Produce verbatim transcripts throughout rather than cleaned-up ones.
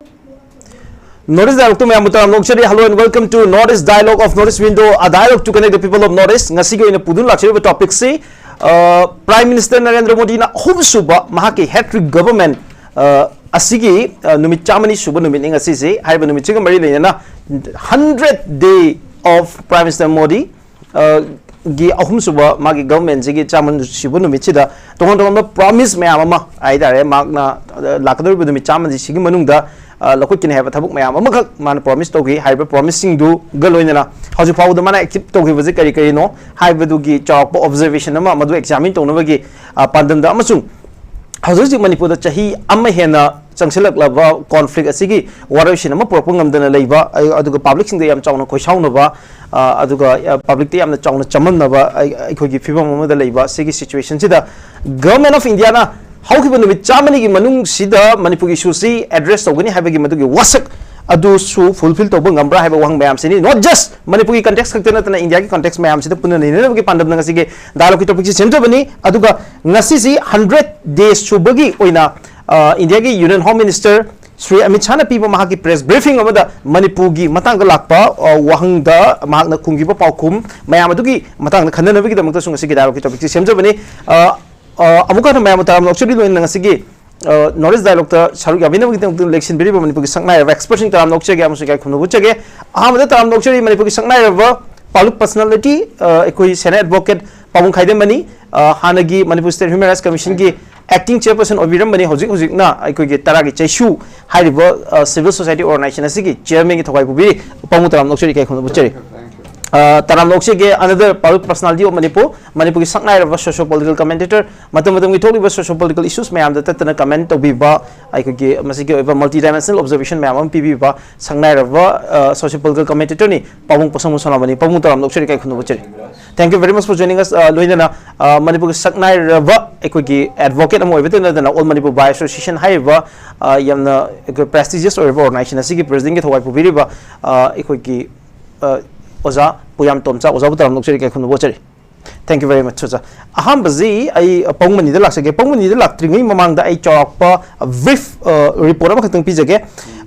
North East Dialogue two ꯃꯌꯥꯝꯕꯨ ꯇꯔꯥꯝꯅ ꯑꯣꯛꯆꯔꯤ꯫ Hello and welcome to North East Dialogue of North East Window, a dialogue to connect the people of North East. ꯉꯁꯤꯒꯤ ꯑꯣꯏꯅ ꯄꯨꯗꯨꯅ ꯂꯥꯛꯆꯔꯤꯕ topic ꯁꯤ, ꯑ, Prime Minister Narendra ꯃꯣꯗꯤꯅ ꯑꯍꯨꯝꯁꯨꯕ ꯃꯍꯥꯛꯀꯤ hat-trick government, ꯑ, ꯑꯁꯤꯒꯤ, ꯑ, ꯅꯨꯃꯤꯠ ꯆꯥꯝꯃꯅꯤ ꯁꯨꯕ ꯅꯨꯃꯤꯠꯅꯤ ꯉꯁꯤꯁꯤ꯫ ꯍꯥꯏꯔꯤꯕ ꯅꯨꯃꯤꯠꯁꯤꯒ ꯃꯔꯤ ꯂꯩꯅꯅ hundred day of Prime Minister Modi, ꯑ, ꯒꯤ ꯑꯍꯨꯝꯁꯨꯕ ꯃꯥꯒꯤ government ꯁꯤꯒꯤ ꯆꯥꯝꯃ ꯁꯨꯕ ꯅꯨꯃꯤꯠꯁꯤꯗ ꯇꯣꯉꯥꯟ ꯇꯣꯉꯥꯟꯕ promise ꯃꯌꯥꯝ ꯑꯃ ꯍꯥꯏꯇꯥꯔꯦ, ꯃꯍꯥꯛꯅ, ꯑ, ꯂꯥꯛꯀꯗꯧꯔꯤꯕ ꯅꯨꯃꯤꯠ ꯆꯥꯝꯃꯁꯤꯒꯤ ꯃꯅꯨꯡꯗ, ꯑ, ꯂꯧꯈꯠꯀꯅꯤ ꯍꯥꯏꯕ ꯊꯕꯛ ꯃꯌꯥꯝ ꯑꯃꯈꯛ ꯃꯥꯅ promise ꯇꯧꯈꯤ꯫ ꯍꯥꯏꯔꯤꯕ promise ꯁꯤꯡꯗꯨꯒ ꯂꯣꯏꯅꯅ ꯍꯧꯖꯤꯛ ꯐꯥꯎꯕꯗ ꯃꯥꯅ achieve ꯇꯧꯈꯤꯕꯁꯦ ꯀꯔꯤ ꯀꯔꯤꯅꯣ ꯍꯥꯏꯕꯗꯨꯒꯤ ꯆꯥꯎꯔꯥꯛꯄ observation ꯑꯃ ꯃꯗꯨ examine ꯇꯧꯅꯕꯒꯤ, ꯑ, ꯄꯥꯟꯗꯝꯗ ꯑꯃꯁꯨꯡ ꯍꯧꯖꯤꯛ ꯍꯧꯖꯤꯛ ꯃꯅꯤꯄꯨꯔꯗ ꯆꯍꯤ ꯑꯃ ꯍꯦꯟꯅ ꯆꯪꯁꯤꯜꯂꯛꯂꯕ conflict ꯑꯁꯤꯒꯤ ꯋꯥꯔꯣꯏꯁꯤꯟ ꯑꯃ ꯄꯨꯔꯛꯄ ꯉꯝꯗꯅ ꯂꯩꯕ, ꯑ-, ꯑꯗꯨꯒ public ꯁꯤꯡꯗ ꯌꯥꯝ ꯆꯥꯎꯅ ꯈꯣꯏꯁꯥꯎꯅꯕ, ꯑ, ꯑꯗꯨꯒ, ꯑ, public ꯇ ꯌꯥꯝꯅ ꯆꯥꯎꯅ ꯆꯃꯝꯅꯕ ꯑꯩ-, ꯑꯩꯈꯣꯏꯒꯤ ꯐꯤꯕꯝ ꯑꯃꯗ ꯂꯩꯕ ꯁꯤꯒꯤ situation ꯁꯤꯗ Government of India ꯅ ꯍꯧꯈꯤꯕ ꯅꯨꯃꯤꯠ ꯆꯥꯝꯃꯅꯤꯒꯤ ꯃꯅꯨꯡꯁꯤꯗ ꯃꯅꯤꯄꯨꯔꯒꯤ issue ꯁꯤ address ꯇꯧꯒꯅꯤ ꯍꯥꯏꯕꯒꯤ ꯃꯗꯨꯒꯤ ꯋꯥꯁꯛ ꯑꯗꯨꯁꯨ fulfill ꯇꯧꯕ ꯉꯝꯕ꯭ꯔꯥ ꯍꯥꯏꯕ ꯋꯥꯍꯪ ꯃꯌꯥꯝꯁꯤꯅꯤ꯫ Not just ꯃꯅꯤꯄꯨꯔꯒꯤ context ꯈꯛꯇ ꯅꯠꯇꯅ India ꯒꯤ context ꯃꯌꯥꯝꯁꯤꯗ ꯄꯨꯟꯅ ꯅꯩꯅꯅꯕꯒꯤ ꯄꯥꯟꯗꯝꯗ ꯉꯁꯤꯒꯤ dialogue ꯀꯤ topic ꯁꯤ ꯁꯦꯝꯖꯕꯅꯤ꯫ ꯑꯗꯨꯒ ꯉꯁꯤꯁꯤ hundred days ꯁꯨꯕꯒꯤ ꯑꯣꯏꯅ, ꯑ, India ꯒꯤ Union Home Minister Shri Amit ꯁꯥꯍꯅ ꯄꯤꯕ ꯃꯍꯥꯛꯀꯤ press briefing ꯑꯃꯗ ꯃꯅꯤꯄꯨꯔꯒꯤ ꯃꯇꯥꯡꯗ ꯂꯥꯛꯄ, ꯑ, ꯋꯥꯍꯪꯗ ꯃꯍꯥꯛꯅ ꯈꯨꯝꯈꯤꯕ ꯄꯥꯎꯈꯨꯝ ꯃꯌꯥꯝ ꯑꯗꯨꯒꯤ ꯃꯇꯥꯡꯗ ꯈꯟꯅꯅꯕꯒꯤꯗꯃꯛꯇꯁꯨ ꯉꯁꯤꯒꯤ dialogue ꯀꯤ topic ꯁꯤ ꯁꯦꯝꯖꯕꯅꯤ꯫ ꯑ, ꯑ, ꯑꯃꯨꯛ ꯍꯟꯅ ꯃꯌꯥꯝꯕꯨ ꯇꯔꯥꯝꯅ ꯑꯣꯛꯆꯔꯤ꯫ ꯂꯣꯏꯅꯅ ꯉꯁꯤꯒꯤ, ꯑ, North East Dialogue ꯇ ꯁꯔꯨꯛ ꯌꯥꯕꯤꯅꯕꯒꯤꯗꯃꯛꯇ ꯂꯦꯛꯁꯤꯟꯕꯤꯔꯤꯕ ꯃꯅꯤꯄꯨꯔꯒꯤ ꯁꯛꯅꯥꯏꯔꯕ expert ꯁꯤꯡ ꯇꯔꯥꯝꯅ ꯑꯣꯛꯆꯒꯦ ꯑꯃꯁꯨꯡ ꯏꯀꯥꯏ ꯈꯨꯝꯅꯕ ꯎꯠꯆꯒꯦ꯫ ꯑꯍꯥꯟꯕꯗ ꯇꯔꯥꯝꯅ ꯑꯣꯛꯆꯔꯤ ꯃꯅꯤꯄꯨꯔꯒꯤ ꯁꯛꯅꯥꯏꯔꯕ public personality, ꯑ, ꯑꯩꯈꯣꯏ senior advocate ꯄꯥꯕꯨꯡ ꯈꯥꯏꯗꯦꯝꯕꯅꯤ, ꯑ, ꯍꯥꯟꯅꯒꯤ Manipur State Human Rights Commission ꯒꯤ acting chairperson ꯑꯣꯏꯕꯤꯔꯝꯕꯅꯤ, ꯍꯧꯖꯤꯛ ꯍꯧꯖꯤꯛꯅ ꯑꯩꯈꯣꯏꯒꯤ ꯇꯔꯥꯒꯤ ꯆꯩꯁꯨ ꯍꯥꯏꯔꯤꯕ, ꯑ, civil society organization ꯑꯁꯤꯒꯤ chairman ꯒꯤ ꯊꯧꯒꯥꯏ ꯄꯨꯕꯤꯔꯤ꯫ ꯄꯥꯕꯨꯡ ꯇꯔꯥꯝꯅ ꯑꯣꯛꯆꯔꯤ, ꯏꯀꯥꯏ ꯈꯨꯝꯅꯕ ꯎꯠꯆꯔꯤ꯫ ꯑ, ꯇꯔꯥꯝꯅ ꯑꯣꯛꯆꯒꯦ another public personality of Manipur, ꯃꯅꯤꯄꯨꯔꯒꯤ ꯁꯛꯅꯥꯏꯔꯕ socio political commentator, ꯃꯇꯝ ꯃꯇꯝꯒꯤ ꯊꯣꯛꯂꯤꯕ socio political issues ꯃꯌꯥꯝꯗ ꯇꯠꯇꯅ comment ꯇꯧꯕꯤꯕ, ꯑꯩꯈꯣꯏꯒꯤ ꯃꯁꯤꯒꯤ ꯑꯣꯏꯕ multi dimensional observation ꯃꯌꯥꯝ ꯑꯃ ꯄꯤꯕꯤꯕ ꯁꯛꯅꯥꯏꯔꯕ, ꯑ, socio political commentator ꯅꯤ ꯄꯥꯕꯨꯡ ꯄꯣꯠꯁꯪꯕꯝ ꯁꯣꯅꯥꯃꯣꯅꯤ꯫ ꯄꯥꯕꯨꯡ ꯇꯔꯥꯝꯅ ꯑꯣꯛꯆꯔꯤ, ꯏꯀꯥꯏ ꯈꯨꯝꯅꯕ ꯎꯠꯆꯔꯤ꯫ Thank you very much for joining us꯫ ꯑ, ꯂꯣꯏꯅꯅ, ꯑ, ꯃꯅꯤꯄꯨꯔꯒꯤ ꯁꯛꯅꯥꯏꯔꯕ ꯑꯩꯈꯣꯏꯒꯤ advocate ꯑꯃ ꯑꯣꯏꯕꯇ ꯅꯠꯇꯅ All Manipur Bar Association ꯍꯥꯏꯔꯤꯕ, ꯑ, ꯌꯥꯝꯅ ꯑꯩꯈꯣꯏ prestigious ꯑꯣꯏꯔꯕ organization ꯑꯁꯤꯒꯤ president ꯒꯤ ꯊꯧꯒꯥꯏ ꯄꯨꯕꯤꯔꯤꯕ, ꯑ, ꯑꯩꯈꯣꯏꯒꯤ, ꯑ, ꯑꯣꯖꯥ ꯄꯨꯌꯥꯝ ꯇꯣꯝꯆꯥ, ꯑꯣꯖꯥꯕꯨ ꯇꯔꯥꯝꯅ ꯑꯣꯛꯆꯔꯤ, ꯏꯀꯥꯏ ꯈꯨꯝꯅꯕ ꯎꯠꯆꯔꯤ꯫ Thank you very much, ꯑꯣꯖꯥ꯫ ꯑꯍꯥꯟꯕꯁꯤ ꯑꯩ ꯄꯥꯎꯃꯅꯤꯗ ꯂꯥꯛꯆꯒꯦ꯫ ꯄꯥꯎꯃꯅꯤꯗ ꯂꯥꯛꯇ꯭ꯔꯤꯉꯩ ꯃꯃꯥꯡꯗ ꯑꯩ ꯆꯥꯎꯔꯥꯛꯄ ꯕ꯭ꯔꯤꯐ ꯔꯤꯄꯣꯔꯠ ꯑꯃꯈꯛꯇꯪ ꯄꯤꯖꯒꯦ꯫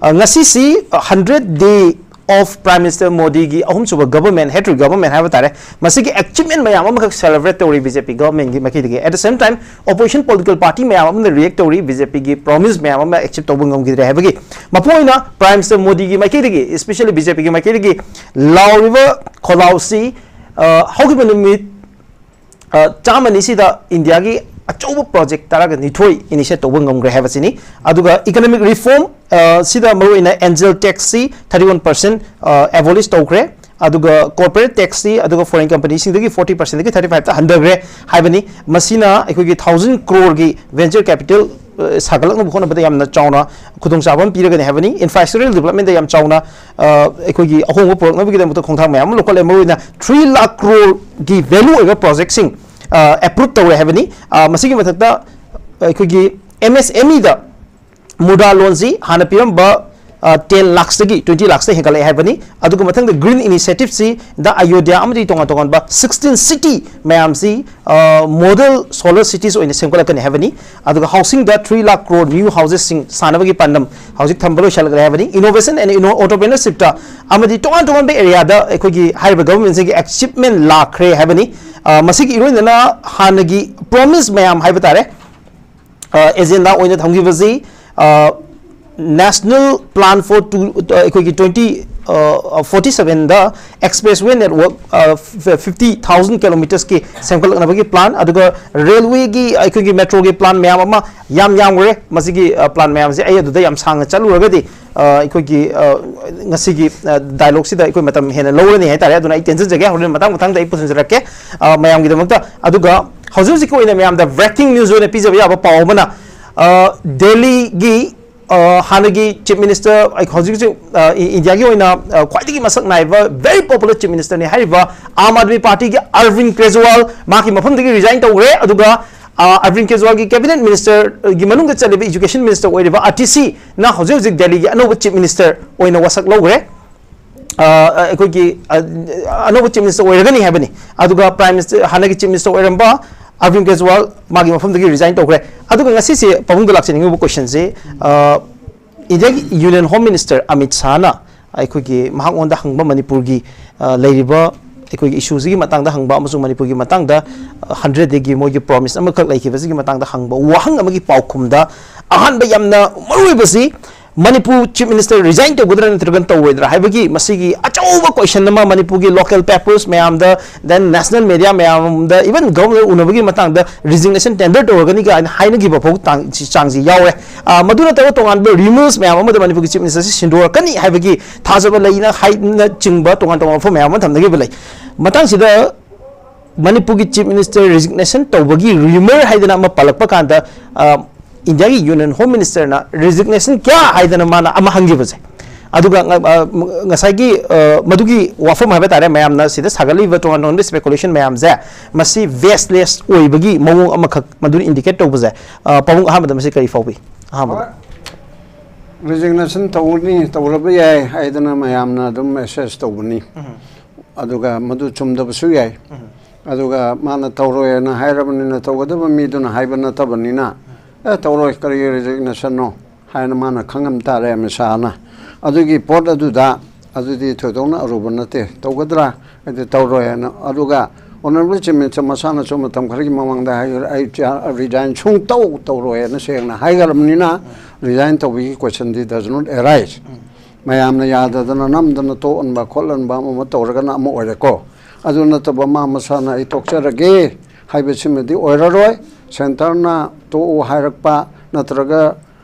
ꯑ, ꯉꯁꯤꯁꯤ hundred day of prime minister ꯃꯣꯗꯤꯒꯤ ꯑꯍꯨꯝꯁꯨꯕ ꯒꯕꯔꯃꯦꯟ, ꯍꯦꯇ꯭ꯔꯤꯛ ꯒꯕꯔꯃꯦꯟ ꯍꯥꯏꯕ ꯇꯥꯔꯦ, ꯃꯁꯤꯒꯤ ꯑꯦꯆꯤꯞꯃꯦꯟ ꯃꯌꯥꯝ ꯑꯃꯈꯛ ꯁꯦꯂꯦꯕ꯭ꯔꯦꯠ ꯇꯧꯔꯤ ꯕꯤ ꯖꯦ ꯄꯤ ꯒꯕꯔꯃꯦꯟꯒꯤ ꯃꯥꯏꯀꯩꯗꯒꯤ꯫ At the same time, opposition political party ꯃꯌꯥꯝ ꯑꯃꯅ ꯔꯤꯌꯦꯛ ꯇꯧꯔꯤ, ꯕꯤ ꯖꯦ ꯄꯤꯒꯤ ꯄ꯭ꯔꯣꯃꯤꯁ ꯃꯌꯥꯝ ꯑꯃ ꯑꯦꯆꯤꯞ ꯇꯧꯕ ꯉꯝꯈꯤꯗ꯭ꯔꯦ ꯍꯥꯏꯕꯒꯤ꯫ ꯃꯄꯨꯡ ꯑꯣꯏꯅ ꯄ꯭ꯔꯥꯏꯝ ꯃꯤꯅꯤꯁꯇꯔ ꯃꯣꯗꯤꯒꯤ ꯃꯥꯏꯀꯩꯗꯒꯤ, especially ꯕꯤ ꯖꯦ ꯄꯤꯒꯤ ꯃꯥꯏꯀꯩꯗꯒꯤ ꯂꯥꯎꯔꯤꯕ ꯈꯣꯜꯂꯥꯎꯁꯤ, ꯑ, ꯍꯧꯈꯤꯕ ꯅꯨꯃꯤꯠ ꯑ, ꯆꯥꯝꯃꯅꯤꯁꯤꯗ ꯏꯟꯗꯤꯌꯥꯒꯤ ꯑꯆꯧꯕ ꯄ꯭ꯔꯣꯖꯦꯛ ꯇꯔꯥꯒ ꯅꯤꯊꯣꯏ ꯏꯅꯤꯁꯤꯌꯦꯠ ꯇꯧꯕ ꯉꯝꯈ꯭ꯔꯦ ꯍꯥꯏꯕꯁꯤꯅꯤ꯫ ꯑꯗꯨꯒ ꯏꯀꯣꯅꯣꯃꯤꯛ ꯔꯤꯐꯣꯔꯝ, ꯑ, ꯁꯤꯗ ꯃꯔꯨꯑꯣꯏꯅ ꯑꯦꯟꯖꯦꯜ ꯇꯦꯛꯁꯁꯤ ꯊꯥꯔꯇꯤ ꯋꯥꯟ ꯄꯔꯁꯦꯟ ꯑꯦꯕꯣꯂꯤꯁ ꯇꯧꯈ꯭ꯔꯦ, ꯑꯗꯨꯒ ꯀꯣꯔꯄꯣꯔꯦꯠ ꯇꯦꯛꯁꯁꯤ, ꯑꯗꯨꯒ ꯐꯣꯔꯦꯟ ꯀꯝꯄꯅꯤꯁꯤꯡꯗꯒꯤ ꯐꯣꯔꯇꯤ ꯄꯔꯁꯦꯟꯗꯒꯤ ꯊꯥꯔꯇꯤ ꯐꯥꯏꯚꯇ ꯍꯟꯊꯈ꯭ꯔꯦ ꯍꯥꯏꯕꯅꯤ꯫ ꯃꯁꯤꯅ ꯑꯩꯈꯣꯏꯒꯤ ꯊꯥꯎꯖꯟ ꯀ꯭ꯔꯣꯔꯒꯤ ꯚꯦꯟꯆꯔ ꯀꯦꯄꯤꯇꯦꯜ, ꯑ, ꯁꯥꯒꯠꯂꯛꯅꯕ ꯍꯣꯠꯅꯕꯗ ꯌꯥꯝꯅ ꯆꯥꯎꯅ ꯈꯨꯗꯣꯡꯆꯥꯕ ꯑꯃ ꯄꯤꯔꯒꯅꯤ ꯍꯥꯏꯕꯅꯤ꯫ ꯏꯟꯐ꯭ꯔꯥꯁ꯭ꯇ꯭ꯔꯛꯆꯔꯦꯜ ꯗꯤꯕꯂꯞꯃꯦꯟꯗ ꯌꯥꯝ ꯆꯥꯎꯅ, ꯑ, ꯑꯩꯈꯣꯏꯒꯤ ꯑꯍꯣꯡꯕ ꯄꯨꯔꯛꯅꯕꯒꯤꯗꯃꯛꯇ ꯈꯣꯡꯊꯥꯡ ꯃꯌꯥꯝ ꯑꯃ ꯂꯧꯈꯠꯂꯦ꯫ ꯃꯔꯨꯑꯣꯏꯅ ꯊ꯭ꯔꯤ ꯂꯥꯈ ꯀ꯭ꯔꯣꯔꯒꯤ ꯚꯦꯂꯨ ꯑꯣꯏꯕ ꯄ꯭ꯔꯣꯖꯦꯛꯁꯤꯡ, ꯑ, ꯑꯦꯄ꯭ꯔꯨꯞ ꯇꯧꯔꯦ ꯍꯥꯏꯕꯅꯤ꯫ ꯑ, ꯃꯁꯤꯒꯤ ꯃꯊꯛꯇ ꯑꯩꯈꯣꯏꯒꯤ ꯑꯦꯝ ꯑꯦꯁ ꯑꯦꯝ ꯏꯗ ꯃꯨꯗ꯭ꯔꯥ ꯂꯣꯟꯁꯤ ꯍꯥꯟꯅ ꯄꯤꯔꯝꯕ, ꯑ, ꯇꯦꯟ ꯂꯥꯛꯁꯇꯒꯤ ꯇ꯭ꯋꯦꯟꯇꯤ ꯂꯥꯛꯁꯇ ꯍꯦꯟꯒꯠꯂꯛꯑꯦ ꯍꯥꯏꯕꯅꯤ꯫ ꯑꯗꯨꯒ ꯃꯊꯪꯗ ꯒ꯭ꯔꯤꯟ ꯏꯅꯤꯁꯤꯌꯦꯇꯤꯞꯁꯤ ꯗ ꯑꯌꯣꯙ꯭ꯌꯥ ꯑꯃꯗꯤ ꯇꯣꯉꯥꯟ ꯇꯣꯉꯥꯟꯕ ꯁꯤꯛꯁꯇꯤꯟ ꯁꯤꯇꯤ ꯃꯌꯥꯝꯁꯤ, ꯑ, ꯃꯣꯗꯦꯜ ꯁꯣꯂꯔ ꯁꯤꯇꯤꯁ ꯑꯣꯏꯅ ꯁꯦꯝꯒꯠꯂꯛꯀꯅꯤ ꯍꯥꯏꯕꯅꯤ꯫ ꯑꯗꯨꯒ ꯍꯥꯎꯁꯤꯡꯗ ꯊ꯭ꯔꯤ ꯂꯥꯈ ꯀ꯭ꯔꯣꯔ ꯅ꯭ꯌꯨ ꯍꯥꯎꯁꯦꯁꯁꯤꯡ ꯁꯥꯅꯕꯒꯤ ꯄꯥꯟꯗꯝ ꯍꯧꯖꯤꯛ ꯊꯝꯕ ꯂꯣꯏꯁꯤꯜꯂꯛꯂꯦ ꯍꯥꯏꯕꯅꯤ꯫ ꯏꯅꯣꯚꯦꯁꯟ ꯑꯦꯟ ꯏꯅꯣ-, ꯑꯣꯟꯇꯔꯄ꯭ꯔꯤꯅꯔꯁꯤꯞꯇ ꯑꯃꯗꯤ ꯇꯣꯉꯥꯟ ꯇꯣꯉꯥꯟꯕ ꯑꯦꯔꯤꯌꯥꯗ ꯑꯩꯈꯣꯏꯒꯤ ꯍꯥꯏꯔꯤꯕ ꯒꯚꯔꯟꯃꯦꯟꯁꯤꯡꯒꯤ ꯑꯦꯆꯤꯞꯃꯦꯟ ꯂꯥꯛꯈ꯭ꯔꯦ ꯍꯥꯏꯕꯅꯤ꯫ ꯑ, ꯃꯁꯤꯒꯤ ꯏꯔꯣꯏꯅꯅ ꯍꯥꯟꯅꯒꯤ ꯄ꯭ꯔꯣꯃꯤꯁ ꯃꯌꯥꯝ ꯍꯥꯏꯕ ꯇꯥꯔꯦ, ꯑ, ꯑꯦꯖꯦꯟꯗꯥ ꯑꯣꯏꯅ ꯊꯝꯈꯤꯕꯁꯤ, ꯑ, National Plan for two, ꯑ, ꯑꯩꯈꯣꯏꯒꯤ ꯇ꯭ꯋꯦꯟꯇꯤ, ꯑ, ꯐꯣꯔꯇꯤ ꯁꯚꯦꯟꯗ ꯑꯦꯛꯁꯄ꯭ꯔꯦꯁ ꯋꯦ ꯅꯦꯠꯋꯔꯛ, ꯑ, ꯐ-, ꯐꯤꯐꯇꯤ ꯊꯥꯎꯖꯟ ꯀꯤꯂꯣꯃꯤꯇꯔꯁꯀꯤ ꯁꯦꯝꯒꯠꯂꯛꯅꯕꯒꯤ ꯄ꯭ꯂꯥꯟ, ꯑꯗꯨꯒ ꯔꯦꯜꯋꯦꯒꯤ, ꯑꯩꯈꯣꯏꯒꯤ ꯃꯦꯇ꯭ꯔꯣꯒꯤ ꯄ꯭ꯂꯥꯟ ꯃꯌꯥꯝ ꯑꯃ ꯌꯥꯝ ꯌꯥꯝꯈ꯭ꯔꯦ꯫ ꯃꯁꯤꯒꯤ, ꯑ, ꯄ꯭ꯂꯥꯟ ꯃꯌꯥꯝꯁꯦ ꯑꯩ ꯑꯗꯨꯗ ꯌꯥꯝ ꯁꯥꯡꯅ ꯆꯠꯂꯨꯔꯒꯗꯤ, ꯑ, ꯑꯩꯈꯣꯏꯒꯤ, ꯑ, ꯉꯁꯤꯒꯤ, ꯑ, ꯗꯥꯏꯂꯣꯒꯁꯤꯗ ꯑꯩꯈꯣꯏ ꯃꯇꯝ ꯍꯦꯟꯅ ꯂꯧꯔꯅꯤ ꯍꯥꯏꯇꯥꯔꯦ꯫ ꯑꯗꯨꯅ ꯑꯩ ꯇꯦꯟꯖꯟꯖꯒꯦ, ꯍꯣꯔꯦꯟ ꯃꯇꯥꯡ ꯃꯇꯥꯡꯗ ꯑꯩ ꯄꯨꯁꯤꯟꯖꯔꯛꯀꯦ, ꯑ, ꯃꯌꯥꯝꯒꯤꯗꯃꯛꯇ꯫ ꯑꯗꯨꯒ ꯍꯧꯖꯤꯛ ꯍꯧꯖꯤꯛꯀꯤ ꯑꯣꯏꯅ ꯃꯌꯥꯝꯗ ꯕ꯭ꯔꯦꯀꯤꯡ ꯅ꯭ꯌꯨꯁ ꯑꯣꯏꯅ ꯄꯤꯖꯕ ꯌꯥꯕ ꯄꯥꯎ ꯑꯃꯅ, ꯑ, ꯗꯦꯜꯂꯤꯒꯤ, ꯑ, ꯍꯥꯟꯅꯒꯤ ꯆꯤꯐ ꯃꯤꯅꯤꯁꯇꯔ, ꯑꯩ ꯍꯧꯖꯤꯛ ꯍꯧꯖꯤꯛ, ꯑ, ꯏ-, ꯏꯟꯗꯤꯌꯥꯒꯤ ꯑꯣꯏꯅ, ꯑ, ꯈ꯭ꯋꯥꯏꯗꯒꯤ ꯃꯁꯛ ꯅꯥꯏꯕ, ꯚꯦꯔꯤ ꯄꯣꯄꯨꯂꯔ ꯆꯤꯐ ꯃꯤꯅꯤꯁꯇꯔꯅꯤ ꯍꯥꯏꯔꯤꯕ ꯑꯥꯝ ꯑꯥꯗꯃꯤ ꯄꯥꯔꯇꯤꯒꯤ ꯑꯔꯕꯤꯟ ꯀꯦꯖ꯭ꯔꯤꯋꯥꯜ ꯃꯍꯥꯛꯀꯤ ꯃꯐꯝꯗꯒꯤ ꯔꯤꯖꯥꯏꯟ ꯇꯧꯈ꯭ꯔꯦ꯫ ꯑꯗꯨꯒ, ꯑ, ꯑꯔꯕꯤꯟ ꯀꯦꯖ꯭ꯔꯤꯋꯥꯜꯒꯤ ꯀꯦꯕꯤꯅꯦꯠ ꯃꯤꯅꯤꯁꯇꯔꯒꯤ ꯃꯅꯨꯡꯗ ꯆꯜꯂꯤꯕ ꯏꯖꯨꯀꯦꯁꯟ ꯃꯤꯅꯤꯁꯇꯔ ꯑꯣꯏꯔꯤꯕ ꯑꯇꯤꯁꯤꯅ ꯍꯧꯖꯤꯛ ꯍꯧꯖꯤꯛ ꯗꯦꯜꯂꯤꯒꯤ ꯑꯅꯧꯕ ꯆꯤꯐ ꯃꯤꯅꯤꯁꯇꯔ ꯑꯣꯏꯅ ꯋꯥꯁꯛ ꯂꯧꯈ꯭ꯔꯦ꯫ ꯑ, ꯑꯩꯈꯣꯏꯒꯤ, ꯑ, ꯑꯅꯧꯕ Chief Minister ꯑꯣꯏꯔꯒꯅꯤ ꯍꯥꯏꯕꯅꯤ꯫ ꯑꯗꯨꯒ Prime Minister, ꯍꯥꯟꯅꯒꯤ Chief Minister ꯑꯣꯏꯔꯝꯕ ꯑꯔꯕꯤꯟ ꯀꯦꯖ꯭ꯋꯥꯜ ꯃꯥꯒꯤ ꯃꯐꯝꯗꯒꯤ resign ꯇꯧꯈ꯭ꯔꯦ꯫ ꯑꯗꯨꯒ ꯉꯁꯤꯁꯦ ꯄꯥꯕꯨꯡꯗ ꯂꯥꯛꯆꯅꯤꯡꯉꯤꯕ question ꯁꯦ, ꯑ, ꯏꯟꯗꯤꯌꯥꯒꯤ Union Home Minister ꯑꯃꯤꯠ ꯁꯥꯍꯅ ꯑꯩꯈꯣꯏꯒꯤ ꯃꯍꯥꯛꯉꯣꯟꯗ ꯍꯪꯕ ꯃꯅꯤꯄꯨꯔꯒꯤ, ꯑ, ꯂꯩꯔꯤꯕ ꯑꯩꯈꯣꯏꯒꯤ issue ꯁꯤꯒꯤ ꯃꯇꯥꯡꯗ ꯍꯪꯕ ꯑꯃꯁꯨꯡ ꯃꯅꯤꯄꯨꯔꯒꯤ ꯃꯇꯥꯡꯗ, ꯑ, hundred day ꯒꯤ ꯃꯣꯏꯒꯤ promise ꯑꯃꯈꯛ ꯂꯩꯈꯤꯕꯁꯤꯒꯤ ꯃꯇꯥꯡꯗ ꯍꯪꯕ ꯋꯥꯍꯪ ꯑꯃꯒꯤ ꯄꯥꯎꯈꯨꯝꯗ ꯑꯍꯥꯟꯕ ꯌꯥꯝꯅ ꯃꯔꯨꯑꯣꯏꯕꯁꯤ ꯃꯅꯤꯄꯨꯔ Chief Minister resign ꯇꯧꯒꯗ꯭ꯔꯥ ꯅꯠꯇ꯭ꯔꯒꯅ ꯇꯧꯔꯣꯏꯗ꯭ꯔꯥ ꯍꯥꯏꯕꯒꯤ ꯃꯁꯤꯒꯤ ꯑꯆꯧꯕ question ꯑꯃ ꯃꯅꯤꯄꯨꯔꯒꯤ local papers ꯃꯌꯥꯝꯗ, then national media ꯃꯌꯥꯝꯗ, even government ꯎꯅꯕꯒꯤ ꯃꯇꯥꯡꯗ resignation tender ꯇꯧꯔꯒꯅꯤ ꯀꯥꯏꯅ ꯍꯥꯏꯅꯈꯤꯕ ꯐꯥꯎ ꯇꯥꯡ-, ꯁꯤ ꯆꯥꯡꯁꯤ ꯌꯥꯎꯔꯦ꯫ ꯑ, ꯃꯗꯨ ꯅꯠꯇꯕ ꯇꯣꯉꯥꯟꯕ rumors ꯃꯌꯥꯝ ꯑꯃꯗ ꯃꯅꯤꯄꯨꯔꯒꯤ Chief Minister ꯁꯤ ꯁꯤꯟꯗꯣꯔꯛꯀꯅꯤ ꯍꯥꯏꯕꯒꯤ ꯊꯥꯖꯕ ꯂꯩꯅ ꯍꯥꯏꯅꯆꯤꯡꯕ ꯇꯣꯉꯥꯟ ꯇꯣꯉꯥꯟꯕ ꯋꯥꯐꯝ ꯃꯌꯥꯝ ꯑꯃ ꯊꯝꯅꯈꯤꯕ ꯂꯩ꯫ ꯃꯇꯥꯡꯁꯤꯗ ꯃꯅꯤꯄꯨꯔꯒꯤ Chief Minister resignation ꯇꯧꯕꯒꯤ rumor ꯍꯥꯏꯗꯅ ꯑꯃ ꯄꯜꯂꯛꯄ ꯀꯥꯟꯗ, ꯑ, ꯏꯟꯗꯤꯌꯥꯒꯤ Union Home Minister ꯅ resignation ꯀꯌꯥ ꯍꯥꯏꯗꯅ ꯃꯥꯅ ꯑꯃ ꯍꯪꯈꯤꯕꯁꯦ, ꯑꯗꯨꯒ ꯉ-, ꯑ, ꯉꯁꯥꯏꯒꯤ, ꯑ, ꯃꯗꯨꯒꯤ ꯋꯥꯐꯝ ꯍꯥꯏꯕ ꯇꯥꯔꯦ, ꯃꯌꯥꯝꯅ ꯁꯤꯗ ꯁꯥꯒꯠꯂꯤꯕ ꯇꯣꯉꯥꯟ ꯇꯣꯉꯥꯟꯕ speculation ꯃꯌꯥꯝꯁꯦ, ꯃꯁꯤ baseless ꯑꯣꯏꯕꯒꯤ ꯃꯑꯣꯡ ꯑꯃꯈꯛ ꯃꯗꯨꯅ indicate ꯇꯧꯕꯁꯦ, ꯑ, ꯄꯥꯕꯨꯡ ꯑꯍꯥꯟꯕꯗ ꯃꯁꯤ ꯀꯔꯤ ꯐꯥꯎꯕꯤ? ꯑꯍꯥꯟꯕꯗ꯫ ꯍꯣꯏ꯫ Resignation ꯇꯧꯒꯅꯤ, ꯇꯧꯔꯕ ꯌꯥꯏ ꯍꯥꯏꯗꯅ ꯃꯌꯥꯝꯅ ꯑꯗꯨꯝ assess ꯇꯧꯕꯅꯤ꯫ ꯑꯗꯨꯒ ꯃꯗꯨ ꯆꯨꯝꯗꯕꯁꯨ ꯌꯥꯏ꯫ ꯑꯗꯨꯒ ꯃꯥꯅ ꯇꯧꯔꯣꯏꯅ ꯍꯥꯏꯔꯕꯅꯤꯅ, ꯇꯧꯒꯗꯕ ꯃꯤꯗꯨꯅ ꯍꯥꯏꯕ ꯅꯠꯇꯕꯅꯤꯅ, "ꯑꯦ, ꯇꯧꯔꯣꯏ, ꯀꯔꯤ resignation ꯅꯣ?" ꯍꯥꯏꯅ ꯃꯥꯅ ꯈꯪꯉꯝ ꯇꯥꯔꯦ ꯑꯃꯤꯠ ꯁꯥꯍꯅ꯫ ꯑꯗꯨꯒꯤ ꯄꯣꯠ ꯑꯗꯨꯗ ꯑꯗꯨꯗꯤ ꯊꯣꯏꯗꯣꯛꯅ ꯑꯔꯨꯕ ꯅꯠꯇꯦ꯫ ꯇꯧꯒꯗ꯭ꯔꯥ? ꯍꯥꯏꯗꯤ ꯇꯧꯔꯣꯏ ꯍꯥꯏꯅ꯫ ꯑꯗꯨꯒ Honourable Chief Minister ꯃꯁꯥꯅꯁꯨ ꯃꯇꯝ ꯈꯔꯒꯤ ꯃꯃꯥꯡꯗ ꯍꯥꯏꯈ꯭ꯔꯦ, "ꯑꯩ ꯆ-, resign ꯁꯨꯡꯇꯧ ꯇꯧꯔꯣꯏ" ꯍꯥꯏꯅ ꯁꯦꯡꯅ ꯍꯥꯏꯈ꯭ꯔꯕꯅꯤꯅ, resign ꯇꯧꯕꯒꯤ question D does not arise꯫ ꯃꯌꯥꯝꯅ ꯌꯥꯗꯗꯅ ꯅꯝꯗꯅ ꯇꯣꯛꯍꯟꯕ ꯈꯣꯠꯍꯟꯕ ꯑꯃ ꯑꯃ ꯇꯧꯔꯒꯅ ꯑꯃ ꯑꯣꯏꯔꯦꯀꯣ꯫ ꯑꯗꯨ ꯅꯠꯇꯕ ꯃꯥ ꯃꯁꯥꯅ "ꯑꯩ ꯇꯣꯛꯆꯔꯒꯦ" ꯍꯥꯏꯕꯁꯤꯃꯗꯤ ꯑꯣꯏꯔꯔꯣꯏ꯫ Centre ꯅ ꯇꯣꯛꯎ ꯍꯥꯏꯔꯛꯄ ꯅꯠꯇ꯭ꯔꯒ,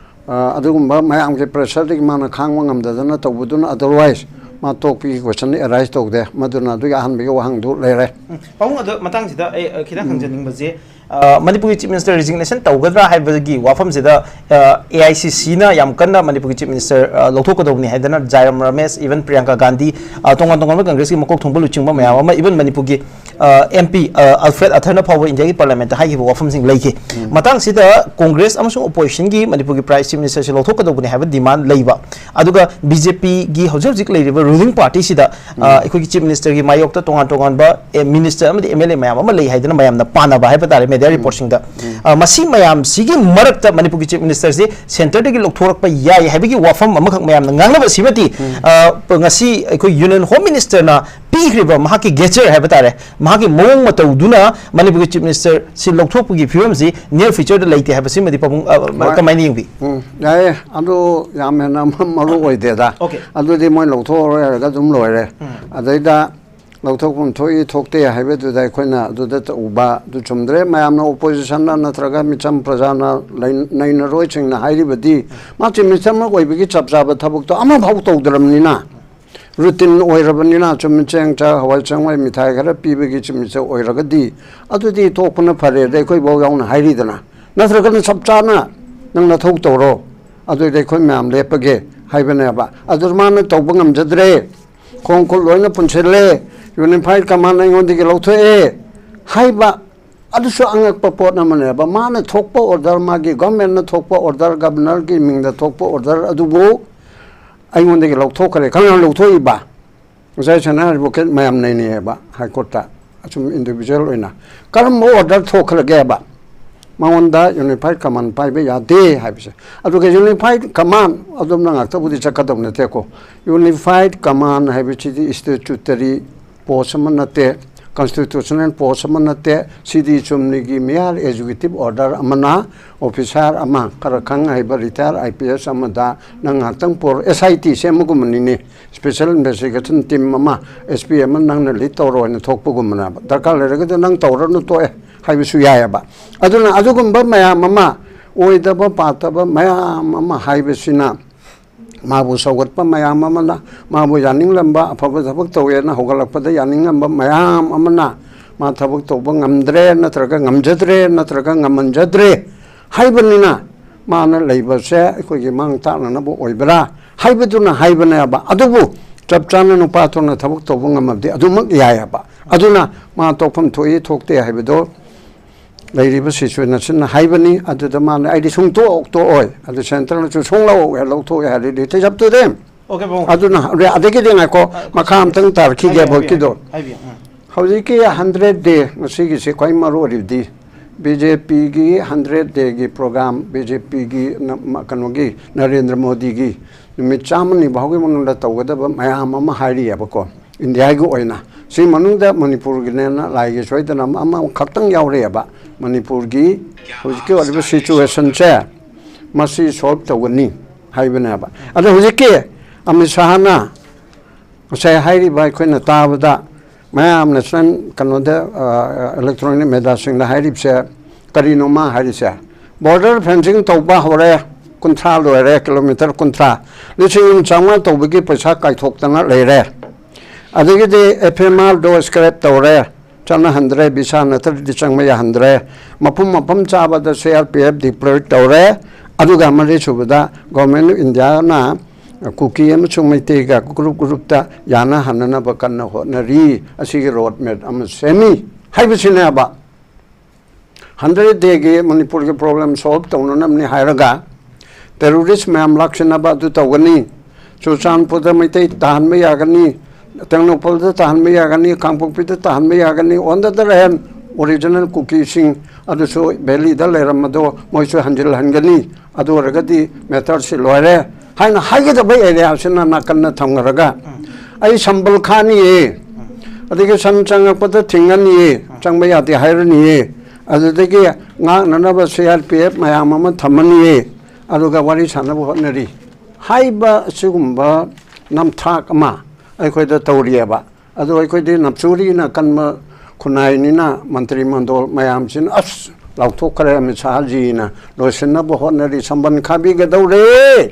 ꯑ, ꯑꯗꯨꯒꯨꯝꯕ ꯃꯌꯥꯝꯒꯤ pressure ꯗꯒꯤ ꯃꯥꯅ ꯈꯥꯡꯕ ꯉꯝꯗꯗꯅ ꯇꯧꯕꯗꯨꯅ, otherwise ꯃꯥ ꯇꯣꯛꯄꯒꯤ question ꯗꯤ arise ꯇꯧꯗꯦ꯫ ꯃꯗꯨꯅ ꯑꯗꯨꯒꯤ ꯑꯍꯥꯟꯕꯒꯤ ꯋꯥꯍꯪꯗꯨ ꯂꯩꯔꯦ꯫ ꯎꯝ, ꯄꯥꯕꯨꯡ, ꯑꯗꯣ ꯃꯇꯥꯡꯁꯤꯗ ꯑꯩ, ꯑ, ꯈꯤꯇꯪ ꯎꯝ꯫ ꯍꯪꯖꯅꯤꯡꯕꯁꯦ, ꯑ, ꯃꯅꯤꯄꯨꯔꯒꯤ Chief Minister resignation ꯇꯧꯒꯗ꯭ꯔꯥ ꯍꯥꯏꯕꯒꯤ ꯋꯥꯐꯝꯁꯤꯗ, ꯑ, A I C C ꯅ ꯌꯥꯝ ꯀꯟꯅ ꯃꯅꯤꯄꯨꯔꯒꯤ Chief Minister, ꯑ, ꯂꯧꯊꯣꯛꯀꯗꯧꯕꯅꯤ ꯍꯥꯏꯗꯅ ꯖꯥꯏꯔꯥꯝ ꯔꯃꯦꯁ, even ꯄ꯭ꯔꯤꯌꯥꯡꯀꯥ ꯒꯥꯟꯙꯤ, ꯑ, ꯇꯣꯉꯥꯟ ꯇꯣꯉꯥꯟꯕ Congress ꯀꯤ ꯃꯀꯣꯛ ꯊꯣꯡꯕ ꯂꯨꯆꯤꯡꯕ ꯃꯌꯥꯝ ꯑꯃ, even ꯃꯅꯤꯄꯨꯔꯒꯤ ꯑꯦꯝ ꯄꯤ ꯑꯜꯐ꯭ꯔꯦꯗ ꯑꯊꯔꯅ ꯐꯥꯎꯕ ꯏꯟꯗꯤꯌꯥꯒꯤ ꯄꯥꯔꯂꯤꯌꯥꯃꯦꯟꯠꯇ ꯍꯥꯏꯈꯤꯕ ꯋꯥꯐꯝꯁꯤꯡ ꯂꯩꯈꯤ꯫ ꯃꯇꯥꯡꯁꯤꯗ ꯀꯣꯡꯒ꯭ꯔꯦꯁ ꯑꯃꯁꯨꯡ ꯑꯣꯄꯣꯖꯤꯁꯟꯒꯤ ꯃꯅꯤꯄꯨꯔꯒꯤ ꯄ꯭ꯔꯥꯏꯝ ꯆꯤꯐ ꯃꯤꯅꯤꯁꯇꯔꯁꯤ ꯂꯧꯊꯣꯛꯀꯗꯧꯕꯅꯤ ꯍꯥꯏꯕ ꯗꯤꯃꯥꯟ ꯂꯩꯕ, ꯑꯗꯨꯒ ꯕꯤ ꯖꯦ ꯄꯤꯒꯤ ꯍꯧꯖꯤꯛ ꯍꯧꯖꯤꯛ ꯂꯩꯔꯤꯕ ꯔꯨꯂꯤꯡ ꯄꯥꯔꯇꯤꯁꯤꯗ ꯑ, ꯑꯩꯈꯣꯏꯒꯤ ꯆꯤꯐ ꯃꯤꯅꯤꯁꯇꯔꯒꯤ ꯃꯥꯌꯣꯛꯇ ꯇꯣꯉꯥꯟ ꯇꯣꯉꯥꯟꯕ ꯃꯤꯅꯤꯁꯇꯔ ꯑꯃꯗꯤ ꯑꯦꯝ ꯑꯦꯜ ꯑꯦ ꯃꯌꯥꯝ ꯑꯃ ꯂꯩ ꯍꯥꯏꯗꯅ ꯃꯌꯥꯝꯅ ꯄꯥꯅꯕ ꯍꯥꯏꯕ ꯇꯥꯔꯦ ꯃꯦꯗꯤꯌꯥ ꯔꯤꯄꯣꯔꯠꯁꯤꯡꯗ꯫ ꯑ, ꯃꯁꯤ ꯃꯌꯥꯝꯁꯤꯒꯤ ꯃꯔꯛꯇ ꯃꯅꯤꯄꯨꯔꯒꯤ ꯆꯤꯐ ꯃꯤꯅꯤꯁꯇꯔꯁꯤ ꯁꯦꯟꯇꯔꯗꯒꯤ ꯂꯧꯊꯣꯔꯛꯄ ꯌꯥꯏ ꯍꯥꯏꯕꯒꯤ ꯋꯥꯐꯝ ꯑꯃꯈꯛ ꯃꯌꯥꯝꯅ ꯉꯥꯡꯅꯕꯁꯤꯃꯗꯤ, ꯑ, ꯉꯁꯤ ꯑꯩꯈꯣꯏ ꯌꯨꯅꯤꯌꯟ ꯍꯣꯝ ꯃꯤꯅꯤꯁꯇꯔꯅ ꯄꯤꯈ꯭ꯔꯤꯕ ꯃꯍꯥꯛꯀꯤ ꯒꯦꯖꯔ ꯍꯥꯏꯕ ꯇꯥꯔꯦ, ꯃꯍꯥꯛꯀꯤ ꯃꯑꯣꯡ ꯃꯇꯧꯗꯨꯅ ꯃꯅꯤꯄꯨꯔꯒꯤ ꯆꯤꯐ ꯃꯤꯅꯤꯁꯇꯔꯁꯤ ꯂꯧꯊꯣꯛꯄꯒꯤ ꯐꯤꯕꯝꯁꯤ ꯅꯤꯌꯔ ꯐ꯭ꯌꯨꯆꯔꯗ ꯂꯩꯇꯦ ꯍꯥꯏꯕꯁꯤꯃꯗꯤ ꯄꯥꯕꯨꯡ, ꯑ, ꯍꯣꯏ꯫ ꯀꯃꯥꯏꯅ ꯌꯦꯡꯕꯤ? ꯎꯝ, ꯌꯥꯏꯌꯦ꯫ ꯑꯗꯨ ꯌꯥꯝ ꯍꯦꯟꯅ ꯃ-, ꯃꯔꯨ ꯑꯣꯏꯗꯦꯗ꯫ ꯑꯣꯀꯦ꯫ ꯑꯗꯨꯗꯤ ꯃꯣꯏ ꯂꯧꯊꯣꯛꯑꯔꯣꯏ ꯍꯥꯏꯔꯒ ꯑꯗꯨꯝ ꯂꯣꯏꯔꯦ꯫ ꯎꯝ꯫ ꯑꯗꯩꯗ ꯂꯧꯊꯣꯛꯐꯝ ꯊꯣꯛꯏ ꯊꯣꯛꯇꯦ ꯍꯥꯏꯕꯗꯨꯗ ꯑꯩꯈꯣꯏꯅ ꯑꯗꯨꯗ ꯇꯧꯕ ꯑꯗꯨ ꯆꯨꯝꯗ꯭ꯔꯦ꯫ ꯃꯌꯥꯝꯅ, ꯑꯣꯄꯣꯖꯤꯁꯟꯅ ꯅꯠꯇ꯭ꯔꯒ ꯃꯤꯆꯝ ꯄ꯭ꯔꯖꯥꯅ ꯂꯩ-, ꯅꯩꯅꯔꯣꯏꯁꯤꯡꯅ ꯍꯥꯏꯔꯤꯕꯗꯤ ꯃꯥ ꯆꯤꯐ ꯃꯤꯅꯤꯁꯇꯔ ꯑꯃ ꯑꯣꯏꯕꯒꯤ ꯆꯞ ꯆꯥꯕ ꯊꯕꯛꯇꯣ ꯑꯃꯐꯥꯎ ꯇꯧꯗ꯭ꯔꯕꯅꯤꯅ, ꯔꯨꯇꯤꯟ ꯑꯣꯏꯔꯕꯅꯤꯅ, ꯆꯨꯝꯅ ꯆꯦꯡ ꯆꯥꯛ ꯍꯋꯥꯏ ꯆꯦꯡꯋꯥꯏ ꯃꯤꯊꯥꯏ ꯈꯔ ꯄꯤꯕꯒꯤ ꯆꯤꯐ ꯃꯤꯅꯤꯁꯇꯔ ꯑꯣꯏꯔꯒꯗꯤ ꯑꯗꯨꯗꯤ ꯇꯣꯛꯄꯅ ꯐꯔꯦ꯫ ꯑꯗ ꯑꯩꯈꯣꯏꯐꯥꯎ ꯌꯥꯎꯅ ꯍꯥꯏꯔꯤꯗꯅ, ꯅꯠꯇ꯭ꯔꯒꯅ ꯆꯞ ꯆꯥꯅ ꯅꯪ ꯅꯊꯧ ꯇꯧꯔꯣ, ꯑꯗꯨꯏꯗꯤ ꯑꯩꯈꯣꯏ ꯃꯌꯥꯝ ꯂꯦꯞꯄꯒꯦ ꯍꯥꯏꯕꯅꯦꯕ꯫ ꯑꯗꯨ ꯃꯥꯅ ꯇꯧꯕ ꯉꯝꯖꯗ꯭ꯔꯦ, ꯈꯣꯡ ꯈꯨꯠ ꯂꯣꯏꯅ ꯄꯨꯟꯁꯤꯜꯂꯦ, ꯌꯨꯅꯤꯐꯥꯏꯠ ꯀꯃꯥꯟ ꯑꯩꯉꯣꯟꯗꯒꯤ ꯂꯧꯊꯣꯛꯑꯦ ꯍꯥꯏꯕ, ꯑꯗꯨꯁꯨ ꯑꯉꯛꯄ ꯄꯣꯠ ꯑꯃꯅꯦꯕ꯫ ꯃꯥꯅ ꯊꯣꯛꯄ ꯑꯣꯔꯗꯔ, ꯃꯥꯒꯤ ꯒꯚꯔꯟꯃꯦꯟꯠꯅ ꯊꯣꯛꯄ ꯑꯣꯔꯗꯔ, ꯒꯚꯔꯅꯔꯒꯤ ꯃꯤꯡꯗ ꯊꯣꯛꯄ ꯑꯣꯔꯗꯔ ꯑꯗꯨꯕꯨ ꯑꯩꯉꯣꯟꯗꯒꯤ ꯂꯧꯊꯣꯛꯈ꯭ꯔꯦ꯫ ꯀꯅꯥꯅ ꯂꯧꯊꯣꯛꯏꯕ? ꯉꯁꯥꯏ ꯁꯅꯥ ꯑꯦꯗꯚꯣꯀꯦꯠ ꯃꯌꯥꯝ ꯅꯩꯅꯩꯌꯦꯕ ꯍꯥꯏ ꯀꯣꯔꯠꯇ, ꯑꯁꯨꯝ ꯏꯟꯗꯤꯕꯤꯖꯨꯋꯦꯜ ꯑꯣꯏꯅ꯫ ꯀꯔꯝꯕ ꯑꯣꯔꯗꯔ ꯊꯣꯛꯈ꯭ꯔꯒꯦꯕ? ꯃꯉꯣꯟꯗ ꯌꯨꯅꯤꯐꯥꯏꯠ ꯀꯃꯥꯟ ꯄꯥꯏꯕ ꯌꯥꯗꯦ ꯍꯥꯏꯕꯁꯦ꯫ ꯑꯗꯨꯒ ꯌꯨꯅꯤꯐꯥꯏꯠ ꯀꯃꯥꯟ ꯑꯗꯣꯝꯅ ꯉꯥꯛꯇꯕꯨꯗꯤ ꯆꯠꯀꯗꯧ ꯅꯠꯇꯦꯀꯣ꯫ ꯌꯨꯅꯤꯐꯥꯏꯠ ꯀꯃꯥꯟ ꯍꯥꯏꯕꯁꯤꯗꯤ ꯁ꯭ꯇꯦꯆꯨꯇꯔꯤ ꯄꯣꯁ ꯑꯃ ꯅꯠꯇꯦ, ꯀꯟꯁꯇꯤꯇ꯭ꯌꯨꯁꯅꯦꯜ ꯄꯣꯁ ꯑꯃ ꯅꯠꯇꯦ꯫ ꯁꯤꯗꯤ ꯆꯨꯝꯅꯒꯤ ꯃꯤꯌꯥꯔ ꯑꯦꯛꯖꯤꯀ꯭ꯌꯨꯇꯤꯚ ꯑꯣꯔꯗꯔ ꯑꯃꯅ ꯑꯣꯐꯤꯁꯥꯔ ꯑꯃ ꯈꯔ ꯈꯪ ꯍꯩꯕ ꯔꯤꯇꯥꯌꯔ ꯑꯥꯏ ꯄꯤ ꯑꯦꯁ ꯑꯃꯗ ꯅꯪ ꯉꯥꯏꯍꯥꯛꯇꯪ ꯄꯣꯔꯣ, ꯑꯦꯁ ꯑꯥꯏ ꯇꯤ ꯁꯦꯝꯕꯒꯨꯝꯕꯅꯤꯅꯦ꯫ ꯁ꯭ꯄꯦꯁꯦꯜ ꯏꯟꯚꯦꯁꯇꯤꯒꯦꯁꯟ ꯇꯤꯝ ꯑꯃ, ꯑꯦꯁ ꯄꯤ ꯑꯃ ꯅꯪꯅ ꯂꯤꯗ ꯇꯧꯔꯣ ꯍꯥꯏꯅ ꯊꯣꯛꯄꯒꯨꯝꯕꯅꯦꯕ꯫ ꯗꯔꯀꯥꯔ ꯂꯩꯔꯒꯗꯤ ꯅꯪ ꯇꯧꯔꯅꯨ, ꯇꯣꯛꯑꯦ ꯍꯥꯏꯕꯁꯨ ꯌꯥꯏꯑꯕ꯫ ꯑꯗꯨꯅ ꯑꯗꯨꯒꯨꯝꯕ ꯃꯌꯥꯝ ꯑꯃ, ꯑꯣꯏꯗꯕ ꯄꯥꯗꯕ ꯃꯌꯥꯝ ꯑꯃ ꯍꯥꯏꯕꯁꯤꯅ ꯃꯥꯕꯨ ꯁꯧꯒꯠꯄ ꯃꯌꯥꯝ ꯑꯃꯅ, ꯃꯥꯕꯨ ꯌꯥꯅꯤꯡꯂꯝꯕ, ꯑꯐꯕ ꯊꯕꯛ ꯇꯧꯋꯦꯅ ꯍꯧꯒꯠꯂꯛꯄꯗ ꯌꯥꯅꯤꯡꯂꯝꯕ ꯃꯌꯥꯝ ꯑꯃꯅ ꯃꯥ ꯊꯕꯛ ꯇꯧꯕ ꯉꯝꯗ꯭ꯔꯦ, ꯅꯠꯇ꯭ꯔꯒ ꯉꯝꯖꯗ꯭ꯔꯦ, ꯅꯠꯇ꯭ꯔꯒ ꯉꯝꯍꯟꯖꯗ꯭ꯔꯦ ꯍꯥꯏꯕꯅꯤꯅ, ꯃꯥꯅ ꯂꯩꯕꯁꯦ ꯑꯩꯈꯣꯏꯒꯤ ꯃꯥꯡ ꯇꯥꯛꯅꯅꯕ ꯑꯣꯏꯕ꯭ꯔꯥ ꯍꯥꯏꯕꯗꯨꯅ ꯍꯥꯏꯕꯅꯦꯕ꯫ ꯑꯗꯨꯕꯨ ꯆꯞ ꯆꯥꯅ ꯅꯨꯄꯥ ꯊꯣꯛꯅ ꯊꯕꯛ ꯇꯧꯕ ꯉꯝꯃꯕꯗꯤ ꯑꯗꯨꯃꯛ ꯌꯥꯏꯑꯕ꯫ ꯑꯗꯨꯅ ꯃꯥ ꯇꯣꯛꯐꯝ ꯊꯣꯛꯏ ꯊꯣꯛꯇꯦ ꯍꯥꯏꯕꯗꯣ ꯂꯩꯔꯤꯕ ꯁꯤꯆꯨꯋꯦꯁꯟꯅ ꯍꯥꯏꯕꯅꯤ꯫ ꯑꯗꯨꯗ ꯃꯥꯅ "ꯑꯩꯗꯤ ꯁꯨꯡꯇꯣꯛ ꯇꯣꯛꯑꯣꯏ, ꯑꯗꯨ ꯁꯦꯟꯇꯔꯅꯁꯨ ꯁꯨꯡꯂꯧ ꯍꯦꯛ ꯂꯧꯊꯣꯛꯑꯣꯏ" ꯍꯥꯏꯔꯗꯤ, "It is up to them"꯫ Okay ꯄꯥꯕꯨꯡ꯫ ꯑꯗꯨꯅ ꯑꯗꯒꯤꯗꯤ ꯉꯥꯏꯈꯣ, ꯑ, ꯃꯈꯥ ꯑꯝꯇꯪ ꯇꯥꯔꯛꯈꯤꯒꯦ ꯍꯥꯏꯕꯤꯌꯨ, ꯚꯣꯠꯀꯤꯗꯣ꯫ ꯍꯥꯏꯕꯤꯌꯨ, ꯎꯝ꯫ ꯍꯧꯖꯤꯛꯀꯤ ꯍꯟꯗ꯭ꯔꯦꯠ ꯗꯦ ꯉꯁꯤꯒꯤꯁꯤ ꯈ꯭ꯋꯥꯏ ꯃꯔꯨ ꯑꯣꯏꯔꯤꯕꯗꯤ ꯕꯤ ꯖꯦ ꯄꯤꯒꯤ ꯍꯟꯗ꯭ꯔꯦꯠ ꯗꯦꯒꯤ ꯄ꯭ꯔꯣꯒ꯭ꯔꯥꯝ, ꯕꯤ ꯖꯦ ꯄꯤꯒꯤ ꯀꯩꯅꯣꯒꯤ, ꯅꯔꯦꯟꯗ꯭ꯔ ꯃꯣꯗꯤꯒꯤ ꯅꯨꯃꯤꯠ ꯆꯥꯝꯃꯅꯤ ꯐꯥꯎꯒꯤ ꯃꯅꯨꯡꯗ ꯇꯧꯒꯗꯕ ꯃꯌꯥꯝ ꯑꯃ ꯍꯥꯏꯔꯤꯑꯕꯀꯣ, ꯏꯟꯗꯤꯌꯥꯒꯤ ꯑꯣꯏꯅ꯫ ꯁꯤ ꯃꯅꯨꯡꯗ ꯃꯅꯤꯄꯨꯔꯒꯤꯅꯦꯅ ꯂꯥꯏꯒꯤ ꯁꯣꯏꯗꯅ ꯑꯃ, ꯑꯃꯈꯛꯇꯪ ꯌꯥꯎꯔꯛꯑꯦꯕ꯫ ꯃꯅꯤꯄꯨꯔꯒꯤ ꯍꯧꯖꯤꯛꯀꯤ ꯑꯣꯏꯔꯤꯕ ꯁꯤꯆꯨꯋꯦꯁꯟꯁꯦ ꯃꯁꯤ ꯁꯣꯜꯕ ꯇꯧꯒꯅꯤ ꯍꯥꯏꯕꯅꯦꯕ꯫ ꯑꯗꯣ ꯍꯧꯖꯤꯛꯀꯤ ꯑꯃꯤꯠ ꯁꯥꯍꯅ ꯉꯁꯥꯏ ꯍꯥꯏꯔꯤꯕ, ꯑꯩꯈꯣꯏꯅ ꯇꯥꯕꯗ ꯃꯌꯥꯝꯅ ꯁꯨꯃꯥꯏꯅ ꯀꯩꯅꯣꯗ, ꯑ, ꯏꯂꯦꯛꯇ꯭ꯔꯣꯅꯤꯛ ꯃꯦꯗꯤꯌꯥꯁꯤꯡꯗ ꯍꯥꯏꯔꯤꯕꯁꯦ ꯀꯔꯤꯅꯣ ꯃꯥ ꯍꯥꯏꯔꯤꯁꯦ? ꯕꯣꯔꯗꯔ ꯐꯦꯟꯁꯤꯡ ꯇꯧꯕ ꯍꯧꯔꯦ, ꯀꯨꯟꯊ꯭ꯔꯥ ꯂꯣꯏꯔꯦ, ꯀꯤꯂꯣꯃꯤꯇꯔ ꯀꯨꯟꯊ꯭ꯔꯥ, ꯂꯤꯁꯤꯡ ꯑꯃ ꯆꯥꯝꯃꯉꯥ ꯇꯧꯕꯒꯤ ꯄꯩꯁꯥ ꯀꯥꯏꯊꯣꯛꯇꯅ ꯂꯩꯔꯦ꯫ ꯑꯗꯒꯤꯗꯤ ꯑꯦꯐ ꯑꯦꯝ ꯑꯥꯔꯗꯣ ꯁ꯭ꯀ꯭ꯔꯦꯞ ꯇꯧꯔꯦ, ꯆꯠꯅꯍꯟꯗ꯭ꯔꯦ, ꯚꯤꯁꯥ ꯅꯠꯇ꯭ꯔꯗꯤ ꯆꯪꯕ ꯌꯥꯍꯟꯗ꯭ꯔꯦ꯫ ꯃꯐꯝ ꯃꯐꯝ ꯆꯥꯕꯗ C R P F deploy ꯇꯧꯔꯦ꯫ ꯑꯗꯨꯒ ꯃꯔꯤꯁꯨꯕꯗ ꯒꯣꯔꯃꯦꯟ ꯑꯣꯐ ꯏꯟꯗꯤꯌꯥꯅ ꯀꯨꯀꯤ ꯑꯃꯁꯨꯡ ꯃꯩꯇꯩꯒ ꯒ꯭ꯔꯨꯞ ꯒ꯭ꯔꯨꯞꯇ ꯌꯥꯅꯍꯟꯅꯅꯕ ꯀꯟꯅ ꯍꯣꯠꯅꯔꯤ꯫ ꯑꯁꯤꯒꯤ ꯔꯣꯗ ꯃꯦꯞ ꯑꯃ ꯁꯦꯝꯃꯤ ꯍꯥꯏꯕꯁꯤꯅꯦꯕ꯫ ꯍꯟꯗ꯭ꯔꯦꯠ ꯗꯦꯒꯤ ꯃꯅꯤꯄꯨꯔꯒꯤ ꯄ꯭ꯔꯣꯕ꯭ꯂꯦꯝ ꯁꯣꯜꯕ ꯇꯧꯅꯅꯕꯅꯤ ꯍꯥꯏꯔꯒ ꯇꯦꯔꯣꯔꯤꯁ ꯃꯌꯥꯝ ꯂꯥꯛꯁꯤꯟꯅꯕ ꯑꯗꯨ ꯇꯧꯒꯅꯤ, ꯆꯨꯔꯆꯥꯟꯄꯨꯔꯗ ꯃꯩꯇꯩ ꯇꯥꯍꯟꯕ ꯌꯥꯒꯅꯤ, ꯇꯦꯡꯅꯧꯄꯜꯗ ꯇꯥꯍꯟꯕ ꯌꯥꯒꯅꯤ, ꯀꯥꯡꯄꯣꯛꯄꯤꯗ ꯇꯥꯍꯟꯕ ꯌꯥꯒꯅꯤ꯫ On the other hand, original ꯀꯨꯀꯤꯁꯤꯡ ꯑꯗꯨꯁꯨ ꯚꯦꯂꯤꯗ ꯂꯩꯔꯝꯕꯗꯣ ꯃꯣꯏꯁꯨ ꯍꯟꯖꯤꯜꯍꯟꯒꯅꯤ꯫ ꯑꯗꯨ ꯑꯣꯏꯔꯒꯗꯤ ꯃꯦꯇꯔꯁꯤ ꯂꯣꯏꯔꯦ ꯍꯥꯏꯅ ꯍꯥꯏꯒꯗꯕ ꯑꯦꯔꯤꯌꯥꯁꯤꯅ ꯅꯥꯀꯟꯗ ꯊꯝꯈ꯭ꯔꯒ, "ꯑꯩ ꯁꯝꯕꯜ ꯈꯥꯅꯤꯌꯦ, ꯑꯗꯒꯤ ꯁꯟ ꯆꯪꯉꯛꯄꯗ ꯊꯤꯡꯉꯅꯤꯌꯦ, ꯆꯪꯕ ꯌꯥꯗꯦ ꯍꯥꯏꯔꯅꯤꯌꯦ, ꯑꯗꯨꯗꯒꯤ ꯉꯥꯛꯅꯅꯕ ꯁꯤ ꯑꯥꯔ ꯄꯤ ꯑꯦꯐ ꯃꯌꯥꯝ ꯑꯃ ꯊꯝꯃꯅꯤꯌꯦ, ꯑꯗꯨꯒ ꯋꯥꯔꯤ ꯁꯥꯟꯅꯕ ꯍꯣꯠꯅꯔꯤ" ꯍꯥꯏꯕ ꯑꯁꯤꯒꯨꯝꯕ ꯅꯝꯊꯥꯛ ꯑꯃ ꯑꯩꯈꯣꯏꯗ ꯇꯧꯔꯤꯑꯕ꯫ ꯑꯗꯣ ꯑꯩꯈꯣꯏꯗꯤ ꯅꯞꯆꯨꯔꯤꯅ ꯀꯟꯕ ꯈꯨꯟꯅꯥꯏꯅꯤꯅ ꯃꯟꯇ꯭ꯔꯤ ꯃꯟꯗꯣꯜ ꯃꯌꯥꯝꯁꯤꯅ "ꯑꯁ, ꯂꯥꯎꯊꯣꯛꯈ꯭ꯔꯦ ꯑꯃꯤꯠ ꯁꯥꯍꯖꯤꯅ", ꯂꯣꯏꯁꯤꯟꯅꯕ ꯍꯣꯠꯅꯔꯤ꯫ ꯁꯝꯕꯟ ꯈꯥꯕꯤꯒꯗꯧꯔꯦ꯫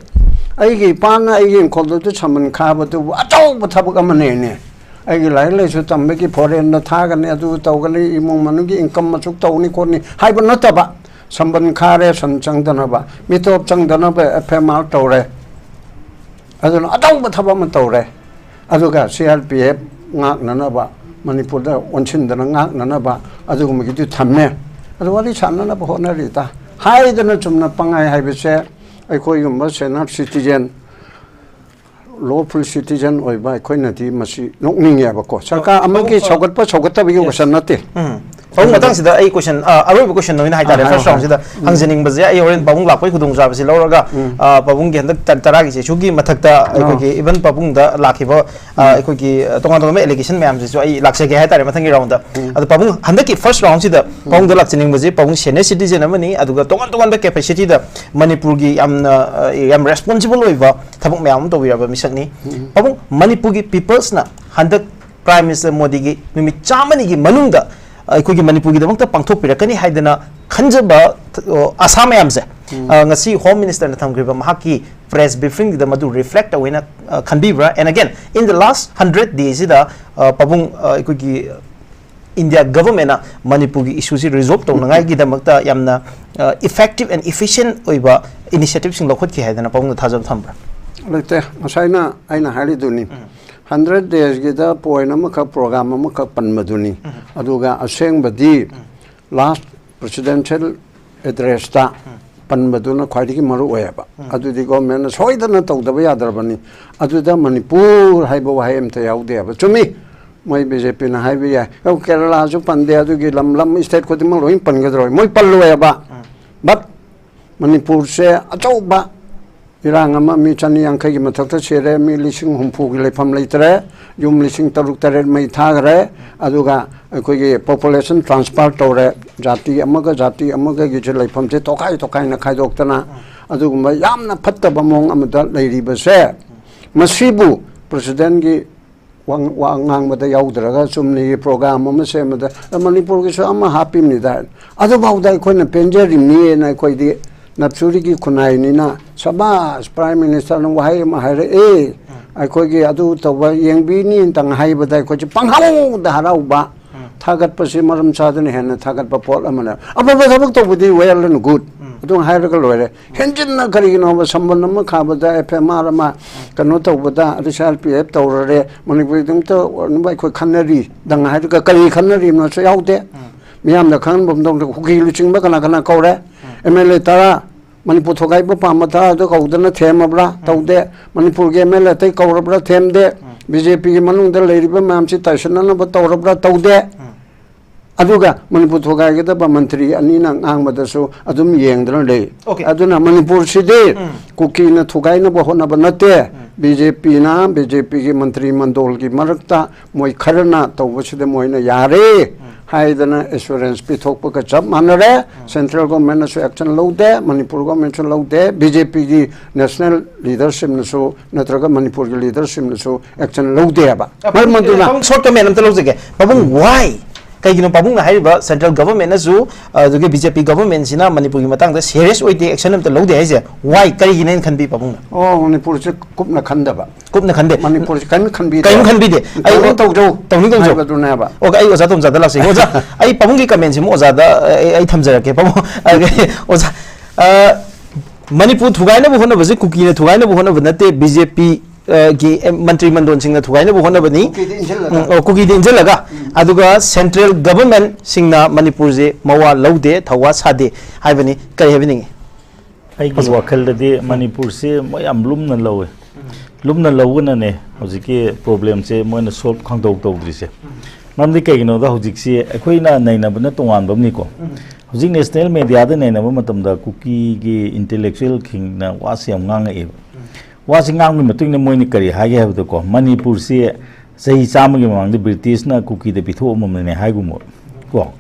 ꯑꯩꯒꯤ ꯏꯄꯥꯅ ꯑꯩꯒꯤ ꯏꯪꯈꯣꯜꯗꯨꯗ ꯁꯝꯕꯟ ꯈꯥꯕꯗꯨꯕꯨ ꯑꯆꯧꯕ ꯊꯕꯛ ꯑꯃꯅꯦꯅꯦ꯫ ꯑꯩꯒꯤ ꯂꯥꯏꯔꯤꯛ ꯂꯥꯏꯁꯨ ꯇꯝꯕꯒꯤ ꯐꯣꯔꯦꯟꯗ ꯊꯥꯒꯅꯤ, ꯑꯗꯨ ꯇꯧꯒꯅꯤ, ꯏꯃꯨꯡ ꯃꯅꯨꯡꯒꯤ ꯏꯟꯀꯝ ꯑꯁꯨꯛ ꯇꯧꯅꯤ ꯈꯣꯠꯅꯤ ꯍꯥꯏꯕ ꯅꯠꯇꯕ, ꯁꯝꯕꯟ ꯈꯥꯔꯦ, ꯁꯟ ꯆꯪꯗꯅꯕ, ꯃꯤꯇꯣꯞ ꯆꯪꯗꯅꯕ ꯑꯦꯐ ꯑꯥꯏ ꯑꯥꯔ ꯇꯧꯔꯦ꯫ ꯑꯗꯨꯅ ꯑꯆꯧꯕ ꯊꯕꯛ ꯑꯃ ꯇꯧꯔꯦ꯫ ꯑꯗꯨꯒ ꯁꯤ ꯑꯥꯔ ꯄꯤ ꯑꯦꯐ ꯉꯥꯛꯅꯅꯕ ꯃꯅꯤꯄꯨꯔꯗ ꯑꯣꯟꯁꯤꯟꯗꯅ ꯉꯥꯛꯅꯅꯕ ꯑꯗꯨꯒꯨꯝꯕꯒꯤꯗꯨ ꯊꯝꯃꯦ꯫ ꯑꯗꯨ ꯋꯥꯔꯤ ꯁꯥꯟꯅꯅꯕ ꯍꯣꯠꯅꯔꯤꯗ꯫ ꯍꯥꯏꯗꯅ ꯆꯨꯝꯅ ꯄꯪꯍꯥꯏ ꯍꯥꯏꯕꯁꯦ, ꯑꯩꯈꯣꯏꯒꯨꯝꯕ senior citizen, lawful citizen ꯑꯣꯏꯕ ꯑꯩꯈꯣꯏꯅꯗꯤ ꯃꯁꯤ ꯅꯣꯛꯅꯤꯡꯉꯦꯕꯀꯣ꯫ ꯁꯔꯀꯥꯔ ꯑꯃꯒꯤ ꯁꯧꯒꯠꯄ ꯁꯧꯒꯠꯇꯕꯒꯤ ꯋꯥꯁꯟ ꯅꯠꯇꯦ꯫ ꯎꯝ꯫ ꯄꯥꯕꯨꯡ, ꯃꯇꯥꯡꯁꯤꯗ ꯑꯩ question, ꯑ, ꯑꯔꯣꯏꯕ question ꯑꯣꯏꯅ ꯍꯥꯏꯇꯥꯔꯦ, ꯑꯥ, first ꯍꯥꯏꯔꯣ꯫ round ꯁꯤꯗ ꯍꯪꯖꯅꯤꯡꯕꯁꯦ, ꯑꯩ ꯍꯣꯔꯦꯟ ꯄꯥꯕꯨꯡ ꯂꯥꯛꯄꯒꯤ ꯈꯨꯗꯣꯡꯆꯥꯕꯁꯤ ꯂꯧꯔꯒ, ꯑ, ꯄꯥꯕꯨꯡꯒꯤ ꯍꯟꯗꯛ ꯇꯥ-, ꯇꯔꯥꯒꯤ ꯁꯦꯁꯨꯒꯤ ꯃꯊꯛꯇ ꯑꯩꯈꯣꯏꯒꯤ even ꯄꯥꯕꯨꯡꯗ ꯂꯥꯛꯈꯤꯕ, ꯑ, ꯑꯩꯈꯣꯏꯒꯤ, ꯑ, ꯇꯣꯉꯥꯟ ꯇꯣꯉꯥꯟꯕ allegation ꯃꯌꯥꯝꯁꯤꯁꯨ ꯑꯩ ꯂꯥꯛꯆꯒꯦ ꯍꯥꯏꯇꯥꯔꯦ ꯃꯊꯪꯒꯤ round ꯗ꯫ ꯑꯗꯣ ꯄꯥꯕꯨꯡ, ꯍꯟꯗꯛꯀꯤ first round ꯁꯤꯗ ꯄꯥꯕꯨꯡꯗ ꯂꯥꯛꯆꯅꯤꯡꯕꯁꯦ, ꯄꯥꯕꯨꯡ senior citizen ꯑꯃꯅꯤ, ꯑꯗꯨꯒ ꯇꯣꯉꯥꯟ ꯇꯣꯉꯥꯟꯕ capacity ꯗ ꯃꯅꯤꯄꯨꯔꯒꯤ ꯌꯥꯝꯅ, ꯑ, ꯌꯥꯝ responsible ꯑꯣꯏꯕ ꯊꯕꯛ ꯃꯌꯥꯝ ꯑꯃ ꯇꯧꯕꯤꯔꯕ ꯃꯤꯁꯛꯅꯤ꯫ ꯄꯥꯕꯨꯡ, ꯃꯅꯤꯄꯨꯔꯒꯤ peoples ꯅ ꯍꯟꯗꯛ Prime Minister ꯃꯣꯗꯤꯒꯤ ꯅꯨꯃꯤꯠ ꯆꯥꯝꯃꯅꯤꯒꯤ ꯃꯅꯨꯡꯗ ꯑꯩꯈꯣꯏꯒꯤ ꯃꯅꯤꯄꯨꯔꯒꯤꯗꯃꯛꯇ ꯄꯥꯡꯊꯣꯛꯄꯤꯔꯛꯀꯅꯤ ꯍꯥꯏꯗꯅ ꯈꯟꯖꯕ, ꯑ, ꯑꯁꯥ ꯃꯌꯥꯝꯁꯦ, ꯑ, ꯉꯁꯤ Home Minister ꯅ ꯊꯝꯈ꯭ꯔꯤꯕ ꯃꯍꯥꯛꯀꯤ press briefing ꯗꯨꯗ ꯃꯗꯨ reflect ꯇꯧꯋꯦꯅ, ꯑ, ꯈꯟꯕꯤꯕ꯭ꯔꯥ? And again, in the last hundred days ꯁꯤꯗ, ꯑ, ꯄꯥꯕꯨꯡ, ꯑ, ꯑꯩꯈꯣꯏꯒꯤ India government ꯅ ꯃꯅꯤꯄꯨꯔꯒꯤ issue ꯁꯤ resolve ꯇꯧꯅꯉꯥꯏꯒꯤꯗꯃꯛꯇ ꯌꯥꯝꯅ, ꯑ, effective and efficient ꯑꯣꯏꯕ initiative ꯁꯤꯡ ꯂꯧꯈꯠꯈꯤ ꯍꯥꯏꯗꯅ ꯄꯥꯕꯨꯡꯅ ꯊꯥꯖꯕ ꯊꯝꯕ꯭ꯔꯥ? ꯂꯩꯇꯦ꯫ ꯉꯁꯥꯏꯅ ꯑꯩꯅ ꯍꯥꯏꯔꯤꯗꯨꯅꯤ꯫ Hundred days ꯀꯤꯗ point ꯑꯃꯈꯛ, program ꯑꯃꯈꯛ ꯄꯟꯕꯗꯨꯅꯤ꯫ ꯑꯗꯨꯒ ꯑꯁꯦꯡꯕꯗꯤ last presidential address ꯇ ꯄꯟꯕꯗꯨꯅ ꯈ꯭ꯋꯥꯏꯗꯒꯤ ꯃꯔꯨ ꯑꯣꯏꯌꯦꯕ꯫ ꯑꯗꯨꯗꯤ government ꯅ ꯁꯣꯏꯗꯅ ꯇꯧꯗꯕ ꯌꯥꯗ꯭ꯔꯕꯅꯤ꯫ ꯑꯗꯨꯗ ꯃꯅꯤꯄꯨꯔ ꯍꯥꯏꯕ ꯋꯥꯍꯩ ꯑꯝꯇ ꯌꯥꯎꯗꯦꯕ꯫ ꯆꯨꯝꯃꯤ, ꯃꯣꯏ B J P ꯅ ꯍꯥꯏꯕ ꯌꯥꯏ, "ꯑꯣ, ꯀꯦꯔꯂꯥꯁꯨ ꯄꯟꯗꯦ, ꯑꯗꯨꯒꯤ ꯂꯝ, ꯂꯝ state ꯈꯨꯗꯤꯡꯃꯛ ꯂꯣꯏ ꯄꯟꯒꯗ꯭ꯔꯣ?" ꯃꯣꯏ ꯄꯜꯂꯣꯏꯕ꯫ But ꯃꯅꯤꯄꯨꯔꯁꯦ ꯑꯆꯧꯕ ꯏꯔꯥꯡ ꯑꯃ, ꯃꯤ ꯆꯅꯤ ꯌꯥꯡꯈꯩꯒꯤ ꯃꯊꯛꯇ ꯁꯤꯔꯦ, ꯃꯤ ꯂꯤꯁꯤꯡ ꯍꯨꯝꯐꯨꯒꯤ ꯂꯩꯐꯝ ꯂꯩꯇ꯭ꯔꯦ, ꯌꯨꯝ ꯂꯤꯁꯤꯡ ꯇꯔꯨꯛ ꯇꯔꯦꯠ ꯃꯩ ꯊꯥꯈ꯭ꯔꯦ, ꯑꯗꯨꯒ ꯑꯩꯈꯣꯏꯒꯤ population transfer ꯇꯧꯔꯦ, ꯖꯥꯇꯤ ꯑꯃꯒ ꯖꯥꯇꯤ ꯑꯃꯒꯒꯤꯁꯨ ꯂꯩꯐꯝꯁꯦ ꯇꯣꯈꯥꯏ ꯇꯣꯈꯥꯏꯅ ꯈꯥꯏꯗꯣꯛꯇꯅ, ꯑꯗꯨꯒꯨꯝꯕ ꯌꯥꯝꯅ ꯐꯠꯇꯕ ꯃꯑꯣꯡ ꯑꯃꯗ ꯂꯩꯔꯤꯕꯁꯦ, ꯃꯁꯤꯕꯨ president ꯀꯤ ꯋꯥ-, ꯋꯥ ꯉꯥꯡꯕꯗ ꯌꯥꯎꯗ꯭ꯔꯒ ꯆꯨꯝꯅꯒꯤ program ꯑꯃ ꯁꯦꯝꯕꯗ, "ꯑꯦ, ꯃꯅꯤꯄꯨꯔꯒꯤꯁꯨ ꯑꯃ ꯍꯥꯞꯄꯤꯕꯅꯤꯗ", ꯑꯗꯨꯐꯥꯎꯗ ꯑꯩꯈꯣꯏꯅ ꯄꯦꯟꯖꯔꯤꯕꯅꯤꯅ, ꯑꯩꯈꯣꯏꯗꯤ ꯅꯞꯁꯨꯔꯤꯒꯤ ꯈꯨꯟꯅꯥꯏꯅꯤꯅ, ꯁꯕꯥꯁ, Prime Minister ꯅ ꯋꯥꯍꯩ ꯑꯃ ꯍꯥꯏꯔꯛꯑꯦ, ꯑꯩꯈꯣꯏꯒꯤ ꯑꯗꯨ ꯇꯧꯕ ꯌꯦꯡꯕꯤꯅꯤꯇꯪ ꯍꯥꯏꯕꯗ ꯑꯩꯈꯣꯏꯁꯦ ꯄꯪꯍꯧꯗ ꯍꯔꯥꯎꯕ꯫ ꯊꯥꯒꯠꯄꯁꯤ ꯃꯔꯝ ꯆꯥꯗꯅ ꯍꯦꯟꯅ ꯊꯥꯒꯠꯄ ꯄꯣꯠ ꯑꯃꯅ, ꯑꯐꯕ ꯊꯕꯛ ꯇꯧꯕꯗꯤ well and good, ꯑꯗꯨꯝ ꯍꯥꯏꯔꯒ ꯂꯣꯏꯔꯦ꯫ ꯍꯦꯟꯖꯤꯟꯅ ꯀꯔꯤꯒꯤꯅꯣꯕ, ꯁꯝꯕꯟ ꯑꯃ ꯈꯥꯕꯗ, ꯑꯦꯐ ꯑꯥꯏ ꯑꯥꯔ ꯑꯃ ꯀꯩꯅꯣ ꯇꯧꯕꯗ, ꯑꯗꯨ ꯁꯤ ꯑꯥꯔ ꯄꯤ ꯑꯦꯐ ꯇꯧꯔꯔꯦ, ꯃꯅꯤꯄꯨꯔꯒꯤꯗꯃꯛꯇ ꯑꯣꯏꯅꯕ ꯑꯩꯈꯣꯏ ꯈꯟꯅꯔꯤ ꯗꯪ ꯍꯥꯏꯔꯒ, ꯀꯔꯤ ꯈꯟꯅꯔꯤꯕꯅꯣꯁꯨ ꯌꯥꯎꯗꯦ꯫ ꯃꯤꯌꯥꯝꯅ ꯈꯪꯍꯟꯐꯝ ꯊꯣꯛꯇ ꯀꯨꯀꯤ ꯂꯨꯆꯤꯡꯕ ꯀꯅꯥ ꯀꯅꯥ ꯀꯧꯔꯦ? ꯑꯦꯝ ꯑꯦꯜ ꯑꯦ ꯇꯔꯥ, ꯃꯅꯤꯄꯨꯔ ꯊꯣꯒꯥꯏꯕ ꯄꯥꯝꯕ ꯇꯔꯥꯗꯣ ꯀꯧꯗꯅ ꯊꯦꯝꯃꯕ꯭ꯔꯥ? ꯇꯧꯗꯦ꯫ ꯃꯅꯤꯄꯨꯔꯒꯤ ꯑꯦꯝ ꯑꯦꯜ ꯑꯦ ꯑꯇꯩ ꯀꯧꯔꯕ꯭ꯔꯥ? ꯊꯦꯝꯗꯦ꯫ ꯕꯤ ꯖꯦ ꯄꯤꯒꯤ ꯃꯅꯨꯡꯗ ꯂꯩꯔꯤꯕ ꯃꯌꯥꯝꯁꯤ ꯇꯥꯏꯁꯤꯟꯅꯅꯕ ꯇꯧꯔꯕ꯭ꯔꯥ? ꯇꯧꯗꯦ꯫ ꯑꯗꯨꯒ ꯃꯅꯤꯄꯨꯔ ꯊꯣꯒꯥꯏꯒꯗꯕ ꯃꯟꯇ꯭ꯔꯤ ꯑꯅꯤꯅ ꯉꯥꯡꯕꯗꯁꯨ ꯑꯗꯨꯝ ꯌꯦꯡꯗꯨꯅ ꯂꯩ꯫ Okay. ꯑꯗꯨꯅ ꯃꯅꯤꯄꯨꯔꯁꯤꯗꯤ ꯀꯨꯀꯤꯅ ꯊꯨꯒꯥꯏꯅꯕ ꯍꯣꯠꯅꯕ ꯅꯠꯇꯦ꯫ ꯕꯤ ꯖꯦ ꯄꯤꯅ, ꯕꯤ ꯖꯦ ꯄꯤꯒꯤ ꯃꯟꯇ꯭ꯔꯤ ꯃꯟꯗꯣꯜꯒꯤ ꯃꯔꯛꯇ ꯃꯣꯏ ꯈꯔꯅ ꯇꯧꯕꯁꯤꯗ ꯃꯣꯏꯅ ꯌꯥꯔꯦ ꯍꯥꯏꯗꯅ ꯑꯦꯁꯨꯔꯦꯟꯁ ꯄꯤꯊꯣꯛꯄꯒ ꯆꯞ ꯃꯥꯟꯅꯔꯦ꯫ ꯁꯦꯟꯇ꯭ꯔꯦꯜ ꯒꯣꯔꯃꯦꯟꯅꯁꯨ ꯑꯦꯛꯁꯟ ꯂꯧꯗꯦ, ꯃꯅꯤꯄꯨꯔ ꯒꯣꯔꯃꯦꯟꯁꯨ ꯂꯧꯗꯦ, ꯕꯤ ꯖꯦ ꯄꯤꯒꯤ ꯅꯦꯁꯅꯦꯜ ꯂꯤꯗꯔꯁꯤꯞꯅꯁꯨ ꯅꯠꯇ꯭ꯔꯒ ꯃꯅꯤꯄꯨꯔꯒꯤ ꯂꯤꯗꯔꯁꯤꯞꯅꯁꯨ ꯑꯦꯛꯁꯟ ꯂꯧꯗꯦ ꯍꯥꯏꯕ꯫ ꯃꯔꯝ ꯑꯗꯨꯅ ꯄꯥꯕꯨꯡ, short comment ꯑꯝꯇ ꯂꯧꯖꯒꯦ꯫ ꯄꯥꯕꯨꯡ, why? ꯀꯩꯒꯤꯅꯣ ꯄꯥꯕꯨꯡꯅ ꯍꯥꯏꯔꯤꯕ ꯁꯦꯟꯇ꯭ꯔꯦꯜ ꯒꯚꯔꯟꯃꯦꯟꯠꯅꯁꯨ, ꯑ, ꯑꯗꯨꯒ ꯕꯤ ꯖꯦ ꯄꯤ ꯒꯚꯔꯟꯃꯦꯟꯠꯁꯤꯅ ꯃꯅꯤꯄꯨꯔꯒꯤ ꯃꯇꯥꯡꯗ ꯁꯦꯔꯤꯌꯁ ꯑꯣꯏꯗꯦ, ꯑꯦꯛꯁꯟ ꯑꯝꯇ ꯂꯧꯗꯦ ꯍꯥꯏꯁꯦ why? ꯀꯔꯤꯒꯤꯅꯦꯅ ꯈꯟꯕꯤ ꯄꯥꯕꯨꯡꯅ? ꯑꯣ, ꯃꯅꯤꯄꯨꯔꯁꯦ ꯀꯨꯞꯅ ꯈꯟꯗꯕ꯫ ꯀꯨꯞꯅ ꯈꯟꯗꯦ꯫ ꯃꯅꯤꯄꯨꯔꯁꯦ ꯀꯔꯤꯝ ꯈꯟꯕꯤꯗꯦ꯫ ꯀꯔꯤꯝ ꯈꯟꯕꯤꯗꯦ꯫ ꯑꯩ ꯇꯧꯅꯤꯡ ꯇꯧꯖꯧ꯫ ꯇꯧꯅꯤꯡ ꯇꯧꯖꯧ꯫ ꯍꯥꯏꯕꯗꯨꯅꯦꯕ꯫ ꯑꯣ, ꯑꯩ ꯑꯣꯖꯥ ꯇꯣꯝꯆꯥꯗ ꯂꯥꯛꯆꯒꯦ꯫ ꯑꯣꯖꯥ, ꯑꯩ ꯄꯥꯕꯨꯡꯒꯤ ꯀꯃꯦꯟꯁꯤꯃ ꯑꯣꯖꯥꯗ, ꯑꯩ, ꯑꯩ ꯊꯝꯖꯔꯛꯀꯦ꯫ ꯄꯥꯕꯨꯡ, ꯑ, ꯑꯣꯖꯥ, ꯑ, ꯃꯅꯤꯄꯨꯔ ꯊꯨꯒꯥꯏꯅꯕ ꯍꯣꯠꯅꯕꯁꯦ ꯀꯨꯀꯤꯅ ꯊꯨꯒꯥꯏꯅꯕ ꯍꯣꯠꯅꯕ ꯅꯠꯇꯦ, ꯕꯤ ꯖꯦ ꯄꯤ, ꯑ, ꯒꯤ, ꯑꯦ, ꯃꯟꯇ꯭ꯔꯤ ꯃꯟꯗꯣꯟꯁꯤꯡꯅ ꯊꯨꯒꯥꯏꯅꯕ ꯍꯣꯠꯅꯕꯅꯤ꯫ ꯀꯨꯀꯤꯗ ꯏꯟꯁꯤꯜꯂꯒ꯫ ꯎꯝ, ꯑꯣ, ꯀꯨꯀꯤꯗ ꯏꯟꯁꯤꯜꯂꯒ꯫ ꯎꯝ꯫ ꯑꯗꯨꯒ ꯁꯦꯟꯇ꯭ꯔꯦꯜ ꯒꯚꯔꯟꯃꯦꯟꯠꯁꯤꯡꯅ ꯃꯅꯤꯄꯨꯔꯁꯦ ꯃꯋꯥ ꯂꯧꯗꯦ, ꯊꯧꯋꯥ ꯁꯥꯗꯦ ꯍꯥꯏꯕꯅꯤ꯫ ꯀꯔꯤ ꯍꯥꯏꯕꯤꯅꯤꯡꯉꯤ? ꯑꯩꯒꯤ ꯋꯥꯈꯜꯗꯗꯤ ꯃꯅꯤꯄꯨꯔꯁꯤ ꯃꯣꯏ ꯌꯥꯝ ꯂꯨꯝꯅ ꯂꯧꯋꯦ꯫ ꯂꯨꯝꯅ ꯂꯧꯕꯅꯅꯦ ꯍꯧꯖꯤꯛꯀꯤ ꯄ꯭ꯔꯣꯕ꯭ꯂꯦꯝꯁꯦ ꯃꯣꯏꯅ ꯁꯣꯜꯕ ꯈꯪꯗꯧ ꯇꯧꯗ꯭ꯔꯤꯁꯦ꯫ ꯃꯔꯝꯗꯤ ꯀꯩꯒꯤꯅꯣꯗ ꯍꯧꯖꯤꯛꯁꯤ ꯑꯩꯈꯣꯏꯅ ꯅꯩꯅꯕꯅ ꯇꯣꯉꯥꯟꯕ ꯑꯃꯅꯤꯀꯣ꯫ ꯍꯧꯖꯤꯛ ꯅꯦꯁꯅꯦꯜ ꯃꯦꯗꯤꯌꯥꯗ ꯅꯩꯅꯕ ꯃꯇꯝꯗ ꯀꯨꯀꯤꯒꯤ ꯏꯟꯇꯦꯂꯦꯛꯆꯨꯋꯦꯜꯁꯤꯡꯅ ꯋꯥꯁꯦ ꯌꯥꯝ ꯉꯥꯡꯉꯛꯑꯦꯕ꯫ ꯋꯥꯁꯤ ꯉꯥꯡꯕꯒꯤ ꯃꯇꯨꯡ ꯏꯟꯅ ꯃꯣꯏꯅ ꯀꯔꯤ ꯍꯥꯏꯒꯦ ꯍꯥꯏꯕꯗꯀꯣ, ꯃꯅꯤꯄꯨꯔꯁꯤ ꯆꯍꯤ ꯆꯥꯝꯃꯒꯤ ꯃꯃꯥꯡꯗ ꯕ꯭ꯔꯤꯇꯤꯁꯅ ꯀꯨꯀꯤꯗ ꯄꯤꯊꯣꯛꯑꯝꯃꯕꯅꯦ ꯍꯥꯏꯒꯨꯝꯕ ꯀꯣ꯫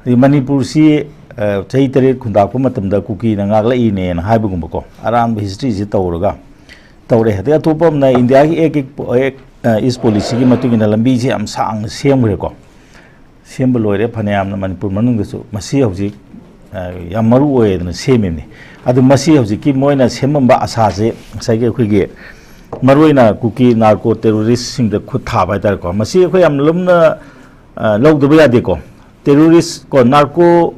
ꯑꯗꯩ ꯃꯅꯤꯄꯨꯔꯁꯤ, ꯑ, ꯆꯍꯤ ꯇꯔꯦꯠ ꯈꯨꯟꯗꯥꯛꯄ ꯃꯇꯝꯗ ꯀꯨꯀꯤꯅ ꯉꯥꯛꯂꯛꯏꯅꯦꯅ ꯍꯥꯏꯕꯒꯨꯝꯕꯀꯣ, ꯑꯔꯥꯟꯕ ꯍꯤꯁꯇ꯭ꯔꯤꯁꯤ ꯇꯧꯔꯒ ꯇꯧꯔꯦ꯫ ꯑꯗꯩ ꯑꯇꯣꯞꯄ ꯑꯃꯅ ꯏꯟꯗꯤꯌꯥꯒꯤ ꯑꯦꯛ, ꯑꯦꯛ, ꯑ, ꯏꯁ ꯄꯣꯂꯤꯁꯤꯒꯤ ꯃꯇꯨꯡ ꯏꯟꯅ ꯂꯝꯕꯤꯁꯤ ꯌꯥꯝ ꯁꯥꯡꯅ ꯁꯦꯝꯈ꯭ꯔꯦꯀꯣ꯫ ꯁꯦꯝꯕ ꯂꯣꯏꯔꯦ ꯐꯅꯌꯥꯝꯅ ꯃꯅꯤꯄꯨꯔ ꯃꯅꯨꯡꯗꯁꯨ꯫ ꯃꯁꯤ ꯍꯧꯖꯤꯛ, ꯑ, ꯌꯥꯝ ꯃꯔꯨ ꯑꯣꯏꯗꯅ ꯁꯦꯝꯃꯤꯕꯅꯤ꯫ ꯑꯗꯨ ꯃꯁꯤ ꯍꯧꯖꯤꯛꯀꯤ ꯃꯣꯏꯅ ꯁꯦꯝꯃꯝꯕ ꯑꯁꯥꯁꯦ ꯉꯁꯥꯏꯒꯤ ꯑꯩꯈꯣꯏꯒꯤ ꯃꯔꯨꯑꯣꯏꯅ ꯀꯨꯀꯤ ꯅꯥꯔꯀꯣ ꯇꯦꯔꯣꯔꯤꯁꯁꯤꯡꯗ ꯈꯨꯠ ꯊꯥꯕ ꯍꯥꯏꯇꯥꯔꯦꯀꯣ꯫ ꯃꯁꯤ ꯑꯩꯈꯣꯏ ꯌꯥꯝ ꯂꯨꯝꯅ, ꯑ, ꯂꯧꯗꯕ ꯌꯥꯗꯦꯀꯣ꯫ ꯇꯦꯔꯣꯔꯤꯁ ꯀꯣ, ꯅꯥꯔꯀꯣ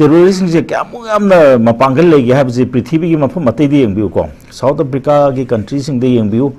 ꯇꯦꯔꯣꯔꯤꯁꯁꯤꯡꯁꯦ ꯀꯌꯥꯃꯨꯛ ꯌꯥꯝꯅ ꯃꯄꯥꯡꯒꯜ ꯂꯩꯒꯦ ꯍꯥꯏꯕꯁꯤ ꯄ꯭ꯔꯤꯊꯤꯕꯤꯒꯤ ꯃꯐꯝ ꯑꯇꯩꯗ ꯌꯦꯡꯕꯤꯌꯨꯀꯣ, ꯁꯥꯎꯠ ꯑꯐ꯭ꯔꯤꯀꯥꯒꯤ ꯀꯟꯇ꯭ꯔꯤꯁꯤꯡꯗ ꯌꯦꯡꯕꯤꯌꯨ,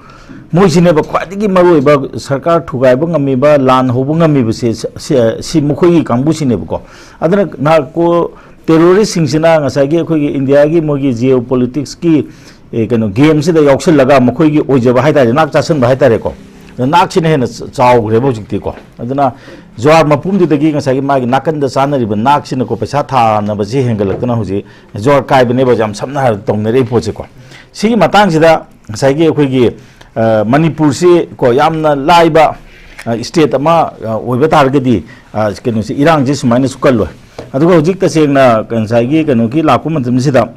ꯃꯣꯏꯁꯤꯅꯦꯕ ꯈ꯭ꯋꯥꯏꯗꯒꯤ ꯃꯔꯨꯑꯣꯏꯕ ꯁꯔꯀꯥꯔ ꯊꯨꯒꯥꯏꯕ ꯉꯝꯃꯤꯕ, ꯂꯥꯟ ꯍꯧꯕ ꯉꯝꯃꯤꯕꯁꯦ ꯁꯤ, ꯁꯤ, ꯁꯤ ꯃꯈꯣꯏꯒꯤ ꯀꯥꯡꯕꯨꯁꯤꯅꯦꯕꯀꯣ꯫ ꯑꯗꯨꯅ ꯅꯥꯔꯀꯣ ꯇꯦꯔꯣꯔꯤꯁꯁꯤꯡꯁꯤꯅ ꯉꯁꯥꯏꯒꯤ ꯑꯩꯈꯣꯏꯒꯤ ꯏꯟꯗꯤꯌꯥꯒꯤ ꯃꯣꯏꯒꯤ ꯖꯤꯑꯣ ꯄꯣꯂꯤꯇꯤꯛꯁꯀꯤ, ꯑꯦ, ꯀꯩꯅꯣ, ꯒꯦꯝꯁꯤꯗ ꯌꯥꯎꯁꯜꯂꯒ ꯃꯈꯣꯏꯒꯤ ꯑꯣꯏꯖꯕ ꯍꯥꯏꯇꯥꯔꯦ, ꯅꯥꯛ ꯆꯥꯁꯟꯕ ꯍꯥꯏꯇꯥꯔꯦꯀꯣ꯫ ꯑꯗ ꯅꯥꯛꯁꯤꯅ ꯍꯦꯟꯅ ꯆ-, ꯆꯥꯎꯈ꯭ꯔꯦꯕ ꯍꯧꯖꯤꯛꯇꯤꯀꯣ꯫ ꯑꯗꯨꯅ ꯖ꯭ꯋꯥꯔ ꯃꯄꯨꯝꯗꯨꯗꯒꯤ ꯉꯁꯥꯏꯒꯤ ꯃꯥꯒꯤ ꯅꯥꯀꯟꯗ ꯆꯥꯅꯔꯤꯕ ꯅꯥꯛꯁꯤꯅꯀꯣ ꯄꯩꯁꯥ ꯊꯥꯅꯕꯁꯤ ꯍꯦꯟꯒꯠꯂꯛꯇꯅ ꯍꯧꯖꯤꯛ ꯖ꯭ꯋꯥꯔ ꯀꯥꯏꯕꯅꯦꯕ ꯌꯥꯝ ꯁꯝꯅ ꯍꯥꯏꯔꯕꯗ ꯇꯧꯅꯔꯤꯕ ꯄꯣꯠꯁꯦꯀꯣ꯫ ꯁꯤꯒꯤ ꯃꯇꯥꯡꯁꯤꯗ ꯉꯁꯥꯏꯒꯤ ꯑꯩꯈꯣꯏꯒꯤ, ꯑ, ꯃꯅꯤꯄꯨꯔꯁꯤ ꯀꯣ ꯌꯥꯝꯅ ꯂꯥꯏꯕ, ꯑ, ꯁ꯭ꯇꯦꯠ ꯑꯃ, ꯑ, ꯑꯣꯏꯕ ꯇꯥꯔꯒꯗꯤ, ꯑ, ꯀꯩꯅꯣꯁꯤ, ꯏꯔꯥꯡꯁꯤ ꯁꯨꯃꯥꯏꯅꯁꯨ ꯀꯜꯂꯣꯏ꯫ ꯑꯗꯨꯒ ꯍꯧꯖꯤꯛ ꯇꯁꯦꯡꯅ ꯉꯁꯥꯏꯒꯤ ꯀꯩꯅꯣꯒꯤ ꯂꯥꯛꯄ ꯃꯇꯝꯁꯤꯗ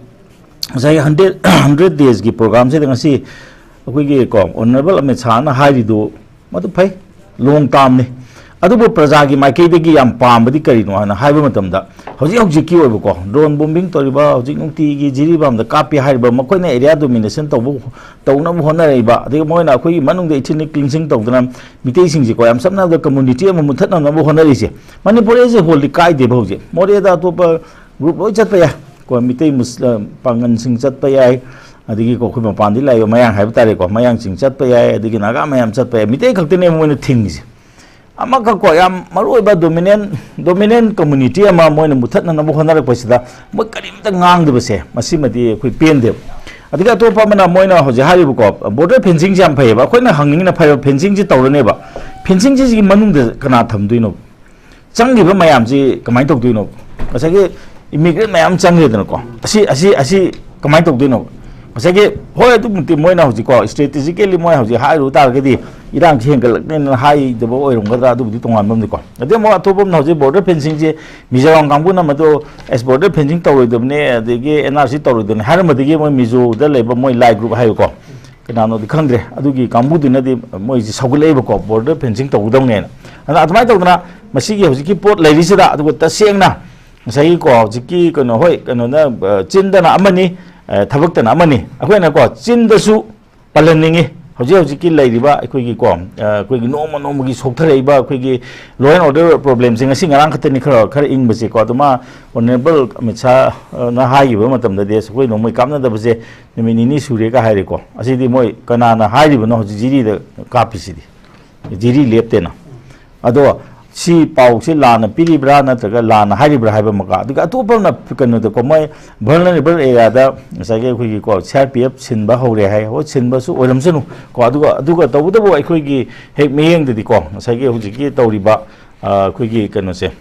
ꯉꯁꯥꯏꯒꯤ ꯍꯟꯗ꯭ꯔꯦꯠ, ꯍꯟꯗ꯭ꯔꯦꯠ ꯗꯦꯖꯀꯤ ꯄ꯭ꯔꯣꯒ꯭ꯔꯥꯝꯁꯤꯗ ꯉꯁꯤ ꯑꯩꯈꯣꯏꯒꯤ ꯀꯣ ꯑꯣꯅꯔꯦꯕꯜ ꯑꯃꯤꯠ ꯁꯥꯍꯅ ꯍꯥꯏꯔꯤꯗꯨ ꯃꯗꯨ ꯐꯩ, ꯂꯣꯡ ꯇꯥꯝꯅꯤ꯫ ꯑꯗꯨꯕꯨ ꯄ꯭ꯔꯖꯥꯒꯤ ꯃꯥꯏꯀꯩꯗꯒꯤ ꯌꯥꯝ ꯄꯥꯝꯕꯗꯤ ꯀꯔꯤꯅꯣ ꯍꯥꯏꯅ ꯍꯥꯏꯕ ꯃꯇꯝꯗ, ꯍꯧꯖꯤꯛ ꯍꯧꯖꯤꯛꯀꯤ ꯑꯣꯏꯕꯀꯣ ꯗ꯭ꯔꯣꯟ ꯕꯣꯝꯕꯤꯡ ꯇꯧꯔꯤꯕ, ꯍꯧꯖꯤꯛ ꯅꯨꯡꯇꯤꯒꯤ ꯖꯤꯔꯤꯕꯥꯝꯗ ꯀꯥꯞꯄꯤ ꯍꯥꯏꯔꯤꯕ, ꯃꯈꯣꯏꯅ ꯑꯦꯔꯤꯌꯥ ꯗꯣꯃꯤꯅꯦꯁꯟ ꯇꯧꯕ, ꯇꯧꯅꯕ ꯍꯣꯠꯅꯔꯛꯏꯕ, ꯑꯗꯒꯤ ꯃꯣꯏꯅ ꯑꯩꯈꯣꯏꯒꯤ ꯃꯅꯨꯡꯗ ꯏꯊꯤꯅꯤꯛ ꯀ꯭ꯂꯤꯟꯁꯤꯡ ꯇꯧꯗꯅ ꯃꯤꯇꯩꯁꯤꯡꯁꯦꯀꯣ ꯌꯥꯝ ꯁꯝꯅ ꯍꯥꯏꯔꯕꯗ ꯀꯝꯃꯨꯅꯤꯇꯤ ꯑꯃ ꯃꯨꯊꯠꯅꯅꯕ ꯍꯣꯠꯅꯔꯤꯁꯦ꯫ ꯃꯅꯤꯄꯨꯔ ꯑꯦꯁ ꯑꯦ ꯍꯣꯜꯗꯤ ꯀꯥꯏꯗꯦꯕ ꯍꯧꯖꯤꯛ꯫ ꯃꯣꯔꯦꯗ ꯑꯇꯣꯞꯄ ꯒ꯭ꯔꯨꯞ ꯂꯣꯏ ꯆꯠꯄ ꯌꯥꯏ꯫ ꯀꯣ ꯃꯤꯇꯩ ꯃꯨꯁ-, ꯑ, ꯄꯥꯡꯒꯟꯁꯤꯡ ꯆꯠꯄ ꯌꯥꯏ, ꯑꯗꯒꯤ ꯀꯣ ꯑꯩꯈꯣꯏ ꯃꯄꯥꯟꯗꯒꯤ ꯂꯥꯛꯏꯕ ꯃꯌꯥꯡ ꯍꯥꯏꯕ ꯇꯥꯔꯦꯀꯣ, ꯃꯌꯥꯡꯁꯤꯡ ꯆꯠꯄ ꯌꯥꯏ, ꯑꯗꯒꯤ ꯅꯥꯒꯥ ꯃꯌꯥꯝ ꯆꯠꯄ ꯌꯥꯏ, ꯃꯤꯇꯩ ꯈꯛꯇꯅꯦ ꯃꯣꯏꯅ ꯊꯤꯡꯉꯤꯁꯦ꯫ ꯑꯃꯈꯛ ꯀꯣ ꯌꯥꯝ ꯃꯔꯨꯑꯣꯏꯕ ꯗꯣꯃꯤꯅꯦꯟ, ꯗꯣꯃꯤꯅꯦꯟ ꯀꯝꯃꯨꯅꯤꯇꯤ ꯑꯃ ꯃꯣꯏꯅ ꯃꯨꯊꯠꯅꯅꯕ ꯍꯣꯠꯅꯔꯛꯄꯁꯤꯗ ꯃꯣꯏ ꯀꯔꯤꯝꯇ ꯉꯥꯡꯗꯕꯁꯦ, ꯃꯁꯤꯃꯗꯤ ꯑꯩꯈꯣꯏ ꯄꯦꯟꯗꯦꯕ꯫ ꯑꯗꯒꯤ ꯑꯇꯣꯞꯄ ꯑꯃꯅ ꯃꯣꯏꯅ ꯍꯧꯖꯤꯛ ꯍꯥꯏꯔꯤꯕꯀꯣ ꯕꯣꯔꯗꯔ ꯐꯦꯟꯁꯤꯡꯁꯦ ꯌꯥꯝ ꯐꯩꯌꯦꯕ, ꯑꯩꯈꯣꯏꯅ ꯍꯪꯅꯤꯡꯉꯤꯅ ꯐꯩꯕ ꯐꯦꯟꯁꯤꯡꯁꯤ ꯇꯧꯔꯅꯦꯕ, ꯐꯦꯟꯁꯤꯡꯁꯤꯒꯤ ꯃꯅꯨꯡꯗ ꯀꯅꯥ ꯊꯝꯗꯣꯏꯅꯣ? ꯆꯪꯈꯤꯕ ꯃꯌꯥꯝꯁꯤ ꯀꯃꯥꯏꯅ ꯇꯧꯗꯣꯏꯅꯣ? ꯉꯁꯥꯏꯒꯤ ꯏꯃꯤꯒ꯭ꯔꯦꯟ ꯃꯌꯥꯝ ꯆꯪꯈ꯭ꯔꯦꯗꯅꯀꯣ, ꯑꯁꯤ, ꯑꯁꯤ, ꯑꯁꯤ ꯀꯃꯥꯏꯅ ꯇꯧꯗꯣꯏꯅꯣ? ꯉꯁꯥꯏꯒꯤ, ꯍꯣꯏ, ꯑꯗꯨꯃꯛꯇꯤ ꯃꯣꯏꯅ ꯍꯧꯖꯤꯛꯀꯣ ꯏꯁꯇ꯭ꯔꯦꯇꯦꯖꯤꯀꯦꯜꯂꯤ ꯃꯣꯏ ꯍꯧꯖꯤꯛ ꯍꯥꯏꯔꯨ ꯇꯥꯔꯒꯗꯤ ꯏꯔꯥꯡꯁꯤ ꯍꯦꯟꯒꯠꯂꯛꯅꯦꯅ ꯍꯥꯏꯗꯕ ꯑꯣꯏꯔꯝꯒꯗ꯭ꯔꯥ, ꯑꯗꯨꯕꯨꯗꯤ ꯇꯣꯉꯥꯟꯕ ꯑꯃꯅꯤꯀꯣ꯫ ꯑꯗꯩ ꯑꯃꯨꯛ ꯑꯇꯣꯞꯄ ꯑꯃꯅ ꯍꯧꯖꯤꯛ ꯕꯣꯔꯗꯔ ꯐꯦꯟꯁꯤꯡꯁꯤ ꯃꯤꯖꯣꯔꯥꯝ ꯀꯥꯡꯕꯨꯅ ꯃꯗꯨ ꯑꯦꯁ ꯕꯣꯔꯗꯔ ꯐꯦꯟꯁꯤꯡ ꯇꯧꯔꯣꯏꯗꯕꯅꯤ, ꯑꯗꯒꯤ ꯑꯦꯟ ꯑꯥꯔ ꯁꯤ ꯇꯧꯔꯣꯏꯗꯕꯅꯤ ꯍꯥꯏꯔꯝꯕꯗꯒꯤ ꯃꯣꯏ ꯃꯤꯖꯣꯗ ꯂꯩꯕ ꯃꯣꯏ ꯂꯥꯏ ꯒ꯭ꯔꯨꯞ ꯍꯥꯏꯕꯀꯣ, ꯀꯅꯥꯅꯣꯗꯤ ꯈꯪꯗ꯭ꯔꯦ, ꯑꯗꯨꯒꯤ ꯀꯥꯡꯕꯨꯗꯨꯅꯗꯤ ꯃꯣꯏꯁꯤ ꯁꯧꯒꯠꯂꯛꯏꯕꯀꯣ, ꯕꯣꯔꯗꯔ ꯐꯦꯟꯁꯤꯡ ꯇꯧꯒꯗꯧꯅꯦꯅ꯫ ꯑꯗꯨꯅ ꯑꯗꯨꯃꯥꯏꯅ ꯇꯧꯗꯅ ꯃꯁꯤꯒꯤ ꯍꯧꯖꯤꯛꯀꯤ ꯄꯣꯠ ꯂꯩꯔꯤꯁꯤꯗ, ꯑꯗꯨꯒ ꯇꯁꯦꯡꯅ ꯉꯁꯥꯏꯒꯤꯀꯣ ꯍꯧꯖꯤꯛꯀꯤ ꯀꯩꯅꯣ, ꯍꯣꯏ, ꯀꯩꯅꯣꯅ, ꯑ, ꯆꯤꯟꯗꯅ ꯑꯃꯅꯤ, ꯑ, ꯊꯕꯛꯇꯅ ꯑꯃꯅꯤ꯫ ꯑꯩꯈꯣꯏꯅꯀꯣ ꯆꯤꯟꯗꯁꯨ ꯄꯜꯍꯟꯅꯤꯡꯉꯤ, ꯍꯧꯖꯤꯛ ꯍꯧꯖꯤꯛꯀꯤ ꯂꯩꯔꯤꯕ ꯑꯩꯈꯣꯏꯒꯤ ꯀꯣ, ꯑ, ꯑꯩꯈꯣꯏꯒꯤ ꯅꯣꯡꯃ ꯅꯣꯡꯃꯒꯤ ꯁꯣꯛꯊꯔꯛꯏꯕ ꯑꯩꯈꯣꯏꯒꯤ law and order problemꯁꯦ ꯉꯁꯤ ꯉꯔꯥꯡ ꯈꯛꯇꯅꯤ ꯈꯔ, ꯈꯔ ꯏꯪꯕꯁꯦꯀꯣ꯫ ꯑꯗꯣ ꯃꯥ Honourable ꯑꯃꯤꯠ ꯁꯥꯍꯅ ꯍꯥꯏꯈꯤꯕ ꯃꯇꯝꯗꯗꯤ, "ꯑꯁ, ꯑꯩꯈꯣꯏ ꯅꯣꯡꯃꯩ ꯀꯥꯞꯅꯗꯕꯁꯦ ꯅꯨꯃꯤꯠ ꯅꯤꯅꯤ ꯁꯨꯔꯦꯒ" ꯍꯥꯏꯔꯦꯀꯣ꯫ ꯑꯁꯤꯗꯤ ꯃꯣꯏ ꯀꯅꯥꯅ ꯍꯥꯏꯔꯤꯕꯅꯣ ꯍꯧꯖꯤꯛ ꯖꯤꯔꯤꯗ ꯀꯥꯞꯄꯤꯁꯤꯗꯤ? ꯖꯤꯔꯤ ꯂꯦꯞꯇꯦꯅ꯫ ꯑꯗꯣ ꯁꯤ ꯄꯥꯎꯁꯤ ꯂꯥꯟꯅ ꯄꯤꯔꯤꯕ꯭ꯔꯥ ꯅꯠꯇ꯭ꯔꯒ ꯂꯥꯟꯅ ꯍꯥꯏꯔꯤꯕ꯭ꯔꯥ ꯍꯥꯏꯕ ꯑꯃꯒ, ꯑꯗꯨꯒ ꯑꯇꯣꯞꯄ ꯑꯃꯅ ꯀꯩꯅꯣꯗꯀꯣ, ꯃꯣꯏ vulnerable areaꯗ ꯉꯁꯥꯏꯒꯤ ꯑꯩꯈꯣꯏꯒꯤ ꯀꯣ, ꯁꯤ ꯑꯥꯔ ꯄꯤ ꯑꯦꯐ ꯁꯤꯟꯕ ꯍꯧꯔꯦ ꯍꯥꯏ꯫ ꯍꯣꯏ, ꯁꯤꯟꯕꯁꯨ ꯑꯣꯏꯔꯝꯁꯅꯨ ꯀꯣ, ꯑꯗꯨꯒ, ꯑꯗꯨꯒ ꯇꯧꯕꯇꯕꯨ ꯑꯩꯈꯣꯏꯒꯤ ꯍꯦꯛ ꯃꯤꯠꯌꯦꯡꯗꯗꯤꯀꯣ, ꯉꯁꯥꯏꯒꯤ ꯍꯧꯖꯤꯛꯀꯤ ꯇꯧꯔꯤꯕ, ꯑ, ꯑꯩꯈꯣꯏꯒꯤ ꯀꯩꯅꯣꯁꯦ,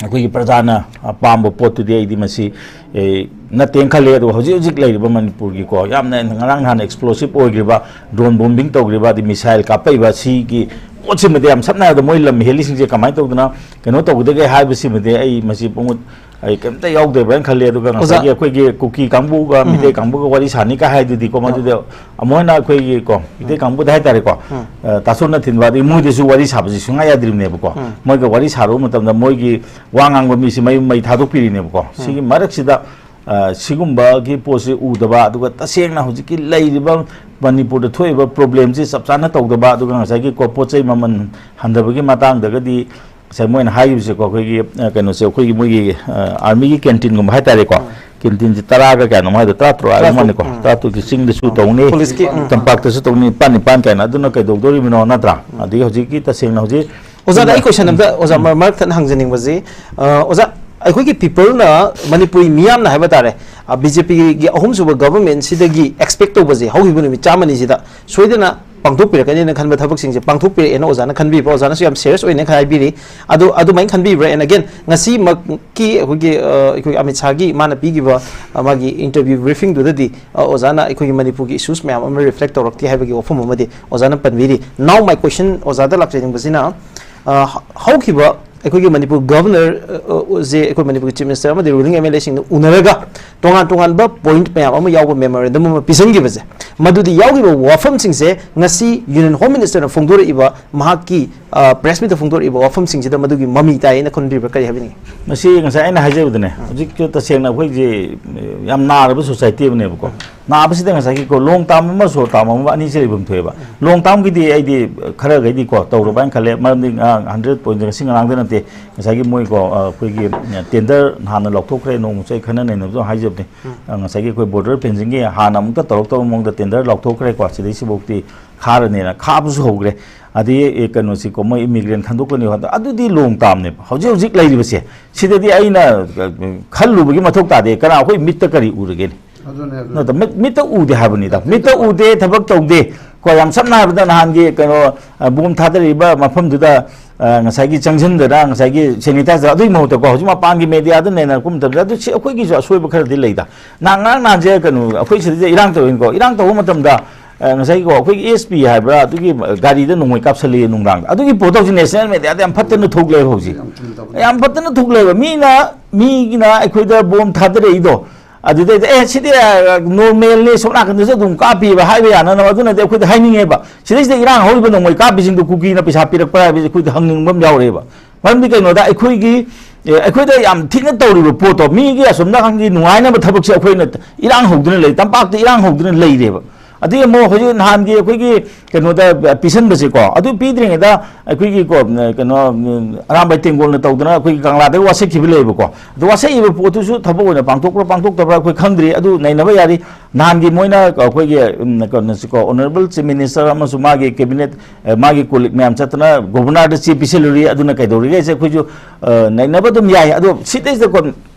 ꯑꯩꯈꯣꯏꯒꯤ ꯄ꯭ꯔꯖꯥꯅ ꯑꯄꯥꯝꯕ ꯄꯣꯠꯇꯨꯗꯤ ꯑꯩꯗꯤ ꯃꯁꯤ, ꯑꯦ, ꯅꯠꯇꯦꯅ ꯈꯜꯂꯦ꯫ ꯑꯗꯨꯒ ꯍꯧꯖꯤꯛ ꯍꯧꯖꯤꯛ ꯂꯩꯔꯤꯕ ꯃꯅꯤꯄꯨꯔꯒꯤꯀꯣ, ꯌꯥꯝꯅ ꯉꯔꯥꯡ ꯅꯍꯥꯟ explosive ꯑꯣꯏꯈ꯭ꯔꯤꯕ drone bombing ꯇꯧꯈ꯭ꯔꯤꯕ, ꯑꯗꯩ missile ꯀꯥꯞꯄꯛꯏꯕ, ꯁꯤꯒꯤ ꯄꯣꯠꯁꯤꯃꯗꯤ ꯌꯥꯝ ꯁꯝꯅ ꯍꯥꯏꯔꯕꯗ ꯃꯣꯏ ꯂꯝ ꯍꯦꯜꯂꯤꯁꯤꯡꯁꯦ ꯀꯃꯥꯏꯅ ꯇꯧꯗꯅ ꯀꯩꯅꯣ ꯇꯧꯒꯗꯒꯦ ꯍꯥꯏꯕꯁꯤꯃꯗꯤ ꯑꯩ ꯃꯁꯤ ꯄꯨꯡꯃꯨꯠ ꯑꯩ ꯀꯩꯝꯇ ꯌꯥꯎꯗꯕ꯭ꯔꯅ ꯈꯜꯂꯦ꯫ ꯑꯗꯨꯒ ꯑꯣꯖꯥ, ꯉꯁꯥꯏꯒꯤ ꯑꯩꯈꯣꯏꯒꯤ ꯀꯨꯀꯤ ꯀꯥꯡꯕꯨꯒ ꯎꯝ꯫ ꯃꯤꯇꯩ ꯀꯥꯡꯕꯨꯒ ꯋꯥꯔꯤ ꯁꯥꯅꯤ ꯀꯥꯏ ꯍꯥꯏꯗꯨꯗꯤꯀꯣ, ꯎꯝ꯫ ꯃꯗꯨꯗ ꯑꯃꯨꯛ ꯍꯟꯅ ꯑꯩꯈꯣꯏꯒꯤ ꯀꯣ, ꯃꯤꯇꯩ ꯎꯝ꯫ ꯀꯥꯡꯕꯨꯗ ꯍꯥꯏꯇꯥꯔꯦꯀꯣ, ꯎꯝ꯫ ꯑ, ꯇꯥꯁꯣꯟꯅ ꯊꯤꯟꯕ, ꯑꯗꯒꯤ ꯃꯣꯏꯗꯁꯨ ꯋꯥꯔꯤ ꯁꯥꯕꯁꯤ ꯁꯨꯡꯌꯥ ꯌꯥꯗ꯭ꯔꯤꯕꯅꯦꯕꯀꯣ꯫ ꯎꯝ꯫ ꯃꯣꯏꯒ ꯋꯥꯔꯤ ꯁꯥꯔꯨꯕ ꯃꯇꯝꯗ ꯃꯣꯏꯒꯤ ꯋꯥ ꯉꯥꯡꯕ ꯃꯤꯁꯤ ꯃꯌꯨꯝ ꯃꯩ ꯊꯥꯗꯣꯛꯄꯤꯔꯤꯅꯦꯕꯀꯣ꯫ ꯎꯝ꯫ ꯁꯤꯒꯤ ꯃꯔꯛꯁꯤꯗ, ꯑ, ꯁꯤꯒꯨꯝꯕꯒꯤ ꯄꯣꯠꯁꯤ ꯎꯗꯕ, ꯑꯗꯨꯒ ꯇꯁꯦꯡꯅ ꯍꯧꯖꯤꯛꯀꯤ ꯂꯩꯔꯤꯕ ꯃꯅꯤꯄꯨꯔꯗ ꯊꯣꯛꯏꯕ problemꯁꯤ ꯆꯞ ꯆꯥꯅ ꯇꯧꯗꯕ, ꯑꯗꯨꯒ ꯉꯁꯥꯏꯒꯤ ꯀꯣ, ꯄꯣꯠ ꯆꯩ ꯃꯃꯜ ꯍꯟꯊꯕꯒꯤ ꯃꯇꯥꯡꯗꯒꯗꯤ ꯉꯁꯥꯏ ꯃꯣꯏꯅ ꯍꯥꯏꯈꯤꯕꯁꯦꯀꯣ, ꯑꯩꯈꯣꯏꯒꯤ, ꯑ, ꯀꯩꯅꯣꯁꯦ, ꯑꯩꯈꯣꯏꯒꯤ ꯃꯣꯏꯒꯤ, ꯑ, armyꯒꯤ canteenꯒꯨꯝꯕ ꯍꯥꯏꯇꯥꯔꯦꯀꯣ꯫ ꯎꯝ꯫ Canteenꯁꯦ ꯇꯔꯥꯒ ꯀꯌꯥꯅꯣ ꯍꯥꯏꯗꯣ, ꯇꯔꯥꯇꯔꯨꯛ ꯍꯥꯏꯕ ꯇꯔꯥꯇꯔꯨꯛ, ꯃꯥꯅꯦꯀꯣ꯫ ꯎꯝ꯫ ꯇꯔꯥꯇꯔꯨꯛꯀꯤ ꯆꯤꯡꯗꯁꯨ ꯎꯝ꯫ ꯇꯧꯅꯤ, Policeꯀꯤ, ꯎꯝ꯫ ꯇꯝꯄꯥꯛꯇꯁꯨ ꯇꯧꯅꯤ, ꯅꯤꯄꯥꯟ ꯅꯤꯄꯥꯟ ꯀꯥꯏꯅ꯫ ꯑꯗꯨꯅ ꯀꯩꯗꯧꯗꯣꯔꯤꯕꯅꯣ, ꯅꯠꯇ꯭ꯔꯥ? ꯎꯝ꯫ ꯑꯗꯒꯤ ꯍꯧꯖꯤꯛꯀꯤ ꯇꯁꯦꯡꯅ ꯍꯧꯖꯤꯛ ꯑꯣꯖꯥꯗ ꯑꯩ question ꯑꯝꯇ, ꯑꯣꯖꯥ, ꯎꯝ꯫ ꯃꯔꯛ, ꯃꯔꯛ ꯊꯠꯅ ꯍꯪꯖꯅꯤꯡꯕꯁꯤ, ꯑ, ꯑꯣꯖꯥ, ꯑꯩꯈꯣꯏꯒꯤ peopleꯅ, ꯃꯅꯤꯄꯨꯔꯤ ꯃꯤꯌꯥꯝꯅ ꯍꯥꯏꯕ ꯇꯥꯔꯦ, ꯑ, BJPꯒꯤ ꯑꯍꯨꯝꯁꯨꯕ governmentꯁꯤꯗꯒꯤ expect ꯇꯧꯕꯁꯦ ꯍꯧꯈꯤꯕ ꯅꯨꯃꯤꯠ ꯆꯥꯝꯃꯅꯤꯁꯤꯗ ꯁꯣꯏꯗꯅ ꯄꯥꯡꯊꯣꯛꯄꯤꯔꯛꯀꯅꯤꯅ ꯈꯟꯕ ꯊꯕꯛꯁꯤꯡꯁꯦ ꯄꯥꯡꯊꯣꯛꯄꯤꯔꯛꯑꯦꯅ ꯑꯣꯖꯥꯅ ꯈꯟꯕꯤꯕ꯭ꯔꯥ? ꯑꯣꯖꯥꯅꯁꯨ ꯌꯥꯝ serious ꯑꯣꯏꯅ ꯍꯥꯏꯕꯤꯔꯤ꯫ ꯑꯗꯨ, ꯑꯗꯨꯃꯥꯏꯅ ꯈꯟꯕꯤꯕ꯭ꯔꯥ? And again, ꯉꯁꯤꯃꯛꯀꯤ ꯑꯩꯈꯣꯏꯒꯤ, ꯑ, ꯑꯩꯈꯣꯏꯒꯤ ꯑꯃꯤꯠ ꯁꯥꯍꯒꯤ ꯃꯥꯅ ꯄꯤꯈꯤꯕ, ꯑ, ꯃꯥꯒꯤ interview briefingꯗꯨꯗꯗꯤ, ꯑ, ꯑꯣꯖꯥꯅ ꯑꯩꯈꯣꯏꯒꯤ ꯃꯅꯤꯄꯨꯔꯒꯤ issues ꯃꯌꯥꯝ ꯑꯃ reflect ꯇꯧꯔꯛꯇꯦ ꯍꯥꯏꯕꯒꯤ ꯋꯥꯐꯝ ꯑꯃꯗꯤ ꯑꯣꯖꯥꯅ ꯄꯟꯕꯤꯔꯤ꯫ Now my question ꯑꯣꯖꯥꯗ ꯂꯥꯛꯆꯅꯤꯡꯕꯁꯤꯅ, ꯑ, ꯍ-, ꯍꯧꯈꯤꯕ ꯑꯩꯈꯣꯏꯒꯤ ꯃꯅꯤꯄꯨꯔ Governor, ꯑ, ꯑ, ꯁꯦ ꯑꯩꯈꯣꯏ ꯃꯅꯤꯄꯨꯔꯒꯤ Chief Minister ꯑꯃꯗꯤ ruling MLAꯁꯤꯡꯅ ꯎꯅꯔꯒ ꯇꯣꯉꯥꯟ ꯇꯣꯉꯥꯟꯕ point ꯃꯌꯥꯝ ꯑꯃ ꯌꯥꯎꯕ memorandum ꯑꯃ ꯄꯤꯁꯤꯟꯈꯤꯕꯁꯦ, ꯃꯗꯨꯗꯤ ꯌꯥꯎꯈꯤꯕ ꯋꯥꯐꯝꯁꯤꯡꯁꯦ ꯉꯁꯤ Union Home Ministerꯅ ꯐꯣꯡꯗꯣꯔꯛꯏꯕ ꯃꯍꯥꯛꯀꯤ, ꯑ, press meetꯇ ꯐꯣꯡꯗꯣꯔꯛꯏꯕ ꯋꯥꯐꯝꯁꯤꯡꯁꯤꯗ ꯃꯗꯨꯒꯤ ꯃꯃꯤ ꯇꯥꯏ ꯍꯥꯏꯅ ꯈꯟꯕꯤꯕ꯭ꯔꯥ? ꯀꯔꯤ ꯍꯥꯏꯕꯤꯅꯤꯡꯉꯤ? ꯃꯁꯤ ꯉꯁꯥꯏ ꯑꯩꯅ ꯍꯥꯏꯖꯕꯗꯨꯅꯦ, ꯎꯝ꯫ ꯍꯧꯖꯤꯛ ꯇꯁꯦꯡꯅ ꯑꯩꯈꯣꯏꯁꯦ ꯌꯥꯝ ꯅꯥꯔꯕ society ꯑꯃꯅꯦꯕꯀꯣ꯫ ꯎꯝ꯫ ꯅꯥꯕꯁꯤꯗ ꯉꯁꯥꯏꯒꯤ ꯀꯣ ꯂꯣꯡ ꯇꯥꯝ ꯑꯃ ꯁꯣꯔꯠ ꯇꯥꯝ ꯑꯃ ꯑꯅꯤꯁꯦ ꯂꯩꯐꯝ ꯊꯣꯛꯑꯦꯕ꯫ ꯂꯣꯡ ꯇꯥꯝꯒꯤꯗꯤ ꯑꯩꯗꯤ ꯈꯔꯒꯩꯗꯤ ꯀꯣ ꯇꯧꯔꯕ ꯍꯥꯏꯅ ꯈꯜꯂꯦ꯫ ꯃꯔꯝꯗꯤ ꯉꯔꯥꯡ ꯍꯟꯗ꯭ꯔꯦꯠ ꯄꯣꯏꯟ ꯉꯁꯤ ꯉꯔꯥꯡꯗ ꯅꯠꯇꯦ, ꯉꯁꯥꯏꯒꯤ ꯃꯣꯏ ꯀꯣ ꯑꯩꯈꯣꯏꯒꯤ ꯇꯦꯟꯗꯔ ꯍꯥꯟꯅ ꯂꯧꯊꯣꯛꯈ꯭ꯔꯦ꯫ ꯅꯣꯡꯃꯁꯨ ꯑꯩ ꯈꯟꯅ ꯅꯩꯅꯕꯁꯨ ꯍꯥꯏꯖꯕꯅꯦ꯫ ꯉꯁꯥꯏꯒꯤ ꯑꯩꯈꯣꯏ ꯕꯣꯔꯗꯔ ꯐꯦꯟꯁꯤꯡꯒꯤ ꯍꯥꯟꯅ ꯑꯃꯨꯛꯇ ꯇꯧꯔꯛꯇꯕ ꯃꯑꯣꯡꯗ ꯇꯦꯟꯗꯔ ꯂꯧꯊꯣꯛꯈ꯭ꯔꯦꯀꯣ꯫ ꯁꯤꯗꯩꯁꯤꯐꯥꯎꯗꯤ ꯈꯥꯔꯅꯦꯅ ꯈꯥꯕꯁꯨ ꯍꯧꯈ꯭ꯔꯦ꯫ ꯑꯗꯩ ꯑꯦ, ꯀꯩꯅꯣꯁꯤꯀꯣ ꯃꯣꯏ ꯏꯃꯤꯒ꯭ꯔꯦꯟ ꯈꯟꯗꯣꯛꯀꯅꯤ ꯍꯥꯏꯕꯗꯣ ꯑꯗꯨꯗꯤ ꯂꯣꯡ ꯇꯥꯝꯅꯦꯕ꯫ ꯍꯧꯖꯤꯛ ꯍꯧꯖꯤꯛ ꯂꯩꯔꯤꯕꯁꯦ ꯁꯤꯗꯗꯤ ꯑꯩꯅ ꯑ, ꯈꯜꯂꯨꯕꯒꯤ ꯃꯊꯧ ꯇꯥꯗꯦ꯫ ꯀꯅꯥ ꯑꯩꯈꯣꯏ ꯃꯤꯠꯇ ꯀꯔꯤ ꯎꯔꯒꯦꯅꯦ? ꯑꯗꯨꯅꯦ, ꯑꯗꯨꯅꯦ꯫ ꯅꯠꯇ-, ꯃꯤꯠ-, ꯃꯤꯠꯇ ꯎꯗꯦ ꯍꯥꯏꯕꯅꯤꯗ꯫ ꯃꯤꯠꯇ ꯎꯗꯦ, ꯊꯕꯛ ꯇꯧꯗꯦ꯫ ꯀꯣ, ꯌꯥꯝ ꯁꯝꯅ ꯍꯥꯏꯔꯕꯗ ꯅꯍꯥꯟꯒꯤ ꯀꯩꯅꯣ, ꯑ, ꯕꯣꯝ ꯊꯥꯗꯔꯛꯏꯕ ꯃꯐꯝꯗꯨꯗ, ꯑ, ꯉꯁꯥꯏꯒꯤ ꯆꯪꯁꯤꯟꯗꯅ ꯉꯁꯥꯏꯒꯤ ꯁꯦꯅꯤꯇꯥꯏꯖꯔ ꯑꯗꯨꯒꯤ ꯃꯍꯨꯠꯇꯀꯣ ꯍꯧꯖꯤꯛ ꯃꯄꯥꯟꯒꯤ ꯃꯦꯗꯤꯌꯥꯗ ꯅꯩꯅꯔꯛꯄ ꯃꯇꯝꯗ ꯑꯗꯨ ꯁꯤ ꯑꯩꯈꯣꯏꯒꯤꯁꯨ ꯑꯁꯣꯏꯕ ꯈꯔꯗꯤ ꯂꯩꯗ꯫ ꯅꯍꯥꯟ ꯉꯔꯥꯡ ꯅꯍꯥꯟꯁꯦ ꯀꯩꯅꯣ ꯑꯩꯈꯣꯏ ꯁꯤꯗꯩꯗ ꯏꯔꯥꯡ ꯇꯧꯋꯤꯅꯀꯣ꯫ ꯏꯔꯥꯡ ꯇꯧꯕ ꯃꯇꯝꯗ, ꯑ, ꯉꯁꯥꯏꯒꯤꯀꯣ ꯑꯩꯈꯣꯏꯒꯤ ꯑꯦꯁ ꯄꯤ ꯍꯥꯏꯕ꯭ꯔꯥ ꯑꯗꯨꯒꯤ ꯒꯥꯔꯤꯗ ꯅꯣꯡꯃꯩ ꯀꯥꯞꯁꯜꯂꯛꯑꯦ ꯅꯨꯡꯗꯥꯡꯗ꯫ ꯑꯗꯨꯒꯤ ꯄꯣꯠꯇꯣ ꯍꯧꯖꯤꯛ ꯅꯦꯁꯅꯦꯜ ꯃꯦꯗꯤꯌꯥꯗ ꯌꯥꯝ ꯐꯠꯇꯅ ꯊꯣꯛꯂꯛꯑꯦꯕ ꯍꯧꯖꯤꯛ꯫ ꯌꯥꯝ ꯊꯤꯅ ꯇꯧꯕꯅꯦ꯫ ꯌꯥꯝ ꯐꯠꯇꯅ ꯊꯣꯛꯂꯛꯑꯦꯕ꯫ ꯃꯤꯅ, ꯃꯤꯒꯤꯅ ꯑꯩꯈꯣꯏꯗ ꯕꯣꯝ ꯊꯥꯗꯔꯛꯏꯗꯣ ꯑꯗꯨꯗꯩꯗ, "ꯑꯦ, ꯁꯤꯗꯤ, ꯑ, ꯅꯣꯔꯃꯦꯜꯅꯦ, ꯁꯣꯝ ꯅꯥꯀꯟꯗꯁꯨ ꯑꯗꯨꯝ ꯀꯥꯞꯄꯤꯕ" ꯍꯥꯏꯕ ꯌꯥꯅꯅꯕ꯫ ꯑꯗꯨꯅꯗꯤ ꯑꯩꯈꯣꯏꯗ ꯍꯥꯏꯅꯤꯡꯉꯦꯕ꯫ ꯁꯤꯗꯩꯁꯤꯗ ꯏꯔꯥꯡ ꯍꯧꯔꯤꯕ ꯅꯣꯡꯃꯩ ꯀꯥꯞꯄꯤꯁꯤꯡꯗꯣ ꯀꯨꯀꯤꯅ ꯄꯩꯁꯥ ꯄꯤꯔꯛꯄ꯭ꯔꯥ ꯍꯥꯏꯕꯁꯦ ꯑꯩꯈꯣꯏꯗ ꯍꯪꯅꯤꯡꯕ ꯑꯃ ꯌꯥꯎꯔꯛꯑꯦꯕ꯫ ꯃꯔꯝꯗꯤ ꯀꯩꯅꯣꯗ ꯑꯩꯈꯣꯏꯒꯤ, ꯑꯦ, ꯑꯩꯈꯣꯏꯗ ꯌꯥꯝ ꯊꯤꯅ ꯇꯧꯔꯤꯕ ꯄꯣꯠꯇꯣ, ꯃꯤꯒꯤ ꯑꯁꯣꯝ ꯅꯥꯀꯟꯒꯤ ꯅꯨꯡꯉꯥꯏꯅꯕ ꯊꯕꯛꯁꯦ ꯑꯩꯈꯣꯏꯅ ꯏꯔꯥꯡ ꯍꯧꯗꯨꯅ ꯂꯩ, ꯇꯝꯄꯥꯛꯇ ꯏꯔꯥꯡ ꯍꯧꯗꯨꯅ ꯂꯩꯔꯦꯕ꯫ ꯑꯗꯩ ꯑꯃꯨꯛ ꯍꯧꯖꯤꯛ ꯅꯍꯥꯟꯒꯤ ꯑꯩꯈꯣꯏꯒꯤ ꯀꯩꯅꯣꯗ ꯄꯤꯁꯟꯕꯁꯦꯀꯣ, ꯑꯗꯨ ꯄꯤꯗ꯭ꯔꯤꯉꯩꯗ ꯑꯩꯈꯣꯏꯒꯤ ꯀꯣ, ꯀꯩꯅꯣ, ꯑꯔꯥꯝꯕꯥꯏ ꯇꯦꯡꯒꯣꯜꯅ ꯇꯧꯗꯅ ꯑꯩꯈꯣꯏꯒꯤ ꯀꯪꯂꯥꯗꯒ ꯋꯥꯁꯛꯈꯤꯕ ꯂꯩꯌꯦꯕꯀꯣ꯫ ꯑꯗꯣ ꯋꯥꯁꯛꯏꯕ ꯄꯣꯠꯇꯨꯁꯨ ꯊꯕꯛ ꯑꯣꯏꯅ ꯄꯥꯡꯊꯣꯛꯄ꯭ꯔꯥ ꯄꯥꯡꯊꯣꯛꯇꯕ꯭ꯔꯥ ꯑꯩꯈꯣꯏ ꯈꯪꯗ꯭ꯔꯤ, ꯑꯗꯨ ꯅꯩꯅꯕ ꯌꯥꯔꯤ꯫ ꯅꯍꯥꯟꯒꯤ ꯃꯣꯏꯅ ꯑꯩꯈꯣꯏꯒꯤ, ꯎꯝ, ꯀꯩꯅꯣꯁꯤꯀꯣ, ꯑꯣꯅꯔꯦꯕꯜ ꯆꯤꯐ ꯃꯤꯅꯤꯁꯇꯔ ꯑꯃꯁꯨ ꯃꯥꯒꯤ ꯀꯦꯕꯤꯅꯦꯠ, ꯑꯦ, ꯃꯥꯒꯤ ꯀꯣꯂꯤꯛ ꯃꯌꯥꯝ ꯆꯠꯇꯅ ꯒꯣꯕꯔꯅꯔꯗ ꯆꯦ ꯄꯤꯁꯤꯜꯂꯨꯔꯤ, ꯑꯗꯨꯅ ꯀꯩꯗꯧꯔꯤꯒꯦꯁꯦ ꯑꯩꯈꯣꯏꯁꯨ, ꯑ, ꯅꯩꯅꯕ ꯑꯗꯨꯝ ꯌꯥꯏ꯫ ꯑꯗꯣ ꯁꯤꯗꯩꯁꯤꯗꯀꯣ,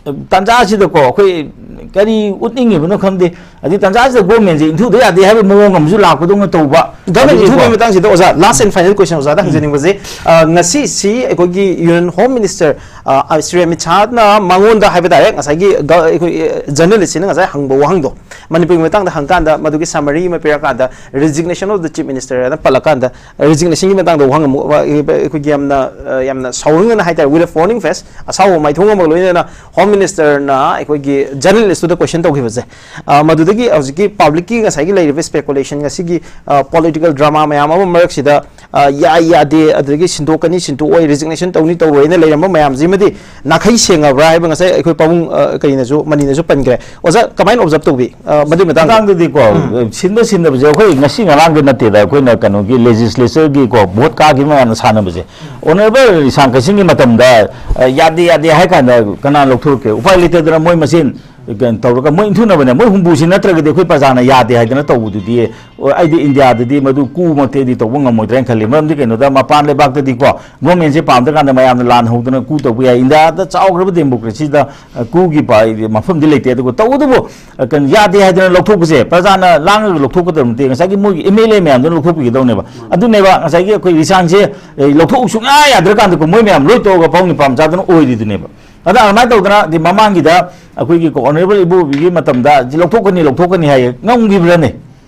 ꯇꯥꯟꯖꯥꯁꯤꯗꯀꯣ ꯑꯩꯈꯣꯏ ꯀꯔꯤ ꯎꯠꯅꯤꯡꯉꯤꯕꯅꯣ ꯈꯪꯗꯦ꯫ ꯑꯗꯩ ꯇꯥꯟꯖꯥꯁꯤꯗ ꯒꯣꯔꯃꯦꯟꯁꯦ ꯏꯟꯊꯨꯗ ꯌꯥꯗꯦ ꯍꯥꯏꯕꯒꯤ ꯃꯑꯣꯡ ꯑꯃꯁꯨ ꯂꯥꯛꯄꯗꯧꯅ ꯇꯧꯕ꯫ ꯒꯣꯔꯃꯦꯟ ꯑꯗꯒꯤꯀꯣ ꯏꯟꯊꯨꯕꯒꯤ ꯃꯇꯥꯡꯁꯤꯗ ꯑꯣꯖꯥ, ꯂꯥꯁ ꯑꯦꯟ ꯐꯥꯏꯅꯦꯜ ꯀ꯭ꯋꯦꯁꯟ ꯑꯣꯖꯥꯗ ꯍꯪꯖꯅꯤꯡꯕꯁꯦ, ꯑ, ꯉꯁꯤꯁꯤ ꯑꯩꯈꯣꯏꯒꯤ ꯌꯨꯅꯤꯌꯟ ꯍꯣꯝ ꯃꯤꯅꯤꯁꯇꯔ, ꯑ, ꯁ꯭ꯔꯤ ꯑꯃꯤꯠ ꯁꯥꯍꯅ ꯃꯉꯣꯟꯗ ꯍꯥꯏꯕ ꯇꯥꯔꯦ, ꯉꯁꯥꯏꯒꯤ ꯒ-, ꯑꯩꯈꯣꯏ, ꯑ, ꯖꯔꯅꯦꯂꯤꯁꯁꯤꯅ ꯉꯁꯥꯏ ꯍꯪꯕ ꯋꯥꯍꯪꯗꯣ, ꯃꯅꯤꯄꯨꯔꯒꯤ ꯃꯇꯥꯡꯗ ꯍꯪꯀꯥꯟꯗ ꯃꯗꯨꯒꯤ summary ꯑꯃ ꯄꯤꯔꯀꯥꯟꯗ, "Resignation of the Chief Minister" ꯍꯥꯏꯅ ꯄꯜꯂꯀꯥꯟꯗ, resignation ꯒꯤ ꯃꯇꯥꯡꯗ ꯋꯥꯍꯪ ꯑꯃꯨꯛ, ꯑ, ꯑꯩꯈꯣꯏꯒꯤ ꯌꯥꯝꯅ, ꯑ, ꯌꯥꯝꯅ ꯁꯥꯎꯅꯤꯡꯅ ꯍꯥꯏꯇꯥꯔꯦ, with a frowning face, ꯑꯁꯥꯎꯕ ꯃꯥꯏꯊꯣꯡ ꯑꯃꯒ ꯂꯣꯏꯅꯅ ꯍꯣꯝ ꯃꯤꯅꯤꯁꯇꯔꯅ ꯑꯩꯈꯣꯏꯒꯤ ꯖꯔꯅꯦꯂꯤꯁꯇꯨꯗ ꯀ꯭ꯋꯦꯁꯟ ꯇꯧꯈꯤꯕꯁꯦ, ꯑ, ꯃꯗꯨꯗꯒꯤ ꯍꯧꯖꯤꯛꯀꯤ ꯄꯕ꯭ꯂꯤꯛꯀꯤ ꯉꯁꯥꯏꯒꯤ ꯂꯩꯔꯤꯕ ꯁ꯭ꯄꯦꯀꯨꯂꯦꯁꯟ, ꯉꯁꯤꯒꯤ, ꯑ, ꯄꯣꯂꯤꯇꯤꯀꯦꯜ ꯗ꯭ꯔꯃꯥ ꯃꯌꯥꯝ ꯑꯃ ꯃꯔꯛꯁꯤꯗ ꯑ, ꯌꯥꯏ ꯌꯥꯗꯦ, ꯑꯗꯨꯗꯒꯤ ꯁꯤꯟꯗꯣꯛꯀꯅꯤ ꯁꯤꯟꯗꯣꯛꯑꯣꯏ, resignation ꯇꯧꯅꯤ ꯇꯧꯔꯣꯏꯅ ꯂꯩꯔꯝꯕ ꯃꯌꯥꯝꯁꯤꯃꯗꯤ ꯅꯥꯈꯩ ꯁꯦꯡꯉꯕ꯭ꯔꯥ ꯍꯥꯏꯕ ꯉꯁꯥꯏ ꯑꯩꯈꯣꯏ ꯄꯥꯕꯨꯡ, ꯑ, ꯀꯩꯅꯁꯨ, ꯃꯅꯤꯅꯁꯨ ꯄꯟꯈ꯭ꯔꯦ꯫ ꯑꯣꯖꯥ, ꯀꯃꯥꯏꯅ observe ꯇꯧꯕꯤ, ꯑ, ꯃꯗꯨꯒꯤ ꯃꯇꯥꯡꯗ? ꯃꯇꯥꯡꯗꯗꯤꯀꯣ, ꯎꯝ꯫ ꯁꯤꯟꯕ ꯁꯤꯟꯗꯕꯁꯦ ꯑꯩꯈꯣꯏ ꯉꯁꯤ ꯉꯔꯥꯡꯗ ꯅꯠꯇꯦꯗ, ꯑꯩꯈꯣꯏꯅ ꯀꯩꯅꯣꯒꯤ legislatureꯒꯤ ꯀꯣ, vote ꯀꯥꯈꯤꯕ ꯃꯌꯥꯝꯅ ꯁꯥꯟꯅꯕꯁꯦ꯫ Honourable ꯏꯁꯥꯡ ꯀꯩꯁꯤꯡꯒꯤ ꯃꯇꯝꯗ, ꯑ, ꯌꯥꯗꯦ ꯌꯥꯗꯦ ꯍꯥꯏ ꯀꯥꯟꯗ ꯀꯅꯥ ꯂꯧꯊꯣꯔꯛꯀꯦ? ꯎꯄꯥꯏ ꯂꯩꯇꯗꯅ ꯃꯣꯏ ꯃꯁꯦꯟ ꯀꯩꯅꯣ ꯇꯧꯔꯒ ꯃꯣꯏ ꯏꯟꯊꯨꯅꯕꯅꯦ꯫ ꯃꯣꯏ ꯍꯨꯝꯐꯨꯁꯤ ꯅꯠꯇ꯭ꯔꯒꯗꯤ ꯑꯩꯈꯣꯏ ꯄ꯭ꯔꯖꯥꯅ ꯌꯥꯗꯦ ꯍꯥꯏꯗꯅ ꯇꯧꯕꯗꯨꯗꯤ, ꯑꯣ, ꯑꯩꯗꯤ ꯏꯟꯗꯤꯌꯥꯗꯗꯤ ꯃꯗꯨ ꯀꯨꯃꯛꯇꯤ ꯑꯩꯗꯤ ꯇꯧꯕ ꯉꯝꯃꯣꯏꯗ꯭ꯔꯥꯅ ꯈꯜꯂꯤ꯫ ꯃꯔꯝꯗꯤ ꯀꯩꯅꯣꯗ, ꯃꯄꯥꯟ ꯂꯩꯕꯥꯛꯇꯗꯤꯀꯣ, governmentꯁꯦ ꯄꯥꯝꯗ꯭ꯔꯀꯥꯟꯗ ꯃꯌꯥꯝꯅ ꯂꯥꯟ ꯍꯧꯗꯅ ꯀꯨ ꯇꯧꯕ ꯌꯥꯏ꯫ ꯏꯟꯗꯤꯌꯥꯗ ꯆꯥꯎꯈ꯭ꯔꯕ democracyꯗ, ꯑ, ꯀꯨꯒꯤ ꯄ-, ꯃꯐꯝꯗꯤ ꯂꯩꯇꯦ꯫ ꯑꯗꯨꯒ ꯇꯧꯕꯇꯕꯨ, ꯑ, ꯀꯩꯅꯣ, ꯌꯥꯗꯦ ꯍꯥꯏꯗꯅ ꯂꯧꯊꯣꯛꯄꯁꯦ ꯄ꯭ꯔꯖꯥꯅ ꯂꯥꯡꯉꯒ ꯂꯧꯊꯣꯛꯀꯗꯕ ꯅꯠꯇꯦ, ꯉꯁꯥꯏꯒꯤ ꯃꯣꯏꯒꯤ MLA ꯃꯌꯥꯝꯗꯨꯅ ꯂꯧꯊꯣꯛꯄꯤꯒꯗꯧꯅꯦꯕ꯫ ꯑꯗꯨꯅꯦꯕ ꯉꯁꯥꯏꯒꯤ ꯑꯩꯈꯣꯏ ꯂꯤꯁꯥꯡꯁꯦ, ꯑꯦ, ꯂꯧꯊꯣꯛ ꯁꯨꯡꯌꯥ ꯌꯥꯗ꯭ꯔꯀꯥꯟꯗꯀꯣ, ꯃꯣꯏ ꯃꯌꯥꯝ ꯂꯣꯏ ꯇꯣꯛꯑꯒ ꯄꯥꯕꯨꯡ ꯅꯤꯄꯥ ꯃꯆꯥꯗꯨꯅ ꯑꯣꯏꯔꯤꯗꯨꯅꯦꯕ꯫ ꯑꯗ ꯑꯗꯨꯃꯥꯏꯅ ꯇꯧꯗꯅ, ꯑꯗꯩ ꯃꯃꯥꯡꯒꯤꯗ ꯑꯩꯈꯣꯏꯒꯤ Honourable ꯏꯕꯣꯕꯤꯒꯤ ꯃꯇꯝꯗ ꯁꯤ ꯂꯧꯊꯣꯛꯀꯅꯤ, ꯂꯧꯊꯣꯛꯀꯅꯤ ꯍꯥꯏꯌꯦ, ꯉꯝꯈꯤꯕ꯭ꯔꯅꯦ?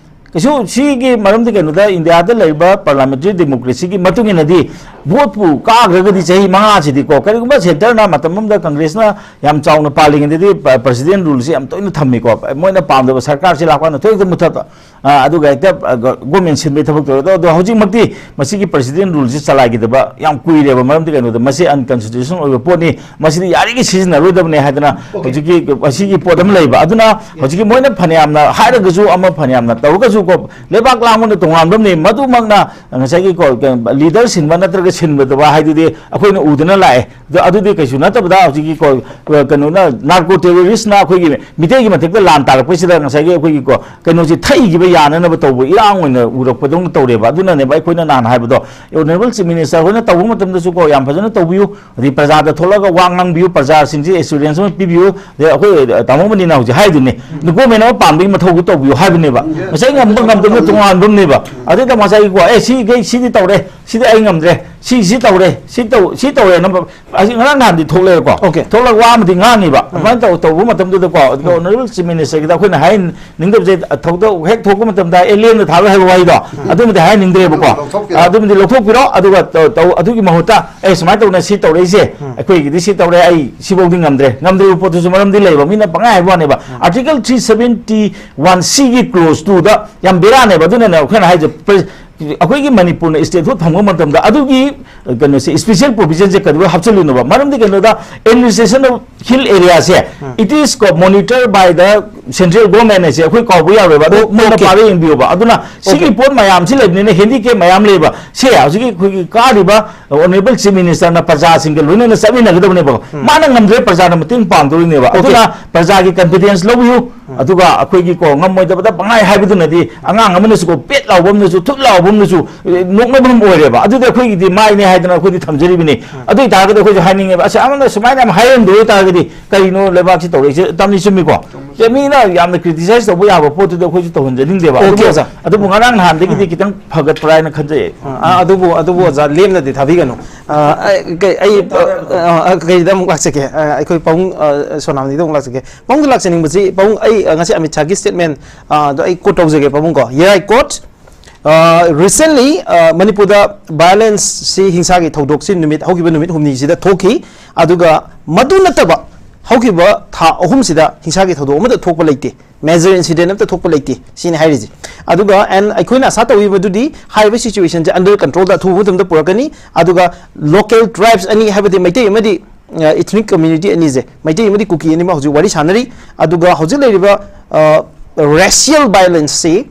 ꯀꯩꯁꯨ ꯁꯤꯒꯤ ꯃꯔꯝꯗꯤ ꯀꯩꯅꯣꯗ, ꯏꯟꯗꯤꯌꯥꯗ ꯂꯩꯔꯤꯕ parliamentary democracyꯒꯤ ꯃꯇꯨꯡ ꯏꯟꯅꯗꯤ, voteꯄꯨ ꯀꯥꯈ꯭ꯔꯒꯗꯤ ꯆꯍꯤ ꯃꯉꯥꯁꯤꯗꯤꯀꯣ, ꯀꯔꯤꯒꯨꯝꯕ centreꯅ ꯃꯇꯝ ꯑꯃꯗ Congressꯅ ꯌꯥꯝ ꯆꯥꯎꯅ ꯄꯥꯜꯂꯤꯉꯩꯗꯗꯤ ꯄ-, president ruleꯁꯤ ꯌꯥꯝ ꯇꯣꯏꯅ ꯊꯝꯃꯤꯀꯣ, ꯃꯣꯏꯅ ꯄꯥꯝꯗꯕ ꯁꯔꯀꯥꯔꯁꯤ ꯂꯥꯛꯄ ꯀꯥꯟꯗ ꯊꯣꯏꯗꯣꯛꯇ ꯃꯨꯊꯠꯄ꯫ ꯑ, ꯑꯗꯨꯒ ꯍꯦꯛꯇ, ꯑ, ꯒ-, government ꯁꯤꯟꯕꯩ ꯊꯕꯛ ꯇꯧꯔꯦ꯫ ꯑꯗꯣ, ꯑꯗꯣ ꯍꯧꯖꯤꯛꯃꯛꯇꯤ ꯃꯁꯤꯒꯤ president ruleꯁꯤ ꯆꯂꯥꯏꯈꯤꯗꯕ ꯌꯥꯝ ꯀꯨꯏꯔꯦꯕ꯫ ꯃꯔꯝꯗꯤ ꯀꯩꯅꯣꯗ, ꯃꯁꯤ unconstitutional ꯑꯣꯏꯕ ꯄꯣꯠꯅꯤ, ꯃꯁꯤꯗꯤ ꯌꯥꯔꯤꯈꯩ ꯁꯤꯖꯤꯟꯅꯔꯣꯏꯗꯕꯅꯦ ꯍꯥꯏꯗꯅ Okay. ꯍꯧꯖꯤꯛꯀꯤ, ꯑꯁꯤꯒꯤ ꯄꯣꯠ ꯑꯃ ꯂꯩꯕ꯫ ꯑꯗꯨꯅ ꯍꯧꯖꯤꯛꯀꯤ ꯃꯣꯏꯅ ꯐꯅꯌꯥꯝꯅ ꯍꯥꯏꯔꯒꯁꯨ, ꯑꯃ ꯐꯅꯌꯥꯝꯅ ꯇꯧꯔꯒꯁꯨ ꯀꯣ, ꯂꯩꯕꯥꯛ ꯂꯥꯡꯕꯅ ꯇꯣꯉꯥꯟꯕ ꯑꯃꯅꯤ꯫ ꯃꯗꯨꯃꯛꯅ ꯉꯁꯥꯏꯒꯤ ꯀꯣ, ꯀ-, leader ꯁꯤꯟꯕ ꯅꯠꯇ꯭ꯔꯒ ꯁꯤꯟꯕꯗꯕ ꯍꯥꯏꯗꯨꯗꯤ ꯑꯩꯈꯣꯏꯅ ꯎꯗꯅ ꯂꯥꯛꯑꯦ꯫ ꯑꯗꯣ ꯑꯗꯨꯗꯤ ꯀꯩꯁꯨ ꯅꯠꯇꯕꯗ ꯍꯧꯖꯤꯛꯀꯤ ꯀꯣ-, ꯀꯩꯅꯣꯅ, narco terroristꯅ ꯑꯩꯈꯣꯏꯒꯤ ꯃꯤꯇꯩꯒꯤ ꯃꯊꯛꯇ ꯂꯥꯟ ꯇꯥꯔꯛꯄꯁꯤꯗ ꯉꯁꯥꯏꯒꯤ ꯑꯩꯈꯣꯏꯒꯤ ꯀꯣ-, ꯀꯩꯅꯣꯁꯤ ꯊꯛꯏꯈꯤꯕ ꯌꯥꯅꯅꯕ ꯇꯧꯕ ꯏꯔꯥꯡ ꯑꯣꯏꯅ ꯎꯔꯛꯄꯗꯧꯅ ꯇꯧꯔꯦꯕ꯫ ꯑꯗꯨꯅꯅꯦꯕ ꯑꯩꯈꯣꯏꯅ ꯅꯍꯥꯟ ꯍꯥꯏꯕꯗꯣ, Honourable Chief Minister ꯍꯣꯏꯅ ꯇꯧꯕ ꯃꯇꯝꯗꯁꯨ ꯀꯣ, ꯌꯥꯝ ꯐꯖꯅ ꯇꯧꯕꯤꯌꯨ, ꯑꯗꯩ ꯄ꯭ꯔꯖꯥꯗ ꯊꯣꯛꯂꯛꯑꯒ ꯋꯥ ꯉꯥꯡꯕꯤꯌꯨ, ꯄ꯭ꯔꯖꯥꯁꯤꯡꯁꯤ assurance ꯑꯃ ꯄꯤꯕꯤꯌꯨ, ꯑꯗꯩ ꯑꯩꯈꯣꯏ ꯇꯥꯃꯣ ꯃꯅꯤꯅ ꯍꯧꯖꯤꯛ ꯍꯥꯏꯗꯨꯅꯤ, government ꯑꯃ ꯄꯥꯝꯕꯒꯤ ꯃꯊꯧꯗꯨ ꯇꯧꯕꯤꯌꯨ ꯍꯥꯏꯕꯅꯦꯕ꯫ ꯉꯁꯥꯏ ꯉꯝꯕ ꯉꯝꯗꯕꯅ ꯇꯣꯉꯥꯟꯕ ꯑꯃꯅꯦꯕ꯫ ꯑꯗꯨꯗ ꯉꯁꯥꯏꯒꯤ ꯀꯣ, ꯑꯦ, ꯁꯤ, ꯁꯤꯗꯤ ꯇꯧꯔꯦ, ꯁꯤꯗꯤ ꯑꯩ ꯉꯝꯗ꯭ꯔꯦ, ꯁꯤ, ꯁꯤ ꯇꯧꯔꯦ, ꯁꯤ ꯇꯧ-, ꯁꯤ ꯇꯧꯔꯦꯅ ꯑꯁꯤ ꯉꯔꯥꯡ ꯅꯍꯥꯟꯗꯤ ꯊꯣꯛꯂꯛꯑꯦꯀꯣ꯫ Okay. ꯊꯣꯛꯂꯒ ꯋꯥ ꯑꯃꯗꯤ ꯉꯥꯡꯉꯤꯕ꯫ ꯎꯝ. ꯑꯗꯨꯃꯥꯏꯅ ꯇꯧ-, ꯇꯧꯕ ꯃꯇꯝꯗꯨꯗꯀꯣ, ꯑꯗꯨꯒ ꯎꯝ. Honourable Chief Ministerꯒꯤꯗ ꯑꯩꯈꯣꯏꯅ ꯍꯥꯏꯅꯤꯡꯗꯕꯁꯦ, ꯊꯧꯗꯣꯛ ꯍꯦꯛ ꯊꯣꯛꯄ ꯃꯇꯝꯗ ꯑꯦꯂꯤꯌꯟꯗ ꯊꯥꯕ ꯍꯥꯏꯕ ꯋꯥꯍꯩꯗꯣ, ꯎꯝ. ꯑꯗꯨꯃꯗꯤ ꯍꯥꯏꯍꯟꯅꯤꯡꯗ꯭ꯔꯦꯕꯀꯣ꯫ ꯑꯗꯨ ꯂꯧꯊꯣꯛꯄꯤꯔꯣ꯫ ꯑꯗꯨꯃꯗꯤ ꯂꯧꯊꯣꯛꯄꯤꯔꯣ, ꯑꯗꯨꯒ ꯇꯧ-, ꯇꯧ-, ꯑꯗꯨꯒꯤ ꯃꯍꯨꯠꯇ, "ꯑꯦ, ꯁꯨꯃꯥꯏꯅ ꯇꯧꯅ ꯁꯤ ꯇꯧꯔꯛꯏꯁꯦ, ꯎꯝ. ꯑꯩꯈꯣꯏꯒꯤꯗꯤ ꯁꯤ ꯇꯧꯔꯦ, ꯑꯩ ꯁꯤꯐꯧꯗꯤ ꯉꯝꯗ꯭ꯔꯦ"꯫ ꯉꯝꯗ꯭ꯔꯤꯕ ꯄꯣꯠꯇꯨꯁꯨ ꯃꯔꯝꯗꯤ ꯂꯩꯕ, ꯃꯤꯅ ꯄꯪꯍꯥꯏ ꯍꯥꯏꯕ ꯋꯥꯅꯦꯕ꯫ ꯎꯝ. Article three seventy one C ꯒꯤ clause two ꯗ ꯌꯥꯝ ꯕꯦꯔꯥꯅꯦꯕ꯫ ꯑꯗꯨꯅꯅꯦ ꯑꯩꯈꯣꯏꯅ ꯍꯥꯏꯁꯦ, ꯄ꯭ꯔ-, ꯑꯩꯈꯣꯏꯒꯤ ꯃꯅꯤꯄꯨꯔꯅ statehood ꯐꯪꯕ ꯃꯇꯝꯗ ꯑꯗꯨꯒꯤ ꯀꯩꯅꯣꯁꯦ, special provision ꯁꯦ ꯀꯩꯗꯧꯕꯩ ꯍꯥꯞꯆꯤꯜꯂꯤꯅꯣꯕ? ꯃꯔꯝꯗꯤ ꯀꯩꯅꯣꯗ, administration of hill area say, it is co- monitor by the central government ꯍꯥꯏꯁꯦ ꯑꯩꯈꯣꯏ ꯀꯥꯎꯕ ꯌꯥꯔꯣꯏꯕ꯫ ꯑꯗꯨ ꯑꯣ, ꯃꯨꯟꯅ okay꯫ ꯄꯥꯕ ꯌꯦꯡꯕꯤꯌꯣꯕ꯫ ꯑꯗꯨꯅ ꯁꯤꯒꯤ okay꯫ ꯄꯣꯠ ꯃꯌꯥꯝꯁꯤ ꯂꯩꯕꯅꯤꯅ, handicap ꯃꯌꯥꯝ ꯂꯩꯕ ꯁꯦ, ꯍꯧꯖꯤꯛꯀꯤ ꯑꯩꯈꯣꯏꯒꯤ ꯀꯥꯔꯤꯕ Honourable Chief Minister ꯅ ꯄ꯭ꯔꯖꯥꯁꯤꯡꯒ ꯂꯣꯏꯅꯅ ꯆꯠꯃꯤꯟꯅꯒꯗꯕꯅꯦꯕ꯫ ꯎꯝ꯫ ꯃꯥꯅ ꯉꯝꯗ꯭ꯔꯦ, ꯄ꯭ꯔꯖꯥꯅ ꯃꯇꯦꯡ ꯄꯥꯡꯗꯧꯔꯤꯅꯦꯕ꯫ Okay꯫ ꯑꯗꯨꯅ ꯄ꯭ꯔꯖꯥꯒꯤ confidence ꯂꯧꯕꯤꯌꯨ꯫ ꯎꯝ꯫ ꯑꯗꯨꯒ ꯑꯩꯈꯣꯏꯒꯤ ꯀꯣ, ꯉꯝꯃꯣꯏꯗꯕꯗ ꯄꯪꯍꯥꯏ ꯍꯥꯏꯕꯗꯨꯅꯗꯤ, ꯑꯉꯥꯡ ꯑꯃꯅꯁꯨ ꯀꯣ, ꯄꯦꯠ ꯂꯥꯎꯕ ꯑꯃꯅꯁꯨ, ꯊꯨꯠ ꯂꯥꯎꯕ ꯑꯃꯅꯁꯨ, ꯑꯦ, ꯅꯣꯛꯅꯕ ꯑꯃ ꯑꯣꯏꯔꯦꯕ꯫ ꯑꯗꯨꯗꯤ ꯑꯩꯈꯣꯏꯒꯤꯗꯤ ꯃꯥꯏꯅꯦ ꯍꯥꯏꯗꯅ ꯑꯩꯈꯣꯏꯗꯤ ꯊꯝꯖꯔꯤꯕꯅꯤ꯫ ꯎꯝ꯫ ꯑꯗꯨ ꯑꯣꯏꯇꯥꯔꯒꯗꯤ ꯑꯩꯈꯣꯏꯁꯨ ꯍꯥꯏꯅꯤꯡꯉꯦꯕ, ꯑꯁ, ꯑꯃꯅ ꯁꯨꯃꯥꯏꯅ ꯌꯥꯝ ꯍꯥꯏꯔꯝꯗꯣꯏ ꯑꯣꯏꯇꯥꯔꯒꯗꯤ ꯀꯔꯤꯅꯣ ꯂꯩꯕꯥꯛꯁꯤ ꯇꯧꯔꯛꯏꯁꯦ? ꯇꯝꯅꯤ ꯆꯨꯝꯃꯤꯀꯣ? ꯆꯨꯝꯃꯤ꯫ ꯁꯦ, ꯃꯤꯅ ꯌꯥꯝꯅ criticize ꯇꯧꯕ ꯌꯥꯕ ꯄꯣꯠꯇꯨꯗꯤ ꯑꯩꯈꯣꯏꯁꯨ ꯇꯧꯍꯟꯖꯅꯤꯡꯗꯦꯕ꯫ Okay, ꯑꯗꯨꯕꯨ, ꯑꯣꯖꯥ꯫ ꯑꯗꯨꯕꯨ ꯉꯔꯥꯡ ꯅꯍꯥꯟꯗꯒꯤꯗꯤ ꯎꯝ꯫ ꯈꯤꯇꯪ ꯐꯒꯠꯄ꯭ꯔꯥ ꯍꯥꯏꯅ ꯈꯟꯖꯩ꯫ ꯑ, ꯑ, ꯑꯗꯨꯕꯨ, ꯑꯗꯨꯕꯨ ꯑꯣꯖꯥ, ꯂꯦꯝꯅꯗꯤ ꯊꯥꯕꯤꯒꯅꯨ꯫ ꯑ, ꯑꯩ, ꯀꯩ, ꯑꯩ, ꯑ, ꯑ, ꯀꯩꯗ ꯑꯃꯨꯛ ꯂꯥꯛꯆꯒꯦ? ꯑ, ꯑꯩꯈꯣꯏ ꯄꯥꯕꯨꯡ, ꯑ, ꯁꯣꯅꯥꯃꯅꯤꯗ ꯑꯃꯨꯛ ꯂꯥꯛꯆꯒꯦ꯫ ꯄꯥꯕꯨꯡꯗ ꯂꯥꯛꯆꯅꯤꯡꯕꯁꯤ, ꯄꯥꯕꯨꯡ, ꯑꯩ, ꯑ, ꯉꯁꯤ ꯑꯃꯤꯠ ꯁꯥꯍꯒꯤ statement, ꯑ, ꯗꯣ ꯑꯩ quote ꯇꯧꯖꯒꯦ, ꯄꯥꯕꯨꯡ ꯀꯣ꯫ Here I quote, ꯑ, recently, ꯑ, ꯃꯅꯤꯄꯨꯔꯗ violence ꯁꯤ, ꯍꯤꯡꯁꯥꯒꯤ ꯊꯧꯗꯣꯛꯁꯤ ꯅꯨꯃꯤꯠ, ꯍꯧꯈꯤꯕ ꯅꯨꯃꯤꯠ ꯍꯨꯝꯅꯤꯁꯤꯗ ꯊꯣꯛꯈꯤ꯫ ꯑꯗꯨꯒ ꯃꯗꯨ ꯅꯠꯇꯕ ꯍꯧꯈꯤꯕ ꯊꯥ ꯑꯍꯨꯝꯁꯤꯗ ꯍꯤꯡꯁꯥꯒꯤ ꯊꯧꯗꯣꯛ ꯑꯃꯠꯇ ꯊꯣꯛꯄ ꯂꯩꯇꯦ, major incident ꯑꯃꯠꯇ ꯊꯣꯛꯄ ꯂꯩꯇꯦ, ꯁꯤꯅꯤ ꯍꯥꯏꯔꯤꯁꯦ꯫ ꯑꯗꯨꯒ, and ꯑꯩꯈꯣꯏꯅ ꯑꯁꯥ ꯇꯧꯔꯤꯕꯗꯨꯗꯤ ꯍꯥꯏꯔꯤꯕ situation ꯁꯦ under control ꯗ ꯑꯊꯨꯕ ꯃꯇꯝꯗ ꯄꯨꯔꯛꯀꯅꯤ꯫ ꯑꯗꯨꯒ local tribes ꯑꯅꯤ, ꯍꯥꯏꯕꯗꯤ ꯃꯩꯇꯩ ꯑꯃꯗꯤ, ꯑ, ethnic community ꯑꯅꯤꯁꯦ, ꯃꯩꯇꯩ ꯑꯃꯗꯤ ꯀꯨꯀꯤ ꯑꯅꯤꯃꯛ ꯍꯧꯖꯤꯛ ꯋꯥꯔꯤ ꯁꯥꯟꯅꯔꯤ꯫ ꯑꯗꯨꯒ ꯍꯧꯖꯤꯛ ꯂꯩꯔꯤꯕ, ꯑ, racial violence ꯁꯤ,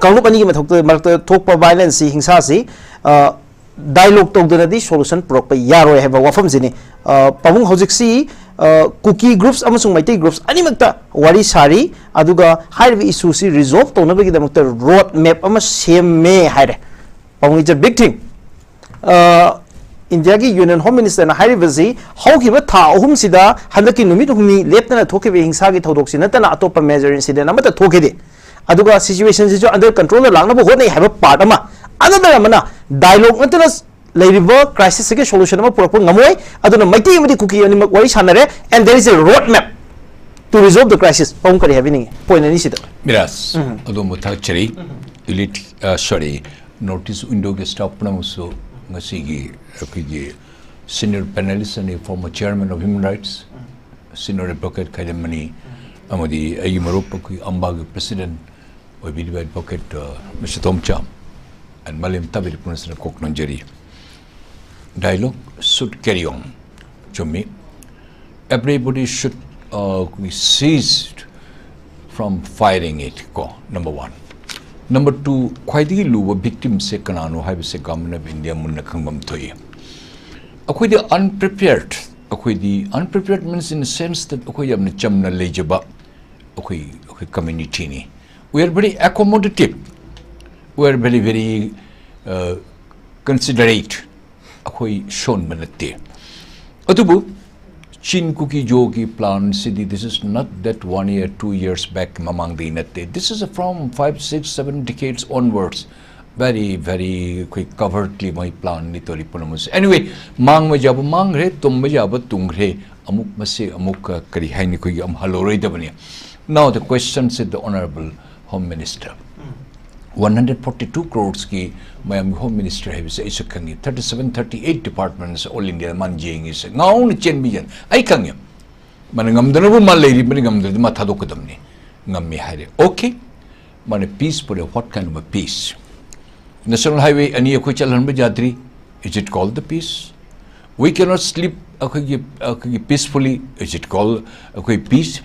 ꯀꯥꯡꯂꯨꯞ ꯑꯅꯤꯒꯤ ꯃꯊꯛꯇ, ꯃꯔꯛꯇ ꯊꯣꯛꯄ violence ꯁꯤ, ꯍꯤꯡꯁꯥꯁꯤ, ꯑ, dialogue ꯇꯧꯗꯅꯗꯤ solution ꯄꯨꯔꯛꯄ ꯌꯥꯔꯣꯏ ꯍꯥꯏꯕ ꯋꯥꯐꯝꯁꯤꯅꯤ꯫ ꯑ, ꯄꯥꯕꯨꯡ, ꯍꯧꯖꯤꯛꯁꯤ, ꯑ, ꯀꯨꯀꯤ groups ꯑꯃꯁꯨꯡ ꯃꯩꯇꯩ groups ꯑꯅꯤꯃꯛꯇ ꯋꯥꯔꯤ ꯁꯥꯔꯤ, ꯑꯗꯨꯒ ꯍꯥꯏꯔꯤꯕ issue ꯁꯤ resolve ꯇꯧꯅꯕꯒꯤꯗꯃꯛꯇ road map ꯑꯃ ꯁꯦꯝꯃꯦ ꯍꯥꯏꯔꯦ꯫ ꯄꯥꯕꯨꯡ, it's a big thing꯫ ꯑ, ꯏꯟꯗꯤꯌꯥꯒꯤ Union Home Minister ꯅ ꯍꯥꯏꯔꯤꯕꯁꯤ, ꯍꯧꯈꯤꯕ ꯊꯥ ꯑꯍꯨꯝꯁꯤꯗ ꯍꯟꯗꯛꯀꯤ ꯅꯨꯃꯤꯠ ꯍꯨꯝꯅꯤ ꯂꯦꯞꯇꯅ ꯊꯣꯛꯈꯤꯕ ꯍꯤꯡꯁꯥꯒꯤ ꯊꯧꯗꯣꯛꯁꯤ ꯅꯠꯇꯅ ꯑꯇꯣꯞꯄ major incident ꯑꯃꯠꯇ ꯊꯣꯛꯈꯤꯗꯦ꯫ ꯑꯗꯨꯒ situation ꯁꯤꯁꯨ under control ꯗ ꯂꯥꯛꯅꯕ ꯍꯣꯠꯅꯩ ꯍꯥꯏꯕ part ꯑꯃ, another ꯑꯃꯅ dialogue ꯅꯠꯇꯅ ꯂꯩꯔꯤꯕ crisis ꯁꯤꯒꯤ solution ꯑꯃ ꯄꯨꯔꯛꯄ ꯉꯝꯃꯣꯏ꯫ ꯑꯗꯨꯅ ꯃꯩꯇꯩ ꯑꯃꯗꯤ ꯀꯨꯀꯤ ꯑꯅꯤꯃꯛ ꯋꯥꯔꯤ ꯁꯥꯟꯅꯔꯦ, and there is a road map to resolve the crisis꯫ ꯄꯥꯕꯨꯡ, ꯀꯔꯤ ꯍꯥꯏꯕꯤꯅꯤꯡꯉꯤ point ꯑꯅꯤꯁꯤꯗ? ꯃꯤꯔꯥꯁ, ꯎꯝ꯫ ꯑꯗꯣꯝꯕꯨ ꯊꯥꯒꯠꯆꯔꯤ꯫ Elite, ꯑ, sorry, North East Window ꯒꯤ staff ꯄꯨꯝꯅꯃꯛꯁꯨ ꯉꯁꯤꯒꯤ ꯑꯩꯈꯣꯏꯒꯤ senior panelist ꯑꯅꯤ, former chairman of Human Rights, senior advocate ꯈꯥꯏꯗꯦꯝꯃꯅꯤ, ꯑꯃꯗꯤ ꯑꯩꯒꯤ ꯃꯔꯨꯞ, ꯑꯩꯈꯣꯏ ꯑꯝꯕꯥꯒꯤ president ꯑꯣꯏꯕꯤꯔꯤꯕ advocate, ꯑ, Mister ꯇꯣꯝꯆꯥꯝ, And ꯃꯥꯂꯦꯝ ꯇꯥꯕꯤꯔꯤꯕ ꯄꯨꯝꯅꯃꯛꯁꯤꯅ ꯀꯣꯛ ꯅꯣꯟꯖꯔꯤ꯫ Dialogue should carry on. ꯆꯨꯝꯃꯤ꯫ Everybody should uh, be seized from firing it, ꯀꯣ, number one. Number two, ꯈ꯭ꯋꯥꯏꯗꯒꯤ ꯂꯨꯕ victimꯁꯦ ꯀꯅꯥꯅꯣ ꯍꯥꯏꯕꯁꯦ Government of India ꯃꯨꯟꯅ ꯈꯪꯐꯝ ꯊꯣꯛꯏ꯫ ꯑꯩꯈꯣꯏꯗꯤ unprepared, ꯑꯩꯈꯣꯏꯗꯤ unprepared means in the sense that ꯑꯩꯈꯣꯏ ꯌꯥꯝꯅ ꯆꯝꯅ ꯂꯩꯖꯕ ꯑꯩꯈꯣꯏ ꯑꯩꯈꯣꯏ communityꯅꯤ꯫ We are very accommodative, we are very very uh, considerate. ꯑꯩꯈꯣꯏ ꯁꯣꯟꯕ ꯅꯠꯇꯦ꯫ ꯑꯗꯨꯕꯨ ꯆꯤꯟ ꯀꯨꯀꯤ ꯖꯣꯒꯤ plan CD, this is not that one year, two years back ꯃꯃꯥꯡꯗꯒꯤ ꯅꯠꯇꯦ꯫ This is from five, six, seven decades onwards. Very very ꯑꯩꯈꯣꯏ covertly ꯃꯣꯏ planꯅꯤ ꯇꯧꯔꯤ ꯄꯨꯝꯅꯃꯛꯁꯦ꯫ Anyway, ꯃꯥꯡꯕ ꯌꯥꯕ ꯃꯥꯡꯈ꯭ꯔꯦ, ꯇꯨꯝꯕ ꯌꯥꯕ ꯇꯨꯝꯈ꯭ꯔꯦ꯫ ꯑꯃꯨꯛ ꯃꯁꯤ ꯑꯃꯨꯛ ꯀꯔꯤ ꯍꯥꯏꯅꯤ, ꯑꯩꯈꯣꯏꯒꯤ ꯑꯃꯨꯛ ꯍꯜꯂꯔꯣꯏꯗꯕꯅꯤ꯫ Now the question is the Honorable Home Minister, one hundred forty two crores ꯀꯤ ꯃꯌꯥꯝꯒꯤ Home Minister ꯍꯥꯏꯕꯁꯦ ꯑꯩꯁꯨ ꯈꯪꯉꯤ꯫ Thirty seven, thirty eight departments all India ꯗ ꯃꯥꯅ ꯌꯦꯡꯉꯤꯁꯦ꯫ ꯉꯥꯎꯅ ꯆꯦꯟꯕꯤꯒꯅꯤ꯫ ꯑꯩ ꯈꯪꯉꯤ꯫ ꯃꯥꯅ ꯉꯝꯗꯅꯕ ꯃꯥ ꯂꯩꯔꯤꯕꯅꯤ, ꯉꯝꯗ꯭ꯔꯗꯤ ꯃꯥ ꯊꯥꯗꯣꯛꯀꯗꯕꯅꯤ꯫ ꯉꯝꯃꯤ ꯍꯥꯏꯔꯦ꯫ Okay. ꯃꯥꯅ peace ꯄꯨꯔꯦ꯫ What kind of a peace? National highway ꯑꯅꯤ ꯑꯩꯈꯣꯏ ꯆꯠꯍꯟꯕ ꯌꯥꯗ꯭ꯔꯤ꯫ Is it called the peace? We cannot sleep ꯑꯩꯈꯣꯏꯒꯤ ꯑꯩꯈꯣꯏꯒꯤ peacefully. Is it called ꯑꯩꯈꯣꯏ peace?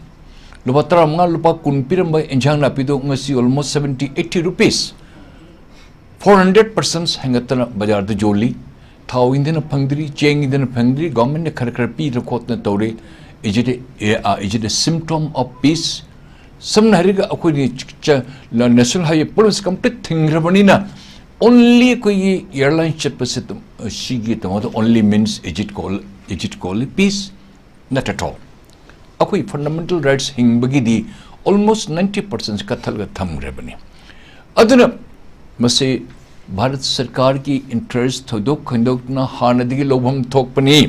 ꯂꯨꯄꯥ ꯇꯔꯥꯃꯉꯥ, ꯂꯨꯄꯥ ꯀꯨꯟ ꯄꯤꯔꯝꯕ ꯏꯟꯖꯥꯡ ꯅꯥꯄꯤꯗꯣ ꯉꯁꯤ almost seventy, eighty rupees. Four hundred percent ꯍꯦꯟꯒꯠꯇꯅ ꯕꯖꯥꯔꯗ ꯌꯣꯜꯂꯤ꯫ ꯊꯥꯎ ꯏꯟꯗꯅ ꯐꯪꯗ꯭ꯔꯤ, ꯆꯦꯡ ꯏꯟꯗꯅ ꯐꯪꯗ꯭ꯔꯤ꯫ Government ꯅ ꯈꯔ ꯈꯔ ꯄꯤꯗꯅ ꯈꯣꯠꯇꯅ ꯇꯧꯔꯤ꯫ Is it a, uh, is it a symptom of peace? ꯁꯝꯅ ꯍꯥꯏꯔꯒ ꯑꯩꯈꯣꯏꯒꯤ ꯆ-, ꯆ-, national highway ꯄꯨꯝꯅꯃꯛꯁꯦ complete ꯊꯤꯡꯈ꯭ꯔꯕꯅꯤꯅ only ꯑꯩꯈꯣꯏꯒꯤ airline ꯆꯠꯄꯁꯦ ꯑꯗꯨꯝ, ꯑ, ꯁꯤꯒꯤꯗꯃꯛꯇ only means, is it called, is it called peace? Not at all. ꯑꯩꯈꯣꯏ fundamental rights ꯍꯤꯡꯕꯒꯤꯗꯤ almost ninety percent ꯀꯠꯊꯠꯂꯒ ꯊꯝꯈ꯭ꯔꯕꯅꯤ꯫ ꯑꯗꯨꯅ ꯃꯁꯤ ꯚꯥꯔꯠ ꯁꯔꯀꯥꯔꯒꯤ interest ꯊꯣꯏꯗꯣꯛ ꯈꯦꯟꯗꯣꯛꯅ ꯍꯥꯟꯅꯗꯒꯤ ꯂꯧꯐꯝ ꯊꯣꯛꯄꯅꯤ꯫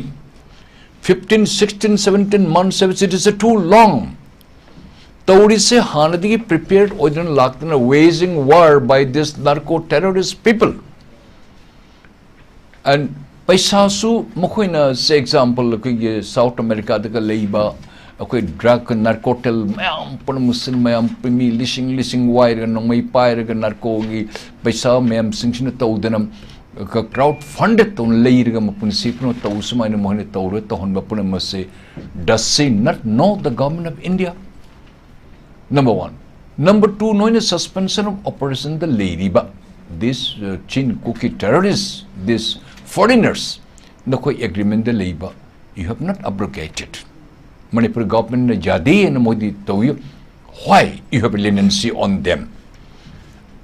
Fifteen, sixteen, seventeen months ꯍꯥꯏꯕꯁꯤ, it is too long. ꯇꯧꯔꯤꯁꯦ ꯍꯥꯟꯅꯗꯒꯤ prepared ꯑꯣꯏꯗꯨꯅ ꯂꯥꯛꯇꯅ waging war by this narco terrorist people. And ꯄꯩꯁꯥꯁꯨ ꯃꯈꯣꯏꯅ, say example, ꯑꯩꯈꯣꯏꯒꯤ South America ꯗꯒ ꯂꯩꯕ ꯑꯩꯈꯣꯏ ꯗ꯭ꯔꯒ ꯅꯥꯔꯀꯣꯇꯦꯜ ꯃꯌꯥꯝ ꯄꯨꯝꯅꯃꯛꯁꯤꯅ ꯃꯌꯥꯝ ꯃꯤ ꯂꯤꯁꯤꯡ ꯂꯤꯁꯤꯡ ꯋꯥꯏꯔꯒ ꯅꯣꯡꯃꯩ ꯄꯥꯏꯔꯒ ꯅꯥꯔꯀꯣꯒꯤ ꯄꯩꯁꯥ ꯃꯌꯥꯝꯁꯤꯡꯁꯤꯅ ꯇꯧꯗꯅ ꯀ꯭ꯔꯥꯎꯗ ꯐꯟꯗꯦꯗ ꯇꯧꯅ ꯂꯩꯔꯒ ꯃꯄꯨꯟꯁꯤ ꯄꯨꯝꯅꯃꯛ ꯇꯧ ꯁꯨꯃꯥꯏꯅ ꯃꯈꯣꯏꯅ ꯇꯧꯔꯒ ꯇꯧꯍꯟꯕ ꯄꯨꯝꯅꯃꯛꯁꯦ, does she not know the government of India? Number one. Number two, ꯅꯣꯏꯅ suspension of operationꯗ ꯂꯩꯔꯤꯕ this uh, Chin Kuki terrorists, this foreigners, ꯅꯈꯣꯏ ꯑꯦꯒ꯭ꯔꯤꯃꯦꯟꯗ ꯂꯩꯕ, you have not abrogated. Manipur ꯒꯚꯔꯟꯃꯦꯟꯅ ꯌꯥꯗꯦꯅ ꯃꯣꯏꯗꯤ ꯇꯧꯏ꯫ Why you have leniency on them?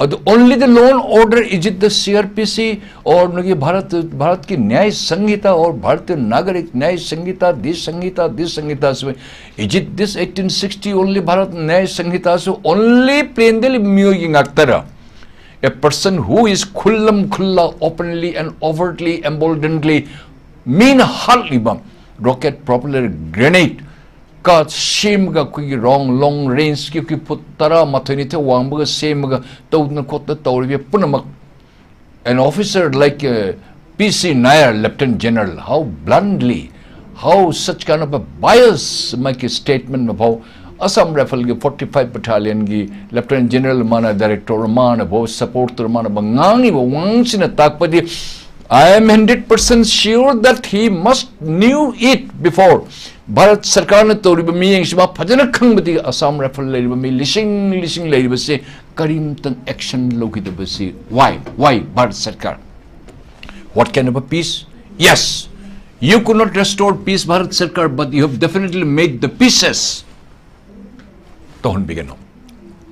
ꯑꯗꯨ only the law and order, is it the C R P C or ꯅꯣꯏꯒꯤ ꯚꯥꯔꯠ ꯚꯥꯔꯠꯀꯤ ꯅ꯭ꯌꯥꯌ ꯁꯪꯍꯤꯇꯥ or ꯚꯥꯔꯠꯀꯤ ꯅꯥꯒꯔꯤꯛ ꯅ꯭ꯌꯥꯌ ꯁꯪꯍꯤꯇꯥ, ꯗꯤ ꯁꯪꯍꯤꯇꯥ, ꯗꯤ ꯁꯪꯍꯤꯇꯥꯁꯨ, is it this eighteen sixty only Bharat ꯅ꯭ꯌꯥꯌ ꯁꯪꯍꯤꯇꯥꯁꯨ only plainly ꯃꯤꯑꯣꯏꯒꯤ ꯉꯥꯛꯇꯔ? A person who is ꯈꯨꯜꯂꯝ ꯈꯨꯜꯂ openly and overtly emboldenedly ꯃꯤꯅ ꯍꯥꯠꯂꯤꯕ rocket propelled grenade ꯀ ꯁꯦꯝꯃꯒ ꯑꯩꯈꯣꯏꯒꯤ ꯔꯣꯡ ꯂꯣꯡ ꯔꯦꯟꯖꯀꯤ ꯑꯩꯈꯣꯏ food ꯇꯔꯥꯃꯥꯊꯣꯏ ꯅꯤꯊꯣꯏ ꯋꯥꯡꯕꯒ ꯁꯦꯝꯃꯒ ꯇꯧꯗꯅ ꯈꯣꯠꯇꯅ ꯇꯧꯔꯤꯕ ꯄꯨꯝꯅꯃꯛ, an officer like uh, P C Nair, Lieutenant General, how bluntly, how such kind of a bias ꯃꯥꯒꯤ statement ꯃꯐꯥꯎ Assam ꯔꯥꯏꯐꯜꯒꯤ forty five battalionꯒꯤ Lieutenant General ꯃꯥꯅ director ꯃꯥꯅ ꯐꯥꯎ support ꯇꯧꯔ ꯃꯥꯅ ꯐꯥꯎ ꯉꯥꯡꯉꯤꯕ ꯋꯥꯉꯥꯡꯁꯤꯅ ꯇꯥꯛꯄꯗꯤ I am hundred percent sure that he must knew it before. Bharat ꯁꯔꯀꯥꯔꯅ ꯇꯧꯔꯤꯕ ꯃꯤꯠꯌꯦꯡꯁꯤ ꯃꯥ ꯐꯖꯅ ꯈꯪꯕꯗꯤ ꯑꯁꯥꯝ ꯔꯥꯏꯐꯜ ꯂꯩꯔꯤꯕ ꯃꯤ ꯂꯤꯁꯤꯡ ꯂꯤꯁꯤꯡ ꯂꯩꯔꯤꯕꯁꯤ ꯀꯔꯤꯝꯇꯪ action ꯂꯧꯈꯤꯗꯕꯁꯤ why? Why ꯚꯥꯔꯠ ꯁꯔꯀꯥꯔ? What kind of a peace? Yes, you could not restore peace Bharat ꯁꯔꯀꯥꯔ, but you have definitely made the pieces. ꯇꯧꯍꯟꯕꯤꯒꯅꯨ,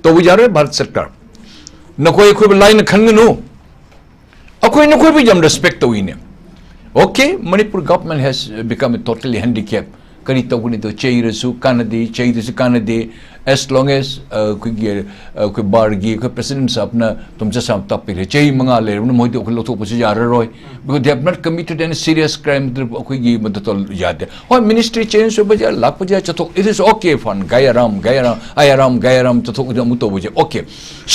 ꯇꯧꯕ ꯌꯥꯔꯣꯏ ꯚꯥꯔꯠ ꯁꯔꯀꯥꯔ꯫ ꯅꯈꯣꯏ ꯑꯩꯈꯣꯏꯕꯨ ꯂꯥꯏꯅ ꯈꯟꯒꯅꯨ꯫ ꯑꯩꯈꯣꯏ ꯅꯈꯣꯏꯕꯨ ꯌꯥꯝ respect ꯇꯧꯏꯅꯦ꯫ Okay, Manipur government has become a totally handicap. ꯀꯔꯤ ꯇꯧꯒꯅꯤꯗꯣ, ꯆꯩꯔꯁꯨ ꯀꯥꯟꯅꯗꯦ, ꯆꯩꯗꯁꯨ ꯀꯥꯟꯅꯗꯦ꯫ As long as ꯑꯩꯈꯣꯏꯒꯤ ꯑꯩꯈꯣꯏ ꯕꯥꯔꯒꯤ ꯑꯩꯈꯣꯏ ꯄ꯭ꯔꯁꯤꯗꯦꯟ ꯁꯥꯍꯕꯅ ꯇꯨꯝꯆꯠ ꯁꯥꯕ ꯇꯥꯛꯄꯤꯔꯦ, ꯆꯍꯤ ꯃꯉꯥ ꯂꯩꯔꯕꯅ ꯃꯣꯏꯗꯤ ꯑꯩꯈꯣꯏ ꯂꯧꯊꯣꯛꯄꯁꯨ ꯌꯥꯔꯔꯣꯏ꯫ Because they have not committed any serious crime. ꯑꯩꯈꯣꯏꯒꯤ ꯃꯗꯨ ꯇꯧ ꯌꯥꯗꯦ꯫ ꯍꯣꯏ, ministry change ꯑꯣꯏꯕ ꯌꯥꯏ, ꯂꯥꯛꯄ ꯌꯥꯏ, ꯆꯠꯊꯣꯛ, it is okay, fine, ꯒꯥꯌꯥꯔꯥꯝ ꯒꯥꯌꯥꯔꯥꯝ, ꯑꯌꯥꯔꯥꯝ ꯒꯥꯌꯥꯔꯥꯝ ꯆꯠꯊꯣꯛ, ꯑꯃꯨꯛ ꯇꯧꯕꯁꯦ okay꯫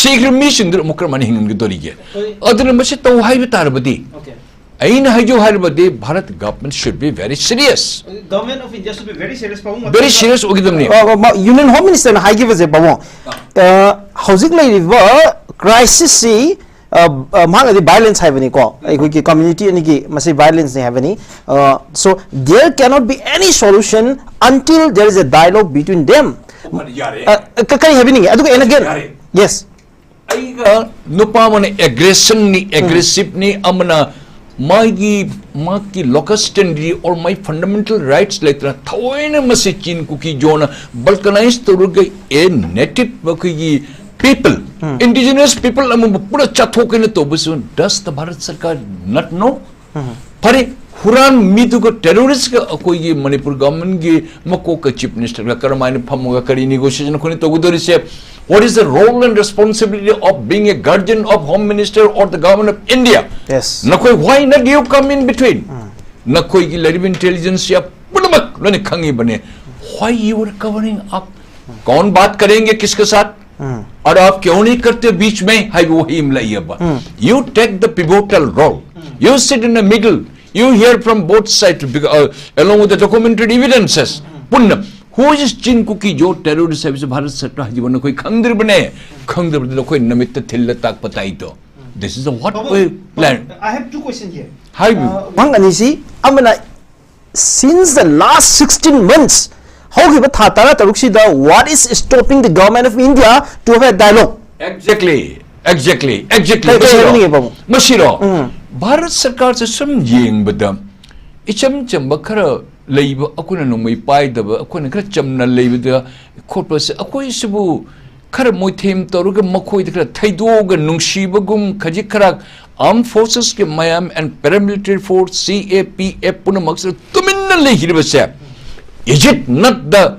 ꯁꯤꯈ꯭ꯔ ꯃꯤꯁꯤꯡꯗꯨꯅ ꯑꯃꯨꯛ ꯀꯔꯝꯍꯥꯏꯅ ꯍꯤꯡꯍꯟꯒꯗꯧꯔꯤꯒꯦ? ꯑꯗꯨꯅ ꯃꯁꯤ ꯇꯧ ꯍꯥꯏꯕ ꯇꯥꯔꯕꯗꯤ, okay, ꯑꯩꯅ ꯍꯥꯏꯖꯧ ꯍꯥꯏꯔꯕꯗꯤ, Bharat government should be very serious. Government of India should be very serious, ꯄꯥꯕꯨꯡ꯫ Very serious ꯑꯣꯏꯒꯗꯕꯅꯤ꯫ ꯌꯨꯅꯤꯌꯟ ꯍꯣꯝ ꯃꯤꯅꯤꯁꯇꯔꯅ ꯍꯥꯏꯈꯤꯕꯁꯦ ꯄꯥꯕꯨꯡ, ꯑ, ꯍꯧꯖꯤꯛ ꯂꯩꯔꯤꯕ ꯀ꯭ꯔꯥꯏꯁꯤꯁꯁꯤ, ꯑ, ꯑ, ꯃꯍꯥꯛꯅꯗꯤ ꯚꯥꯏꯂꯦꯟꯁ ꯍꯥꯏꯕꯅꯤꯀꯣ, ꯑꯩꯈꯣꯏꯒꯤ ꯀꯝꯃ꯭ꯌꯨꯅꯤꯇꯤ ꯑꯅꯤꯒꯤ ꯃꯁꯤ ꯚꯥꯏꯂꯦꯟꯁꯅꯤ ꯍꯥꯏꯕꯅꯤ꯫ ꯑ, so there cannot be any solution until there is a dialogue between them. ꯌꯥꯔꯦ꯫ ꯑ, ꯀ- ꯀꯔꯤ ꯍꯥꯏꯕꯤꯅꯤꯡꯉꯤ? ꯑꯗꯨꯒ and again, ꯌꯥꯔꯦ꯫ Yes. ꯑꯩꯒ ꯅꯨꯄꯥ ꯑꯃꯅ ꯑꯦꯒ꯭ꯔꯦꯁꯟꯅꯤ, ꯑꯦꯒ꯭ꯔꯦꯁꯤꯞꯅꯤ, ꯑꯃꯅ ꯃꯥꯒꯤ ꯃꯥꯒꯤ locust ꯇꯦꯟꯗ꯭ꯔꯤ or my fundamental rights ꯂꯩꯇꯅ ꯊꯑꯣꯏꯅ ꯃꯁꯤ ꯆꯤꯟ ꯀꯨꯀꯤ ꯖꯣꯅ ꯕꯜꯀꯅꯥꯏꯁ ꯇꯧꯔꯒ, ꯑꯦ ꯅꯦꯇꯤꯚ ꯑꯩꯈꯣꯏꯒꯤ ꯄꯤꯄꯜ, ꯏꯟꯗꯤꯖꯤꯅꯁ ꯄꯤꯄꯜ ꯑꯃꯕꯨ ꯄꯨꯔꯥ ꯆꯥꯊꯣꯛꯀꯦꯅ ꯇꯧꯕꯁꯨ, does the Bharat Sarkar not know? ꯐꯔꯦ, ꯍꯨꯔꯥꯟ ꯃꯤꯗꯨꯒ ꯇꯦꯔꯣꯔꯤꯁꯀ ꯑꯩꯈꯣꯏꯒꯤ ꯃꯅꯤꯄꯨꯔ ꯒꯚꯔꯟꯃꯦꯟꯒꯤ ꯃꯀꯣꯛꯀ ꯆꯤꯐ ꯃꯤꯅꯤꯁꯇꯔꯒ ꯀꯔꯝꯍꯥꯏꯅ ꯐꯝꯃꯒ ꯀꯔꯤ ꯅꯦꯒꯣꯁꯤꯌꯦꯁꯟ ꯑꯩꯈꯣꯏꯅ ꯇꯧꯒꯗꯧꯔꯤꯁꯦ? What is the role and responsibility of being a guardian of Home Minister or the Government of India? Yes. ꯅꯈꯣꯏ, why not you come in between? ꯅꯈꯣꯏꯒꯤ ꯂꯩꯔꯤꯕ ꯏꯟꯇꯦꯂꯤꯖꯦꯟꯁꯤꯌꯥ ꯄꯨꯝꯅꯃꯛ ꯂꯣꯏꯅ ꯈꯪꯉꯤꯕꯅꯦ꯫ Why you are covering up? कौन बात करेंगे किसके साथ? और आप क्यों नहीं करते बीच में? ꯍꯥꯏꯕ ꯋꯥꯍꯩ ꯑꯃ ꯂꯩꯌꯦꯕ꯫ You take the pivotal role. You sit in the middle. You hear from both sides, bec- uh, along with the documented evidences. ꯄꯨꯟꯅ, who is Chin Kuki Zo terrorist ꯍꯥꯏꯕꯁꯤ ꯚꯥꯔꯠ ꯁꯔꯀꯥꯔ ꯍꯥꯏꯁꯤꯕꯨ ꯅꯈꯣꯏ ꯈꯪꯗ꯭ꯔꯤꯕꯅꯦ꯫ ꯈꯪꯗ꯭ꯔꯕꯗꯤ ꯅꯈꯣꯏ ꯅꯃꯤꯠꯇ ꯊꯤꯜꯂ ꯇꯥꯛꯄ ꯇꯥꯏꯗꯣ꯫ This is a what we plan. I have two questions here. ꯍꯥꯏꯕꯤꯌꯨ꯫ Uh, ꯃꯍꯥꯛ ꯑꯅꯤꯁꯤ ꯑꯃꯅ, since the last sixteen months, ꯍꯧꯈꯤꯕ ꯊꯥ ꯇꯔꯥ ꯇꯔꯨꯛꯁꯤꯗ, what is stopping the government of India to have a dialogue? Exactly, exactly, exactly. ꯀꯩ- ꯀꯩ ꯃꯁꯤꯔꯣ? ꯍꯥꯏꯅꯤꯡꯉꯦ, ꯄꯥꯕꯨꯡ? ꯃꯁꯤꯔꯣ? ꯚꯥꯔꯠ ꯁꯔꯀꯥꯔꯁꯦ ꯁꯨꯝ ꯌꯦꯡꯕꯗ, ꯏꯆꯝ ꯆꯝꯕ ꯈꯔ ꯂꯩꯕ, ꯑꯩꯈꯣꯏꯅ ꯅꯣꯡꯃꯩ ꯄꯥꯏꯗꯕ, ꯑꯩꯈꯣꯏꯅ ꯈꯔ ꯆꯝꯅ ꯂꯩꯕꯗ ꯈꯣꯠꯄꯁꯦ, ꯑꯩꯈꯣꯏꯁꯤꯕꯨ ꯈꯔ ꯃꯣꯏꯊꯦꯝ ꯇꯧꯔꯒ, ꯃꯈꯣꯏꯗ ꯈꯔ ꯊꯩꯗꯣꯛꯑꯒ, ꯅꯨꯡꯁꯤꯕꯒꯨꯝ, ꯈꯖꯤꯛ ꯈꯔ armed forces ꯀꯤ ꯃꯌꯥꯝ and paramilitary force, C A P F ꯄꯨꯝꯅꯃꯛꯁꯤꯗ ꯇꯨꯃꯤꯟꯅ ꯂꯩꯈꯤꯕꯁꯦ, is it not the,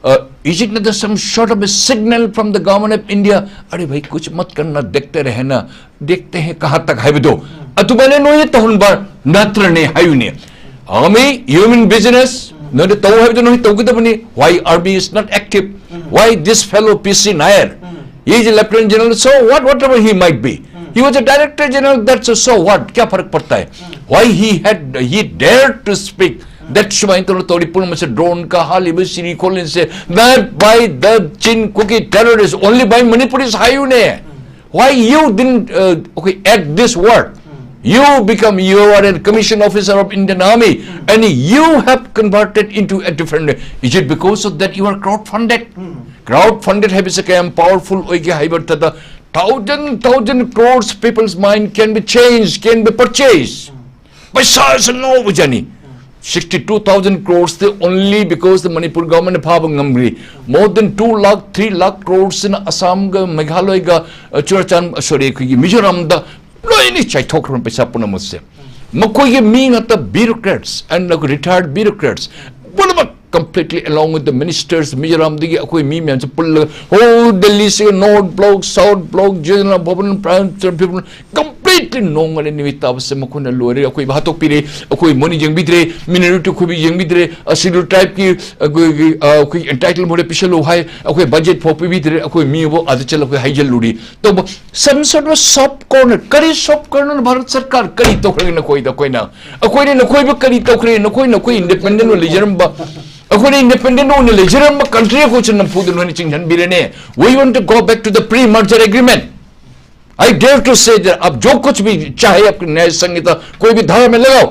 uh, is it not the some sort of a signal from the government of India? अरे भाई, कुछ मत करना, देखते रहना, देखते हैं कहाँ तक ꯍꯥꯏꯕꯗꯣ, ꯑꯗꯨꯃꯥꯏꯅ ꯅꯣꯏꯅ ꯇꯧꯍꯟꯕ ꯅꯠꯇ꯭ꯔꯅꯦ ꯍꯥꯏꯌꯨꯅꯦ꯫ Army, you mean business? ꯅꯣꯏꯅ ꯇꯧ ꯍꯥꯏꯕꯗꯣ ꯅꯣꯏ ꯇꯧꯒꯗꯕꯅꯤ꯫ Why army is not active? Why this fellow P C Nair? He is a lieutenant general, so what, whatever he might be. He was a director general, that's a, so what? क्या फर्क पड़ता है? Why he had, he dared to speak that ꯁꯨꯃꯥꯏꯅ ꯇꯧꯔ ꯇꯧꯔꯤ ꯄꯨꯝꯅꯃꯛꯁꯦ drone ꯀ ꯍꯥꯜꯂꯤꯕ ꯁꯤꯔꯤ ꯈꯣꯠꯂꯤꯁꯦ, not by the Chin Kuki terrorists, only by Manipuris ꯍꯥꯏꯌꯨꯅꯦ. Why you didn't, uh, okay, act this word? You become, you are a commission officer of Indian Army and you have converted into a different, is it because of that you are crowd funded? Crowd funded ꯍꯥꯏꯕꯁꯦ ꯀꯌꯥꯝ powerful ꯑꯣꯏꯒꯦ ꯍꯥꯏꯕ ꯃꯇꯝꯗ thousand, thousand crores people's mind can be changed, can be purchased. ꯄꯩꯁꯥꯁꯦ ꯉꯥꯎꯕꯖꯥꯠꯅꯤ. Sixty two thousand crores D only because the Manipur government ꯐꯥꯕ ꯉꯝꯈ꯭ꯔꯤ. More than two lakh, three lakh crores ꯁꯤꯅ ꯑꯁꯥꯝꯒ ꯃꯦꯘꯥꯂꯌꯒ, ꯑ, ꯆꯨꯔꯥꯆꯥꯟ-, sorry, ꯑꯩꯈꯣꯏꯒꯤ ꯃꯤꯖꯣꯔꯥꯝꯗ ꯂꯣꯏꯅ ꯆꯥꯏꯊꯣꯛꯈ꯭ꯔꯕ ꯄꯩꯁꯥ ꯄꯨꯝꯅꯃꯛꯁꯦ. ꯃꯈꯣꯏꯒꯤ ꯃꯤ ꯉꯥꯛꯇ bureaucrats and retired bureaucrats ꯄꯨꯝꯅꯃꯛ completely along with the ministers, ꯃꯤꯖꯣꯔꯥꯝꯗꯒꯤ ꯑꯩꯈꯣꯏ ꯃꯤ ꯃꯌꯥꯝꯁꯦ ꯄꯨꯜꯂꯒ whole Delhi ꯁꯤꯒ North Block, South Block, Jajana Bhavan, Prime Minister people completely ꯅꯣꯡꯃꯅ ꯅꯨꯃꯤꯠ ꯇꯥꯕꯁꯦ ꯃꯈꯣꯏꯅ ꯂꯣꯏꯔꯦ, ꯑꯩꯈꯣꯏꯕꯨ ꯍꯥꯠꯇꯣꯛꯄꯤꯔꯦ, ꯑꯩꯈꯣꯏ ꯃꯣꯏꯅ ꯌꯦꯡꯕꯤꯗ꯭ꯔꯦ, minority ꯑꯩꯈꯣꯏꯕꯨ ꯌꯦꯡꯕꯤꯗ꯭ꯔꯦ, ꯑ, schedule tribe ꯀꯤ ꯑꯩꯈꯣꯏꯒꯤ, ꯑ, ꯑꯩꯈꯣꯏꯒꯤ entitlement ꯃꯣꯏꯗ ꯄꯤꯁꯜꯂꯨ ꯍꯥꯏ, ꯑꯩꯈꯣꯏ budget ꯐꯥꯎ ꯄꯤꯕꯤꯗ꯭ꯔꯦ, ꯑꯩꯈꯣꯏ ꯃꯤꯕꯨ ꯑꯥꯗ ꯆꯠꯂꯒ ꯑꯩꯈꯣꯏ ꯍꯩꯖꯤꯜꯂꯨꯔꯤ ꯇꯧꯕ. Some sort of soft corner. ꯀꯔꯤ soft corner? ꯚꯥꯔꯠ ꯁꯔꯀꯥꯔ ꯀꯔꯤ ꯇꯧꯈ꯭ꯔꯒꯦ ꯅꯈꯣꯏꯗ? ꯑꯩꯈꯣꯏꯅ, ꯑꯩꯈꯣꯏꯅ ꯅꯈꯣꯏꯕꯨ ꯀꯔꯤ ꯇꯧꯈ꯭ꯔꯦ? ꯅꯈꯣꯏ, ꯅꯈꯣꯏ independent ꯑꯣꯏꯅ ꯂꯩꯖꯔꯝꯕ, ꯑꯩꯈꯣꯏꯅ independent ꯑꯣꯏꯅ ꯂꯩꯖꯔꯝꯕ country ꯑꯩꯈꯣꯏꯁꯨ ꯅꯝꯐꯨꯗ ꯅꯣꯏꯅ ꯆꯤꯡꯁꯤꯟꯕꯤꯔꯦꯅꯦ. We want to go back to the pre-merger agreement. I dare to say that आप जो कुछ भी चाहे आपकी न्याय संहिता, कोई भी धारा में लगाओ,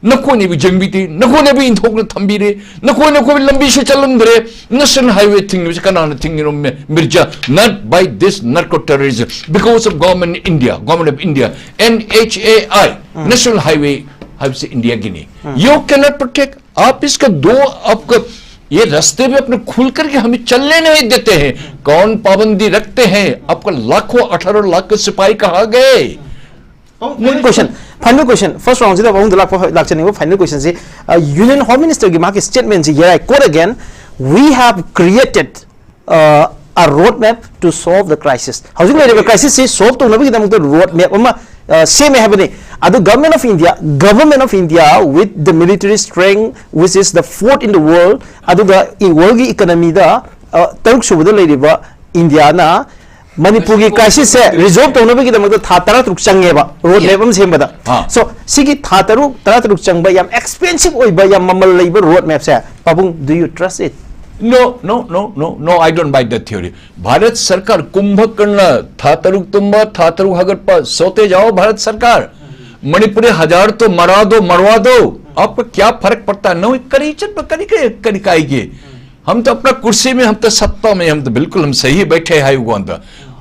ꯅꯈꯣꯏꯅ ꯑꯩꯕꯨ ꯌꯦꯡꯕꯤꯗꯦ, ꯅꯈꯣꯏꯅ ꯑꯩꯕꯨ ꯏꯟꯊꯣꯛꯅ ꯊꯝꯕꯤꯔꯦ, ꯅꯈꯣꯏꯅ ꯑꯩꯈꯣꯏꯕꯨ ꯂꯝꯕꯤꯁꯨ ꯆꯠꯍꯟꯗ꯭ꯔꯦ, National Highway ꯊꯤꯡꯂꯤꯕꯁꯤ ꯀꯅꯥꯅ ꯊꯤꯡꯉꯤꯅꯣ? ꯃꯤ-, Mirza, not by this narco terrorism, because of government India, government of India, N H A I, National Highway ꯍꯥꯏꯕꯁꯤ ꯏꯟꯗꯤꯌꯥꯒꯤꯅꯤ. You cannot protect, आप इसका दो, आपका ये रास्ते भी अपने खुल करके हमें चलने नहीं देते हैं. कौन पाबंदी रखते हैं? आपका लाखों, अठारह लाख के सिपाही कहाँ गए? One question, final question, first round ꯁꯤꯗ ꯃꯅꯨꯡꯗ ꯂꯥꯛꯄ ꯂꯥꯛꯆꯅꯤꯡꯕ final question ꯁꯤ, uh, Union Home Minister ꯒꯤ ꯃꯥꯒꯤ statement ꯁꯤ, here I quote again, "We have created, uh, a roadmap to solve the crisis." ꯍꯧꯖꯤꯛ ꯂꯩꯔꯤꯕ crisis ꯁꯤ solve ꯇꯧꯅꯕꯒꯤꯗꯃꯛꯇ road map ꯑꯃ, uh, ꯁꯦꯝꯃꯦ ꯍꯥꯏꯕꯅꯤ. ꯑꯗꯨ Government of India, Government of India with the military strength which is the fourth in the world, ꯑꯗꯨꯒ world ꯒꯤ economy ꯗ, uh, ꯇꯔꯨꯛ ꯁꯨꯕꯗ ꯂꯩꯔꯤꯕ ꯏꯟꯗꯤꯌꯥꯅ ꯃꯅꯤꯄꯨꯔꯒꯤ crisis ꯁꯦ resolve ꯇꯧꯅꯕꯒꯤꯗꯃꯛꯇ ꯊꯥ ꯇꯔꯥ ꯇꯔꯨꯛ ꯆꯪꯉꯦꯕ, road map ꯑꯃ ꯁꯦꯝꯕꯗ꯫ ꯑꯥ꯫ So, ꯁꯤꯒꯤ ꯊꯥ ꯇꯔꯨꯛ, ꯇꯔꯥ ꯇꯔꯨꯛ ꯆꯪꯕ ꯌꯥꯝ expensive ꯑꯣꯏꯕ, ꯌꯥꯝ ꯃꯃꯜ ꯂꯩꯕ road map ꯁꯦ, ꯄꯥꯕꯨꯡ, do you trust it? No, no, no, no, no, I don't buy that theory. Bharat सरकार कुंभकर्ण, था तरुक तुम्बा, था तरुक हगरपा, सोते जाओ भारत सरकार। मणिपुरी हजार तो मरा दो, मरवा दो, आपको क्या फर्क पड़ता है? नौ करी चट करी के करी काई के। हम तो अपना कुर्सी में, हम तो सत्ता में, हम तो बिल्कुल हम सही बैठे हैं उगोंदा।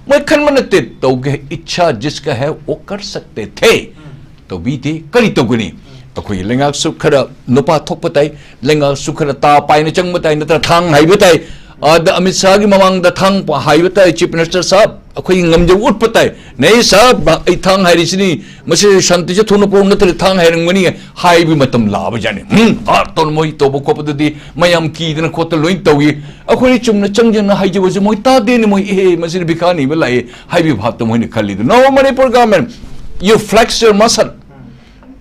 मैं खन मन ते तो के इच्छा जिसका है वो कर सकते थे। तो भी थे करी तो गुनी। ꯑꯩꯈꯣꯏꯒꯤ ꯂꯩꯉꯥꯛꯁꯨ ꯈꯔ ꯅꯨꯄꯥ ꯊꯣꯛꯄ ꯇꯥꯏ, ꯂꯩꯉꯥꯛꯁꯨ ꯈꯔ ꯇꯥ ꯄꯥꯏꯅ ꯆꯪꯕ ꯇꯥꯏ, ꯅꯠꯇ꯭ꯔ ꯊꯥꯡ ꯍꯥꯏꯕ ꯇꯥꯏ꯫ ꯑꯗ ꯑꯃꯤꯠ ꯁꯥꯍꯒꯤ ꯃꯃꯥꯡꯗ ꯊꯥꯡ ꯍꯥꯏꯕ ꯇꯥꯏ, Chief Minister ꯁꯥꯍꯕ, ꯑꯩꯈꯣꯏꯒꯤ ꯉꯝꯖꯕ ꯎꯠꯄ ꯇꯥꯏ꯫ ꯅꯩ ꯁꯥꯍꯕ, ꯑꯩ ꯊꯥꯡ ꯍꯥꯏꯔꯤꯁꯤꯅꯤ, ꯃꯁꯤ ꯁꯥꯟꯇꯤꯁꯦ ꯊꯨꯅ ꯄꯨꯔꯛꯎ ꯅꯠꯇ꯭ꯔꯗꯤ ꯊꯥꯡ ꯍꯥꯏꯔꯝꯒꯅꯤ ꯍꯥꯏꯕꯒꯤ ꯃꯇꯝ ꯂꯥꯛꯑꯕ ꯖꯥꯠꯅꯤ꯫ ꯍꯝ, ꯑꯥ ꯇꯧꯅ ꯃꯣꯏ ꯇꯧꯕ ꯈꯣꯠꯄꯗꯨꯗꯤ ꯃꯌꯥꯝ ꯀꯤꯗꯅ ꯈꯣꯠꯇꯅ ꯂꯣꯏ ꯇꯧꯏ꯫ ꯑꯩꯈꯣꯏ ꯆꯨꯝꯅ ꯆꯪꯖꯅ ꯍꯥꯏꯖꯕꯁꯦ ꯃꯣꯏ ꯇꯥꯗꯦꯅꯦ, ꯃꯣꯏ, "ꯑꯦꯍꯦ, ꯃꯁꯤꯗꯤ ꯕꯤꯈꯥꯅꯤꯕ ꯂꯥꯛꯑꯦ" ꯍꯥꯏꯕꯒꯤ ꯚꯥꯞꯇ ꯃꯣꯏꯅ ꯈꯜꯂꯤꯗꯣ꯫ No, Manipur government, you flex your muscle.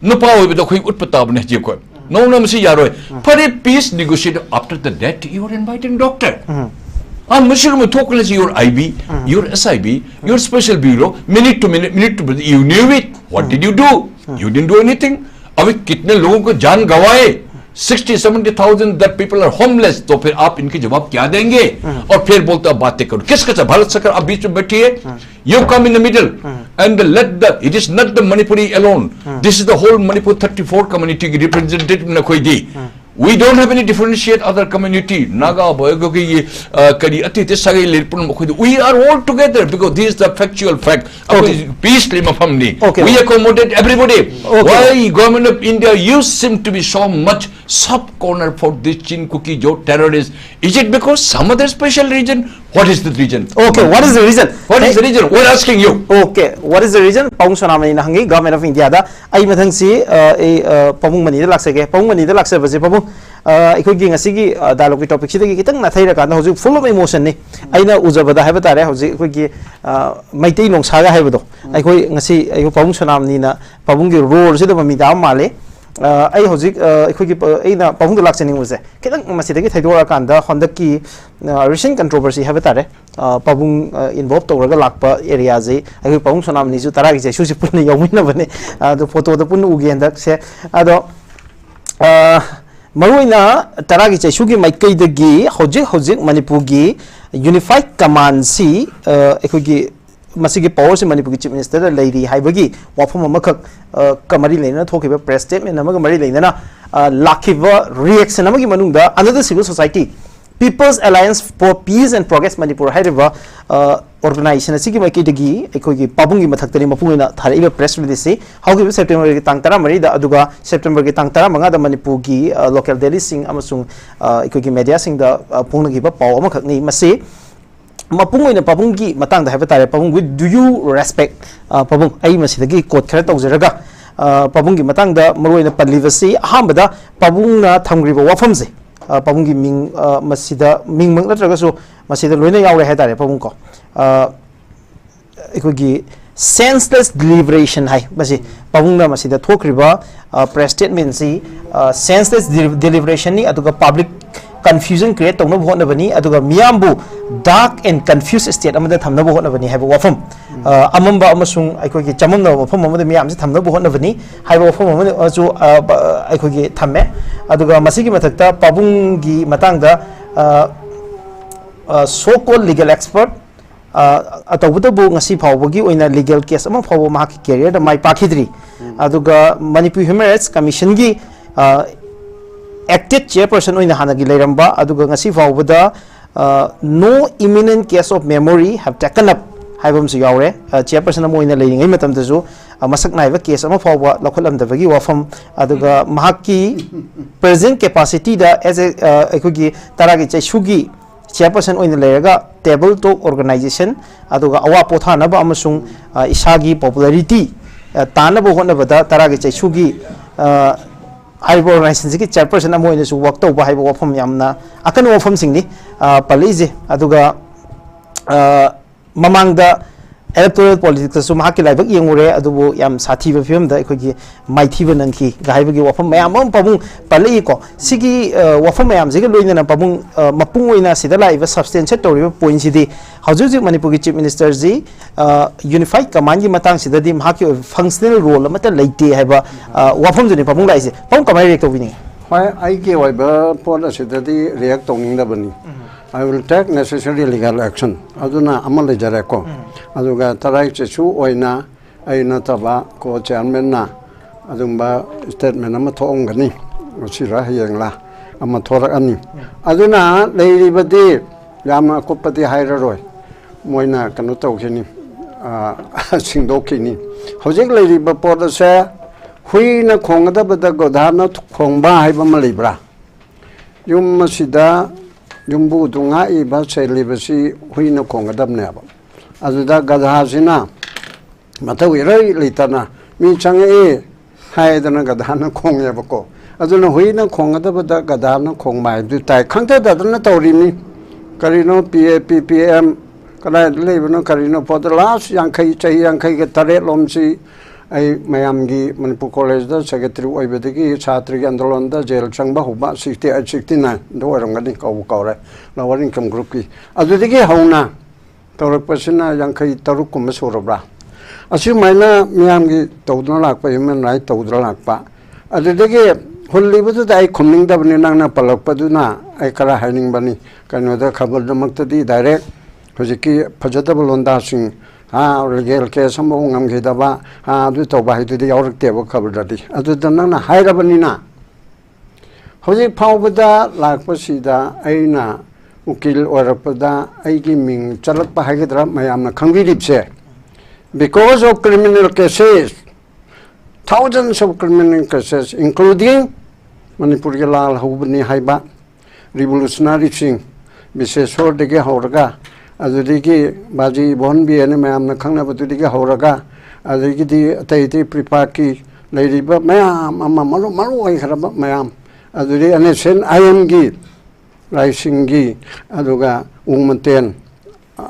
ꯅꯨꯄꯥ ꯑꯣꯏꯕꯗ ꯑꯩꯈꯣꯏ ꯎꯠꯄ ꯇꯥꯕꯅꯦ ꯍꯧꯖꯤꯛ ꯑꯩꯈꯣꯏ꯫ ꯅꯣꯡꯅ ꯃꯁꯤ ꯌꯥꯔꯣꯏ꯫ ꯐꯔꯦ, peace negotiate, after the death you are inviting doctor. ꯑꯥ, ꯃꯁꯤꯒꯨꯝꯕ ꯊꯣꯛꯈ꯭ꯔꯁꯤ, your I B, your S I B, your special bureau, minute to minute, minute to minute, you knew it. What did you do? You didn't do anything. अभी कितने लोगों को जान गंवाए, sixty seventy thousand that people are homeless. तो फिर आप इनके जवाब क्या देंगे? और फिर बोलते, अब बातें करो, किस कसम? भारत सरकार आप बीच में बैठी है। You come in the middle and let the, it is not the Manipuri alone. This is the whole Manipur thirty-four community की representative ने कोई दी। We don't have any differentiate other community. Naga boy ko ki ye, uh, kari ati te sage le pun ko, we are all together because this is the factual fact. Okay. Peace le mafam ni. Okay. We accommodate everybody. Okay. Why government of India, you seem to be so much soft corner for this Chin Kuki Jo terrorists? Is it because some other special reason? What is the reason? Okay, what is the reason? What is the reason? We're asking you. Okay, what is the reason? ꯄꯥꯕꯨꯡ ꯁꯣꯅꯥꯃꯅꯤꯅ ꯍꯪꯉꯤ, Government of India ꯗ꯫ ꯑꯩ ꯃꯊꯪꯁꯤ, ꯑ, ꯑꯩ, ꯑ, ꯄꯥꯕꯨꯡ ꯃꯅꯤꯗ ꯂꯥꯛꯆꯒꯦ꯫ ꯄꯥꯕꯨꯡ ꯃꯅꯤꯗ ꯂꯥꯛꯆꯕꯁꯦ, ꯄꯥꯕꯨꯡ, ꯑ, ꯑꯩꯈꯣꯏꯒꯤ ꯉꯁꯤꯒꯤ, ꯑ, dialogue ꯀꯤ topic ꯁꯤꯗꯒꯤ ꯈꯤꯇꯪ ꯅꯥꯊꯩꯔꯀꯥꯟꯗ ꯍꯧꯖꯤꯛ full of emotion ꯅꯤ꯫ ꯑꯩꯅ ꯎꯖꯕꯗ ꯍꯥꯏꯕ ꯇꯥꯔꯦ, ꯍꯧꯖꯤꯛ ꯑꯩꯈꯣꯏꯒꯤ, ꯑ, ꯃꯩꯇꯩ ꯅꯣꯡꯁꯥꯒ ꯍꯥꯏꯕꯗꯣ, ꯑꯩꯈꯣꯏ ꯉꯁꯤ ꯑꯩꯈꯣꯏ ꯄꯥꯕꯨꯡ ꯁꯣꯅꯥꯃꯅꯤꯅ ꯄꯥꯕꯨꯡꯒꯤ role ꯁꯤꯗ ꯃꯃꯤ ꯇꯥꯕ ꯃꯥꯜꯂꯤ꯫ ꯑ, ꯑꯩ ꯍꯧꯖꯤꯛ, ꯑ, ꯑꯩꯈꯣꯏꯒꯤ ꯄ-, ꯑꯩꯅ ꯄꯥꯕꯨꯡꯗ ꯂꯥꯛꯆꯅꯤꯡꯕꯁꯦ ꯈꯤꯇꯪ ꯃꯁꯤꯗꯒꯤ ꯊꯩꯗꯣꯔꯛꯑꯀꯥꯟꯗ ꯍꯟꯗꯛꯀꯤ, ꯑ, recent controversy ꯍꯥꯏꯕ ꯇꯥꯔꯦ, ꯑ, ꯄꯥꯕꯨꯡ, ꯑ, involve ꯇꯧꯔꯒ ꯂꯥꯛꯄ areaꯁꯤ ꯑꯩꯈꯣꯏ ꯄꯥꯕꯨꯡ ꯁꯣꯅꯥꯃꯅꯤꯁꯨ ꯇꯔꯥꯒꯤ ꯆꯩꯁꯨꯁꯤ ꯄꯨꯟꯅ ꯌꯥꯎꯃꯤꯟꯅꯕꯅꯦ꯫ ꯑꯗꯣ photoꯗ ꯄꯨꯟꯅ ꯎꯒꯦ ꯍꯟꯗꯛꯁꯦ꯫ ꯑꯗꯣ, ꯑ, ꯃꯔꯨꯑꯣꯏꯅ ꯇꯔꯥꯒꯤ ꯆꯩꯁꯨꯒꯤ ꯃꯥꯏꯀꯩꯗꯒꯤ ꯍꯧꯖꯤꯛ ꯍꯧꯖꯤꯛ ꯃꯅꯤꯄꯨꯔꯒꯤ unified commandꯁꯤ, ꯑ, ꯑꯩꯈꯣꯏꯒꯤ ꯃꯁꯤꯒꯤ powerꯁꯤ ꯃꯅꯤꯄꯨꯔꯒꯤ Chief Ministerꯗ ꯂꯩꯔꯤ ꯍꯥꯏꯕꯒꯤ ꯋꯥꯐꯝ ꯑꯃꯈꯛ, ꯑ, ꯀ ꯃꯔꯤ ꯂꯩꯅꯅ ꯊꯣꯛꯈꯤꯕ press statement ꯑꯃꯒ ꯃꯔꯤ ꯂꯩꯅꯅ, ꯑ, ꯂꯥꯛꯈꯤꯕ reaction ꯑꯃꯒꯤ ꯃꯅꯨꯡꯗ another civil society, People's Alliance for Peace and Progress Manipur ꯍꯥꯏꯔꯤꯕ, ꯑ, organization ꯑꯁꯤꯒꯤ ꯃꯥꯏꯀꯩꯗꯒꯤ ꯑꯩꯈꯣꯏꯒꯤ ꯄꯥꯕꯨꯡꯒꯤ ꯃꯊꯛꯇꯅꯤ ꯃꯄꯨꯡ ꯑꯣꯏꯅ ꯊꯥꯔꯛꯏꯕ press releaseꯁꯤ꯫ ꯍꯧꯈꯤꯕ Septemberꯒꯤ ꯇꯥꯡ ꯇꯔꯥꯃꯔꯤꯗ, ꯑꯗꯨꯒ Septemberꯒꯤ ꯇꯥꯡ ꯇꯔꯥꯃꯉꯥꯗ ꯃꯅꯤꯄꯨꯔꯒꯤ, ꯑ, local dailyꯁꯤꯡ ꯑꯃꯁꯨꯡ, ꯑ, ꯑꯩꯈꯣꯏꯒꯤ mediaꯁꯤꯡꯗ, ꯑ, ꯐꯣꯡꯅꯈꯤꯕ ꯄꯥꯎ ꯑꯃꯈꯛꯅꯤ꯫ ꯃꯁꯤ ꯃꯄꯨꯡ ꯑꯣꯏꯅ ꯄꯥꯕꯨꯡꯒꯤ ꯃꯇꯥꯡꯗ ꯍꯥꯏꯕ ꯇꯥꯔꯦ, ꯄꯥꯕꯨꯡ, with due respect, ꯑ, ꯄꯥꯕꯨꯡ, ꯑꯩ ꯃꯁꯤꯗꯒꯤ quote ꯈꯔ ꯇꯧꯖꯔꯒ, ꯑ, ꯄꯥꯕꯨꯡꯒꯤ ꯃꯇꯥꯡꯗ ꯃꯔꯨꯑꯣꯏꯅ ꯄꯜꯂꯤꯕꯁꯤ, ꯑꯍꯥꯟꯕꯗ ꯄꯥꯕꯨꯡꯅ ꯊꯝꯈ꯭ꯔꯤꯕ ꯋꯥꯐꯝꯁꯦ, ꯑ, ꯄꯥꯕꯨꯡꯒꯤ ꯃꯤꯡ, ꯑ, ꯃꯁꯤꯗ ꯃꯤꯡꯃꯛ ꯅꯠꯇ꯭ꯔꯒꯁꯨ ꯃꯁꯤꯗ ꯂꯣꯏꯅ ꯌꯥꯎꯔꯦ ꯍꯥꯏ ꯇꯥꯔꯦ, ꯄꯥꯕꯨꯡ ꯀꯣ꯫ ꯑ, ꯑꯩꯈꯣꯏꯒꯤ senseless deliberation ꯍꯥꯏ, ꯃꯁꯤ ꯄꯥꯕꯨꯡꯅ ꯃꯁꯤꯗ ꯊꯣꯛꯈ꯭ꯔꯤꯕ, ꯑ, press statementꯁꯤ, ꯑ, senseless deli-, deliberationꯅꯤ, ꯑꯗꯨꯒ public confusion create ꯇꯧꯅꯕ ꯍꯣꯠꯅꯕꯅꯤ, ꯑꯗꯨꯒ ꯃꯤꯌꯥꯝꯕꯨ dark and confused state ꯑꯃꯗ ꯊꯝꯅꯕ ꯍꯣꯠꯅꯕꯅꯤ ꯍꯥꯏꯕ ꯋꯥꯐꯝ, ꯑ, ꯑꯃꯝꯕ ꯑꯃꯁꯨꯡ ꯑꯩꯈꯣꯏꯒꯤ ꯆꯃꯝꯅꯕ ꯃꯐꯝ ꯑꯃꯗ ꯃꯤꯌꯥꯝꯁꯤ ꯊꯝꯅꯕ ꯍꯣꯠꯅꯕꯅꯤ ꯍꯥꯏꯕ ꯋꯥꯐꯝ ꯑꯃꯁꯨ, ꯑ, ꯕ-, ꯑꯩꯈꯣꯏꯒꯤ ꯊꯝꯃꯦ꯫ ꯑꯗꯨꯒ ꯃꯁꯤꯒꯤ ꯃꯊꯛꯇ ꯄꯥꯕꯨꯡꯒꯤ ꯃꯇꯥꯡꯗ, ꯑ, ꯑ, so called legal expert, ꯑ, ꯇꯧꯕꯇꯕꯨ ꯉꯁꯤ ꯐꯥꯎꯕꯒꯤ ꯑꯣꯏꯅ legal case ꯑꯃ ꯐꯥꯎꯕ ꯃꯍꯥꯛꯀꯤ careerꯗ ꯃꯥꯏ ꯄꯥꯛꯈꯤꯗ꯭ꯔꯤ꯫ ꯑꯗꯨꯒ Manipur Human Rights Commissionꯒꯤ, ꯑ, acting chairperson ꯑꯣꯏꯅ ꯍꯥꯟꯅꯒꯤ ꯂꯩꯔꯝꯕ, ꯑꯗꯨꯒ ꯉꯁꯤ ꯐꯥꯎꯕꯗ, ꯑ, no imminent case of memory have taken up ꯍꯥꯏꯕ ꯑꯃꯁꯨ ꯌꯥꯎꯔꯦ꯫ ꯑ, chairperson ꯑꯃ ꯑꯣꯏꯅ ꯂꯩꯔꯤꯉꯩ ꯃꯇꯝꯗꯁꯨ, ꯑ, ꯃꯁꯛ ꯅꯥꯏꯕ case ꯑꯃ ꯐꯥꯎꯕ ꯂꯧꯈꯠꯂꯝꯗꯕꯒꯤ ꯋꯥꯐꯝ, ꯑꯗꯨꯒ ꯃꯍꯥꯛꯀꯤ present capacityꯗ as a, ꯑ, ꯑꯩꯈꯣꯏꯒꯤ ꯇꯔꯥꯒꯤ ꯆꯩꯁꯨꯒꯤ chairperson ꯑꯣꯏꯅ ꯂꯩꯔꯒ table talk organization, ꯑꯗꯨꯒ ꯑꯋꯥ ꯄꯣꯊꯥꯅꯕ ꯑꯃꯁꯨꯡ, ꯑ, ꯏꯁꯥꯒꯤ popularity, ꯑ, ꯇꯥꯟꯅꯕ ꯍꯣꯠꯅꯕꯗ ꯇꯔꯥꯒꯤ ꯆꯩꯁꯨꯒꯤ, ꯑ, ꯍꯥꯏꯔꯤꯕ organizationꯁꯤꯒꯤ chairperson ꯑꯃ ꯑꯣꯏꯅꯁꯨ work ꯇꯧꯕ ꯍꯥꯏꯕ ꯋꯥꯐꯝ ꯌꯥꯝꯅ ꯑꯀꯟꯕ ꯋꯥꯐꯝꯁꯤꯡꯅꯤ, ꯑ, ꯄꯜꯂꯛꯏꯁꯦ꯫ ꯑꯗꯨꯒ, ꯑ, ꯃꯃꯥꯡꯗ Electoral politicsꯇꯁꯨ ꯃꯍꯥꯛꯀꯤ ꯂꯥꯏꯕꯛ ꯌꯦꯡꯉꯨꯔꯦ, ꯑꯗꯨꯕꯨ ꯌꯥꯝ ꯁꯥꯊꯤꯕ ꯐꯤꯕꯝꯗ ꯑꯩꯈꯣꯏꯒꯤ ꯃꯥꯏꯊꯤꯕ ꯅꯪꯈꯤ ꯍꯥꯏꯕꯒꯤ ꯋꯥꯐꯝ ꯃꯌꯥꯝ ꯑꯃ ꯄꯥꯕꯨꯡ ꯄꯜꯂꯛꯏꯀꯣ꯫ ꯁꯤꯒꯤ ꯑ, ꯋꯥꯐꯝ ꯃꯌꯥꯝꯁꯤꯒ ꯂꯣꯏꯅꯅ ꯄꯥꯕꯨꯡ, ꯑ, ꯃꯄꯨꯡ ꯑꯣꯏꯅ ꯁꯤꯗ ꯂꯥꯛꯏꯕ substantiate ꯇꯧꯔꯤꯕ pointꯁꯤꯗꯤ ꯍꯧꯖꯤꯛ ꯍꯧꯖꯤꯛ ꯃꯅꯤꯄꯨꯔꯒꯤ Chief Ministerꯁꯤ, ꯑ, Unified Commandꯀꯤ ꯃꯇꯥꯡꯁꯤꯗꯗꯤ ꯃꯍꯥꯛꯀꯤ ꯑꯣꯏꯕ functional role ꯑꯃꯠꯇ ꯂꯩꯇꯦ ꯍꯥꯏꯕ, ꯑ, ꯋꯥꯐꯝꯗꯨꯅꯤ ꯄꯥꯕꯨꯡ ꯂꯥꯛꯏꯁꯦ꯫ ꯄꯥꯕꯨꯡ ꯀꯃꯥꯏꯅ react ꯇꯧꯕꯤꯅꯤꯡꯉꯤ? ꯍꯣꯏ, ꯑꯩꯒꯤ ꯑꯣꯏꯕ ꯄꯣꯠ ꯑꯁꯤꯗꯗꯤ react ꯇꯧꯅꯤꯡꯗꯕꯅꯤ꯫ I will take necessary legal action꯫ ꯑꯗꯨꯅ ꯑꯃ ꯂꯩꯖꯔꯦꯀꯣ꯫ ꯑꯗꯨꯒ ꯇꯔꯥꯏ ꯆꯦꯁꯨ ꯑꯣꯏꯅ ꯑꯩ ꯅꯠꯇꯕ co-chairmanꯅ ꯑꯗꯨꯝꯕ statement ꯑꯃ ꯊꯣꯛꯑꯝꯒꯅꯤ, ꯉꯁꯤꯔ ꯍꯌꯦꯡꯂ ꯑꯃ ꯊꯣꯔꯛꯑꯅꯤ꯫ ꯑꯗꯨꯅ ꯂꯩꯔꯤꯕꯗꯤ ꯌꯥꯝꯅ ꯑꯀꯨꯞꯄꯗꯤ ꯍꯥꯏꯔꯔꯣꯏ, ꯃꯣꯏꯅ ꯀꯩꯅꯣ ꯇꯧꯈꯤꯅꯤ, ꯑ, ꯁꯤꯡꯗꯣꯛꯈꯤꯅꯤ꯫ ꯍꯧꯖꯤꯛ ꯂꯩꯔꯤꯕ ꯄꯣꯠ ꯑꯁꯦ ꯍꯨꯏꯅ ꯈꯣꯡꯒꯗꯕꯗ ꯒꯙꯥꯅ ꯈꯣꯡꯕ ꯍꯥꯏꯕ ꯑꯃ ꯂꯩꯕ꯭ꯔꯥ? ꯌꯨꯝ ꯑꯁꯤꯗ ꯌꯨꯝꯕꯨꯗꯨ ꯉꯥꯛꯏꯕ, ꯁꯦꯜꯂꯤꯕꯁꯤ ꯍꯨꯏꯅ ꯈꯣꯡꯒꯗꯕꯅꯦꯕ꯫ ꯑꯗꯨꯗ ꯒꯙꯥꯁꯤꯅ ꯃꯊꯧ ꯏꯔꯩ ꯂꯩꯇꯅ ꯃꯤ ꯆꯪꯉꯛꯏ ꯍꯥꯏꯗꯅ ꯒꯙꯥꯅ ꯈꯣꯡꯉꯦꯕꯀꯣ꯫ ꯑꯗꯨꯅ ꯍꯨꯏꯅ ꯈꯣꯡꯒꯗꯕꯗ ꯒꯙꯥꯅ ꯈꯣꯡꯕ ꯍꯥꯏꯕꯗꯨ ꯇꯥꯏ꯫ ꯈꯪꯊꯗꯗꯅ ꯇꯧꯔꯤꯅꯤ꯫ ꯀꯔꯤꯅꯣ P A P, P M, ꯀꯗꯥꯏꯗ ꯂꯩꯕꯅꯣ ꯀꯔꯤꯅꯣ ꯄꯣꯠꯇꯣ? Last ꯌꯥꯡꯈꯩ, ꯆꯍꯤ ꯌꯥꯡꯈꯩꯒ ꯇꯔꯦꯠ ꯂꯣꯝꯁꯤ ꯑꯩ ꯃꯌꯥꯝꯒꯤ ꯃꯅꯤꯄꯨꯔ ꯀꯣꯂꯦꯖꯇ secretary ꯑꯣꯏꯕꯗꯒꯤ ꯁꯥꯇ꯭ꯔꯒꯤ ꯑꯟꯗꯣꯂꯟꯗ ꯖꯦꯜ ꯆꯪꯕ ꯍꯧꯕ sixty eight, sixty nine ꯗ ꯑꯣꯏꯔꯝꯒꯅꯤ, ꯀꯧꯕ ꯀꯧꯔꯦ, lower income groupꯀꯤ꯫ ꯑꯗꯨꯗꯒꯤ ꯍꯧꯅ ꯇꯧꯔꯛꯄꯁꯤꯅ ꯌꯥꯡꯈꯩ ꯇꯔꯨꯛ ꯀꯨꯝꯕ ꯁꯨꯔꯕ꯭ꯔꯥ? ꯑꯁꯨꯃꯥꯏꯅ ꯃꯤꯌꯥꯝꯒꯤ ꯇꯧꯗꯨꯅ ꯂꯥꯛꯄ, human right ꯇꯧꯗꯨꯅ ꯂꯥꯛꯄ, ꯑꯗꯨꯗꯒꯤ ꯍꯨꯜꯂꯤꯕꯗꯨꯗ ꯑꯩ ꯈꯨꯝꯅꯤꯡꯗꯕꯅꯤ, ꯅꯪꯅ ꯄꯜꯂꯛꯄꯗꯨꯅ ꯑꯩ ꯈꯔ ꯍꯥꯏꯅꯤꯡꯕꯅꯤ꯫ ꯀꯩꯅꯣꯗ ꯈꯕꯔꯗꯃꯛꯇꯗꯤ direct ꯍꯧꯖꯤꯛꯀꯤ ꯐꯖꯗꯕ ꯂꯣꯟꯗꯥꯁꯤꯡ, ꯍꯥ, legal case ꯑꯃꯐꯥꯎ ꯉꯝꯈꯤꯗꯕ, ꯍꯥ, ꯑꯗꯨ ꯇꯧꯕ ꯍꯥꯏꯗꯨꯗꯤ ꯌꯥꯎꯔꯛꯇꯦꯕ ꯈꯕꯔꯗꯗꯤ꯫ ꯑꯗꯨꯗ ꯅꯪꯅ ꯍꯥꯏꯔꯕꯅꯤꯅ, ꯍꯧꯖꯤꯛ ꯐꯥꯎꯕꯗ ꯂꯥꯛꯄꯁꯤꯗ ꯑꯩꯅ ꯎꯀꯤꯜ ꯑꯣꯏꯔꯛꯄꯗ ꯑꯩꯒꯤ ꯃꯤꯡ ꯆꯠꯂꯛꯄ ꯍꯥꯏꯒꯗ꯭ꯔꯥ, ꯃꯌꯥꯝꯅ ꯈꯪꯕꯤꯔꯤꯕꯁꯦ, because of criminal cases, thousands of criminal cases, including ꯃꯅꯤꯄꯨꯔꯒꯤ ꯂꯥꯜ ꯍꯧꯕꯅꯤ ꯍꯥꯏꯕ revolutionaryꯁꯤꯡ, ꯕꯤꯁꯦꯁꯣꯔꯗꯒꯤ ꯍꯧꯔꯒ, ꯑꯗꯨꯗꯒꯤ ꯕꯥꯖꯤ ꯏꯕꯣꯍꯟꯕꯤ ꯍꯥꯏꯅ ꯃꯌꯥꯝꯅ ꯈꯪꯅꯕꯗꯨꯗꯒꯤ ꯍꯧꯔꯒ, ꯑꯗꯒꯤꯗꯤ ꯑꯇꯩ ꯑꯇꯩ ꯄ꯭ꯔꯤꯄꯥꯛꯀꯤ ꯂꯩꯔꯤꯕ ꯃꯌꯥꯝ ꯑꯃ, ꯃꯔꯨ, ꯃꯔꯨ ꯑꯣꯏꯈ꯭ꯔꯕ ꯃꯌꯥꯝ, ꯑꯗꯨꯗꯒꯤ NSCN-IMꯒꯤ ꯂꯥꯏꯁꯤꯡꯒꯤ, ꯑꯗꯨꯒ ꯎꯃꯇꯦꯟ,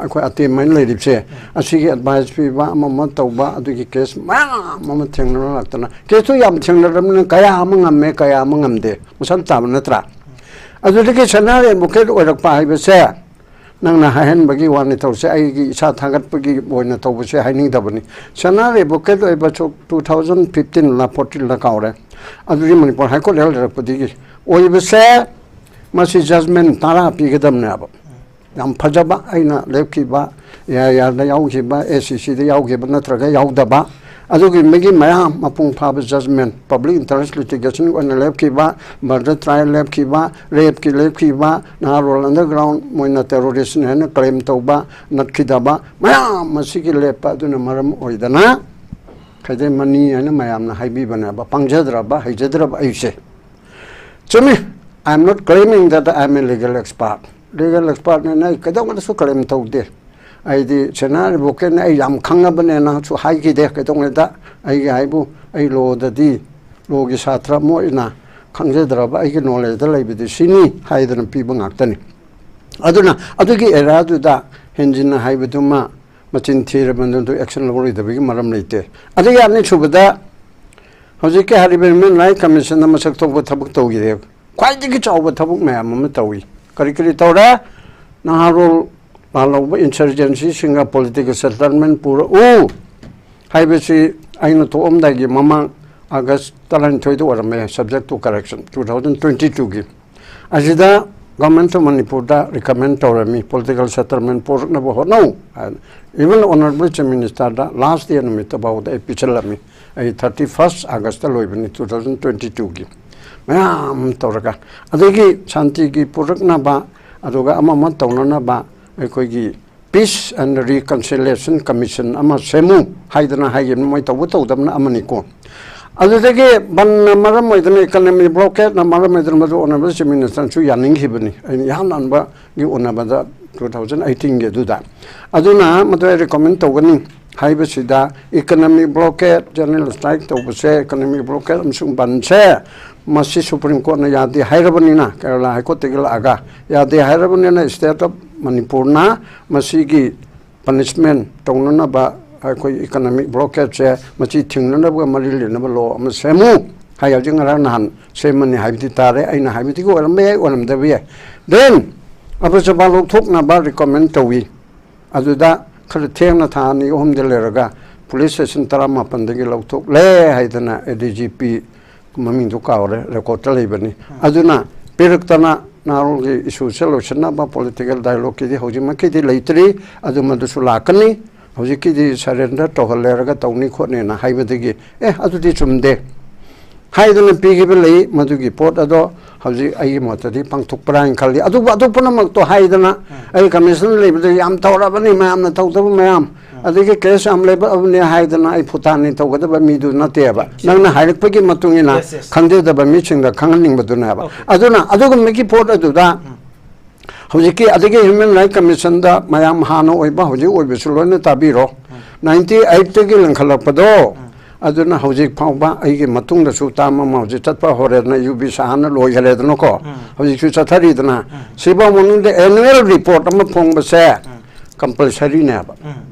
ꯑꯩꯈꯣꯏ ꯑꯇꯦꯝ ꯍꯥꯏꯅ ꯂꯩꯔꯤꯕꯁꯦ, ꯑꯁꯤꯒꯤ ꯑꯦꯗꯚꯥꯏꯁ ꯄꯤꯕ, ꯑꯃ ꯑꯃ ꯇꯧꯕ, ꯑꯗꯨꯒꯤ ꯀꯦꯁ ꯃꯌꯥꯝ ꯑꯃ ꯊꯦꯡꯅꯔ ꯂꯥꯛꯇꯅ, ꯀꯦꯁꯇꯨ ꯌꯥꯝ ꯊꯦꯡꯅꯔꯕꯅꯤꯅ ꯀꯌꯥ ꯑꯃ ꯉꯝꯃꯦ, ꯀꯌꯥ ꯑꯃ ꯉꯝꯗꯦ, ꯃꯁꯥꯅ ꯇꯥꯕ ꯅꯠꯇ꯭ꯔꯥ? ꯑꯗꯨꯗꯒꯤ ꯁꯦꯅꯥꯔ ꯑꯦꯗꯚꯣꯀꯦꯠ ꯑꯣꯏꯔꯛꯄ ꯍꯥꯏꯕꯁꯦ ꯅꯪꯅ ꯍꯥꯏꯍꯟꯕꯒꯤ ꯋꯥꯅꯤ ꯇꯧꯁꯦ, ꯑꯩꯒꯤ ꯏꯁꯥ ꯊꯥꯒꯠꯄꯒꯤ ꯑꯣꯏꯅ ꯇꯧꯕꯁꯦ ꯍꯥꯏꯅꯤꯡꯗꯕꯅꯤ꯫ ꯁꯦꯅꯥꯔ ꯑꯦꯗꯚꯣꯀꯦꯠ ꯑꯣꯏꯕꯁꯨ ꯇꯨ ꯊꯥꯎꯖꯟ ꯐꯤꯐꯇꯤꯟꯂ ꯐꯣꯔꯇꯤꯟꯂ ꯀꯥꯎꯔꯦ, ꯑꯗꯨꯗꯤ ꯃꯅꯤꯄꯨꯔ ꯍꯥꯏ ꯀꯣꯔꯠ ꯂꯩꯔꯛꯄꯗꯒꯤ ꯑꯣꯏꯕꯁꯦ, ꯃꯁꯤ ꯖꯖꯃꯦꯟ ꯇꯔꯥ ꯄꯤꯒꯗꯕꯅꯦꯕ꯫ ꯌꯥꯝ ꯐꯖꯕ, ꯑꯩꯅ ꯂꯦꯞꯈꯤꯕ, ꯑꯦ ꯑꯥꯏ ꯑꯥꯔꯗ ꯌꯥꯎꯈꯤꯕ, ꯑꯦ ꯁꯤ ꯁꯤꯗ ꯌꯥꯎꯈꯤꯕ ꯅꯠꯇ꯭ꯔꯒ ꯌꯥꯎꯗꯕ, ꯑꯗꯨꯒꯤ ꯃꯤꯒꯤ ꯃꯌꯥꯝ ꯃꯄꯨꯡ ꯐꯥꯕ ꯖꯖꯃꯦꯟ, ꯄꯕ꯭ꯂꯤꯛ ꯏꯟꯇꯔꯦꯁ ꯂꯤꯇꯤꯒꯦꯁꯟ ꯑꯣꯏꯅ ꯂꯦꯞꯈꯤꯕ, ꯃꯔꯗꯔ ꯇ꯭ꯔꯥꯏꯌꯦꯜ ꯂꯦꯞꯈꯤꯕ, ꯔꯦꯞꯀꯤ ꯂꯦꯞꯈꯤꯕ, ꯅꯍꯥꯔꯣꯜ ꯑꯟꯗꯔꯒ꯭ꯔꯥꯎꯟ ꯃꯣꯏꯅ ꯇꯦꯔꯣꯔꯤꯁꯅꯤ ꯍꯥꯏꯅ ꯀ꯭ꯂꯦꯝ ꯇꯧꯕ, ꯅꯠꯈꯤꯗꯕ ꯃꯌꯥꯝ ꯑꯁꯤꯒꯤ ꯂꯦꯞꯄ ꯑꯗꯨꯅ ꯃꯔꯝ ꯑꯣꯏꯗꯅ ꯈꯩꯗꯩ ꯃꯅꯤ ꯍꯥꯏꯅ ꯃꯌꯥꯝꯅ ꯍꯥꯏꯕꯤꯕꯅꯦꯕ, ꯄꯪꯖꯗ꯭ꯔꯕ, ꯍꯩꯖꯗ꯭ꯔꯕ ꯑꯩꯁꯦ꯫ ꯆꯨꯝꯃꯤ, I am not claiming that I am a legal expert. Legal ꯑꯦꯛꯁꯄꯥꯔꯠꯅꯦꯅ ꯑꯩ ꯀꯩꯗꯧꯅꯗꯁꯨ ꯀ꯭ꯂꯦꯝ ꯇꯧꯗꯦ꯫ ꯑꯩꯗꯤ ꯁꯦꯅꯥ ꯑꯦꯗꯚꯣꯀꯦꯠꯅ ꯑꯩ ꯌꯥꯝ ꯈꯪꯉꯕꯅꯦꯅꯁꯨ ꯍꯥꯏꯈꯤꯗꯦ ꯀꯩꯗꯧꯉꯩꯗ꯫ ꯑꯩꯒꯤ ꯍꯥꯏꯕꯨ, ꯑꯩ ꯂꯣꯗꯗꯤ, ꯂꯣꯒꯤ ꯁꯥꯇ꯭ꯔ ꯑꯃ ꯑꯣꯏꯅ ꯈꯪꯖꯗ꯭ꯔꯕ, ꯑꯩꯒꯤ ꯅꯣꯂꯦꯖꯇ ꯂꯩꯕꯗꯤ ꯁꯤꯅꯤ ꯍꯥꯏꯗꯅ ꯄꯤꯕ ꯉꯥꯛꯇꯅꯤ꯫ ꯑꯗꯨꯅ ꯑꯗꯨꯒꯤ ꯑꯦꯔꯥꯗꯨꯗ ꯍꯦꯟꯖꯤꯟꯅ ꯍꯥꯏꯕꯗꯨꯃ ꯃꯆꯤꯟ ꯊꯤꯔꯕ ꯃꯗꯨ ꯑꯦꯛꯁꯟ ꯂꯧꯔꯣꯏꯗꯕꯒꯤ ꯃꯔꯝ ꯂꯩꯇꯦ꯫ ꯑꯗꯒꯤ ꯑꯅꯤꯁꯨꯕꯗ, ꯍꯧꯖꯤꯛꯀꯤ ꯍꯥꯏꯔꯤꯕ ꯍ꯭ꯌꯨꯃꯦꯟ ꯔꯥꯏꯠ ꯀꯃꯤꯁꯟꯗ ꯃꯁꯛ ꯊꯣꯛꯄ ꯊꯕꯛ ꯇꯧꯈꯤꯗꯦ꯫ ꯈ꯭ꯋꯥꯏꯗꯒꯤ ꯆꯥꯎꯕ ꯊꯕꯛ ꯃꯌꯥꯝ ꯑꯃ ꯇꯧꯏ꯫ ꯀꯔꯤ ꯀꯔꯤ ꯇꯧꯔꯦ? ꯅꯍꯥꯔꯣꯜ ꯂꯥꯜꯍꯧꯕ ꯏꯟꯁꯔꯖꯦꯟꯁꯤꯁꯤꯡꯒ ꯄꯣꯂꯤꯇꯤꯀꯦꯜ ꯁꯦꯇꯜꯃꯦꯟ ꯄꯨꯔꯛꯎ ꯍꯥꯏꯕꯁꯤ ꯑꯩꯅ ꯊꯣꯛꯑꯝꯗꯥꯏꯒꯤ ꯃꯃꯥꯡ ꯑꯥꯒꯁ ꯇꯔꯥꯅꯤꯊꯣꯏꯗ ꯑꯣꯏꯔꯝꯃꯦ, subject to correction, two thousand twenty twoꯒꯤ꯫ ꯑꯁꯤꯗ Government of ꯃꯅꯤꯄꯨꯔꯗ ꯔꯤꯀꯃꯦꯟ ꯇꯧꯔꯝꯃꯤ, ꯄꯣꯂꯤꯇꯤꯀꯦꯜ ꯁꯦꯇꯜꯃꯦꯟ ꯄꯨꯔꯛꯅꯕ ꯍꯣꯠꯅꯧ ꯍꯥꯏꯅ꯫ Even Honourable Chief Ministerꯗ last day ꯅꯨꯃꯤꯠꯇ ꯐꯥꯎꯗ ꯑꯩ ꯄꯤꯁꯜꯂꯝꯃꯤ꯫ ꯑꯩ thirty first Augustꯇ ꯂꯣꯏꯕꯅꯤ two thousand twenty twoꯒꯤ꯫ ꯃꯌꯥꯝ ꯇꯧꯔꯒ, ꯑꯗꯒꯤ ꯁꯥꯟꯇꯤꯒꯤ ꯄꯨꯔꯛꯅꯕ, ꯑꯗꯨꯒ ꯑꯃ ꯑꯃ ꯇꯧꯅꯅꯕ ꯑꯩꯈꯣꯏꯒꯤ Peace and Reconciliation Commission ꯑꯃ ꯁꯦꯝꯃꯨ ꯍꯥꯏꯗꯅ ꯍꯥꯏꯈꯤꯕꯅꯤ꯫ ꯃꯣꯏ ꯇꯧꯕ ꯇꯧꯗꯕꯅ ꯑꯃꯅꯤꯀꯣ꯫ ꯑꯗꯨꯗꯒꯤ ꯕꯟꯅ ꯃꯔꯝ ꯑꯣꯏꯗꯅ, ꯏꯀꯅꯃꯤ ꯕ꯭ꯂꯣꯀꯦꯠꯅ ꯃꯔꯝ ꯑꯣꯏꯗꯅ, ꯃꯗꯨ Honourable Chief Ministerꯁꯨ ꯌꯥꯅꯤꯡꯈꯤꯕꯅꯤ, ꯑꯩꯅ ꯏꯍꯥꯟ ꯍꯥꯟꯕꯒꯤ ꯎꯅꯕꯗ two thousand eighteenꯒꯤ ꯑꯗꯨꯗ꯫ ꯑꯗꯨꯅ ꯃꯗꯨ ꯑꯩ ꯔꯤꯀꯃꯦꯟ ꯇꯧꯒꯅꯤ꯫ ꯍꯥꯏꯕꯁꯤꯗ, ꯏꯀꯅꯃꯤ ꯕ꯭ꯂꯣꯀꯦꯠ, ꯖꯦꯅꯔꯦꯜ ꯁ꯭ꯇ꯭ꯔꯥꯏꯛ ꯇꯧꯕꯁꯦ, ꯏꯀꯅꯃꯤ ꯕ꯭ꯂꯣꯀꯦꯠ ꯑꯃꯁꯨꯡ ꯕꯟꯁꯦ, ꯃꯁꯤ ꯁꯨꯄ꯭ꯔꯤꯝ ꯀꯣꯔꯠꯅ ꯌꯥꯗꯦ ꯍꯥꯏꯔꯕꯅꯤꯅ, ꯀꯦꯔꯂꯥ ꯍꯥꯏ ꯀꯣꯔꯠꯇꯒꯤ ꯂꯥꯛꯑꯒ ꯌꯥꯗꯦ ꯍꯥꯏꯔꯕꯅꯤꯅ, state of ꯃꯅꯤꯄꯨꯔꯅ ꯃꯁꯤꯒꯤ ꯄꯅꯤꯁꯃꯦꯟ ꯇꯧꯅꯅꯕ, ꯑꯩꯈꯣꯏ ꯏꯀꯣꯅꯣꯃꯤꯛ ꯕ꯭ꯂꯣꯀꯦꯠꯁꯦ ꯃꯁꯤ ꯊꯤꯡꯅꯅꯕ ꯃꯔꯤ ꯂꯩꯅꯕ ꯂꯣ ꯑꯃ ꯁꯦꯝꯃꯨ ꯍꯥꯏ꯫ ꯍꯧꯖꯤꯛ ꯉꯔꯥꯡ ꯅꯍꯥꯟ ꯁꯦꯝꯃꯅꯤ ꯍꯥꯏꯕꯗꯤ ꯇꯥꯔꯦ꯫ ꯑꯩꯅ ꯍꯥꯏꯕꯗꯒꯤ ꯑꯣꯏꯔꯝꯕ ꯌꯥꯏ, ꯑꯣꯏꯔꯝꯗꯕ ꯌꯥꯏ꯫ ꯗꯦꯟ ꯑꯕꯨꯖꯕꯥ ꯂꯧꯊꯣꯛꯅꯕ ꯔꯤꯀꯃꯦꯟ ꯇꯧꯏ꯫ ꯑꯗꯨꯗ ꯈꯔ ꯊꯦꯡꯅ ꯊꯥ ꯑꯅꯤ ꯑꯍꯨꯝꯗꯤ ꯂꯩꯔꯒ ꯄꯨꯂꯤꯁ ꯁ꯭ꯇꯦꯁꯟ ꯇꯔꯥꯃꯥꯄꯟꯗꯒꯤ ꯂꯧꯊꯣꯛꯂꯦ ꯍꯥꯏꯗꯅ ꯑꯦ ꯗꯤ ꯖꯤ ꯄꯤ, ꯃꯃꯤꯡꯗꯨ ꯀꯥꯎꯔꯦ, ꯔꯦꯀꯣꯔꯠꯇ ꯂꯩꯕꯅꯤ꯫ ꯑꯗꯨꯅ ꯄꯤꯔꯛꯇꯅ ꯅꯥꯔꯣꯜꯒꯤ ꯏꯁꯨꯁꯦ ꯂꯣꯏꯁꯤꯟꯅꯕ ꯄꯣꯂꯤꯇꯤꯀꯦꯜ ꯗꯥꯏꯂꯣꯒꯀꯤꯗꯤ ꯍꯧꯖꯤꯛꯃꯛꯀꯤꯗꯤ ꯂꯩꯇ꯭ꯔꯤ, ꯑꯗꯨ ꯃꯗꯨꯁꯨ ꯂꯥꯛꯀꯅꯤ꯫ ꯍꯧꯖꯤꯛꯀꯤꯗꯤ ꯁꯔꯦꯟꯗꯔ ꯇꯧꯍꯜꯂꯦꯔꯒ ꯇꯧꯅꯤ ꯈꯣꯠꯅꯤꯅ ꯍꯥꯏꯕꯗꯒꯤ, ꯑꯦ, ꯑꯗꯨꯗꯤ ꯆꯨꯝꯗꯦ ꯍꯥꯏꯗꯅ ꯄꯤꯈꯤꯕ ꯂꯩ꯫ ꯃꯗꯨꯒꯤ ꯄꯣꯠ ꯑꯗꯣ ꯍꯧꯖꯤꯛ ꯑꯩꯒꯤ ꯃꯣꯠꯇꯗꯤ ꯄꯥꯡꯊꯣꯛꯄ꯭ꯔꯥ ꯍꯥꯏꯅ ꯈꯜꯂꯤ꯫ ꯑꯗꯨꯕꯨ ꯑꯗꯨ ꯄꯨꯝꯅꯃꯛꯇꯣ ꯍꯥꯏꯗꯅ ꯑꯩ ꯀꯃꯤꯁꯟ ꯂꯩꯕꯗ ꯌꯥꯝ ꯇꯧꯔꯕꯅꯤ, ꯃꯌꯥꯝꯅ ꯇꯧꯗꯕ ꯃꯌꯥꯝ, ꯑꯗꯒꯤ ꯀꯦꯁ ꯌꯥꯝ ꯂꯩꯕꯅꯤ ꯍꯥꯏꯗꯅ ꯑꯩ ꯐꯨꯇꯥꯅꯤ ꯇꯧꯒꯗꯕ ꯃꯤꯗꯨ ꯅꯠꯇꯦꯕ꯫ ꯅꯪꯅ ꯍꯥꯏꯔꯛꯄꯒꯤ ꯃꯇꯨꯡ ꯏꯟꯅ Yes, yes. ꯈꯪꯖꯗꯕ ꯃꯤꯁꯤꯡꯗ ꯈꯪꯍꯟꯅꯤꯡꯕꯗꯨꯅꯦꯕ꯫ Okay. ꯑꯗꯨꯅ ꯑꯗꯨꯒꯨꯝꯕꯒꯤ ꯄꯣꯠ ꯑꯗꯨꯗ ꯍꯧꯖꯤꯛꯀꯤ ꯑꯗꯒꯤ ꯍ꯭ꯌꯨꯃꯦꯟ ꯔꯥꯏꯠ ꯀꯃꯤꯁꯟꯗ ꯃꯌꯥꯝ ꯍꯥꯟꯅ ꯑꯣꯏꯕ ꯍꯧꯖꯤꯛ ꯑꯣꯏꯕꯁꯨ ꯂꯣꯏꯅ ꯇꯥꯕꯤꯔꯣ꯫ ꯅꯥꯏꯟꯇꯤ ꯑꯩꯠꯇꯒꯤ ꯂꯤꯡꯈꯠꯂꯛꯄꯗꯣ, ꯑꯗꯨꯅ ꯍꯧꯖꯤꯛ ꯐꯥꯎꯕ ꯑꯩꯒꯤ ꯃꯇꯨꯡꯗꯁꯨ ꯇꯥꯔꯝ ꯑꯃ ꯍꯧꯖꯤꯛ ꯆꯠꯄ ꯍꯧꯔꯦꯗꯅ, ꯌꯨ ꯕꯤ ꯁꯍꯥꯅ ꯂꯣꯏꯈꯔꯦꯗꯅꯀꯣ, ꯍꯧꯖꯤꯛꯁꯨ ꯆꯠꯊꯔꯤꯗꯅ, ꯁꯤꯐꯥꯎ ꯃꯅꯨꯡꯗ ꯑꯦꯅꯨꯋꯦꯜ ꯔꯤꯄꯣꯔꯠ ꯑꯃ ꯐꯣꯡꯕꯁꯦ ꯀꯝꯄꯜꯁꯔꯤꯅꯦꯕ꯫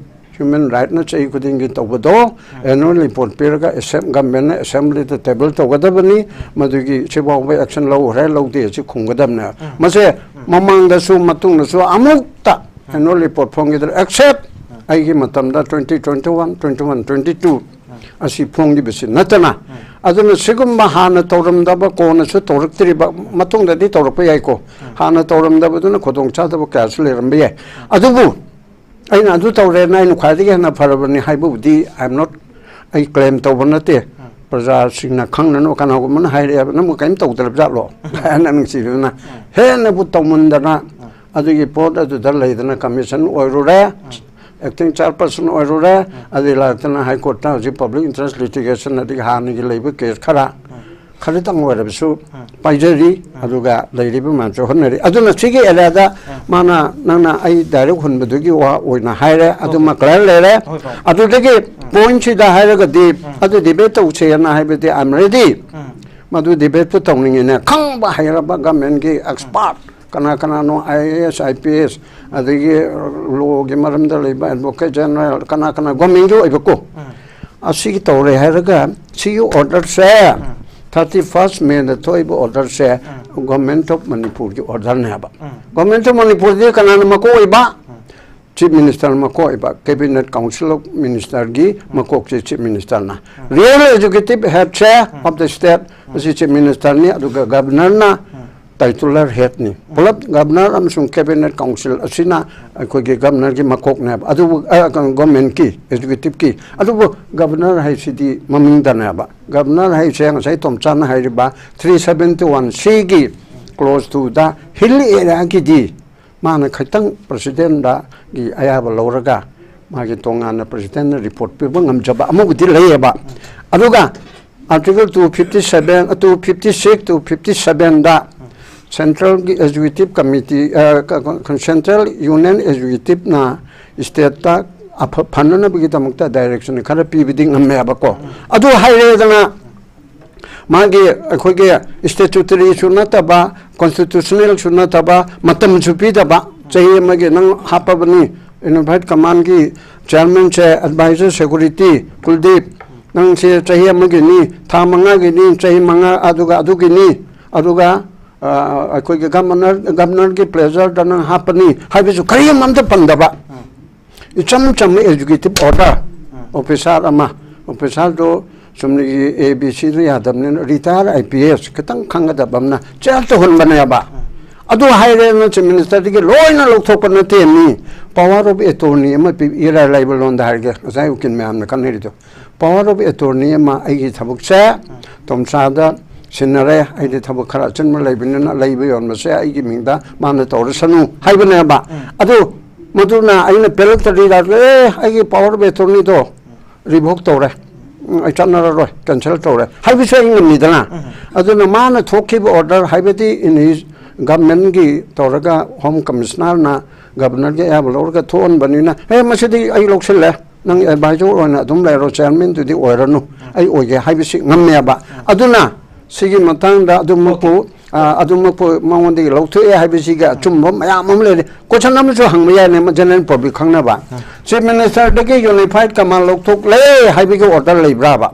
ꯍ꯭ꯌꯨꯃꯦꯟ ꯔꯥꯏꯠꯅ ꯆꯍꯤ ꯈꯨꯗꯤꯡꯒꯤ ꯇꯧꯕꯗꯣ ꯑꯦꯅꯨꯋꯦꯜ ꯔꯤꯄꯣꯔꯠ ꯄꯤꯔꯒ ꯑꯦꯁꯦꯝ-, ꯒꯚꯔꯟꯃꯦꯟꯅ ꯑꯦꯁꯦꯝꯕ꯭ꯂꯤꯗ ꯇꯦꯕꯜ ꯇꯧꯒꯗꯕꯅꯤ꯫ ꯃꯗꯨꯒꯤ ꯁꯤꯐꯥꯎꯕ ꯑꯦꯛꯁꯟ ꯂꯧꯈ꯭ꯔꯦ ꯂꯧꯗꯦ ꯑꯁꯤ ꯈꯨꯝꯒꯗꯕꯅꯦ꯫ ꯃꯁꯦ ꯃꯃꯥꯡꯗꯁꯨ ꯃꯇꯨꯡꯗꯁꯨ ꯑꯃꯨꯛꯇ ꯑꯦꯅꯨꯋꯦꯜ ꯔꯤꯄꯣꯔꯠ ꯐꯣꯡꯈꯤꯗ꯭ꯔꯦ, ꯑꯦꯛꯁꯦꯞ ꯑꯩꯒꯤ ꯃꯇꯝꯗ twenty twenty one, twenty one, twenty two ꯑꯁꯤ ꯐꯣꯡꯈꯤꯕꯁꯤ ꯅꯠꯇꯅ꯫ ꯑꯗꯨꯅ ꯁꯤꯒꯨꯝꯕ ꯍꯥꯟꯅ ꯇꯧꯔꯝꯗꯕ, ꯀꯣꯟꯅꯁꯨ ꯇꯧꯔꯛꯇ꯭ꯔꯤꯕ, ꯃꯇꯨꯡꯗꯗꯤ ꯇꯧꯔꯛꯄ ꯌꯥꯏꯀꯣ, ꯍꯥꯟꯅ ꯇꯧꯔꯝꯗꯕꯗꯨꯅ ꯈꯨꯗꯣꯡꯆꯥꯗꯕ ꯀꯌꯥꯁꯨ ꯂꯩꯔꯝꯕ ꯌꯥꯏ꯫ ꯑꯗꯨꯕꯨ ꯑꯩꯅ ꯑꯗꯨ ꯇꯧꯔꯦꯅ ꯑꯩꯅ ꯈ꯭ꯋꯥꯏꯗꯒꯤ ꯍꯦꯟꯅ ꯐꯔꯕꯅꯤ ꯍꯥꯏꯕꯕꯨꯗꯤ I am not, ꯑꯩ ꯀ꯭ꯂꯦꯝ ꯇꯧꯕ ꯅꯠꯇꯦ꯫ ꯄ꯭ꯔꯖꯥꯁꯤꯡꯅ ꯈꯪꯅꯅꯕ ꯀꯅꯥꯒꯨꯝꯕꯅ ꯍꯥꯏꯔꯛꯑꯦꯕ, "ꯅꯪꯕꯨ ꯀꯔꯤꯝ ꯇꯧꯗ꯭ꯔꯕ ꯖꯥꯠꯂꯣ?" ꯍꯥꯏꯅ ꯅꯨꯡꯁꯤꯕꯤꯗꯨꯅ ꯍꯦꯟꯅꯕꯨ ꯇꯧꯃꯟꯗꯅ ꯑꯗꯨꯒꯤ ꯄꯣꯠ ꯑꯗꯨꯗ ꯂꯩꯗꯅ ꯀꯃꯤꯁꯟ ꯑꯣꯏꯔꯨꯔꯦ, ꯑꯦꯛꯇꯤꯡ ꯆꯤꯌꯔꯄꯔꯁꯟ ꯑꯣꯏꯔꯨꯔꯦ, ꯑꯗꯩ ꯂꯥꯛꯇꯅ ꯍꯥꯏ ꯀꯣꯔꯠꯇ ꯍꯧꯖꯤꯛ ꯄꯕ꯭ꯂꯤꯛ ꯏꯟꯇꯔꯦꯁ ꯂꯤꯇꯤꯒꯦꯁꯟ ꯑꯗꯒꯤ ꯍꯥꯟꯅꯒꯤ ꯂꯩꯕ ꯀꯦꯁ ꯈꯔ ꯈꯔꯇꯪ ꯑꯣꯏꯔꯕꯁꯨ ꯄꯥꯏꯖꯔꯤ, ꯑꯗꯨꯒ ꯂꯩꯔꯤꯕ ꯃꯌꯥꯝꯁꯨ ꯍꯣꯠꯅꯔꯤ꯫ ꯑꯗꯨꯅ ꯁꯤꯒꯤ ꯑꯦꯔꯤꯌꯥꯗ ꯃꯥꯅ, ꯅꯪꯅ ꯑꯩ ꯗꯥꯏꯔꯦꯛ ꯍꯨꯟꯕꯗꯨꯒꯤ ꯋꯥ ꯑꯣꯏꯅ ꯍꯥꯏꯔꯦ, ꯑꯗꯨꯃ ꯀ꯭ꯂꯤꯌꯥꯔ ꯂꯩꯔꯦ꯫ ꯍꯣꯏ, ꯍꯣꯏ꯫ ꯑꯗꯨꯗꯒꯤ ꯄꯣꯏꯟꯁꯤꯗ ꯍꯥꯏꯔꯒꯗꯤ ꯑꯗꯨ ꯗꯤꯕꯦꯠ ꯇꯧꯁꯦꯅ ꯍꯥꯏꯕꯗꯤ I am ready꯫ ꯃꯗꯨ ꯗꯤꯕꯦꯠꯇꯨ ꯇꯧꯅꯤꯡꯉꯤꯅꯦ, ꯈꯪꯕ ꯍꯩꯔꯕ ꯒꯃꯦꯟꯒꯤ ꯑꯦꯛꯁꯄꯥꯔꯠ ꯀꯅꯥ ꯀꯅꯥꯅꯣ, I A S, I P S, ꯑꯗꯒꯤ ꯂꯣꯒꯤ ꯃꯔꯝꯗ ꯂꯩꯕ ꯑꯦꯗꯚꯣꯀꯦꯠ ꯖꯦꯅꯔꯦꯜ, ꯀꯅꯥ ꯀꯅꯥ ꯒꯣꯔꯃꯦꯟꯒꯤ ꯑꯣꯏꯕꯀꯣ, ꯑꯁꯤꯒꯤ ꯇꯧꯔꯦ ꯍꯥꯏꯔꯒ ꯁꯤꯒꯤ ꯑꯣꯔꯗꯔꯁꯦ, ꯊꯥꯔꯇꯤ ꯐꯥꯔꯁ ꯃꯦꯗ ꯊꯣꯛꯏꯕ ꯑꯣꯔꯗꯔꯁꯦ ꯒꯣꯔꯃꯦꯟ ꯑꯣꯐ ꯃꯅꯤꯄꯨꯔꯒꯤ ꯑꯣꯔꯗꯔꯅꯦꯕ꯫ ꯒꯣꯔꯃꯦꯟ ꯑꯣꯐ ꯃꯅꯤꯄꯨꯔꯗꯤ ꯀꯅꯥꯅ ꯃꯀꯣꯛ ꯑꯣꯏꯕ? ꯆꯤꯐ ꯃꯤꯅꯤꯁꯇꯔ ꯃꯀꯣꯛ ꯑꯣꯏꯕ, ꯀꯦꯕꯤꯅꯦꯠ ꯀꯥꯎꯟꯁꯤꯜ ꯑꯣꯐ ꯃꯤꯅꯤꯁꯇꯔꯒꯤ ꯃꯀꯣꯛꯁꯦ ꯆꯤꯐ ꯃꯤꯅꯤꯁꯇꯔꯅ꯫ ꯔꯤꯌꯦꯜ ꯑꯦꯛꯖꯤꯀ꯭ꯌꯨꯇꯤꯚ ꯍꯦꯗꯁꯦ ꯑꯣꯐ ꯗ ꯁ꯭ꯇꯦꯠ ꯑꯁꯤ ꯆꯤꯐ ꯃꯤꯅꯤꯁꯇꯔꯅꯤ, ꯑꯗꯨꯒ ꯒꯕꯅꯔꯅ ꯇꯥꯏꯇꯨꯂꯔ ꯍꯦꯗꯅꯤ꯫ ꯄꯨꯂꯞ ꯒꯕꯅꯔ ꯑꯃꯁꯨꯡ ꯀꯦꯕꯤꯅꯦꯠ ꯀꯥꯎꯟꯁꯤꯜ ꯑꯁꯤꯅ ꯑꯩꯈꯣꯏꯒꯤ ꯒꯕꯅꯔꯒꯤ ꯃꯀꯣꯛꯅꯦꯕ, ꯑꯗꯨꯕꯨ, ꯑ, ꯀꯩꯅꯣ, ꯒꯣꯔꯃꯦꯟꯀꯤ ꯑꯦꯛꯖꯤꯀ꯭ꯌꯨꯇꯤꯚꯀꯤ꯫ ꯑꯗꯨꯕꯨ ꯒꯕꯅꯔ ꯍꯥꯏꯁꯤꯗꯤ ꯃꯃꯤꯡꯗꯅꯦꯕ꯫ ꯒꯕꯅꯔ ꯍꯥꯏꯁꯦ ꯉꯁꯥꯏ ꯇꯣꯝꯆꯥꯅ ꯍꯥꯏꯔꯤꯕ ꯊ꯭ꯔꯤ ꯁꯕꯦꯟꯇꯤ ꯋꯥꯟ ꯁꯤꯒꯤ ꯀ꯭ꯂꯣꯖ ꯇꯨꯗ ꯍꯤꯜ ꯑꯦꯔꯤꯌꯥꯒꯤꯗꯤ ꯃꯥꯅ ꯈꯤꯇꯪ ꯄ꯭ꯔꯁꯤꯗꯦꯟꯗꯒꯤ ꯑꯌꯥꯕ ꯂꯧꯔꯒ ꯃꯥꯒꯤ ꯇꯣꯉꯥꯟꯅ ꯄ꯭ꯔꯁꯤꯗꯦꯟꯅ ꯔꯤꯄꯣꯔꯠ ꯄꯤꯕ ꯉꯝꯖꯕ ꯑꯃꯕꯨꯗꯤ ꯂꯩꯌꯦꯕ꯫ ꯑꯗꯨꯒ article two fifty seven, two fifty six, two fifty ꯁꯕꯦꯟꯗ ꯁꯦꯟꯇ꯭ꯔꯦꯜꯒꯤ ꯑꯦꯛꯖꯤꯀ꯭ꯌꯨꯇꯤꯚ ꯀꯃꯤꯇꯤ, ꯑ, ꯀ-, ꯀ-, ꯁꯦꯟꯇ꯭ꯔꯦꯜ ꯌꯨꯅꯤꯌꯟ ꯑꯦꯛꯖꯤꯀ꯭ꯌꯨꯇꯤꯚꯅ ꯁ꯭ꯇꯦꯠꯇ ꯑꯐ-, ꯐꯅꯅꯕꯒꯤꯗꯃꯛꯇ ꯗꯥꯏꯔꯦꯛꯁꯟ ꯈꯔ ꯄꯤꯕꯗꯤ ꯉꯝꯃꯦꯕꯀꯣ꯫ ꯑꯗꯨ ꯍꯥꯏꯔꯦꯗꯅ, ꯃꯥꯒꯤ ꯑꯩꯈꯣꯏꯒꯤ ꯁ꯭ꯇꯦꯆꯨꯇꯔꯤꯁꯨ ꯅꯠꯇꯕ, ꯀꯣꯟꯁꯇꯤꯇ꯭ꯌꯨꯁꯅꯦꯜꯁꯨ ꯅꯠꯇꯕ, ꯃꯇꯝꯁꯨ ꯄꯤꯗꯕ, ꯆꯍꯤ ꯑꯃꯒꯤ ꯅꯪ ꯍꯥꯞꯄꯕꯅꯤ, ꯌꯨꯅꯤꯐꯥꯏꯠ ꯀꯃꯥꯟꯒꯤ ꯆꯤꯌꯥꯔꯃꯦꯟꯁꯦ, ꯑꯦꯗꯚꯥꯏꯖꯔ ꯁꯦꯀ꯭ꯌꯨꯔꯤꯇꯤ ꯀꯨꯜꯗꯤꯞ, ꯅꯪꯁꯦ ꯆꯍꯤ ꯑꯃꯒꯤꯅꯤ, ꯊꯥ ꯃꯉꯥꯒꯤꯅꯤ, ꯆꯍꯤ ꯃꯉꯥ, ꯑꯗꯨꯒ ꯑꯗꯨꯒꯤꯅꯤ, ꯑꯗꯨꯒ, ꯑ, ꯑꯩꯈꯣꯏꯒꯤ ꯒꯚꯔꯅꯔ, ꯒꯚꯔꯅꯔꯒꯤ ꯄ꯭ꯂꯦꯖꯔꯗ ꯅꯪ ꯍꯥꯞꯄꯅꯤ ꯍꯥꯏꯕꯁꯨ ꯀꯔꯤꯝ ꯑꯝꯇ ꯄꯟꯗꯕ꯫ ꯏꯆꯝ ꯆꯝꯕ ꯑꯦꯛꯖꯤꯀ꯭ꯌꯨꯇꯤꯚ ꯑꯣꯔꯗꯔ, ꯑꯣꯐꯤꯁꯥꯔ ꯑꯃ, ꯑꯣꯐꯤꯁꯥꯔꯗꯣ ꯆꯨꯝꯅꯒꯤ ꯑꯦ ꯕꯤ ꯁꯤꯗ ꯌꯥꯗꯕꯅꯤꯅ ꯔꯤꯇꯥꯌꯔ ꯑꯥꯏ ꯄꯤ ꯑꯦꯁ ꯈꯤꯇꯪ ꯈꯪꯒꯗꯕ ꯑꯃꯅ ꯆꯦꯌꯔ ꯇꯧꯍꯟꯕꯅꯦꯕ꯫ ꯑꯗꯨ ꯍꯥꯏꯔꯦꯅ ꯆꯤꯐ ꯃꯤꯅꯤꯁꯇꯔꯗꯒꯤ ꯂꯣꯏꯅ ꯂꯧꯊꯣꯛꯄ ꯅꯠꯇꯦ꯫ ꯃꯤ ꯄꯋꯥꯔ ꯑꯣꯐ ꯑꯦꯇꯣꯔꯅꯤ ꯑꯃ ꯄꯤ-, ꯏꯔꯥꯏ ꯂꯥꯏꯕ ꯂꯣꯟꯗ ꯍꯥꯏꯔꯒꯦ, ꯉꯁꯥꯏ ꯎꯀꯤꯜ ꯃꯌꯥꯝꯅ ꯈꯟꯅꯔꯤꯗꯣ, ꯄꯋꯥꯔ ꯑꯣꯐ ꯑꯦꯇꯣꯔꯅꯤ ꯑꯃ ꯑꯩꯒꯤ ꯊꯕꯛꯁꯦ ꯇꯣꯝꯆꯥꯗ ꯁꯤꯟꯅꯔꯦ, ꯑꯩꯗꯤ ꯊꯕꯛ ꯈꯔ ꯑꯆꯤꯟꯕ ꯂꯩꯕꯅꯤꯅ ꯂꯩꯕ ꯌꯣꯟꯕꯁꯦ ꯑꯩꯒꯤ ꯃꯤꯡꯗ ꯃꯥꯅ ꯇꯧꯔꯁꯅꯨ ꯍꯥꯏꯕꯅꯦꯕ꯫ ꯑꯗꯨ ꯃꯗꯨꯅ ꯑꯩꯅ ꯄꯦꯜꯂꯛꯇ꯭ꯔꯗꯤ, ꯑꯦ, ꯑꯩꯒꯤ ꯄꯋꯥꯔ ꯑꯣꯐ ꯑꯦꯇꯣꯔꯅꯤꯗꯣ ꯔꯤꯚꯣꯛ ꯇꯧꯔꯦ, ꯎꯝ, ꯑꯩ ꯆꯠꯅꯔꯔꯣꯏ, ꯀꯦꯟꯁꯦꯜ ꯇꯧꯔꯦ ꯍꯥꯏꯕꯁꯨ ꯑꯩ ꯉꯝꯃꯤꯗꯅ꯫ ꯑꯗꯨꯅ ꯃꯥꯅ ꯊꯣꯛꯈꯤꯕ ꯑꯣꯔꯗꯔ, ꯍꯥꯏꯕꯗꯤ ꯏꯟ ꯍꯤꯁ ꯒꯚꯔꯟꯃꯦꯟꯒꯤ ꯇꯧꯔꯒ ꯍꯣꯝ ꯀꯃꯤꯁꯅꯔꯅ ꯒꯚꯔꯅꯔꯒꯤ ꯑꯌꯥꯕ ꯂꯧꯔꯒ ꯊꯣꯛꯍꯟꯕꯅꯤꯅ, ꯑꯦ, ꯃꯁꯤꯗꯤ ꯑꯩ ꯂꯧꯁꯤꯜꯂꯦ, ꯅꯪ ꯑꯦꯗꯚꯥꯏꯖꯔ ꯑꯣꯏꯅ ꯑꯗꯨꯝ ꯂꯩꯔꯣ, ꯆꯤꯌꯥꯔꯃꯦꯟꯗꯨꯗꯤ ꯑꯣꯏꯔꯅꯨ, ꯑꯩ ꯑꯣꯏꯒꯦ ꯍꯥꯏꯕꯁꯤ ꯉꯝꯃꯦꯕ꯫ ꯑꯗꯨꯅ ꯁꯤꯒꯤ ꯃꯇꯥꯡꯗ ꯑꯗꯨꯃꯛꯄꯨ ꯑ, ꯑꯗꯨꯃꯛꯄꯨ ꯃꯉꯣꯟꯗꯒꯤ ꯂꯧꯊꯣꯛꯑꯦ ꯍꯥꯏꯕꯁꯤꯒꯤ ꯑꯆꯨꯝꯕ ꯃꯌꯥꯝ ꯑꯃ ꯂꯩꯔꯦ꯫ ꯀꯣꯏꯁꯟ ꯑꯃꯁꯨ ꯍꯪꯕ ꯌꯥꯏꯅꯦ, ꯖꯦꯅꯔꯦꯜ ꯄꯕ꯭ꯂꯤꯛ ꯈꯪꯅꯕ꯫ ꯆꯤꯐ ꯃꯤꯅꯤꯁꯇꯔꯗꯒꯤ ꯌꯨꯅꯤꯐꯥꯏꯠ ꯀꯃꯥꯟ ꯂꯧꯊꯣꯛꯂꯦ ꯍꯥꯏꯕꯒꯤ ꯑꯣꯔꯗꯔ ꯂꯩꯕ꯭ꯔꯥꯕ?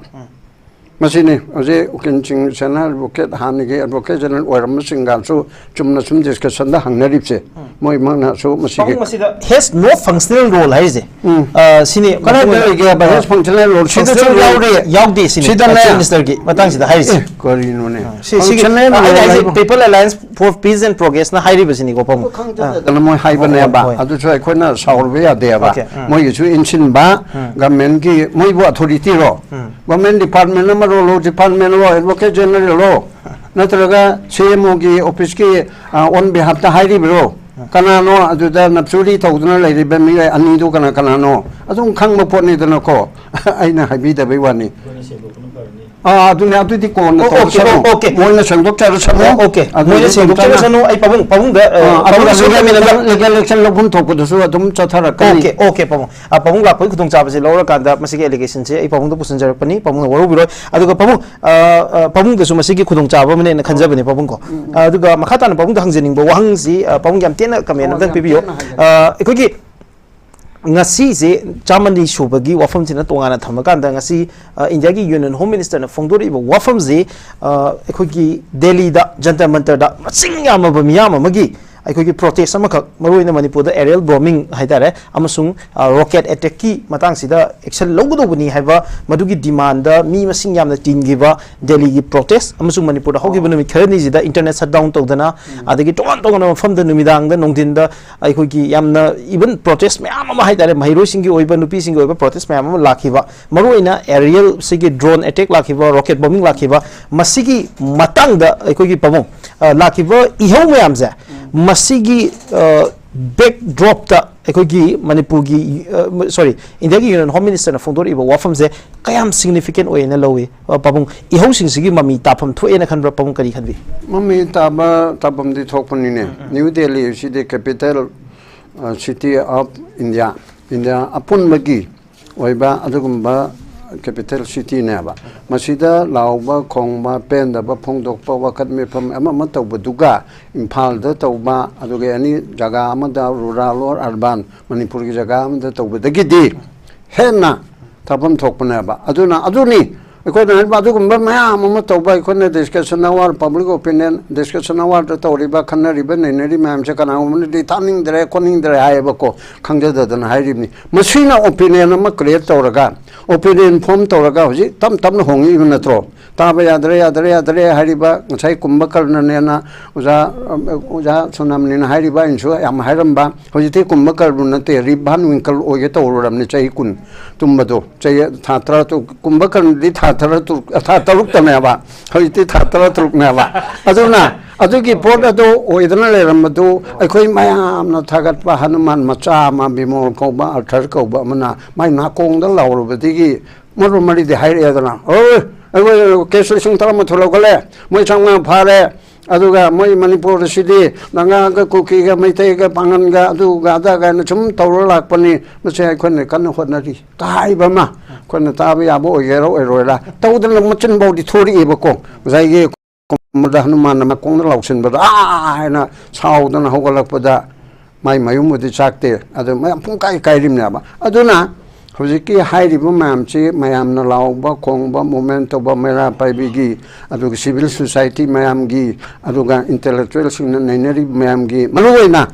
ꯃꯁꯤꯅꯤ ꯍꯧꯖꯤꯛ ꯎꯀꯤꯜꯁꯤꯡ, ꯁꯦꯅꯤꯌꯔ ꯑꯦꯗꯚꯣꯀꯦꯠ, ꯍꯥꯟꯅꯒꯤ ꯑꯦꯗꯚꯣꯀꯦꯠ ꯖꯦꯅꯔꯦꯜ ꯑꯣꯏꯔꯝꯕꯁꯤꯡꯒꯁꯨ ꯆꯨꯝꯅ ꯁꯨꯝ ꯗꯤꯁꯀꯁꯟꯗ ꯍꯪꯅꯔꯤꯕꯁꯦ꯫ ꯃꯣꯏꯃꯛꯅꯁꯨ ꯃꯁꯤꯒꯤ ꯄꯥꯕꯨꯡ, ꯃꯁꯤꯗ has no functional role ꯍꯥꯏꯔꯤꯁꯦ꯫ ꯎꯝ꯫ ꯑ, ꯁꯤꯅꯤ ꯀꯗꯥꯏꯗ ꯃꯇꯨꯡ ꯂꯩꯒꯦ ꯍꯥꯏꯕ? ꯑ, ꯍꯦꯁ ꯐꯪꯁꯅꯦꯜ ꯔꯣꯜ ꯁꯤꯗꯁꯨ functional role ꯌꯥꯎꯔꯤ꯫ ꯌꯥꯎꯗꯦ ꯁꯤꯅꯤ꯫ ꯁꯤꯗꯅꯦ꯫ ꯆꯤꯐ ꯃꯤꯅꯤꯁꯇꯔꯒꯤ ꯃꯇꯥꯡꯁꯤꯗ ꯍꯥꯏꯔꯤꯁꯦ꯫ ꯑꯦ, ꯀꯔꯤꯅꯣꯅꯦ? ꯑ, ꯁꯤ, ꯁꯤꯒꯤ ꯐꯪꯁꯅꯦꯜ ꯑꯩꯅ ꯔꯣꯜ ꯍꯥꯏꯁꯦ ꯍꯥꯏꯕ? People Alliance for Peace and Progress ꯅ ꯍꯥꯏꯔꯤꯕꯁꯤꯅꯤꯀꯣ, ꯄꯥꯕꯨꯡ꯫ ꯑꯗꯨ ꯈꯪꯖꯗꯗꯅ ꯃꯣꯏ ꯍꯥꯏꯕꯅꯦꯕ꯫ ꯍꯣꯏ, ꯍꯣꯏ꯫ ꯑꯗꯨꯁꯨ ꯑꯩꯈꯣꯏꯅ ꯁꯥꯎꯔꯨꯕ ꯌꯥꯗꯦꯕ꯫ ꯑꯣꯀꯦ, ꯎꯝ꯫ ꯃꯣꯏꯒꯤꯁꯨ ꯏꯟꯁꯤꯟꯕ, ꯎꯝ꯫ ꯒꯃꯦꯟꯒꯤ, ꯃꯣꯏꯕꯨ ꯑꯣꯊꯣꯔꯤꯇꯤꯔꯣ? ꯎꯝ꯫ ꯒꯃꯦꯟ ꯗꯤꯄꯥꯔꯠꯃꯦꯟ ꯑꯃꯔꯣ, ꯂꯣ ꯗꯤꯄꯥꯔꯠꯃꯦꯟꯔꯣ, ꯑꯦꯗꯚꯣꯀꯦꯠ ꯖꯦꯅꯔꯦꯜꯔꯣ? ꯅꯠꯇ꯭ꯔꯒ ꯁꯤ ꯑꯦꯝ ꯑꯣꯒꯤ ꯑꯣꯐꯤꯁꯀꯤ, ꯑ, ꯑꯣꯟ ꯕꯤꯍꯥꯐꯇ ꯍꯥꯏꯔꯤꯕ꯭ꯔꯣ? ꯀꯅꯥꯅꯣ ꯑꯗꯨꯗ ꯅꯞꯁꯨꯔꯤ ꯇꯧꯗꯨꯅ ꯂꯩꯔꯤꯕ ꯃꯤꯑꯣꯏ ꯑꯅꯤꯗꯨ ꯀꯅꯥ ꯀꯅꯥꯅꯣ? ꯑꯗꯨꯝ ꯈꯪꯕ ꯄꯣꯠꯅꯤꯗꯅꯀꯣ꯫ ꯑꯩꯅ ꯍꯥꯏꯕꯤꯗꯕꯩ ꯋꯥꯅꯤ꯫ ꯑꯥ, ꯑꯗꯨꯅꯦ, ꯑꯗꯨꯗꯤ ꯀꯣꯟꯅ ꯑꯣ, ꯑꯣꯀꯦ, ꯇꯧꯔꯁꯅꯨ꯫ ꯑꯣ, ꯑꯣꯀꯦ꯫ ꯃꯣꯏꯅ ꯁꯦꯡꯗꯣꯛꯆꯔꯁꯅꯨ꯫ ꯑꯣ, ꯑꯣꯀꯦ꯫ ꯑꯗꯨꯗꯤ ꯃꯣꯏꯅ ꯑꯗꯨꯝ ꯆꯠꯅ-, ꯁꯦꯡꯗꯣꯛꯆꯔꯁꯅꯨ꯫ ꯑꯩ ꯄꯥꯕꯨꯡ, ꯄꯥꯕꯨꯡꯗ, ꯑ, ꯑꯥ, ꯑꯗꯨꯒ ꯄꯥꯕꯨꯡꯗ ꯁꯨꯝ ꯂꯤꯒꯦꯜ ꯇꯝꯃꯤꯟꯅꯕ ꯑꯦꯛꯁꯟ, ꯂꯤꯒꯦꯜ ꯑꯦꯛꯁꯟ ꯂꯧꯐꯝ ꯊꯣꯛꯄꯗꯨꯁꯨ ꯑꯗꯨꯝ ꯆꯠꯊꯔꯛꯀꯅꯤ꯫ ꯑꯣꯀꯦ, ꯑꯣꯀꯦ, ꯄꯥꯕꯨꯡ꯫ ꯑ, ꯄꯥꯕꯨꯡ ꯂꯥꯛꯄꯒꯤ ꯈꯨꯗꯣꯡꯆꯥꯕꯁꯦ ꯂꯧꯔꯀꯥꯟꯗ ꯃꯁꯤꯒꯤ ꯑꯦꯂꯤꯒꯦꯁꯟꯁꯦ ꯑꯩ ꯄꯥꯕꯨꯡꯗ ꯄꯨꯁꯤꯟꯖꯔꯛꯄꯅꯤ, ꯄꯥꯕꯨꯡꯅ ꯋꯥꯔꯧꯕꯤꯔꯣꯏ꯫ ꯑꯗꯨꯒ ꯄꯥꯕꯨꯡ, ꯑ, ꯑ, ꯄꯥꯕꯨꯡꯗꯁꯨ ꯃꯁꯤꯒꯤ ꯈꯨꯗꯣꯡꯆꯥꯕ ꯑꯃꯅꯦꯅ ꯈꯟꯖꯕꯅꯦ, ꯄꯥꯕꯨꯡꯀꯣ꯫ ꯑ, ꯑꯗꯨꯒ ꯃꯈꯥ ꯇꯥꯅ ꯄꯥꯕꯨꯡꯗ ꯍꯪꯖꯅꯤꯡꯕ ꯋꯥꯍꯪꯁꯤ, ꯑ, ꯄꯥꯕꯨꯡ ꯌꯥꯝ ꯇꯦꯟꯅ ꯀꯃꯦꯟ ꯑꯣ, ꯑꯝꯇꯪ ꯌꯥꯝ ꯄꯤꯕꯤꯌꯨ꯫ ꯇꯦꯟꯅ ꯍꯥꯏꯖꯒꯦ꯫ ꯑ, ꯑꯩꯈꯣꯏꯒꯤ ꯉꯁꯤꯁꯦ ꯆꯥꯝꯃꯔꯤ ꯁꯨꯕꯒꯤ ꯋꯥꯐꯝꯁꯤꯅ ꯇꯣꯉꯥꯟꯅ ꯊꯝꯃꯀꯥꯟꯗ, ꯉꯁꯤ, ꯑ, ꯏꯟꯗꯤꯌꯥꯒꯤ ꯌꯨꯅꯤꯌꯟ ꯍꯣꯝ ꯃꯤꯅꯤꯁꯇꯔꯅ ꯐꯣꯡꯗꯣꯔꯛꯏꯕ ꯋꯥꯐꯝꯁꯤ, ꯑ, ꯑꯩꯈꯣꯏꯒꯤ ꯗꯦꯜꯂꯤꯗ ꯖꯟꯇꯔ ꯃꯟꯇꯔꯗ ꯃꯁꯤꯡ ꯌꯥꯝꯂꯕ ꯃꯤꯌꯥꯝ ꯑꯃꯒꯤ ꯑꯩꯈꯣꯏꯒꯤ ꯄ꯭ꯔꯣꯇꯦꯁ ꯑꯃꯈꯛ, ꯃꯔꯨꯑꯣꯏꯅ ꯃꯅꯤꯄꯨꯔꯗ ꯑꯦꯔꯤꯌꯦꯜ ꯕꯣꯝꯕꯤꯡ ꯍꯥꯏꯇꯥꯔꯦ, ꯑꯃꯁꯨꯡ, ꯑ, ꯔꯣꯀꯦꯠ ꯑꯦꯇꯦꯛꯀꯤ ꯃꯇꯥꯡꯁꯤꯗ ꯑꯦꯛꯁꯟ ꯂꯧꯒꯗꯧꯕꯅꯤ ꯍꯥꯏꯕ ꯃꯗꯨꯒꯤ ꯗꯤꯃꯥꯟꯗ ꯃꯤ ꯃꯁꯤꯡ ꯌꯥꯝꯅ ꯇꯤꯟꯈꯤꯕ ꯗꯦꯜꯂꯤꯒꯤ ꯄ꯭ꯔꯣꯇꯦꯁ, ꯑꯃꯁꯨꯡ ꯃꯅꯤꯄꯨꯔꯗ ꯍꯧꯈꯤꯕ ꯅꯨꯃꯤꯠ ꯈꯔꯅꯤꯁꯤꯗ ꯏꯟꯇꯔꯅꯦꯠ ꯁꯠ ꯗꯥꯎꯟ ꯇꯧꯗꯅ, ꯑꯗꯒꯤ ꯇꯣꯉꯥꯟ ꯇꯣꯉꯥꯟꯕ ꯃꯐꯝꯗ ꯅꯨꯃꯤꯗꯥꯡꯗ, ꯅꯨꯡꯊꯤꯟꯗ ꯑꯩꯈꯣꯏꯒꯤ ꯌꯥꯝꯅ ꯏꯚꯟ ꯄ꯭ꯔꯣꯇꯦꯁ ꯃꯌꯥꯝ ꯑꯃ ꯍꯥꯏꯇꯥꯔꯦ, ꯃꯍꯩꯔꯣꯏꯁꯤꯡꯒꯤ ꯑꯣꯏꯕ, ꯅꯨꯄꯤꯁꯤꯡꯒꯤ ꯑꯣꯏꯕ ꯄ꯭ꯔꯣꯇꯦꯁ ꯃꯌꯥꯝ ꯑꯃ ꯂꯥꯛꯈꯤꯕ, ꯃꯔꯨꯑꯣꯏꯅ ꯑꯦꯔꯤꯌꯦꯜꯁꯤꯒꯤ ꯗ꯭ꯔꯣꯟ ꯑꯦꯇꯦꯛ ꯂꯥꯛꯈꯤꯕ, ꯔꯣꯀꯦꯠ ꯕꯣꯝꯕꯤꯡ ꯂꯥꯛꯈꯤꯕ, ꯃꯁꯤꯒꯤ ꯃꯇꯥꯡꯗ ꯑꯩꯈꯣꯏꯒꯤ ꯄꯥꯕꯨꯡ, ꯑ, ꯂꯥꯛꯈꯤꯕ ꯏꯍꯧ ꯃꯌꯥꯝꯁꯦ, ꯃꯁꯤꯒꯤ, ꯑ, ꯕꯦꯛꯗ꯭ꯔꯣꯞꯇ ꯑꯩꯈꯣꯏꯒꯤ ꯃꯅꯤꯄꯨꯔꯒꯤ, ꯑ, ꯁꯣꯔꯤ, ꯏꯟꯗꯤꯌꯥꯒꯤ ꯌꯨꯅꯤꯌꯟ ꯍꯣꯝ ꯃꯤꯅꯤꯁꯇꯔꯅ ꯐꯣꯡꯗꯣꯔꯛꯏꯕ ꯋꯥꯐꯝꯁꯦ ꯀꯌꯥꯝ ꯁꯤꯒꯅꯤꯐꯤꯀꯦꯟ ꯑꯣꯏꯌꯦꯅ ꯂꯧꯏ? ꯑ, ꯄꯥꯕꯨꯡ, ꯏꯍꯧꯁꯤꯡꯁꯤꯒꯤ ꯃꯃꯤ ꯇꯥꯐꯝ ꯊꯣꯛꯑꯦꯅ ꯈꯟꯕ꯭ꯔꯥ? ꯄꯥꯕꯨꯡ ꯀꯔꯤ ꯈꯟꯕꯤ? ꯃꯃꯤ ꯇꯥꯕ ꯇꯥꯐꯝꯗꯤ ꯊꯣꯛꯄꯅꯤꯅꯦ꯫ ꯅ꯭ꯌꯨ ꯗꯦꯜꯂꯤ ꯑꯁꯤꯗꯤ ꯀꯦꯄꯤꯇꯦꯜ, ꯑ, ꯁꯤꯇꯤ ꯑꯣꯐ ꯏꯟꯗꯤꯌꯥ, ꯏꯟꯗꯤꯌꯥ ꯑꯄꯨꯟꯕꯒꯤ ꯑꯣꯏꯕ ꯑꯗꯨꯒꯨꯝꯕ ꯀꯦꯄꯤꯇꯦꯜ ꯁꯤꯇꯤꯅꯦꯕ꯫ ꯃꯁꯤꯗ ꯂꯥꯎꯕ, ꯈꯣꯡꯕ, ꯄꯦꯟꯗꯕ ꯐꯣꯡꯗꯣꯛꯄ, ꯋꯥꯀꯠ ꯃꯤꯐꯝ ꯑꯃ ꯑꯃ ꯇꯧꯕꯗꯨꯒ ꯏꯝꯐꯥꯜꯗ ꯇꯧꯕ, ꯑꯗꯨꯒ ꯑꯦꯅꯤ ꯖꯒꯥ ꯑꯃꯗ, ꯔꯨꯔꯦꯜ ꯑꯣꯔ ꯑꯔꯕꯥꯟ, ꯃꯅꯤꯄꯨꯔꯒꯤ ꯖꯒꯥ ꯑꯃꯗ ꯇꯧꯕꯗꯒꯤꯗꯤ ꯍꯦꯟꯅ ꯊꯥꯐꯝ ꯊꯣꯛꯄꯅꯦꯕ꯫ ꯑꯗꯨꯅ ꯑꯗꯨꯅꯤ ꯑꯩꯈꯣꯏꯅ ꯍꯥꯏꯔꯤꯕ, ꯑꯗꯨꯒꯨꯝꯕ ꯃꯌꯥꯝ ꯑꯃ ꯇꯧꯕ, ꯑꯩꯈꯣꯏꯅ ꯗꯤꯁꯀꯁꯟ ꯑꯋꯥꯔ, ꯄꯕ꯭ꯂꯤꯛ ꯑꯣꯄꯤꯅꯤꯌꯟ ꯗꯤꯁꯀꯁꯟ ꯑꯋꯥꯔꯗ ꯇꯧꯔꯤꯕ, ꯈꯟꯅꯔꯤꯕ, ꯅꯩꯅꯔꯤꯕ ꯃꯌꯥꯝꯁꯦ ꯀꯅꯥꯒꯨꯝꯕꯅꯗꯤ ꯇꯥꯅꯤꯡꯗ꯭ꯔꯦ, ꯈꯣꯠꯅꯤꯡꯗ꯭ꯔꯦ ꯍꯥꯏꯌꯦꯕꯀꯣ, ꯈꯪꯖꯗꯗꯅ ꯍꯥꯏꯔꯤꯕꯅꯤ꯫ ꯃꯁꯤꯅ ꯑꯣꯄꯤꯅꯤꯌꯟ ꯑꯃ ꯀ꯭ꯔꯤꯌꯦꯠ ꯇꯧꯔꯒ, ꯑꯣꯄꯤꯅꯤꯌꯟ ꯐꯣꯝ ꯇꯧꯔꯒ ꯍꯧꯖꯤꯛ ꯇꯞ ꯇꯞꯅ ꯍꯣꯡꯉꯛꯏꯕ ꯅꯠꯇ꯭ꯔꯣ? ꯇꯥꯕ ꯌꯥꯗ꯭ꯔꯦ, ꯌꯥꯗ꯭ꯔꯦ, ꯌꯥꯗ꯭ꯔꯦ ꯍꯥꯏꯔꯤꯕ ꯉꯁꯥꯏ ꯀꯨꯝꯚꯀꯔꯅꯅꯦꯅ ꯑꯣꯖꯥ, ꯑꯣꯖꯥ ꯁꯣꯅꯥꯃꯅꯤꯅ ꯍꯥꯏꯔꯤꯕ, ꯑꯩꯅꯁꯨ ꯌꯥꯝ ꯍꯥꯏꯔꯝꯕ, ꯍꯧꯖꯤꯛꯇꯤ ꯀꯨꯝꯚꯀꯔꯅ ꯅꯠꯇꯦ, ꯔꯤꯞ ꯚꯥꯟ ꯋꯤꯡꯀꯜ ꯑꯣꯏꯒꯦ ꯇꯧꯔꯨꯔꯕꯅꯤ ꯆꯍꯤ ꯀꯨꯟ ꯇꯨꯝꯕꯗꯣ꯫ ꯆꯍꯤ ꯊꯥ ꯇꯔꯥ ꯇꯔꯨꯛ, ꯀꯨꯝꯚꯀꯔꯅꯗꯤ ꯊꯥ ꯇꯔꯥ ꯇꯔꯨꯛ, ꯊꯥ ꯇꯔꯨꯛꯇꯅꯦꯕ, ꯍꯧꯖꯤꯛꯇꯤ ꯊꯥ ꯇꯔꯥ ꯇꯔꯨꯛꯅꯦꯕ꯫ ꯑꯗꯨꯅ ꯑꯗꯨꯒꯤ ꯄꯣꯠ ꯑꯗꯨ ꯑꯣꯏꯗꯅ ꯂꯩꯔꯝꯕꯗꯨ, ꯑꯩꯈꯣꯏ ꯃꯌꯥꯝꯅ ꯊꯥꯒꯠꯄ ꯍꯅꯨꯃꯥꯟ ꯃꯆꯥ ꯑꯃ, ꯕꯤꯃꯣꯜ ꯀꯧꯕ, ꯑꯥꯔꯊꯔ ꯀꯧꯕ ꯑꯃꯅ ꯃꯥꯏ ꯅꯥꯀꯣꯡꯗ ꯂꯥꯎꯔꯨꯕꯗꯒꯤ ꯃꯔꯨ ꯃꯔꯤꯗꯤ ꯍꯥꯏꯔꯛꯑꯦꯗꯅ, "ꯍꯣꯏ, ꯑꯩꯈꯣꯏ ꯀꯦꯁ ꯂꯤꯁꯤꯡ ꯇꯔꯥꯃꯥꯊꯣꯏ ꯂꯧꯈꯠꯂꯦ, ꯃꯣꯏ ꯆꯥꯝꯃꯉꯥ ꯐꯥꯔꯦ, ꯑꯗꯨꯒ ꯃꯣꯏ ꯃꯅꯤꯄꯨꯔ ꯑꯁꯤꯗꯤ ꯅꯥꯒꯥꯒ, ꯀꯨꯀꯤꯒ, ꯃꯩꯇꯩꯒ, ꯄꯥꯡꯒꯟꯒ, ꯑꯗꯨꯒ ꯑꯗꯥꯒ ꯍꯥꯏꯅ ꯁꯨꯝ ꯇꯧꯔ ꯂꯥꯛꯄꯅꯤ, ꯃꯁꯤ ꯑꯩꯈꯣꯏꯅ ꯀꯟꯅ ꯍꯣꯠꯅꯔꯤ" ꯀ ꯍꯥꯏꯕ ꯑꯃ ꯑꯩꯈꯣꯏꯅ ꯇꯥꯕ ꯌꯥꯕ ꯑꯣꯏꯒꯦꯔꯥ ꯑꯣꯏꯔꯣꯏꯔꯥ, ꯇꯧꯗꯅ ꯃꯆꯤꯟ ꯐꯥꯎꯗꯤ ꯊꯣꯔꯛꯑꯦꯕꯀꯣ꯫ ꯉꯁꯥꯏꯒꯤ ꯀꯨꯝꯕꯗ ꯍꯅꯨꯃꯥꯟꯅ ꯃꯀꯣꯡꯗ ꯂꯥꯎꯁꯤꯟꯕꯗ, "ꯑꯥ!" ꯍꯥꯏꯅ ꯁꯥꯎꯗꯅ ꯍꯧꯒꯠꯂꯛꯄꯗ, ꯃꯥꯏ ꯃꯌꯨꯝꯕꯨꯗꯤ ꯆꯥꯛꯇꯦ, ꯑꯗꯨ ꯃꯌꯥꯝ ꯄꯨꯡꯀꯥꯏ ꯀꯥꯏꯔꯤꯕꯅꯦꯕ꯫ ꯑꯗꯨꯅ ꯍꯧꯖꯤꯛꯀꯤ ꯍꯥꯏꯔꯤꯕ ꯃꯌꯥꯝꯁꯤ, ꯃꯌꯥꯝꯅ ꯂꯥꯎꯕ, ꯈꯣꯡꯕ, ꯃꯨꯞꯃꯦꯟ ꯇꯧꯕ, ꯃꯩꯔꯥ ꯄꯥꯏꯕꯤꯒꯤ, ꯑꯗꯨꯒ ꯁꯤꯚꯤꯜ ꯁꯣꯁꯥꯏꯇꯤ ꯃꯌꯥꯝꯒꯤ, ꯑꯗꯨꯒ ꯏꯟꯇꯦꯂꯦꯛꯆꯨꯋꯦꯜꯁꯤꯡꯅ ꯅꯩꯅꯔꯤꯕ ꯃꯌꯥꯝꯒꯤ, ꯃꯔꯨꯑꯣꯏꯅ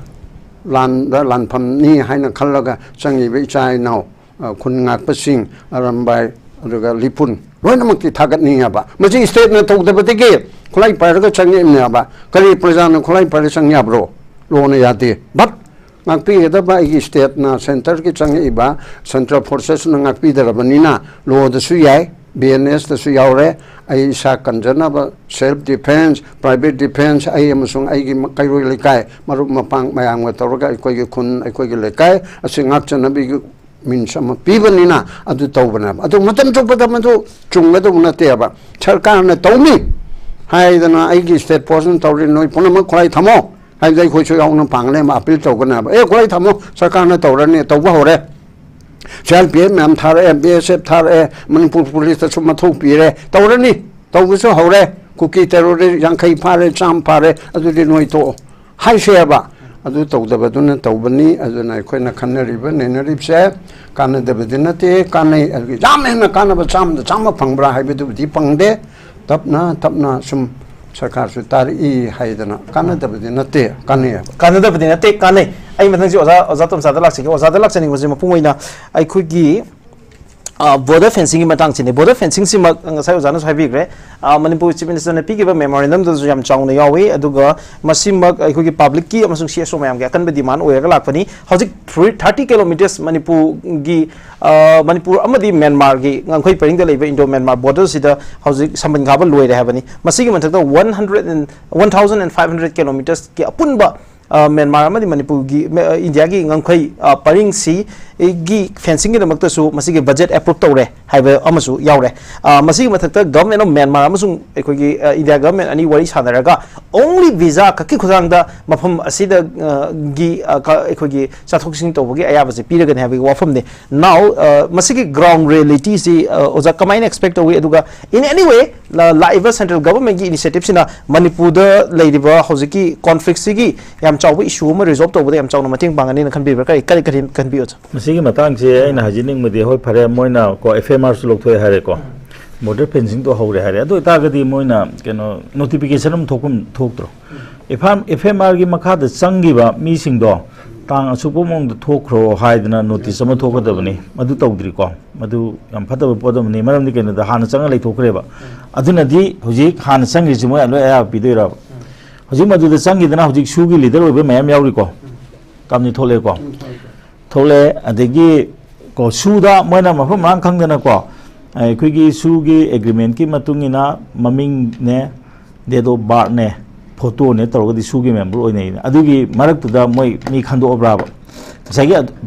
ꯂꯥꯟꯗ ꯂꯥꯟꯐꯝꯅꯤ ꯍꯥꯏꯅ ꯈꯜꯂꯒ ꯆꯪꯉꯤꯕ ꯏꯆꯥ ꯏꯅꯥꯎ, ꯑ, ꯈꯨꯟ ꯉꯥꯛꯄꯁꯤꯡ, ꯑꯔꯥꯝꯕꯥꯏ, ꯑꯗꯨꯒ ꯂꯤꯄꯨꯟ, ꯂꯣꯏꯅꯃꯛꯇꯤ ꯊꯥꯒꯠꯅꯤꯡꯉꯦꯕ꯫ ꯃꯁꯤ ꯏꯁꯇꯦꯠꯅ ꯇꯧꯗꯕꯗꯒꯤ ꯈꯨꯠꯂꯥꯏ ꯄꯥꯏꯔꯒ ꯆꯪꯉꯛꯏꯕꯅꯦꯕ꯫ ꯀꯔꯤ ꯄ꯭ꯔꯖꯥꯅ ꯈꯨꯠꯂꯥꯏ ꯄꯥꯏꯔꯒ ꯆꯪ ꯌꯥꯕ꯭ꯔꯣ? ꯂꯣꯅ ꯌꯥꯗꯦ꯫ ꯕꯠ ꯉꯥꯛꯄꯤꯒꯗꯕ ꯑꯩꯒꯤ ꯏꯁꯇꯦꯠꯅ, ꯁꯦꯟꯇꯔꯒꯤ ꯆꯪꯉꯛꯏꯕ ꯁꯦꯟꯇ꯭ꯔꯦꯜ ꯐꯣꯔꯁꯦꯁꯅ ꯉꯥꯛꯄꯤꯗ꯭ꯔꯕꯅꯤꯅ, ꯂꯣꯗꯁꯨ ꯌꯥꯏ, ꯕꯤ ꯑꯦꯟ ꯑꯦꯁꯇꯁꯨ ꯌꯥꯎꯔꯦ꯫ ꯑꯩ ꯏꯁꯥ ꯀꯟꯖꯅꯕ, ꯁꯦꯜꯐ ꯗꯤꯐꯦꯟꯁ, ꯄ꯭ꯔꯥꯏꯚꯦꯠ ꯗꯤꯐꯦꯟꯁ, ꯑꯩ ꯑꯃꯁꯨꯡ ꯑꯩꯒꯤ ꯀꯩꯔꯣꯏ ꯂꯩꯀꯥꯏ, ꯃꯔꯨꯞ ꯃꯄꯥꯡ ꯃꯌꯥꯝꯒ ꯇꯧꯔꯒ ꯑꯩꯈꯣꯏꯒꯤ ꯈꯨꯟ, ꯑꯩꯈꯣꯏꯒꯤ ꯂꯩꯀꯥꯏ ꯑꯁꯤ ꯉꯥꯛꯆꯅꯕꯒꯤ ꯃꯤꯟꯁ ꯑꯃ ꯄꯤꯕꯅꯤꯅ ꯑꯗꯨ ꯇꯧꯕꯅꯦꯕ꯫ ꯑꯗꯨ ꯃꯇꯝ ꯆꯨꯞꯄꯗ ꯃꯗꯨ ꯆꯨꯝꯒꯗꯧꯕ ꯅꯠꯇꯦꯕ꯫ ꯁꯔꯀꯥꯔꯅ ꯇꯧꯅꯤ ꯍꯥꯏꯗꯅ ꯑꯩꯒꯤ ꯏꯁꯇꯦꯠ ꯐꯣꯔꯁꯅ ꯇꯧꯔꯤ, ꯅꯣꯏ ꯄꯨꯝꯅꯃꯛ ꯈꯨꯠꯂꯥꯏ ꯊꯝꯃꯣ ꯍꯥꯏꯕꯗ ꯑꯩꯈꯣꯏꯁꯨ ꯌꯥꯎꯅ ꯄꯥꯡꯒꯅꯦꯕ, ꯑꯄꯤꯜ ꯇꯧꯒꯅꯦꯕ꯫ "ꯑꯦ, ꯈꯨꯠꯂꯥꯏ ꯊꯝꯃꯣ, ꯁꯔꯀꯥꯔꯅ ꯇꯧꯔꯅꯤ, ꯇꯧꯕ ꯍꯧꯔꯦ" ꯁꯤ ꯑꯥꯔ ꯄꯤ ꯑꯦꯐ ꯃꯌꯥꯝ ꯊꯥꯔꯛꯑꯦ, ꯕꯤ ꯑꯦꯁ ꯑꯦꯐ ꯊꯥꯔꯛꯑꯦ, ꯃꯅꯤꯄꯨꯔ ꯄꯨꯂꯤꯁꯇꯁꯨ ꯃꯊꯧ ꯄꯤꯔꯦ, ꯇꯧꯔꯅꯤ, ꯇꯧꯕꯁꯨ ꯍꯧꯔꯦ꯫ ꯀꯨꯀꯤ ꯇꯦꯔꯣꯔꯤꯁ ꯌꯥꯡꯈꯩ ꯐꯥꯔꯦ, ꯆꯥꯝꯃ ꯐꯥꯔꯦ, ꯑꯗꯨꯗꯤ ꯅꯣꯏ ꯇꯣꯛꯑꯣ ꯍꯥꯏꯁꯦꯕ꯫ ꯑꯗꯨ ꯇꯧꯗꯕꯗꯨꯅ ꯇꯧꯕꯅꯤ꯫ ꯑꯗꯨꯅ ꯑꯩꯈꯣꯏꯅ ꯈꯟꯅꯔꯤꯕ ꯅꯩꯅꯔꯤꯕꯁꯦ ꯀꯥꯟꯅꯗꯕꯗꯤ ꯅꯠꯇꯦ, ꯀꯥꯟꯅꯩ꯫ ꯑꯗꯨꯒꯤ ꯌꯥꯝ ꯍꯦꯟꯅ ꯀꯥꯟꯅꯕ ꯆꯥꯝꯃꯗ ꯆꯥꯝꯃ ꯐꯪꯕ꯭ꯔꯥ ꯍꯥꯏꯕꯗꯨꯕꯨꯗꯤ ꯐꯪꯗꯦ꯫ ꯇꯞꯅ ꯇꯞꯅ ꯁꯨꯝ ꯁꯔꯀꯥꯔꯁꯨ ꯇꯥꯔꯛꯏ ꯍꯥꯏꯗꯅ ꯀꯥꯟꯅꯗꯕꯗꯤ ꯅꯠꯇꯦ, ꯀꯥꯟꯅꯩ ꯍꯥꯏꯕ꯫ ꯀꯥꯟꯅꯗꯕꯗꯤ ꯅꯠꯇꯦ, ꯀꯥꯟꯅꯩ꯫ ꯑꯩ ꯃꯊꯪꯁꯤ ꯑꯣꯖꯥ, ꯑꯣꯖꯥ ꯇꯣꯝꯆꯥꯗ ꯂꯥꯛꯆꯒꯦ꯫ ꯑꯣꯖꯥꯗ ꯂꯥꯛꯆꯅꯤꯡꯕꯁꯦ ꯃꯄꯨꯡ ꯑꯣꯏꯅ ꯑꯩꯈꯣꯏꯒꯤ ꯕꯣꯔꯗꯔ ꯐꯦꯟꯁꯤꯡꯒꯤ ꯃꯇꯥꯡꯁꯤꯅꯤ꯫ ꯕꯣꯔꯗꯔ ꯐꯦꯟꯁꯤꯡꯁꯤꯃꯛ ꯉꯁꯥꯏ ꯑꯣꯖꯥꯅꯁꯨ ꯍꯥꯏꯕꯤꯈ꯭ꯔꯦ꯫ ꯑ, ꯃꯅꯤꯄꯨꯔ ꯆꯤꯐ ꯃꯤꯅꯤꯁꯇꯔꯅ ꯄꯤꯈꯤꯕ ꯃꯦꯃꯣꯔꯦꯟꯗꯝꯗꯁꯨ ꯌꯥꯝ ꯆꯥꯎꯅ ꯌꯥꯎꯏ꯫ ꯑꯗꯨꯒ ꯃꯁꯤꯃꯛ ꯑꯩꯈꯣꯏꯒꯤ ꯄꯕ꯭ꯂꯤꯛꯀꯤ ꯑꯃꯁꯨꯡ ꯁꯤ ꯑꯦꯁ ꯑꯣ ꯃꯌꯥꯝꯒꯤ ꯑꯀꯟꯕ ꯗꯤꯃꯥꯟ ꯑꯣꯏꯔꯒ ꯂꯥꯛꯄꯅꯤ꯫ ꯍꯧꯖꯤꯛ ꯊ꯭ꯔꯤ ꯊꯥꯔꯇꯤ ꯀꯤꯂꯣꯃꯤꯇꯔꯁ ꯃꯅꯤꯄꯨꯔꯒꯤ, ꯑ, ꯃꯅꯤꯄꯨꯔ ꯑꯃꯗꯤ ꯃ꯭ꯌꯥꯟꯃꯥꯔꯒꯤ ꯉꯝꯈꯩ ꯄꯔꯤꯡꯗ ꯂꯩꯕ ꯏꯟꯗꯣ ꯃ꯭ꯌꯥꯟꯃꯥꯔ ꯕꯣꯔꯗꯔꯁꯤꯗ ꯍꯧꯖꯤꯛ ꯁꯝꯕꯟ ꯈꯥꯕ ꯂꯣꯏꯔꯦ ꯍꯥꯏꯕꯅꯤ꯫ ꯃꯁꯤꯒꯤ ꯃꯊꯛꯇ one hundred and, one thousand and five hundred ꯀꯤꯂꯣꯃꯤꯇꯔꯁꯀꯤ ꯑꯄꯨꯟꯕ ꯑ, ꯃ꯭ꯌꯥꯟꯃꯥꯔ ꯑꯃꯗꯤ ꯃꯅꯤꯄꯨꯔꯒꯤ, ꯃ-, ꯑ, ꯏꯟꯗꯤꯌꯥꯒꯤ ꯉꯝꯈꯩ, ꯑ, ꯄꯔꯤꯡꯁꯤꯒꯤ ꯐꯦꯟꯁꯤꯡꯒꯤꯗꯃꯛꯇꯁꯨ ꯃꯁꯤꯒꯤ ꯕꯖꯦꯠ ꯑꯦꯄ꯭ꯔꯨꯞ ꯇꯧꯔꯦ ꯍꯥꯏꯕ ꯑꯃꯁꯨ ꯌꯥꯎꯔꯦ꯫ ꯑ, ꯃꯁꯤꯒꯤ ꯃꯊꯛꯇ Government of Myanmar ꯑꯃꯁꯨꯡ ꯑꯩꯈꯣꯏꯒꯤ, ꯑ, ꯏꯟꯗꯤꯌꯥ ꯒꯚꯔꯟꯃꯦꯟꯠ ꯑꯅꯤ ꯋꯥꯔꯤ ꯁꯥꯟꯅꯔꯒ only visa ꯈꯛꯀꯤ ꯈꯨꯠꯊꯥꯡꯗ ꯃꯐꯝ ꯑꯁꯤꯗ, ꯑ, ꯒꯤ, ꯑ, ꯀ-, ꯑꯩꯈꯣꯏꯒꯤ ꯆꯠꯊꯣꯛ ꯆꯠꯁꯤꯟ ꯇꯧꯕꯒꯤ ꯑꯌꯥꯕꯁꯤ ꯄꯤꯔꯒꯅꯤ ꯍꯥꯏꯕꯒꯤ ꯋꯥꯐꯝꯅꯤ꯫ Now, ꯑ, ꯃꯁꯤꯒꯤ ground reality ꯁꯤ, ꯑ, ꯑꯣꯖꯥ, ꯀꯃꯥꯏꯅ expect ꯇꯧꯏ? ꯑꯗꯨꯒ in any way, ꯂ-, ꯂꯥꯛꯏꯕ central government ꯀꯤ initiative ꯁꯤꯅ ꯃꯅꯤꯄꯨꯔꯗ ꯂꯩꯔꯤꯕ ꯍꯧꯖꯤꯛꯀꯤ conflict ꯁꯤꯒꯤ ꯌꯥꯝ ꯆꯥꯎꯕ issue ꯑꯃ resolve ꯇꯧꯕꯗ ꯌꯥꯝ ꯆꯥꯎꯅ ꯃꯇꯦꯡ ꯄꯥꯡꯒꯅꯤꯅ ꯈꯟꯕꯤꯕ꯭ꯔꯥ? ꯀꯔꯤ, ꯀꯔꯤ, ꯀꯔꯤ ꯈꯟꯕꯤꯌꯣ, sir? ꯃꯁꯤꯒꯤ ꯃꯇꯥꯡꯁꯦ ꯑꯩꯅ ꯍꯥꯏꯖꯅꯤꯡꯕꯗꯤ, ꯍꯣꯏ, ꯐꯔꯦ, ꯃꯣꯏꯅ ꯀꯣ, F M R ꯁꯨ ꯂꯧꯊꯣꯛꯑꯦ ꯍꯥꯏꯔꯦꯀꯣ, border fencing ꯗꯣ ꯍꯧꯔꯦ ꯍꯥꯏꯔꯦ, ꯑꯗꯨ ꯑꯣꯏꯇꯥꯔꯒꯗꯤ ꯃꯣꯏꯅ ꯀꯩꯅꯣ, notification ꯑꯃ ꯊꯣꯛꯐꯝ ꯊꯣꯛꯇ꯭ꯔꯣ? F M, F M R ꯒꯤ ꯃꯈꯥꯗ ꯆꯪꯈꯤꯕ ꯃꯤꯁꯤꯡꯗꯣ ꯇꯥꯡ ꯑꯁꯨꯛꯄ ꯃꯑꯣꯡꯗ ꯊꯣꯛꯈ꯭ꯔꯣ ꯍꯥꯏꯗꯅ notice ꯑꯃ ꯊꯣꯛꯀꯗꯕꯅꯤ, ꯃꯗꯨ ꯇꯧꯗ꯭ꯔꯤꯀꯣ꯫ ꯃꯗꯨ ꯌꯥꯝ ꯐꯠꯇꯕ ꯄꯣꯠ ꯑꯃꯅꯤ, ꯃꯔꯝꯗꯤ ꯀꯩꯅꯣꯗ ꯍꯥꯟꯅ ꯆꯪꯉ ꯂꯩꯊꯣꯛꯈ꯭ꯔꯦꯕ꯫ ꯑꯗꯨꯅꯗꯤ ꯍꯧꯖꯤꯛ ꯍꯥꯟꯅ ꯆꯪꯈ꯭ꯔꯤꯁꯤ ꯃꯣꯏ ꯂꯣꯏ ꯑꯌꯥꯕ ꯄꯤꯗꯣꯏꯔꯕ? ꯍꯧꯖꯤꯛ ꯃꯗꯨꯗ ꯆꯪꯈꯤꯗꯅ ꯍꯧꯖꯤꯛ ꯁꯨꯒꯤ leader ꯑꯣꯏꯕ ꯃꯌꯥꯝ ꯌꯥꯎꯔꯤꯀꯣ, ꯀꯝꯅꯤ ꯊꯣꯛꯂꯛꯑꯦꯀꯣ꯫ ꯊꯣꯛꯂꯛꯑꯦ꯫ ꯑꯗꯒꯤ ꯀꯣ, ꯁꯨꯗ ꯃꯣꯏꯅ ꯃꯐꯝ ꯃꯔꯥꯡ ꯈꯪꯗꯅꯀꯣ, ꯑꯩꯈꯣꯏꯒꯤ ꯁꯨꯒꯤ agreement ꯀꯤ ꯃꯇꯨꯡ ꯏꯟꯅ ꯃꯃꯤꯡꯅꯦ, date of birth ꯅꯦ, photo ꯅꯦ ꯇꯧꯔꯒꯗꯤ ꯁꯨꯒꯤ member ꯑꯣꯏꯅꯩꯅ꯫ ꯑꯗꯨꯒꯤ ꯃꯔꯛꯇꯨꯗ ꯃꯣꯏ ꯃꯤ ꯈꯟꯗꯣꯛꯑꯕ꯭ꯔꯥꯕ? ꯉꯁꯥꯏꯒꯤ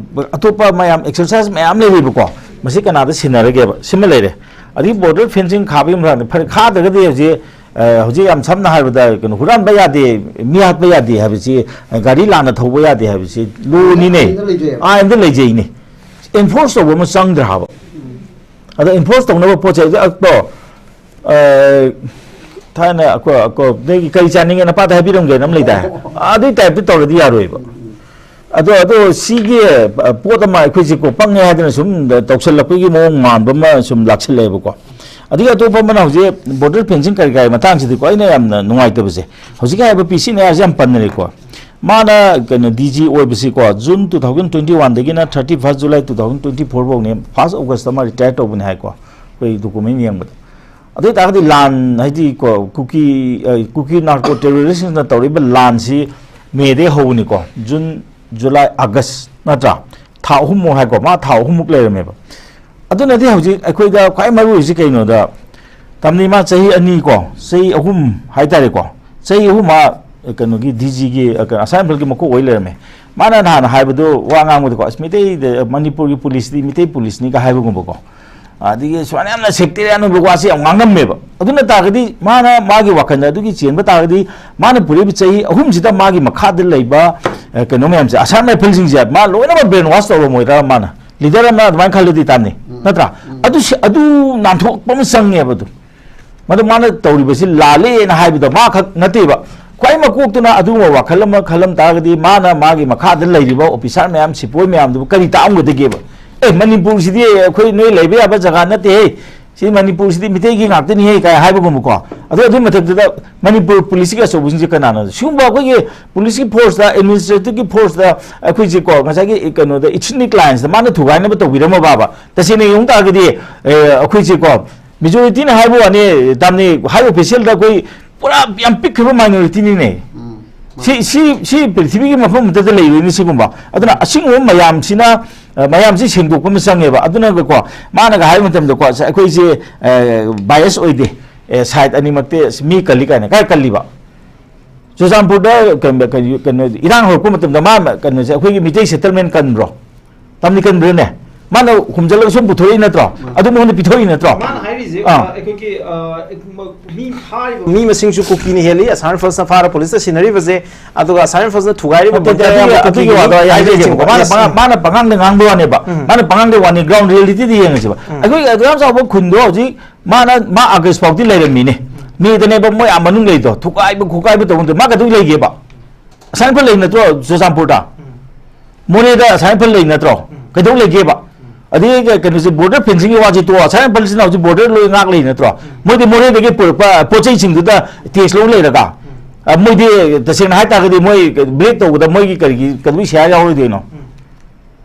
ꯑꯇꯣꯞꯄ ꯃꯌꯥꯝ exercise ꯃꯌꯥꯝ ꯂꯩꯔꯤꯕꯀꯣ, ꯃꯁꯤ ꯀꯅꯥꯗ ꯁꯤꯟꯅꯔꯒꯦꯕ? ꯁꯤꯃ ꯂꯩꯔꯦ꯫ ꯑꯗꯒꯤ border fencing ꯈꯥꯕꯒꯤ ꯃꯇꯥꯡꯗ, ꯐꯔꯦ, ꯈꯥꯗ꯭ꯔꯒꯗꯤ ꯍꯧꯖꯤꯛ, ꯑ, ꯍꯧꯖꯤꯛ ꯌꯥꯝ ꯁꯝꯅ ꯍꯥꯏꯔꯕꯗ, ꯀꯩꯅꯣ, ꯍꯨꯔꯥꯟꯕ ꯌꯥꯗꯦ, ꯃꯤ ꯍꯥꯠꯄ ꯌꯥꯗꯦ ꯍꯥꯏꯕꯁꯤ, ꯑ, ꯒꯥꯔꯤ ꯂꯥꯟꯅ ꯊꯧꯕ ꯌꯥꯗꯦ ꯍꯥꯏꯕꯁꯤ law ꯅꯤꯅꯦ꯫ ꯑꯥꯏꯟꯗ ꯂꯩꯖꯩ꯫ ꯑꯥꯏꯟꯗ ꯂꯩꯖꯩꯅꯦ꯫ ꯑꯦꯟꯐꯣꯔꯁ ꯇꯧꯕ ꯑꯃ ꯆꯪꯗ꯭ꯔꯥ ꯍꯥꯏꯕ꯫ ꯑꯗ ꯑꯦꯟꯐꯣꯔꯁ ꯇꯧꯅꯕ ꯄꯣꯠꯁꯦ ꯍꯧꯖꯤꯛ ꯑꯗꯣ, ꯑ, ꯊꯥꯏꯅ ꯑꯩꯈꯣꯏ, ꯑꯩꯈꯣꯏ, ꯅꯣꯏꯒꯤ ꯀꯔꯤ ꯆꯥꯅꯤꯡꯉꯦ ꯅꯄꯥꯗ ꯍꯥꯏꯕꯤꯔꯝꯒꯦꯅ ꯑꯃ ꯂꯩꯗꯥꯏ? ꯑꯗꯨꯏ ꯇꯥꯏꯞꯇ ꯇꯧꯔꯗꯤ ꯌꯥꯔꯣꯏꯕ꯫ ꯑꯗꯣ, ꯑꯗꯣ ꯁꯤꯒꯤ, ꯑ, ꯄꯣꯠ ꯑꯃ ꯑꯩꯈꯣꯏꯁꯦ ꯀꯣ ꯄꯪꯉꯦ ꯍꯥꯏꯗꯅ ꯁꯨꯝ ꯇꯧꯁꯜꯂꯛꯄꯒꯤ ꯃꯑꯣꯡ ꯃꯥꯟꯕ ꯑꯃ ꯁꯨꯝ ꯂꯥꯛꯁꯜꯂꯛꯑꯦꯕꯀꯣ꯫ ꯑꯗꯒꯤ ꯑꯇꯣꯞꯄ ꯑꯃꯅ ꯍꯧꯖꯤꯛ ꯕꯣꯔꯗꯔ ꯐꯦꯟꯁꯤꯡ ꯀꯔꯤ ꯀꯔꯤ ꯃꯇꯥꯡꯁꯤꯗꯤꯀꯣ, ꯑꯩꯅ ꯌꯥꯝꯅ ꯅꯨꯡꯉꯥꯏꯇꯕꯁꯦ, ꯍꯧꯖꯤꯛꯀꯤ ꯍꯥꯏꯔꯤꯕ ꯄꯤ ꯁꯤ ꯅꯥꯌꯔꯁꯦ ꯌꯥꯝ ꯄꯟꯅꯔꯦꯀꯣ꯫ ꯃꯥꯅ ꯀꯩꯅꯣ ꯗꯤ ꯖꯤ ꯑꯣꯏꯕꯁꯤꯀꯣ, June two thousand twenty one ꯗꯒꯤꯅ thirty first July two thousand twenty four ꯐꯥꯎꯅꯤ, first August ꯇ ꯃꯥ ꯔꯤꯇꯥꯌꯔ ꯇꯧꯕꯅꯤ ꯍꯥꯏꯀꯣ, ꯑꯩꯈꯣꯏ ꯗꯣꯀꯨꯃꯦꯟ ꯌꯦꯡꯕꯗ꯫ ꯑꯗꯨ ꯑꯣꯏ ꯇꯥꯔꯒꯗꯤ ꯂꯥꯟ ꯍꯥꯏꯗꯤ ꯀꯣ, ꯀꯨꯀꯤ, ꯑ, ꯀꯨꯀꯤ ꯅꯥꯔꯀꯣ ꯇꯦꯔꯣꯔꯤꯁꯁꯤꯡꯅ ꯇꯧꯔꯤꯕ ꯂꯥꯟꯁꯤ ꯃꯦꯗꯒꯤ ꯍꯧꯕꯅꯤꯀꯣ, ꯖꯨꯟ, ꯖꯨꯂꯥꯏ, ꯑꯥꯒꯁ ꯅꯠꯇ꯭ꯔꯥ? ꯊꯥ ꯑꯍꯨꯝꯃꯨꯛ ꯍꯥꯏꯀꯣ, ꯃꯥ ꯊꯥ ꯑꯍꯨꯝꯃꯨꯛ ꯂꯩꯔꯝꯃꯦꯕ꯫ ꯑꯗꯨꯅꯗꯤ ꯍꯧꯖꯤꯛ ꯑꯩꯈꯣꯏꯗ ꯈ꯭ꯋꯥꯏ ꯃꯔꯨ ꯑꯣꯏꯔꯤꯁꯤ ꯀꯩꯅꯣꯗ, ꯇꯝꯅꯤ ꯃꯥ ꯆꯍꯤ ꯑꯅꯤ ꯀꯣ, ꯆꯍꯤ ꯑꯍꯨꯝ ꯍꯥꯏꯇꯥꯔꯦꯀꯣ, ꯆꯍꯤ ꯑꯍꯨꯝ ꯃꯥ ꯀꯩꯅꯣꯒꯤ ꯗꯤ ꯖꯤꯒꯤ, ꯑ, ꯀꯩꯅꯣ, ꯑꯁꯥꯝ ꯔꯥꯏꯐꯜꯒꯤ ꯃꯀꯣꯛ ꯑꯣꯏ ꯂꯩꯔꯝꯃꯦ꯫ ꯃꯥꯅ ꯅꯍꯥꯟ ꯍꯥꯏꯕꯗꯣ, ꯋꯥ ꯉꯥꯡꯕꯗꯀꯣ, "ꯑꯁ, ꯃꯩꯇꯩꯗ, ꯃꯅꯤꯄꯨꯔꯒꯤ ꯄꯨꯂꯤꯁꯇꯤ ꯃꯤꯇꯩ ꯄꯨꯂꯤꯁꯅꯤꯒ" ꯍꯥꯏꯕꯒꯨꯝꯕꯀꯣ, ꯑꯗꯒꯤ ꯁꯨꯃꯥꯏꯅ ꯌꯥꯝꯅ ꯁꯦꯛꯇꯔꯤꯌꯥꯟ ꯑꯣꯏꯕ ꯋꯥꯁꯦ ꯌꯥꯝ ꯉꯥꯡꯉꯝꯃꯦꯕ꯫ ꯑꯗꯨꯅ ꯇꯥꯔꯒꯗꯤ ꯃꯥꯅ ꯃꯥꯒꯤ ꯋꯥꯈꯜꯗ ꯑꯗꯨꯒꯤ ꯆꯦꯟꯕ ꯇꯥꯔꯒꯗꯤ ꯃꯥꯅ ꯄꯨꯔꯛꯏꯕ ꯆꯍꯤ ꯑꯍꯨꯝꯁꯤꯗ ꯃꯥꯒꯤ ꯃꯈꯥꯗ ꯂꯩꯕ, ꯑ, ꯀꯩꯅꯣ ꯃꯌꯥꯝꯁꯦ, ꯑꯁꯥꯝ ꯔꯥꯏꯐꯜꯁꯤꯡꯁꯦ ꯃꯥ ꯂꯣꯏꯅꯃꯛ ꯕ꯭ꯔꯦꯟ ꯋꯥꯁ ꯇꯧꯔꯝꯃꯣꯏꯗ꯭ꯔꯥ? ꯃꯥꯅ ꯂꯤꯗꯔ ꯑꯃꯅ ꯑꯗꯨꯃꯥꯏꯅ ꯈꯜꯂꯗꯤ ꯇꯥꯝꯅꯤ, ꯅꯠꯇ꯭ꯔꯥ? ꯑꯗꯨ ꯁꯤ-, ꯑꯗꯨ ꯅꯥꯟꯊꯣꯛꯄ ꯑꯃ ꯆꯪꯉꯦꯕ꯫ ꯑꯗꯨ ꯃꯗꯨ ꯃꯥꯅ ꯇꯧꯔꯤꯕꯁꯤ ꯂꯥꯜꯂꯦꯅ ꯍꯥꯏꯕꯗꯣ ꯃꯥ ꯈꯛ ꯅꯠꯇꯦꯕ꯫ ꯈ꯭ꯋꯥꯏ ꯃꯀꯣꯛꯇꯨꯅ ꯑꯗꯨꯒꯨꯝꯕ ꯋꯥꯈꯜ ꯑꯃ ꯈꯜꯂꯝ ꯇꯥꯔꯒꯗꯤ ꯃꯥꯅ ꯃꯥꯒꯤ ꯃꯈꯥꯗ ꯂꯩꯔꯤꯕ ꯑꯣꯐꯤꯁꯥꯔ ꯃꯌꯥꯝ, ꯁꯤꯄꯣꯏ ꯃꯌꯥꯝꯗꯨꯕꯨ ꯀꯔꯤ ꯇꯥꯛꯑꯝꯒꯗꯒꯦꯕ? "ꯑꯦ, ꯃꯅꯤꯄꯨꯔꯁꯤꯗꯤ ꯑꯩꯈꯣꯏ ꯅꯣꯏ ꯂꯩꯕ ꯌꯥꯕ ꯖꯒꯥ ꯅꯠꯇꯦꯍꯦ, ꯁꯤ ꯃꯅꯤꯄꯨꯔꯁꯤꯗꯤ ꯃꯤꯇꯩꯒꯤ ꯉꯥꯛꯇꯅꯤꯍꯦ" ꯀꯥꯏ ꯍꯥꯏꯕꯒꯨꯝꯕꯀꯣ꯫ ꯑꯗꯣ ꯑꯗꯨꯒꯤ ꯃꯊꯛꯇꯨꯗ ꯃꯅꯤꯄꯨꯔ ꯄꯨꯂꯤꯁꯀꯤ ꯑꯆꯧꯕꯁꯤꯡꯁꯦ ꯀꯅꯥꯅꯣ? ꯁꯤꯒꯨꯝꯕ ꯑꯩꯈꯣꯏꯒꯤ ꯄꯨꯂꯤꯁꯀꯤ ꯐꯣꯔꯁꯇ, ꯑꯦꯗꯃꯤꯅꯤꯁꯇ꯭ꯔꯦꯇꯤꯚꯀꯤ ꯐꯣꯔꯁꯇ, ꯑꯩꯈꯣꯏꯁꯦꯀꯣ, ꯉꯁꯥꯏꯒꯤ ꯀꯩꯅꯣꯗ, ꯏꯊꯅꯤꯛ ꯂꯥꯏꯟꯁꯇ ꯃꯥꯅ ꯊꯨꯒꯥꯏꯅꯕ ꯇꯧꯕꯤꯔꯝꯃꯕꯕ, ꯇꯁꯦꯡꯅ ꯌꯦꯡꯉꯨ ꯇꯥꯔꯒꯗꯤ, ꯑꯦ, ꯑꯩꯈꯣꯏꯁꯦꯀꯣ, ꯃꯦꯖꯣꯔꯤꯇꯤꯅ ꯍꯥꯏꯕ ꯋꯥꯅꯤ, ꯇꯥꯝꯅꯤ, ꯍꯥꯏ ꯑꯣꯐꯤꯁꯤꯌꯦꯜꯗ ꯑꯩꯈꯣꯏ ꯄꯨꯔꯥ ꯌꯥꯝ ꯄꯤꯛꯈ꯭ꯔꯕ ꯃꯥꯏꯅꯣꯔꯤꯇꯤꯅꯤꯅꯦ꯫ ꯁꯤ, ꯁꯤ, ꯁꯤ ꯄ꯭ꯔꯤꯊꯤꯕꯤꯒꯤ ꯃꯐꯝ ꯑꯃꯠꯇꯗ ꯂꯩꯔꯣꯏꯅꯦ ꯁꯤꯒꯨꯝꯕ꯫ ꯑꯗꯨꯅ ꯑꯁꯤꯒꯨꯝꯕ ꯃꯌꯥꯝꯁꯤꯅ, ꯑ, ꯃꯌꯥꯝꯁꯤ ꯁꯦꯡꯗꯣꯛꯄ ꯑꯃ ꯆꯪꯉꯦꯕ꯫ ꯑꯗꯨꯅꯀꯣ, ꯃꯥꯅꯒ ꯍꯥꯏꯕ ꯃꯇꯝꯗꯀꯣ, ꯑꯁ, ꯑꯩꯈꯣꯏꯁꯦ, ꯑ, ꯕꯥꯏꯑꯁ ꯑꯣꯏꯗꯦ, ꯑꯦ, ꯁꯥꯏꯠ ꯑꯅꯤꯃꯛꯇꯤ ꯑꯁ ꯃꯤ ꯀꯜꯂꯤ ꯀꯥꯏꯅ꯫ ꯀꯥꯏ ꯀꯜꯂꯤꯕ? ꯆꯨꯔꯆꯥꯟꯄꯨꯔꯗ ꯀꯩꯅꯣ, ꯀꯩꯅꯣ, ꯀꯩꯅꯣ, ꯏꯔꯥꯡ ꯍꯧꯔꯛꯄ ꯃꯇꯝꯗ ꯃꯥ ꯀꯩꯅꯣꯁꯦ, ꯑꯩꯈꯣꯏꯒꯤ ꯃꯤꯇꯩ ꯁꯦꯇꯜꯃꯦꯟ ꯀꯟꯕ꯭ꯔꯣ? ꯇꯥꯝꯅꯤ, ꯀꯟꯕ꯭ꯔꯅꯦ? ꯃꯥꯅ ꯍꯨꯝꯖꯜꯂꯒ ꯁꯨꯝ ꯄꯨꯊꯣꯔꯛꯏ ꯅꯠꯇ꯭ꯔꯣ? ꯑꯗꯨ ꯃꯉꯣꯟꯗ ꯄꯤꯊꯣꯛꯏ ꯅꯠꯇ꯭ꯔꯣ? ꯃꯥꯅ ꯍꯥꯏꯔꯤꯁꯦ ꯑꯥ꯫ ꯑ, ꯑꯩꯈꯣꯏꯒꯤ ꯑ, ꯃ- ꯃꯤ ꯐꯥꯔꯤꯕ ꯃꯤ ꯃꯁꯤꯡꯁꯨ ꯀꯨꯀꯤꯅ ꯍꯦꯜꯂꯤ, ꯑꯁꯥꯝ ꯔꯥꯏꯐꯜꯁꯅ ꯐꯥꯔ ꯄꯨꯂꯤꯁꯇ ꯁꯤꯟꯅꯔꯤꯕꯁꯦ꯫ ꯑꯗꯨꯒ ꯑꯁꯥꯝ ꯔꯥꯏꯐꯜꯁꯅ ꯊꯨꯒꯥꯏꯔꯤꯕ ꯅꯠꯇꯦ, ꯇꯦꯟꯇꯔ ꯑꯗꯨꯒꯤ ꯑꯌꯥꯝꯕ ꯑꯗꯨꯒꯤ ꯀꯨꯀꯤꯒꯤꯅꯤ ꯋꯥꯗꯣ ꯑꯩ ꯍꯥꯏꯖꯒꯦꯕꯀꯣ꯫ ꯍꯥꯏꯕꯅꯆꯤꯡꯕ꯫ ꯃꯥꯅ Yes. ꯄꯉꯥꯡ- ꯃꯥꯅ ꯄꯉꯥꯡꯗ ꯉꯥꯡꯕ ꯋꯥꯅꯦꯕ꯫ ꯎꯝ. ꯃꯥꯅ ꯄꯉꯥꯡꯗ ꯋꯥꯅꯤ, ꯒ꯭ꯔꯥꯎꯟ ꯔꯤꯌꯦꯂꯤꯇꯤꯗ ꯌꯦꯡꯉꯁꯦꯕ꯫ ꯎꯝ. ꯑꯩꯈꯣꯏ ꯑꯗꯨ ꯌꯥꯝ ꯆꯥꯎꯕ ꯈꯨꯟꯗꯣ ꯍꯧꯖꯤꯛ ꯃꯥꯅ, ꯃꯥ ꯑꯥꯒꯁ ꯐꯥꯎꯗꯤ ꯂꯩꯔꯝꯃꯤꯅꯦ꯫ ꯃꯦꯗꯅꯦꯕ ꯃꯣꯏ ꯑꯥ ꯃꯅꯨꯡ ꯂꯩꯗꯣ, ꯊꯨꯒꯥꯏꯕ ꯈꯣꯠꯀꯥꯏꯕ ꯇꯧꯕꯗꯣ꯫ ꯃꯥ ꯀꯩꯗꯧ ꯂꯩꯒꯦꯕ? ꯑꯁꯥꯏꯐꯜ ꯂꯩ ꯅꯠꯇ꯭ꯔꯣ ꯆꯨꯔꯆꯥꯟꯄꯨꯔꯗ? ꯃꯣꯔꯦꯗ ꯑꯁꯥꯏꯐꯜ ꯂꯩ ꯅꯠꯇ꯭ꯔꯣ? ꯀꯩꯗꯧ ꯂꯩꯒꯦꯕ? ꯑꯗꯩ ꯀ- ꯀꯩꯅꯣꯁꯦ, ꯕꯣꯔꯗꯔ ꯐꯦꯟꯁꯤꯡꯒꯤ ꯋꯥꯁꯦ ꯇꯣꯛꯑꯣ, ꯑꯁꯥꯏꯐꯜꯁꯤꯅ ꯍꯧꯖꯤꯛ ꯕꯣꯔꯗꯔ ꯂꯣꯏ ꯉꯥꯛ ꯂꯩ ꯅꯠꯇ꯭ꯔꯣ? ꯃꯣꯏꯗꯤ ꯃꯣꯔꯦꯗꯒꯤ ꯄꯨꯔꯛꯄ ꯄꯣꯠ ꯆꯩꯁꯤꯡꯗꯨꯗ ꯇꯦꯛꯁ ꯂꯧ ꯂꯩꯔꯒ, ꯑ, ꯃꯣꯏꯗꯤ ꯇꯁꯦꯡꯅ ꯍꯥꯏꯇꯥꯔꯒꯗꯤ ꯃꯣꯏ ꯕ꯭ꯔꯦꯛ ꯇꯧꯕꯗ ꯃꯣꯏꯒꯤ ꯀꯔꯤꯒꯤ, ꯀꯩꯗꯧꯕꯩ ꯁꯤꯌꯥꯔ ꯌꯥꯎꯔꯣꯏꯗꯣꯏꯅꯣ?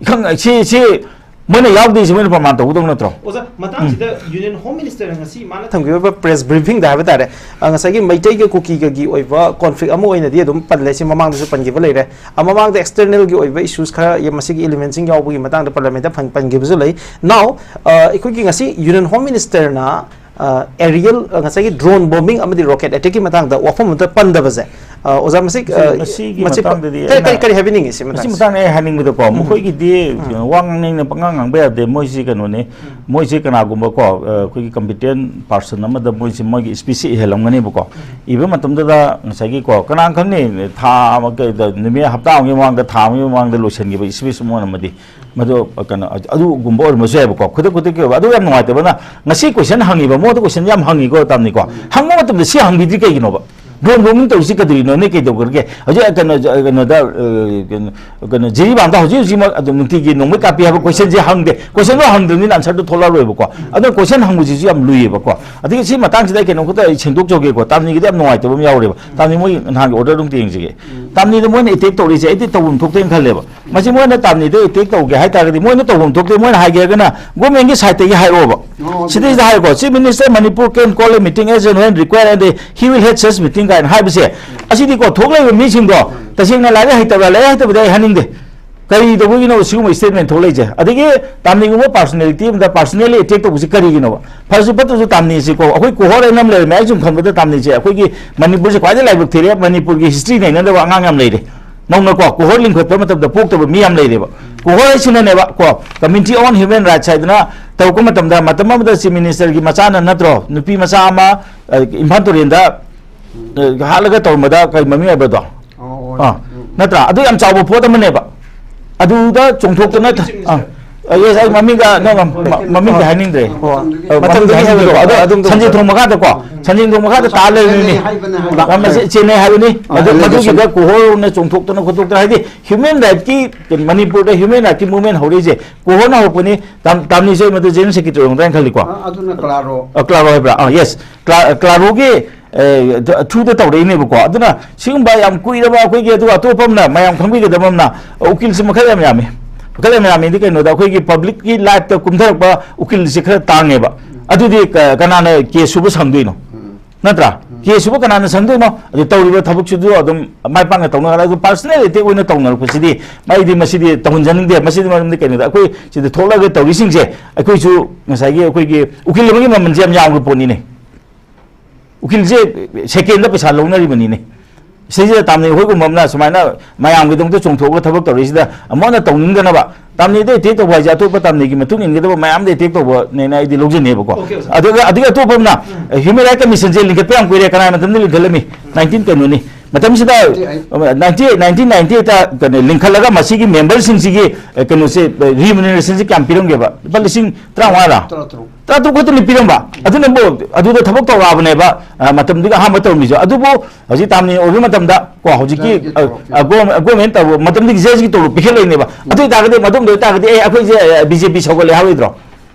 ꯏꯈꯪ ꯁꯤ ꯁꯤ ꯃꯣꯏꯅ ꯌꯥꯎꯗꯦꯁꯤ ꯃꯣꯏꯅ ꯄ꯭ꯔꯃꯥꯟ ꯇꯧꯒꯗꯧ ꯅꯠꯇ꯭ꯔꯣ? ꯑꯣꯖꯥ, ꯃꯇꯥꯡꯁꯤꯗ ꯌꯨꯅꯤꯌꯟ ꯍꯣꯝ ꯃꯤꯅꯤꯁꯇꯔꯅ ꯉꯁꯤ ꯃꯥꯅ ꯊꯝꯈꯤꯕ ꯄ꯭ꯔꯦꯁ ꯕ꯭ꯔꯤꯐꯤꯡꯗ ꯍꯥꯏꯕ ꯇꯥꯔꯦ, ꯑ, ꯉꯁꯥꯏꯒꯤ ꯃꯩꯇꯩꯒ ꯀꯨꯀꯤꯒꯒꯤ ꯑꯣꯏꯕ ꯀꯣꯟꯐ꯭ꯂꯤꯛ ꯑꯃ ꯑꯣꯏꯅꯗꯤ ꯑꯗꯨꯝ ꯄꯜꯂꯦ, ꯁꯤ ꯃꯃꯥꯡꯗꯁꯨ ꯄꯟꯈꯤꯕ ꯂꯩꯔꯦ꯫ ꯑ, ꯃꯃꯥꯡꯗ ꯑꯦꯛꯁꯇꯔꯅꯦꯜꯒꯤ ꯑꯣꯏꯕ ꯏꯁꯨꯁ ꯈꯔ ꯌ- ꯃꯁꯤꯒꯤ ꯏꯂꯤꯃꯦꯟꯁꯤꯡ ꯌꯥꯎꯕꯒꯤ ꯃꯇꯥꯡꯗ ꯄꯥꯔꯂꯤꯌꯥꯃꯦꯟꯗ ꯐꯪ- ꯄꯟꯈꯤꯕꯁꯨ ꯂꯩ꯫ Now, ꯑ, ꯑꯩꯈꯣꯏꯒꯤ ꯉꯁꯤ ꯌꯨꯅꯤꯌꯟ ꯍꯣꯝ ꯃꯤꯅꯤꯁꯇꯔꯅ, ꯑ, ꯑꯦꯔꯤꯌꯦꯜ, ꯑ, ꯉꯁꯥꯏꯒꯤ ꯗ꯭ꯔꯣꯟ ꯕꯣꯝꯕꯤꯡ ꯑꯃꯗꯤ ꯔꯣꯀꯦꯠ ꯑꯦꯇꯦꯛꯀꯤ ꯃꯇꯥꯡꯗ ꯋꯥꯐꯝ ꯑꯃꯇ ꯄꯟꯗꯕꯁꯦ, ꯑ, ꯑꯣꯖꯥ, ꯃꯁꯤ, ꯑ, ꯃꯁꯤꯒꯤ ꯃꯁꯤ ꯄ- ꯃꯇꯥꯡꯗꯗꯤ ꯀꯔꯤ- ꯀꯔꯤ- ꯑꯩꯅ- ꯀꯔꯤ ꯍꯥꯏꯕꯤꯅꯤꯡꯉꯤ ꯁꯤ ꯃꯁꯤ ꯃꯇꯥꯡꯁꯦ? ꯃꯇꯥꯡꯗ ꯑꯩ ꯍꯥꯏꯅꯤꯡꯕꯗꯀꯣ, ꯃꯈꯣꯏꯒꯤꯗꯤ ꯋꯥ ꯉꯥꯡꯅꯤꯡꯅ ꯄꯉꯥꯡ ꯉꯥꯡꯕ ꯌꯥꯗꯦ꯫ ꯃꯣꯏꯁꯤ ꯀꯩꯅꯣꯅꯤ, ꯃꯣꯏꯁꯤ ꯀꯅꯥꯒꯨꯝꯕꯀꯣ, ꯑ, ꯑꯩꯈꯣꯏꯒꯤ ꯀꯝꯄꯤꯇꯦꯟ ꯄꯥꯔꯁꯟ ꯑꯃꯗ ꯃꯣꯏꯁꯤ ꯃꯣꯏꯒꯤ ꯁ꯭ꯄꯤꯆꯁꯤ ꯏꯍꯜꯂꯝꯒꯅꯦꯕꯀꯣ꯫ ꯏꯕ ꯃꯇꯝꯗꯨꯗ ꯉꯁꯥꯏꯒꯤꯀꯣ, ꯀꯅꯥ ꯈꯪꯅꯤ, ꯊꯥ ꯑꯃ, ꯀꯩꯗ, ꯅꯨꯃꯤꯠ ꯍꯞꯇꯥ ꯑꯃꯒꯤ ꯃꯃꯥꯡꯗ, ꯊꯥ ꯑꯃꯒꯤ ꯃꯃꯥꯡꯗ ꯂꯣꯏꯁꯤꯟꯈꯤꯕ ꯁ꯭ꯄꯤꯆ ꯑꯃ ꯑꯣꯏꯔꯝꯃꯗꯤ, ꯃꯗꯨ ꯀꯩꯅꯣ, ꯑꯗꯨꯒꯨꯝꯕ ꯑꯣꯏꯔꯝꯕꯁꯨ ꯌꯥꯏꯕꯀꯣ, ꯈꯨꯗꯛ ꯈꯨꯗꯛꯀꯤ ꯑꯣꯏꯕ꯫ ꯑꯗꯨ ꯌꯥꯝ ꯅꯨꯡꯉꯥꯏꯇꯕꯅ, ꯉꯁꯤ ꯀꯣꯏꯁꯟ ꯍꯪꯉꯤꯕ, ꯃꯉꯣꯟꯗ ꯀꯣꯏꯁꯟ ꯌꯥꯝ ꯍꯪꯉꯤꯀꯣ, ꯇꯥꯝꯅꯤꯀꯣ꯫ ꯍꯪꯕ ꯃꯇꯝꯗ ꯁꯤ ꯍꯪꯕꯤꯗ꯭ꯔꯤ ꯀꯩꯒꯤꯅꯣꯕ? ꯗ꯭ꯔꯣꯟ ꯕꯣꯝꯕꯤꯡ ꯇꯧꯔꯤꯁꯤ ꯀꯩꯗꯧꯔꯤꯅꯣ? ꯅꯣꯏ ꯀꯩꯗꯧꯈ꯭ꯔꯒꯦ? ꯍꯧꯖꯤꯛ ꯀꯩꯅꯣ, ꯀꯩꯅꯣꯗ, ꯑ, ꯀꯩꯅꯣ, ꯀꯩꯅꯣ, ꯖꯤꯔꯤꯕꯥꯝꯗ ꯍꯧꯖꯤꯛ ꯍꯧꯖꯤꯛꯃꯛ ꯑꯗꯨꯝ ꯅꯨꯡꯇꯤꯒꯤ ꯅꯣꯡꯃꯩ ꯀꯥꯞꯄꯤ ꯍꯥꯏꯕ ꯀꯣꯏꯁꯟꯁꯦ ꯍꯪꯗꯦ꯫ ꯀꯣꯏꯁꯟꯗꯣ ꯍꯪꯗꯕꯅꯤꯅ ꯑꯟꯁꯔꯗꯣ ꯊꯣꯛꯂꯛꯑꯔꯣꯏꯕꯀꯣ꯫ ꯑꯗꯨꯅ ꯀꯣꯏꯁꯟ ꯍꯪꯕꯁꯤꯁꯨ ꯌꯥꯝ ꯂꯨꯏꯌꯦꯕꯀꯣ꯫ ꯑꯗꯒꯤ ꯁꯤ ꯃꯇꯥꯡꯁꯤꯗ ꯑꯩ ꯀꯩꯅꯣꯝꯈꯛꯇ ꯑꯩ ꯁꯦꯡꯗꯣꯛꯆꯍꯧꯒꯦꯀꯣ꯫ ꯇꯥꯝꯅꯤꯒꯤꯗꯤ ꯌꯥꯝ ꯅꯨꯡꯉꯥꯏꯇꯕ ꯑꯃ ꯌꯥꯎꯔꯦꯕ꯫ ꯇꯥꯝꯅꯤ, ꯃꯣꯏ ꯅꯍꯥꯟꯒꯤ ꯑꯣꯔꯗꯔꯗꯣ ꯑꯝꯇ ꯌꯦꯡꯁꯤꯒꯦ꯫ ꯇꯥꯝꯅꯤꯗ ꯃꯣꯏꯅ ꯑꯦꯇꯦꯛ ꯇꯧꯔꯛꯏꯁꯦ ꯑꯩꯗꯤ ꯇꯧꯐꯝ ꯊꯣꯛꯇꯦꯅ ꯈꯜꯂꯦꯕ꯫ ꯃꯁꯤ ꯃꯣꯏꯅ ꯇꯥꯝꯅꯤꯗ ꯑꯦꯇꯦꯛ ꯇꯧꯒꯦ ꯍꯥꯏ ꯇꯥꯔꯒꯗꯤ ꯃꯣꯏꯅ ꯇꯧꯐꯝ ꯊꯣꯛꯇꯦ, ꯃꯣꯏꯅ ꯍꯥꯏꯒꯦ ꯍꯥꯏꯔꯒꯅ ꯒꯣꯔꯃꯦꯟꯒꯤ ꯁꯥꯏꯠꯇꯒꯤ ꯍꯥꯏꯔꯛꯑꯣꯕ꯫ ꯑꯣ, ꯑꯗꯨ ꯁꯤꯗꯩꯁꯤꯗ ꯍꯥꯏꯔꯦꯀꯣ, "Chief Minister Manipur can call a meeting as and when required and he will head such meeting" ꯀꯥꯏꯅ ꯍꯥꯏꯕꯁꯦ, ꯑꯁꯤꯗꯤꯀꯣ, ꯊꯣꯛꯂꯛꯏꯕ ꯃꯤꯁꯤꯡꯗꯣ ꯇꯁꯦꯡꯅ ꯂꯥꯏꯔꯤꯛ ꯍꯩꯇꯕ꯭ꯔꯥ, ꯂꯥꯏꯔꯤꯛ ꯍꯩꯇꯕꯗꯤ ꯑꯩ ꯍꯥꯏꯅꯤꯡꯗꯦ꯫ ꯀꯔꯤ ꯇꯧꯕꯒꯤꯅꯣ ꯁꯤꯒꯨꯝꯕ ꯁ꯭ꯇꯦꯠꯃꯦꯟ ꯊꯣꯛꯂꯛꯏꯁꯦ? ꯑꯗꯒꯤ ꯇꯥꯝꯅꯤꯒꯨꯝꯕ ꯄꯥꯔꯁꯣꯅꯦꯂꯤꯇꯤ ꯑꯃꯗ ꯄꯥꯔꯁꯣꯅꯦꯜꯂꯤ ꯑꯦꯇꯦꯛ ꯇꯧꯕꯁꯤ ꯀꯔꯤꯒꯤꯅꯣꯕ? ꯐꯔꯁꯨ ꯐꯠꯇ꯭ꯔꯁꯨ ꯇꯥꯝꯅꯤꯁꯤꯀꯣ, ꯑꯩꯈꯣꯏ ꯀꯣꯍꯣꯔ ꯍꯥꯏꯅ ꯑꯃ ꯂꯩꯔꯝꯃꯦ꯫ ꯑꯩ ꯁꯨꯝ ꯈꯟꯕꯗ ꯇꯥꯝꯅꯤꯁꯦ ꯑꯩꯈꯣꯏꯒꯤ ꯃꯅꯤꯄꯨꯔꯁꯦ ꯈ꯭ꯋꯥꯏꯗꯒꯤ ꯂꯥꯏꯕꯛ ꯊꯤꯔꯦ꯫ ꯃꯅꯤꯄꯨꯔꯒꯤ ꯍꯤꯁꯇ꯭ꯔꯤ ꯅꯩꯅꯗꯕ ꯑꯉꯥꯡ ꯌꯥꯝ ꯂꯩꯔꯦ꯫ ꯅꯧꯅꯀꯣ ꯀꯣꯍꯣꯔ ꯂꯤꯡꯈꯠꯄ ꯃꯇꯝꯗ ꯄꯣꯛꯇꯕ ꯃꯤ ꯌꯥꯝ ꯂꯩꯔꯦꯕ꯫ ꯀꯣꯍꯣꯔ ꯍꯥꯏꯁꯤꯅꯅꯦꯕ ꯀꯣ, ꯀꯃꯤꯇꯤ ꯑꯣꯟ ꯍ꯭ꯌꯨꯃꯦꯟ ꯔꯥꯏꯠꯁ ꯍꯥꯏꯗꯅ ꯇꯧꯔꯛꯄ ꯃꯇꯝꯗ, ꯃꯇꯝ ꯑꯃꯗ ꯆꯤꯐ ꯃꯤꯅꯤꯁꯇꯔꯒꯤ ꯃꯆꯥꯅ ꯅꯠꯇ꯭ꯔꯣ, ꯅꯨꯄꯤ ꯃꯆꯥ ꯑꯃ, ꯑ, ꯏꯝꯐꯥꯜ ꯇꯨꯔꯦꯟꯗ, ꯑ, ꯍꯥꯠꯂꯒ ꯇꯧꯔꯝꯕꯗ ꯀꯔꯤ ꯃꯃꯤꯡ ꯍꯥꯏꯕꯗꯣ? ꯑꯣ, ꯑꯣ, ꯑꯥ, ꯎꯝ꯫ ꯅꯠꯇ꯭ꯔꯥ? ꯑꯗꯨ ꯌꯥꯝ ꯆꯥꯎꯕ ꯄꯣꯠ ꯑꯃꯅꯦꯕ꯫ ꯑꯗꯨꯗ ꯆꯣꯡꯊꯣꯛꯇꯅ ꯊ-, ꯑꯥ, ꯑ, ꯌꯦꯁ, ꯑꯩ ꯃꯃꯤꯡꯒ, ꯅꯣ, ꯃ-, ꯃ-, ꯃꯃꯤꯡꯗꯤ ꯍꯥꯏꯅꯤꯡꯗ꯭ꯔꯦ꯫ ꯍꯣꯏ꯫ ꯑ, ꯃꯇꯝꯗꯨꯒꯤ ꯃꯃꯤꯡꯗꯤ ꯍꯥꯏꯅꯤꯡꯗ꯭ꯔꯦꯀꯣ꯫ ꯍꯥꯏꯕꯗꯣ ꯑꯗꯣ ꯑꯗꯨꯝ ꯁꯟꯖꯦꯟ ꯊꯣꯡ ꯃꯈꯥꯗꯀꯣ, ꯁꯟꯖꯦꯟ ꯊꯣꯡ ꯃꯈꯥꯗ ꯇꯥ ꯂꯩꯔꯤꯅꯤ꯫ ꯍꯥꯏꯕꯅꯦ, ꯍꯥꯏꯕꯅꯦ꯫ ꯑ, ꯃꯁꯤ ꯆꯦꯟꯅꯩ ꯍꯥꯏꯕꯅꯤ꯫ ꯑ, ꯑꯗꯣ ꯑꯗꯨ ꯃꯗꯨꯒꯤꯗ ꯀꯣꯍꯣꯔꯅ ꯆꯣꯡꯊꯣꯛꯇꯅ ꯈꯣꯠꯇꯣꯛꯇꯅ, ꯍꯥꯏꯗꯤ ꯍ꯭ꯌꯨꯃꯦꯟ ꯔꯥꯏꯠꯀꯤ, ꯃꯅꯤꯄꯨꯔꯗ ꯍ꯭ꯌꯨꯃꯦꯟ ꯔꯥꯏꯠꯀꯤ ꯃꯨꯚꯃꯦꯟ ꯍꯧꯔꯛꯏꯁꯦ ꯀꯣꯍꯣꯔꯅ ꯍꯧꯔꯛꯄꯅꯤ꯫ ꯇꯥꯝ-, ꯇꯥꯝꯅꯤꯁꯨ ꯑꯩ ꯃꯗꯨ ꯖꯦꯅꯔꯦꯜ ꯁꯦꯀ꯭ꯔꯦꯇꯔꯤ ꯑꯣꯏꯔꯝꯒꯗ꯭ꯔꯥ ꯍꯥꯏꯅ ꯈꯜꯂꯤꯀꯣ꯫ ꯑ, ꯑꯗꯨꯅ ꯀ꯭ꯂꯥꯔꯣ꯫ ꯑ, ꯀ꯭ꯂꯥꯔꯣ ꯍꯥꯏꯕ꯭ꯔꯥ? ꯑ, ꯌꯦꯁ꯫ ꯀ꯭ꯂꯥ-, ꯀ꯭ꯂꯥꯔꯣꯒꯤ, ꯑꯦ, ꯊ꯭ꯔꯨꯗ ꯇꯧꯔꯛꯏꯅꯦꯕꯀꯣ꯫ ꯑꯗꯨꯅ ꯁꯤꯒꯨꯝꯕ ꯌꯥꯝ ꯀꯨꯏꯔꯕ ꯑꯩꯈꯣꯏꯒꯤ, ꯑꯗꯨꯒ ꯑꯇꯣꯞꯄ ꯑꯃꯅ ꯃꯌꯥꯝ ꯈꯪꯕꯤꯒꯗꯕ ꯑꯃꯅ, ꯎꯀꯤꯜꯁꯤ ꯃꯈꯜ ꯌꯥꯝ ꯌꯥꯝꯃꯤ꯫ ꯃꯈꯜ ꯌꯥꯝ ꯌꯥꯝꯃꯤꯗꯤ ꯀꯩꯅꯣꯗ, ꯑꯩꯈꯣꯏꯒꯤ ꯄꯕ꯭ꯂꯤꯛꯀꯤ ꯂꯥꯏꯐꯇ ꯀꯨꯝꯊꯔꯛꯄ ꯎꯀꯤꯜꯁꯤ ꯈꯔ ꯇꯥꯡꯉꯦꯕ꯫ ꯑꯗꯨꯗꯤ ꯀ-, ꯀꯅꯥꯅ ꯀꯦꯁ ꯁꯨꯕ ꯁꯪꯗꯣꯏꯅꯣ? ꯅꯠꯇ꯭ꯔꯥ? ꯀꯦꯁ ꯁꯨꯕ ꯀꯅꯥꯅ ꯁꯪꯗꯣꯏꯅꯣ? ꯑꯗꯨ ꯇꯧꯔꯤꯕ ꯊꯕꯛꯁꯤꯁꯨ ꯑꯗꯨꯝ ꯃꯥꯏ ꯄꯥꯛꯅ ꯇꯧꯅꯒꯗ-, ꯑꯗꯨ ꯄꯥꯔꯁꯣꯅꯦꯜ ꯑꯦꯇꯦꯛ ꯑꯣꯏꯅ ꯇꯧꯅꯔꯛꯄꯁꯤꯗꯤ, ꯑꯩꯗꯤ ꯃꯁꯤꯗꯤ ꯇꯧꯍꯟꯖꯅꯤꯡꯗꯦ꯫ ꯃꯁꯤꯗꯤ ꯃꯔꯝꯗꯤ ꯀꯩꯅꯣꯗ, ꯑꯩꯈꯣꯏ ꯁꯤꯗ ꯊꯣꯛꯂꯛꯑꯒ ꯇꯧꯔꯤꯁꯤꯡꯁꯦ, ꯑꯩꯈꯣꯏꯁꯨ ꯉꯁꯥꯏꯒꯤ ꯑꯩꯈꯣꯏꯒꯤ ꯎꯀꯤꯜ ꯑꯃꯒꯤ ꯃꯃꯜꯁꯦ ꯌꯥꯝ ꯌꯥꯝꯕ ꯄꯣꯠꯅꯤꯅꯦ꯫ ꯎꯀꯤꯜꯁꯦ ꯁꯦꯀꯦꯟꯗ ꯄꯩꯁꯥ ꯂꯧꯅꯔꯤꯕꯅꯤꯅꯦ꯫ ꯁꯤꯁꯤꯗ ꯇꯥꯝꯅꯩ ꯑꯩꯈꯣꯏꯒꯨꯝꯕ ꯑꯃꯅ ꯁꯨꯃꯥꯏꯅ ꯃꯌꯥꯝꯒꯤꯗꯃꯛꯇ ꯆꯣꯡꯊꯣꯛꯑꯒ ꯊꯕꯛ ꯇꯧꯔꯤꯁꯤꯗ, ꯑꯃꯅ ꯇꯧꯅꯤꯡꯗꯅꯕ, ꯇꯥꯝꯅꯩꯗ ꯑꯦꯇꯦꯛ ꯇꯧꯕ ꯍꯥꯏꯁꯦ ꯑꯇꯣꯞꯄ ꯇꯥꯝꯅꯩꯒꯤ ꯃꯇꯨꯡ ꯏꯟꯒꯗꯕ ꯃꯌꯥꯝꯗ ꯑꯦꯇꯦꯛ ꯇꯧꯕꯅꯦꯅ ꯑꯩꯗꯤ ꯂꯧꯖꯅꯦꯕꯀꯣ꯫ ꯑꯣꯀꯦ, ꯑꯣꯖꯥ꯫ ꯑꯗꯨꯒ, ꯑꯗꯨꯒ ꯑꯇꯣꯞꯄ ꯑꯃꯅ, ꯎꯝ꯫ ꯍ꯭ꯌꯨꯃꯦꯟ ꯔꯥꯏꯠ ꯀꯃꯤꯁꯟꯁꯦ ꯂꯤꯡꯈꯠꯄ ꯌꯥꯝ ꯀꯨꯏꯔꯦ꯫ ꯀꯅꯥꯒꯤ ꯃꯇꯝꯗ ꯂꯤꯡꯈꯠꯂꯝꯃꯤ? ꯅꯥꯏꯟꯇꯤꯟ ꯀꯩꯅꯣꯅꯤ꯫ ꯃꯇꯝꯁꯤꯗ, ninety eight. Ninety eight, nineteen ninety ꯑꯩꯠꯇ ꯀꯩꯅꯣ ꯂꯤꯡꯈꯠꯂꯒ ꯃꯁꯤꯒꯤ ꯃꯦꯝꯕꯔꯁꯤꯡꯁꯤꯒꯤ, ꯑ, ꯀꯩꯅꯣꯁꯦ, ꯑ, ꯔꯤꯃꯨꯅꯔꯦꯁꯟꯁꯦ ꯀꯌꯥꯝ ꯄꯤꯔꯝꯒꯦꯕ? ꯂꯨꯄꯥ ꯂꯤꯁꯤꯡ ꯇꯔꯥꯃꯉꯥꯔ? ꯇꯔꯥꯇꯔꯨꯛ꯫ ꯇꯔꯥꯇꯔꯨꯛ ꯈꯛꯇꯅꯤ ꯄꯤꯔꯝꯕ꯫ ꯑꯗꯨꯅꯕꯨ ꯑꯗꯨꯗ ꯊꯕꯛ ꯇꯧꯔꯛꯑꯕꯅꯦꯕ, ꯑ, ꯃꯇꯝꯗꯨꯒꯤ ꯑꯍꯥꯟꯕ ꯇꯧꯔꯝꯃꯤꯁꯨ꯫ ꯑꯗꯨꯕꯨ ꯍꯧꯖꯤꯛ ꯇꯥꯝꯅꯤ ꯑꯣꯏꯕ ꯃꯇꯝꯗ ꯀꯣ, ꯍꯧꯖꯤꯛꯀꯤ, ꯖꯁꯀꯤ ꯑ, ꯇꯣꯂꯣꯞ ꯑ, ꯒꯣ-, ꯒꯣꯔꯃꯦꯟ ꯇꯧꯕ ꯃꯇꯝꯗꯒꯤ ꯖꯁꯀꯤ ꯇꯣꯂꯣꯞ ꯄꯤꯈꯠꯂꯛꯏꯅꯦꯕ꯫ ꯑꯗꯨ ꯑꯣꯏꯇꯥꯔꯒꯗꯤ, ꯃꯗꯨꯝꯗ ꯑꯣꯏꯇꯥꯔꯒꯗꯤ, ꯑꯦ, ꯑꯩꯈꯣꯏꯁꯦ, ꯑ, ꯕꯤ ꯖꯦ ꯄꯤ ꯁꯧꯒꯠꯂꯦ ꯍꯥꯏꯔꯣꯏꯗ꯭ꯔꯣ?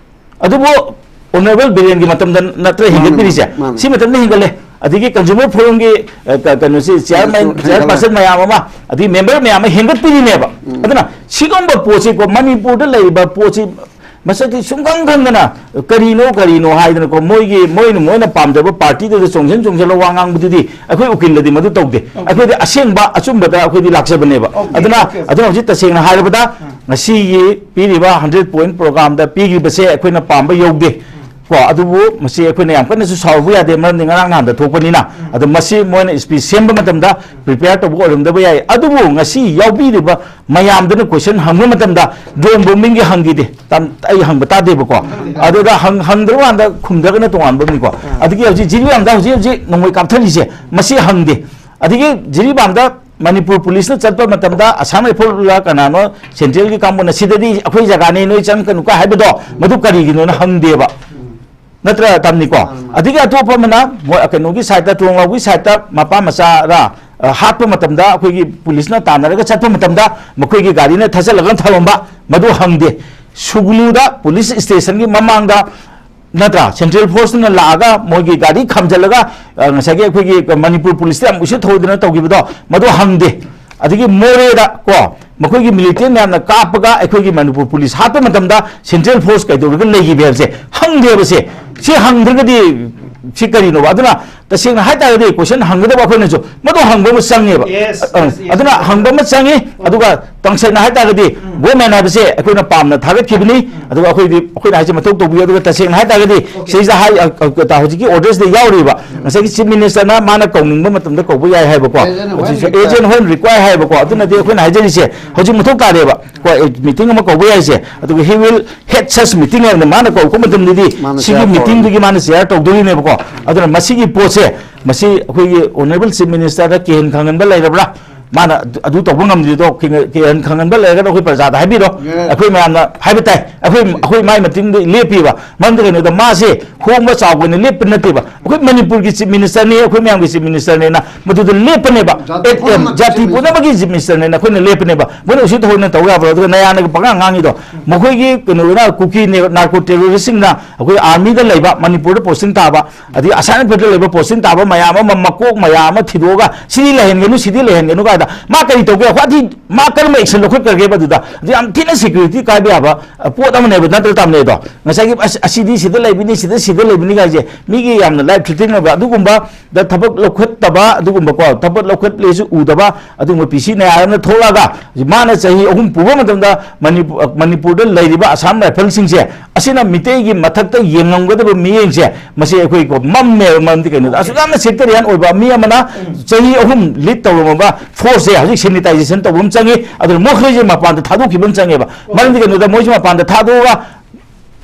ꯑꯗꯨꯕꯨ ꯑꯣꯅꯔꯦꯕꯜ ꯕꯤꯔꯦꯟꯒꯤ ꯃꯇꯝꯗ ꯅꯠꯇ꯭ꯔ ꯃꯥꯅꯦ, ꯍꯦꯟꯒꯠꯄꯤꯔꯤꯁꯦ? ꯃꯥꯅꯦ, ꯃꯥꯅꯦ꯫ ꯁꯤ ꯃꯇꯝꯗ ꯍꯦꯟꯒꯠꯂꯦ꯫ ꯑꯗꯒꯤ ꯀꯟꯖꯨꯃꯔ ꯐꯣꯔꯝꯒꯤ, ꯑ, ꯀ-, ꯀꯩꯅꯣꯁꯤ, ꯆꯤꯌꯥꯔꯃꯦꯟ, ꯍꯦꯟꯒꯠꯂꯦ꯫ ꯆꯤꯌꯥꯔꯄꯔꯁꯟ ꯃꯌꯥꯝ ꯑꯃ, ꯑꯗꯒꯤ ꯃꯦꯝꯕꯔ ꯃꯌꯥꯝ ꯑꯃ ꯍꯦꯟꯒꯠꯄꯤꯔꯤꯅꯦꯕ꯫ ꯎꯝ꯫ ꯑꯗꯨꯅ ꯁꯤꯒꯨꯝꯕ ꯄꯣꯠꯁꯤꯀꯣ, ꯃꯅꯤꯄꯨꯔꯗ ꯂꯩꯔꯤꯕ ꯄꯣꯠꯁꯤ ꯃꯁꯛꯇꯤ ꯁꯨꯡꯈꯪ ꯈꯪꯗꯅ, ꯀꯔꯤꯅꯣ, ꯀꯔꯤꯅꯣ ꯍꯥꯏꯗꯅꯀꯣ, ꯃꯣꯏꯒꯤ, ꯃꯣꯏꯅ, ꯃꯣꯏꯅ ꯄꯥꯝꯖꯕ ꯄꯥꯔꯇꯤꯗꯨꯗ ꯆꯣꯡꯁꯤꯟ ꯆꯣꯡꯁꯤꯜꯂ ꯋꯥ ꯉꯥꯡꯕꯗꯨꯗꯤ ꯑꯩꯈꯣꯏ ꯎꯀꯤꯜꯗꯗꯤ ꯃꯗꯨ ꯇꯧꯗꯦ꯫ ꯑꯣꯀꯦ꯫ ꯑꯩꯈꯣꯏꯗꯤ ꯑꯁꯦꯡꯕ ꯑꯆꯨꯝꯕꯗ ꯑꯩꯈꯣꯏꯗꯤ ꯂꯥꯛꯆꯕꯅꯦꯕ꯫ ꯑꯣꯀꯦ, ꯑꯗꯨꯅ, ꯑꯣꯀꯦ, ꯑꯣꯀꯦ꯫ ꯑꯗꯨꯅ ꯍꯧꯖꯤꯛ ꯇꯁꯦꯡꯅ ꯍꯥꯏꯔꯕꯗ, ꯑꯥ꯫ ꯉꯁꯤꯒꯤ ꯄꯤꯔꯤꯕ ꯍꯟꯗ꯭ꯔꯦꯠ ꯄꯣꯏꯟꯠ ꯄ꯭ꯔꯣꯒ꯭ꯔꯥꯝꯗ ꯄꯤꯈ꯭ꯔꯤꯕꯁꯦ ꯑꯩꯈꯣꯏꯅ ꯄꯥꯝꯕ ꯌꯧꯗꯦ꯫ ꯀꯣ, ꯑꯗꯨꯕꯨ ꯃꯁꯤ ꯑꯩꯈꯣꯏꯅ ꯌꯥꯝ ꯀꯟꯅꯁꯨ ꯁꯥꯎꯔꯨꯕ ꯌꯥꯗꯦ, ꯃꯔꯝꯗꯤ ꯉꯔꯥꯡ ꯅꯍꯥꯟꯗ ꯊꯣꯛꯄꯅꯤꯅ꯫ ꯑꯗꯣ ꯃꯁꯤ ꯃꯣꯏꯅ speech ꯁꯦꯝꯕ ꯃꯇꯝꯗ prepare ꯇꯧꯕ ꯑꯣꯏꯔꯝꯗꯕ ꯌꯥꯏ꯫ ꯑꯗꯨꯕꯨ ꯉꯁꯤ ꯌꯥꯎꯕꯤꯔꯤꯕ ꯃꯌꯥꯝꯗꯨꯅ question ꯍꯪꯕ ꯃꯇꯝꯗ drone bombingꯒꯤ ꯍꯪꯈꯤꯗꯦ꯫ ꯇꯝ-, ꯑꯩ ꯍꯪꯕ ꯇꯥꯗꯦꯕꯀꯣ꯫ ꯑꯗꯨꯗ ꯍꯪ-, ꯍꯪꯗ꯭ꯔꯀꯥꯟꯗ ꯈꯨꯝꯗ꯭ꯔꯒꯅ ꯇꯣꯉꯥꯟꯕ ꯑꯃꯅꯤꯀꯣ꯫ ꯑꯗꯒꯤ ꯍꯧꯖꯤꯛ ꯖꯤꯔꯤꯕꯥꯝꯗ ꯍꯧꯖꯤꯛ ꯍꯧꯖꯤꯛ ꯅꯣꯡꯃꯩ ꯀꯥꯞꯊꯔꯤꯁꯦ, ꯃꯁꯤ ꯍꯪꯗꯦ꯫ ꯑꯗꯒꯤ ꯖꯤꯔꯤꯕꯥꯝꯗ ꯃꯅꯤꯄꯨꯔ ꯄꯨꯂꯤꯁꯅ ꯆꯠꯄ ꯃꯇꯝꯗ ꯑꯁꯥꯝ ꯔꯥꯏꯐꯜꯂ ꯀꯅꯥꯅꯣ centralꯒꯤ ꯀꯥꯡꯕꯨꯅ "ꯁꯤꯗꯗꯤ ꯑꯩꯈꯣꯏ ꯖꯒꯥꯅꯤ, ꯅꯣꯏ ꯆꯪꯒꯅꯨꯀꯣ" ꯍꯥꯏꯕꯗꯣ, ꯃꯗꯨ ꯀꯔꯤꯒꯤꯅꯣꯅ ꯍꯪꯗꯦꯕ꯫ ꯅꯠꯇ꯭ꯔ, ꯇꯝꯅꯤꯀꯣ? ꯃꯥꯅꯤ, ꯃꯥꯅꯤ꯫ ꯑꯗꯒꯤ ꯑꯇꯣꯞꯄ ꯑꯃꯅ ꯃꯣꯏ ꯀꯩꯅꯣꯒꯤ sideꯇ, ꯇꯣꯡꯂꯥꯎꯒꯤ sideꯇ ꯃꯄꯥ ꯃꯆꯥꯔ, ꯑ, ꯍꯥꯠꯄ ꯃꯇꯝꯗ ꯑꯩꯈꯣꯏꯒꯤ ꯄꯨꯂꯤꯁꯅ ꯇꯥꯟꯅꯔꯒ ꯆꯠꯄ ꯃꯇꯝꯗ ꯃꯈꯣꯏꯒꯤ ꯒꯥꯔꯤꯅ ꯊꯠꯆꯜꯂꯒ ꯊꯝꯃꯝꯕ, ꯃꯗꯨ ꯍꯪꯗꯦ꯫ ꯁꯨꯒꯂꯨꯗ ꯄꯨꯂꯤꯁ stationꯒꯤ ꯃꯃꯥꯡꯗ, ꯅꯠꯇ꯭ꯔꯥ, central forceꯇꯨꯅ ꯂꯥꯛꯑꯒ ꯃꯣꯏꯒꯤ ꯒꯥꯔꯤ ꯈꯥꯝꯖꯜꯂꯒ, ꯑ, ꯉꯁꯥꯏꯒꯤ ꯑꯩꯈꯣꯏꯒꯤ ꯃꯅꯤꯄꯨꯔ ꯄꯨꯂꯤꯁꯇ ꯌꯥꯝ ꯎꯁꯤꯠ ꯊꯧꯑꯣꯏꯗꯅ ꯇꯧꯈꯤꯕꯗꯣ, ꯃꯗꯨ ꯍꯪꯗꯦ꯫ ꯑꯗꯒꯤ ꯃꯣꯔꯦꯗ ꯀꯣ, ꯃꯈꯣꯏꯒꯤ military ꯃꯌꯥꯝꯅ ꯀꯥꯞꯄꯒ ꯑꯩꯈꯣꯏꯒꯤ ꯃꯅꯤꯄꯨꯔ ꯄꯨꯂꯤꯁ ꯍꯥꯠꯄ ꯃꯇꯝꯗ central force ꯀꯩꯗꯧꯔꯒ ꯂꯩꯈꯤꯕ ꯍꯥꯏꯕꯁꯦ ꯍꯪꯗꯦꯕꯁꯦ꯫ ꯁꯤ ꯍꯪꯗ꯭ꯔꯒꯗꯤ ꯁꯤ ꯀꯔꯤꯅꯣꯕ? ꯑꯗꯨꯅ ꯇꯁꯦꯡꯅ ꯍꯥꯏꯇꯥꯔꯒꯗꯤ question ꯍꯪꯒꯗꯕ ꯑꯩꯈꯣꯏꯅꯁꯨ ꯃꯗꯨ ꯍꯪꯕ ꯑꯃ ꯆꯪꯉꯦꯕ꯫ Yes, ꯑ, yes, yes. ꯑꯗꯨꯅ ꯍꯪꯕ ꯑꯃ ꯆꯪꯉꯤ꯫ ꯑꯗꯨꯒ ꯇꯁꯦꯡꯅ ꯍꯥꯏꯇꯥꯔꯒꯗꯤ government ꯍꯥꯏꯕꯁꯦ ꯑꯩꯈꯣꯏꯅ ꯄꯥꯝꯅ ꯊꯥꯒꯠꯈꯤꯕꯅꯤ꯫ ꯑꯗꯨꯒ ꯑꯩꯈꯣꯏꯗꯤ, ꯑꯩꯈꯣꯏꯅ ꯍꯥꯏꯁꯦ ꯃꯊꯧ ꯇꯧꯕꯤꯌꯨ꯫ ꯑꯗꯨꯒ ꯇꯁꯦꯡꯅ ꯍꯥꯏꯇꯥꯔꯒꯗꯤ ꯁꯤꯗꯩꯁꯤꯗ ꯍꯥꯏ-, ꯑ, ꯑ, ꯍꯧꯖꯤꯛꯀꯤ ordersꯗ ꯌꯥꯎꯔꯤꯕ ꯉꯁꯥꯏꯒꯤ chief ministerꯅ ꯃꯥꯅ ꯀꯧꯅꯤꯡꯕ ꯃꯇꯝꯗ ꯀꯧꯕ ꯌꯥꯏ ꯍꯥꯏꯕꯀꯣ꯫ Agent when required. Agent when required ꯍꯥꯏꯕꯀꯣ꯫ ꯑꯗꯨꯅꯗꯤ ꯑꯩꯈꯣꯏꯅ ꯍꯥꯏꯖꯔꯤꯁꯦ ꯍꯧꯖꯤꯛ ꯃꯊꯧ ꯇꯥꯔꯦꯕ꯫ ꯀꯣ, meeting ꯑꯃ ꯀꯧꯕ ꯌꯥꯏꯁꯦ꯫ ꯑꯗꯨꯒ he will head such meeting ꯍꯥꯏꯕꯗ ꯃꯥꯅ ꯀꯧꯔꯛꯄ ꯃꯇꯝꯗꯗꯤ ꯃꯥꯅ ꯁꯤꯒꯤ chair meetingꯗꯨꯒꯤ ꯃꯥꯅ chair ꯇꯧꯗꯣꯔꯤꯅꯦꯕꯀꯣ꯫ ꯑꯗꯨꯅ ꯃꯁꯤꯒꯤ ꯄꯣꯠꯁꯦ, ꯃꯁꯤ ꯑꯩꯈꯣꯏꯒꯤ honourable chief ministerꯗ ꯀꯤꯍꯟ ꯈꯪꯍꯟꯕ ꯂꯩꯔꯕ꯭ꯔꯥ? ꯃꯥꯅ ꯑꯗꯨ, ꯑꯗꯨ ꯇꯧꯕ ꯉꯝꯗ꯭ꯔꯤꯗꯣ ꯀꯤꯍꯟ, ꯀꯤꯍꯟ ꯈꯪꯍꯟꯕ ꯂꯩꯔꯒꯅ ꯑꯩꯈꯣꯏ ꯄ꯭ꯔꯖꯥꯗ ꯍꯥꯏꯕꯤꯔꯣ꯫ ꯌꯥꯏ꯫ ꯑꯩꯈꯣꯏ ꯃꯌꯥꯝꯅ ꯍꯥꯏꯕ ꯇꯥꯏ꯫ ꯑꯩꯈꯣꯏ, ꯑꯩꯈꯣꯏ ꯃꯥꯏ meetingꯗ ꯂꯦꯞꯄꯤꯕ꯫ ꯃꯔꯝꯗꯤ ꯀꯩꯅꯣꯗ ꯃꯥꯁꯦ ꯍꯣꯡꯕ ꯆꯥꯎꯕ ꯑꯣꯏꯅ ꯂꯦꯞꯄ ꯅꯠꯇꯦꯕ꯫ ꯑꯩꯈꯣꯏ ꯃꯅꯤꯄꯨꯔꯒꯤ chief ministerꯅꯤ, ꯑꯩꯈꯣꯏ ꯃꯌꯥꯝꯒꯤ chief ministerꯅꯦꯅ ꯃꯗꯨꯗ ꯂꯦꯞꯄꯅꯦꯕ꯫ ꯖꯥꯇꯤ ꯑꯦ, ꯑꯦ, ꯄꯨꯝꯅꯃꯛꯀꯤ ꯖꯥꯇꯤ chief minister꯫ ꯄꯨꯝꯅꯃꯛꯀꯤ chief ministerꯅꯦꯅ ꯑꯩꯈꯣꯏꯅ ꯂꯦꯞꯄꯅꯦꯕ꯫ ꯃꯣꯏꯅ ꯎꯁꯤꯠ ꯊꯑꯣꯏꯅ ꯇꯧ ꯌꯥꯕ꯭ꯔꯣ? ꯑꯗꯨꯒ ꯅꯌꯥꯅꯒ ꯄꯉꯥꯡ ꯉꯥꯡꯉꯤꯗꯣ, ꯃꯈꯣꯏꯒꯤ ꯀꯩꯅꯣꯅ, ꯀꯨꯀꯤ ꯅꯦ-, narco terroristꯁꯤꯡꯅ ꯑꯩꯈꯣꯏ armyꯗ ꯂꯩꯕ, ꯃꯅꯤꯄꯨꯔꯗ posting ꯇꯥꯕ, ꯑꯗꯒꯤ ꯑꯁꯥꯝ ꯔꯥꯏꯐꯜꯗ ꯂꯩꯕ posting ꯇꯥꯕ ꯃꯌꯥꯝ ꯑꯃ, ꯃꯀꯣꯛ ꯃꯌꯥꯝ ꯑꯃ ꯊꯤꯗꯣꯛꯑꯒ ꯁꯤꯗꯤ ꯂꯩꯍꯟꯒꯅꯨ, ꯁꯤꯗꯤ ꯂꯩꯍꯟꯒꯅꯨ ꯀꯥꯏ ꯃꯥ ꯀꯔꯤ ꯇꯧꯒꯦ? ꯋꯥꯗꯤ ꯃꯥ ꯀꯔꯝꯕ action ꯂꯧꯈꯠꯈ꯭ꯔꯒꯦꯕ? ꯑꯗꯨꯗ ꯑꯗꯨ ꯌꯥꯝ ꯊꯤꯅ security ꯀꯥꯏꯕ ꯌꯥꯕ, ꯑ, ꯄꯣꯠ ꯑꯃꯅꯦꯕ, ꯅꯠꯇ꯭ꯔ ꯇꯥꯝꯅꯩꯗꯣ? ꯉꯁꯥꯏꯒꯤ ꯑꯁ, ꯑꯁꯤꯗꯤ ꯁꯤꯗ ꯂꯩꯕꯅꯤ, ꯁꯤꯗ, ꯁꯤꯗ ꯂꯩꯕꯅꯤ ꯀꯥꯏꯁꯦ ꯃꯤꯒꯤ ꯌꯥꯝꯅ life threatening ꯑꯣꯏꯕ ꯑꯗꯨꯒꯨꯝꯕꯗ ꯊꯕꯛ ꯂꯧꯈꯠꯇꯕ, ꯑꯗꯨꯒꯨꯝꯕꯀꯣ, ꯊꯕꯛ ꯂꯧꯈꯠꯂꯦꯁꯨ ꯎꯗꯕ ꯑꯗꯨꯒꯨꯝꯕ ꯄꯤ ꯁꯤ ꯅꯥꯌꯥꯔ ꯑꯃꯅ ꯊꯣꯛꯂꯛꯑꯒ ꯃꯥꯅ ꯆꯍꯤ ꯑꯍꯨꯝ ꯄꯨꯕ ꯃꯇꯝꯗ ꯃꯅꯤꯄꯨ-, ꯑ, ꯃꯅꯤꯄꯨꯔꯗ ꯂꯩꯔꯤꯕ Assam Riflesꯁꯤꯡꯁꯦ, ꯑꯁꯤꯅ ꯃꯤꯇꯩꯒꯤ ꯃꯊꯛꯇ ꯌꯦꯡꯉꯝꯒꯗꯕ ꯃꯤꯠꯌꯦꯡꯁꯦ ꯃꯁꯤ ꯑꯩꯈꯣꯏ ꯀꯣ ꯃꯝꯃꯦꯕ꯫ ꯃꯔꯝꯗꯤ ꯀꯩꯅꯣꯗ ꯑꯁꯨꯛ ꯌꯥꯝꯅ sectarian ꯑꯣꯏꯕ ꯃꯤ ꯑꯃꯅ ꯆꯍꯤ ꯑꯍꯨꯝ lead ꯇꯧꯔꯝꯃꯕ forceꯁꯦ ꯍꯧꯖꯤꯛ sanitization ꯇꯧꯕ ꯑꯃ ꯆꯪꯉꯤ, ꯑꯗꯨꯅ ꯃꯈꯣꯏꯁꯦ ꯃꯄꯥꯟꯗ ꯊꯥꯗꯣꯛꯈꯤꯕ ꯑꯃ ꯆꯪꯉꯦꯕ꯫ ꯃꯔꯝꯗꯤ ꯀꯩꯅꯣꯗ ꯃꯣꯏꯁꯦ ꯃꯄꯥꯟꯗ ꯊꯥꯗꯣꯛꯑꯒ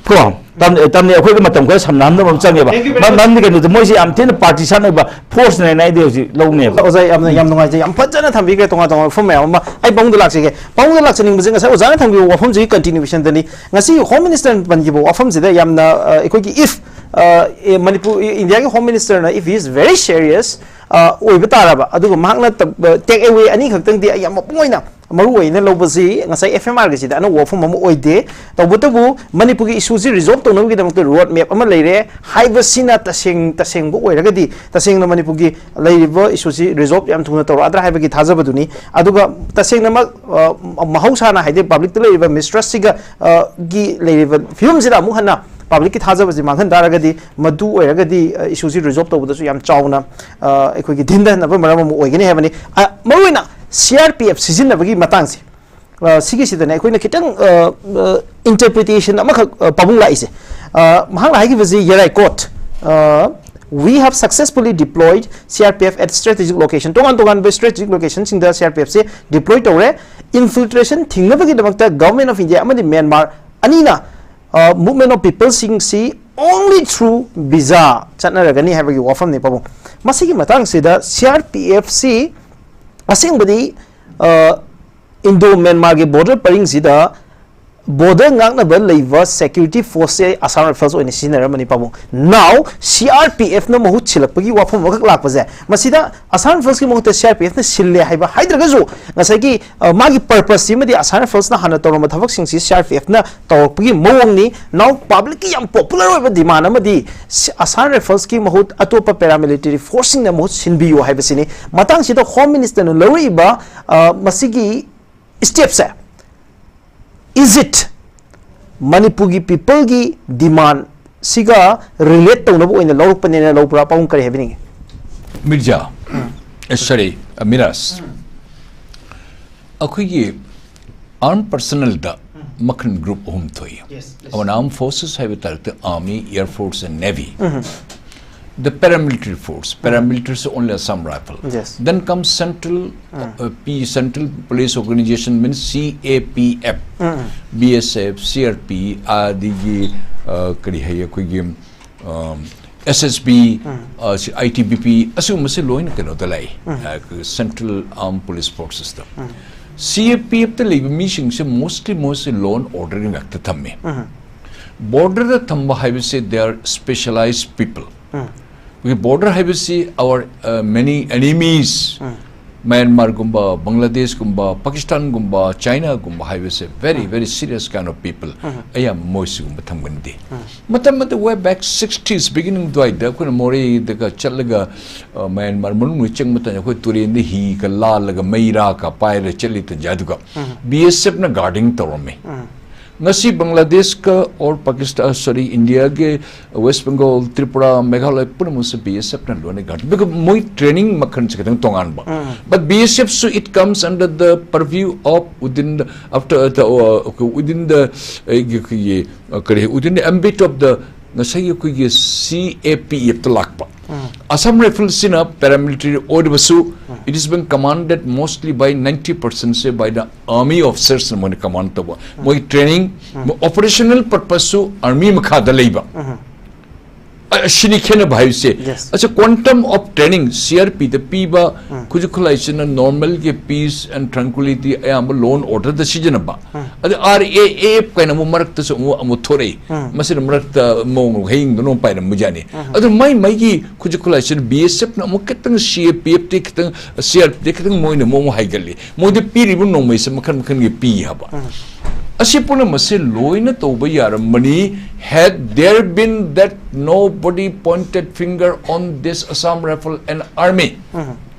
ꯀꯣ ꯇꯝ-, ꯇꯝꯅꯦ ꯑꯩꯈꯣꯏꯒ ꯃꯇꯝ ꯈꯔ ꯁꯝꯅꯍꯟꯗꯕ ꯑꯃ ꯆꯪꯉꯦꯕ꯫ Thank you very much. ꯃꯔꯝꯗꯤ ꯀꯩꯅꯣꯗ ꯃꯣꯏꯁꯦ ꯌꯥꯝ ꯊꯤꯅ partisan ꯑꯣꯏꯕ forceꯅꯦꯅ ꯑꯩꯗꯤ ꯍꯧꯖꯤꯛ ꯂꯧꯅꯦꯕ꯫ ꯑꯣꯖꯥ, ꯌꯥꯝꯅ, ꯌꯥꯝ ꯅꯨꯡꯉꯥꯏꯖꯩ, ꯌꯥꯝ ꯐꯖꯅ ꯊꯝꯕꯤꯈ꯭ꯔꯦ ꯇꯣꯉꯥꯟ ꯇꯣꯉꯥꯟꯕ ꯋꯥꯐꯝ ꯃꯌꯥꯝ ꯑꯃ꯫ ꯑꯩ ꯄꯥꯕꯨꯡꯗ ꯂꯥꯛꯆꯒꯦ꯫ ꯄꯥꯕꯨꯡꯗ ꯂꯥꯛꯆꯅꯤꯡꯕꯁꯦ ꯉꯁꯥꯏ ꯑꯣꯖꯥꯅ ꯊꯝꯕꯤꯕ ꯋꯥꯐꯝꯁꯤꯒꯤ continuationꯗꯅꯤ꯫ ꯉꯁꯤ Home Minister ꯄꯟꯈꯤꯕ ꯋꯥꯐꯝꯁꯤꯗ ꯌꯥꯝꯅ, ꯑ, ꯑꯩꯈꯣꯏꯒꯤ if, ꯑ, ꯑꯦ, ꯃꯅꯤꯄꯨꯔ, ꯏ-, ꯏꯟꯗꯤꯌꯥꯒꯤ Home Ministerꯅ if he is very serious, ꯑ, ꯑꯣꯏꯕ ꯇꯥꯔꯕ, ꯑꯗꯨꯒ ꯃꯍꯥꯛꯅ ꯇ-, ꯑ, take away ꯑꯅꯤꯈꯛꯇꯪꯗꯤ ꯑꯩ ꯌꯥꯝ ꯃꯄꯨꯡ ꯑꯣꯏꯅ ꯃꯔꯨ ꯑꯣꯏꯅ ꯂꯧꯕꯁꯤ ꯉꯁꯥꯏ F M Rꯒꯤꯁꯤꯗ ꯑꯅꯧꯕ ꯋꯥꯐꯝ ꯑꯃ ꯑꯣꯏꯗꯦ꯫ ꯇꯧꯕꯇꯕꯨ ꯃꯅꯤꯄꯨꯔꯒꯤ issueꯁꯤ resolve ꯇꯧꯅꯕꯒꯤꯗꯃꯛꯇ road map ꯑꯃ ꯂꯩꯔꯦ ꯍꯥꯏꯕꯁꯤꯅ ꯇꯁꯦꯡ-, ꯇꯁꯦꯡꯕ ꯑꯣꯏꯔꯒꯗꯤ, ꯇꯁꯦꯡꯅ ꯃꯅꯤꯄꯨꯔꯒꯤ ꯂꯩꯔꯤꯕ issueꯁꯤ resolve ꯌꯥꯝ ꯊꯨꯅ ꯇꯧꯔꯛꯑꯗ꯭ꯔꯥ ꯍꯥꯏꯕꯒꯤ ꯊꯥꯖꯕꯗꯨꯅꯤ꯫ ꯑꯗꯨꯒ ꯇꯁꯦꯡꯅꯃꯛ, ꯑ, ꯃꯍꯧꯁꯥꯅ ꯍꯥꯏꯗꯤ publicꯇ ꯂꯩꯔꯤꯕ mistrustꯁꯤꯒ, ꯑ, ꯒꯤ ꯂꯩꯔꯤꯕ ꯐꯤꯕꯝꯁꯤꯗ ꯑꯃꯨꯛ ꯍꯟꯅ publicꯀꯤ ꯊꯥꯖꯕꯁꯤ ꯃꯥꯡꯍꯟ ꯇꯥꯔꯒꯗꯤ, ꯃꯗꯨ ꯑꯣꯏꯔꯒꯗꯤ, ꯑ, issueꯁꯤ resolve ꯇꯧꯕꯗꯁꯨ ꯌꯥꯝ ꯆꯥꯎꯅ, ꯑ, ꯑꯩꯈꯣꯏꯒꯤ ꯊꯤꯟꯊꯅꯕ ꯃꯔꯝ ꯑꯃ ꯑꯣꯏꯒꯅꯤ ꯍꯥꯏꯕꯅꯤ꯫ ꯑ, ꯃꯔꯨꯑꯣꯏꯅ C R P F ꯁꯤꯖꯤꯟꯅꯕꯒꯤ ꯃꯇꯥꯡꯁꯦ, ꯑ, ꯁꯤꯒꯤꯁꯤꯗꯅꯦ ꯑꯩꯈꯣꯏꯅ ꯈꯤꯇꯪ, ꯑ, ꯑ, interpretation ꯑꯃꯈꯛ, ꯑ, ꯄꯥꯕꯨꯡ ꯂꯥꯛꯏꯁꯦ꯫ ꯑ, ꯃꯍꯥꯛꯅ ꯍꯥꯏꯈꯤꯕꯁꯤ, ꯌꯦꯔꯥꯏ quote, ꯑ, "We have successfully deployed C R P F at strategic location." ꯇꯣꯉꯥꯟ ꯇꯣꯉꯥꯟꯕ strategic locationꯁꯤꯡꯗ C R P Fꯁꯦ deploy ꯇꯧꯔꯦ꯫ Infiltration ꯊꯤꯡꯅꯕꯒꯤꯗꯃꯛꯇ Government of India ꯑꯃꯗꯤ Myanmar ꯑꯅꯤꯅ, ꯑ, movement of peopleꯁꯤꯡꯁꯤ only through visa ꯆꯠꯅꯔꯒꯅꯤ ꯍꯥꯏꯕꯒꯤ ꯋꯥꯐꯝꯅꯤ ꯄꯥꯕꯨꯡ꯫ ꯃꯁꯤꯒꯤ ꯃꯇꯥꯡꯁꯤꯗ C R P Fꯁꯤ ꯑꯁꯦꯡꯕꯗꯤ, ꯑ, Indo Myanmarꯒꯤ border ꯄꯔꯤꯡꯁꯤꯗ ꯕꯣꯔꯗꯔ ꯉꯥꯛꯅꯕ ꯂꯩꯕ ꯁꯦꯀ꯭ꯌꯨꯔꯤꯇꯤ ꯐꯣꯔꯁꯁꯦ ꯑꯁꯥꯝ ꯔꯥꯏꯐꯜꯁ ꯑꯣꯏꯅ ꯁꯤꯖꯤꯟꯅꯔꯝꯃꯅꯤ ꯄꯥꯕꯨꯡ꯫ Now C R P F ꯅ ꯃꯍꯨꯠ ꯁꯤꯜꯂꯛꯄꯒꯤ ꯋꯥꯐꯝ ꯑꯃꯈꯛ ꯂꯥꯛꯄꯁꯦ, ꯃꯁꯤꯗ ꯑꯁꯥꯝ ꯔꯥꯏꯐꯜꯁꯀꯤ ꯃꯍꯨꯠꯇ C R P F ꯅ ꯁꯤꯜꯂꯦ ꯍꯥꯏꯕ ꯍꯥꯏꯗ꯭ꯔꯒꯁꯨ, ꯉꯁꯥꯏꯒꯤ, ꯑ, ꯃꯥꯒꯤ purpose ꯁꯤꯃꯗꯤ ꯑꯁꯥꯝ ꯔꯥꯏꯐꯜꯁꯅ ꯍꯥꯟꯅ ꯇꯧꯔꯝꯕ ꯊꯕꯛꯁꯤꯡꯁꯤ C R P F ꯅ ꯇꯧꯔꯛꯄꯒꯤ ꯃꯑꯣꯡꯅꯤ꯫ Now ꯄꯕ꯭ꯂꯤꯛꯀꯤ ꯌꯥꯝ ꯄꯣꯄꯨꯂꯔ ꯑꯣꯏꯕ ꯗꯤꯃꯥꯟ ꯑꯃꯗꯤ ꯁꯤ-, ꯑꯁꯥꯝ ꯔꯥꯏꯐꯜꯁꯀꯤ ꯃꯍꯨꯠ ꯑꯇꯣꯞꯄ ꯄꯦꯔꯥꯃꯤꯂꯤꯇꯔꯤ ꯐꯣꯔꯁꯁꯤꯡꯅ ꯃꯍꯨꯠ ꯁꯤꯟꯕꯤꯌꯨ ꯍꯥꯏꯕꯁꯤꯅꯤ꯫ ꯃꯇꯥꯡꯁꯤꯗ ꯍꯣꯝ ꯃꯤꯅꯤꯁꯇꯔꯅ ꯂꯧꯔꯛꯏꯕ, ꯑ, ꯃꯁꯤꯒꯤ ꯁ꯭ꯇꯦꯞꯁꯦ, is it ꯃꯅꯤꯄꯨꯔꯒꯤ ꯄꯤꯄꯜꯒꯤ ꯗꯤꯃꯥꯟ ꯁꯤꯒ ꯔꯤꯂꯦꯠ ꯇꯧꯅꯕ ꯑꯣꯏꯅ ꯂꯧꯔꯛꯄꯅꯦꯅ ꯂꯧꯕ꯭ꯔꯥ? ꯄꯥꯕꯨꯡ ꯀꯔꯤ ꯍꯥꯏꯕꯤꯅꯤꯡꯉꯤ? ꯃꯤꯔꯖꯥ, ꯑꯦ, ꯁꯣꯔꯤ, ꯑ, ꯃꯤꯔꯥꯖ, ꯑꯩꯈꯣꯏꯒꯤ ꯑꯥꯔꯝ ꯄꯔꯁꯅꯦꯜꯗ ꯃꯈꯜ ꯒ꯭ꯔꯨꯞ ꯑꯍꯨꯝ ꯊꯣꯛꯏ꯫ Yes, yes. ꯑꯃꯅ ꯑꯥꯔꯝ ꯐꯣꯔꯁꯦꯁ ꯍꯥꯏꯕ ꯇꯥꯔꯛꯇ army, air force and navy. The paramilitary force, paramilitary is only Assam Rifle. Yes. Then comes central, uh, P, Central Police Organization, means C A P F, B S F, C R P, ꯑꯗꯒꯤ, uh, ꯀꯔꯤ ꯍꯥꯏ ꯑꯩꯈꯣꯏꯒꯤ, um, S S B, uh, ꯁꯤ I T B P, ꯑꯁꯤꯒꯨꯝꯕꯁꯤ ꯂꯣꯏꯅ ꯀꯩꯅꯣꯗ ꯂꯥꯛꯏ, uh, Central Armed Police Forcesꯇ꯫ C A P Fꯇ ꯂꯩꯕ ꯃꯤꯁꯤꯡꯁꯦ mostly ꯃꯣꯏꯁꯦ law and orderꯒꯤ ꯉꯥꯛꯇ ꯊꯝꯃꯤ꯫ Borderꯗ ꯊꯝꯕ ꯍꯥꯏꯕꯁꯦ they are specialized people꯫ ꯑꯩꯈꯣꯏꯒꯤ border ꯍꯥꯏꯕꯁꯤ our, uh, many enemies, ꯃ꯭ꯌꯥꯟꯃꯥꯔꯒꯨꯝꯕ, ꯕꯪꯒ꯭ꯂꯥꯗꯦꯁꯀꯨꯝꯕ, ꯄꯥꯀꯤꯁꯇꯥꯟꯒꯨꯝꯕ, ꯆꯥꯏꯅꯥꯒꯨꯝꯕ ꯍꯥꯏꯕꯁꯦ very, very serious kind of people꯫ ꯑꯌꯥꯝꯕ ꯃꯣꯏ ꯁꯤꯒꯨꯝꯕ ꯊꯝꯒꯟꯗꯦ꯫ ꯃꯇꯝ ꯑꯗꯨ way back sixties beginning ꯑꯗꯨꯋꯥꯏꯗ ꯑꯩꯈꯣꯏꯅ ꯃꯣꯔꯦꯗꯒ ꯆꯠꯂꯒ, ꯑ, ꯃ꯭ꯌꯥꯟꯃꯥꯔ ꯃꯅꯨꯡꯗ ꯆꯪꯕ ꯃꯇꯝꯗ ꯑꯩꯈꯣꯏ ꯇꯨꯔꯦꯟꯗ ꯍꯤꯒ ꯂꯥꯜꯂꯒ ꯃꯩꯔꯥꯒ ꯄꯥꯏꯔ ꯆꯠꯂꯤ ꯇꯟꯖꯥꯗꯨꯒ B S Fꯅ guarding ꯇꯧꯔꯝꯃꯤ꯫ ꯉꯁꯤ ꯕꯪꯒ꯭ꯂꯥꯗꯦꯁꯀ or ꯄꯥꯀꯤꯁꯇꯥꯟ, sorry, ꯏꯟꯗꯤꯌꯥꯒꯤ West Bengal, Tripura, Meghalaya ꯄꯨꯝꯅꯃꯛꯁꯦ B S Fꯅ ꯂꯣꯏꯅ guard, because ꯃꯣꯏ training ꯃꯈꯜꯁꯦ ꯈꯤꯇꯪ ꯇꯣꯉꯥꯟꯕ꯫ But B S F ꯁꯨ it comes under the purview of within the, after the, uh, within the, uh, ꯑꯩꯈꯣꯏꯒꯤ, uh, ꯀꯔꯤ, within the ambit of the ꯉꯁꯥꯏꯒꯤ ꯑꯩꯈꯣꯏꯒꯤ C A P Fꯇ ꯂꯥꯛꯄ꯫ Assam Riflesꯁꯤꯅ paramilitary ꯑꯣꯏꯔꯕꯁꯨ, it is being commanded mostly by ninety percentꯁꯦ by the army officersꯅ ꯃꯣꯏꯅ command ꯇꯧꯕ꯫ ꯃꯣꯏ training, operational purposeꯁꯨ army ꯃꯈꯥꯗ ꯂꯩꯕ꯫ ꯑꯁꯤꯅꯤ ꯈꯦꯠꯅꯕ ꯍꯥꯏꯕꯁꯦ꯫ Yes. ꯑꯁꯤ quantum of training, C R P ꯗ ꯄꯤꯕ ꯈꯨꯠꯁꯨ ꯈꯨꯠꯂꯥꯏꯁꯤꯅ normal ꯒꯤ peace and tranquility, ꯑꯌꯥꯝꯕ law and order ꯗ ꯁꯤꯖꯤꯟꯅꯕ꯫ ꯑꯗ R A F ꯀꯥꯏꯅ ꯑꯃꯨꯛ ꯃꯔꯛꯇꯁꯨ ꯑꯃꯨꯛ ꯑꯃꯨꯛ ꯊꯣꯔꯛꯏ꯫ ꯃꯁꯤꯅ ꯃꯔꯛꯇ ꯃꯑꯣꯡ ꯍꯌꯦꯡꯗꯨꯅ ꯑꯃꯨꯛ ꯄꯥꯏꯔꯝꯕꯖꯥꯠꯅꯤ꯫ ꯑꯗꯨ ꯃꯥꯏ ꯃꯥꯏꯒꯤ ꯈꯨꯠꯁꯨ ꯈꯨꯠꯂꯥꯏꯁꯤꯅ B S F ꯅ ꯑꯃꯨꯛ ꯈꯤꯇꯪ, C A P F T ꯈꯤꯇꯪ, C R P ꯗꯤ ꯈꯤꯇꯪ ꯃꯣꯏꯅ ꯃꯑꯣꯡ ꯍꯥꯏꯒꯠꯂꯤ꯫ ꯃꯣꯏꯗ ꯄꯤꯔꯤꯕ ꯅꯣꯡꯃꯩꯁꯦ ꯃꯈꯜ ꯃꯈꯜꯒꯤ ꯄꯤ ꯍꯥꯏꯕ꯫ ꯑꯁꯤ ꯄꯨꯝꯅꯃꯛꯁꯦ ꯂꯣꯏꯅ ꯇꯧꯕ ꯌꯥꯔꯝꯕꯅꯤ, had there been that nobody pointed finger on this Assam Rifle and Army.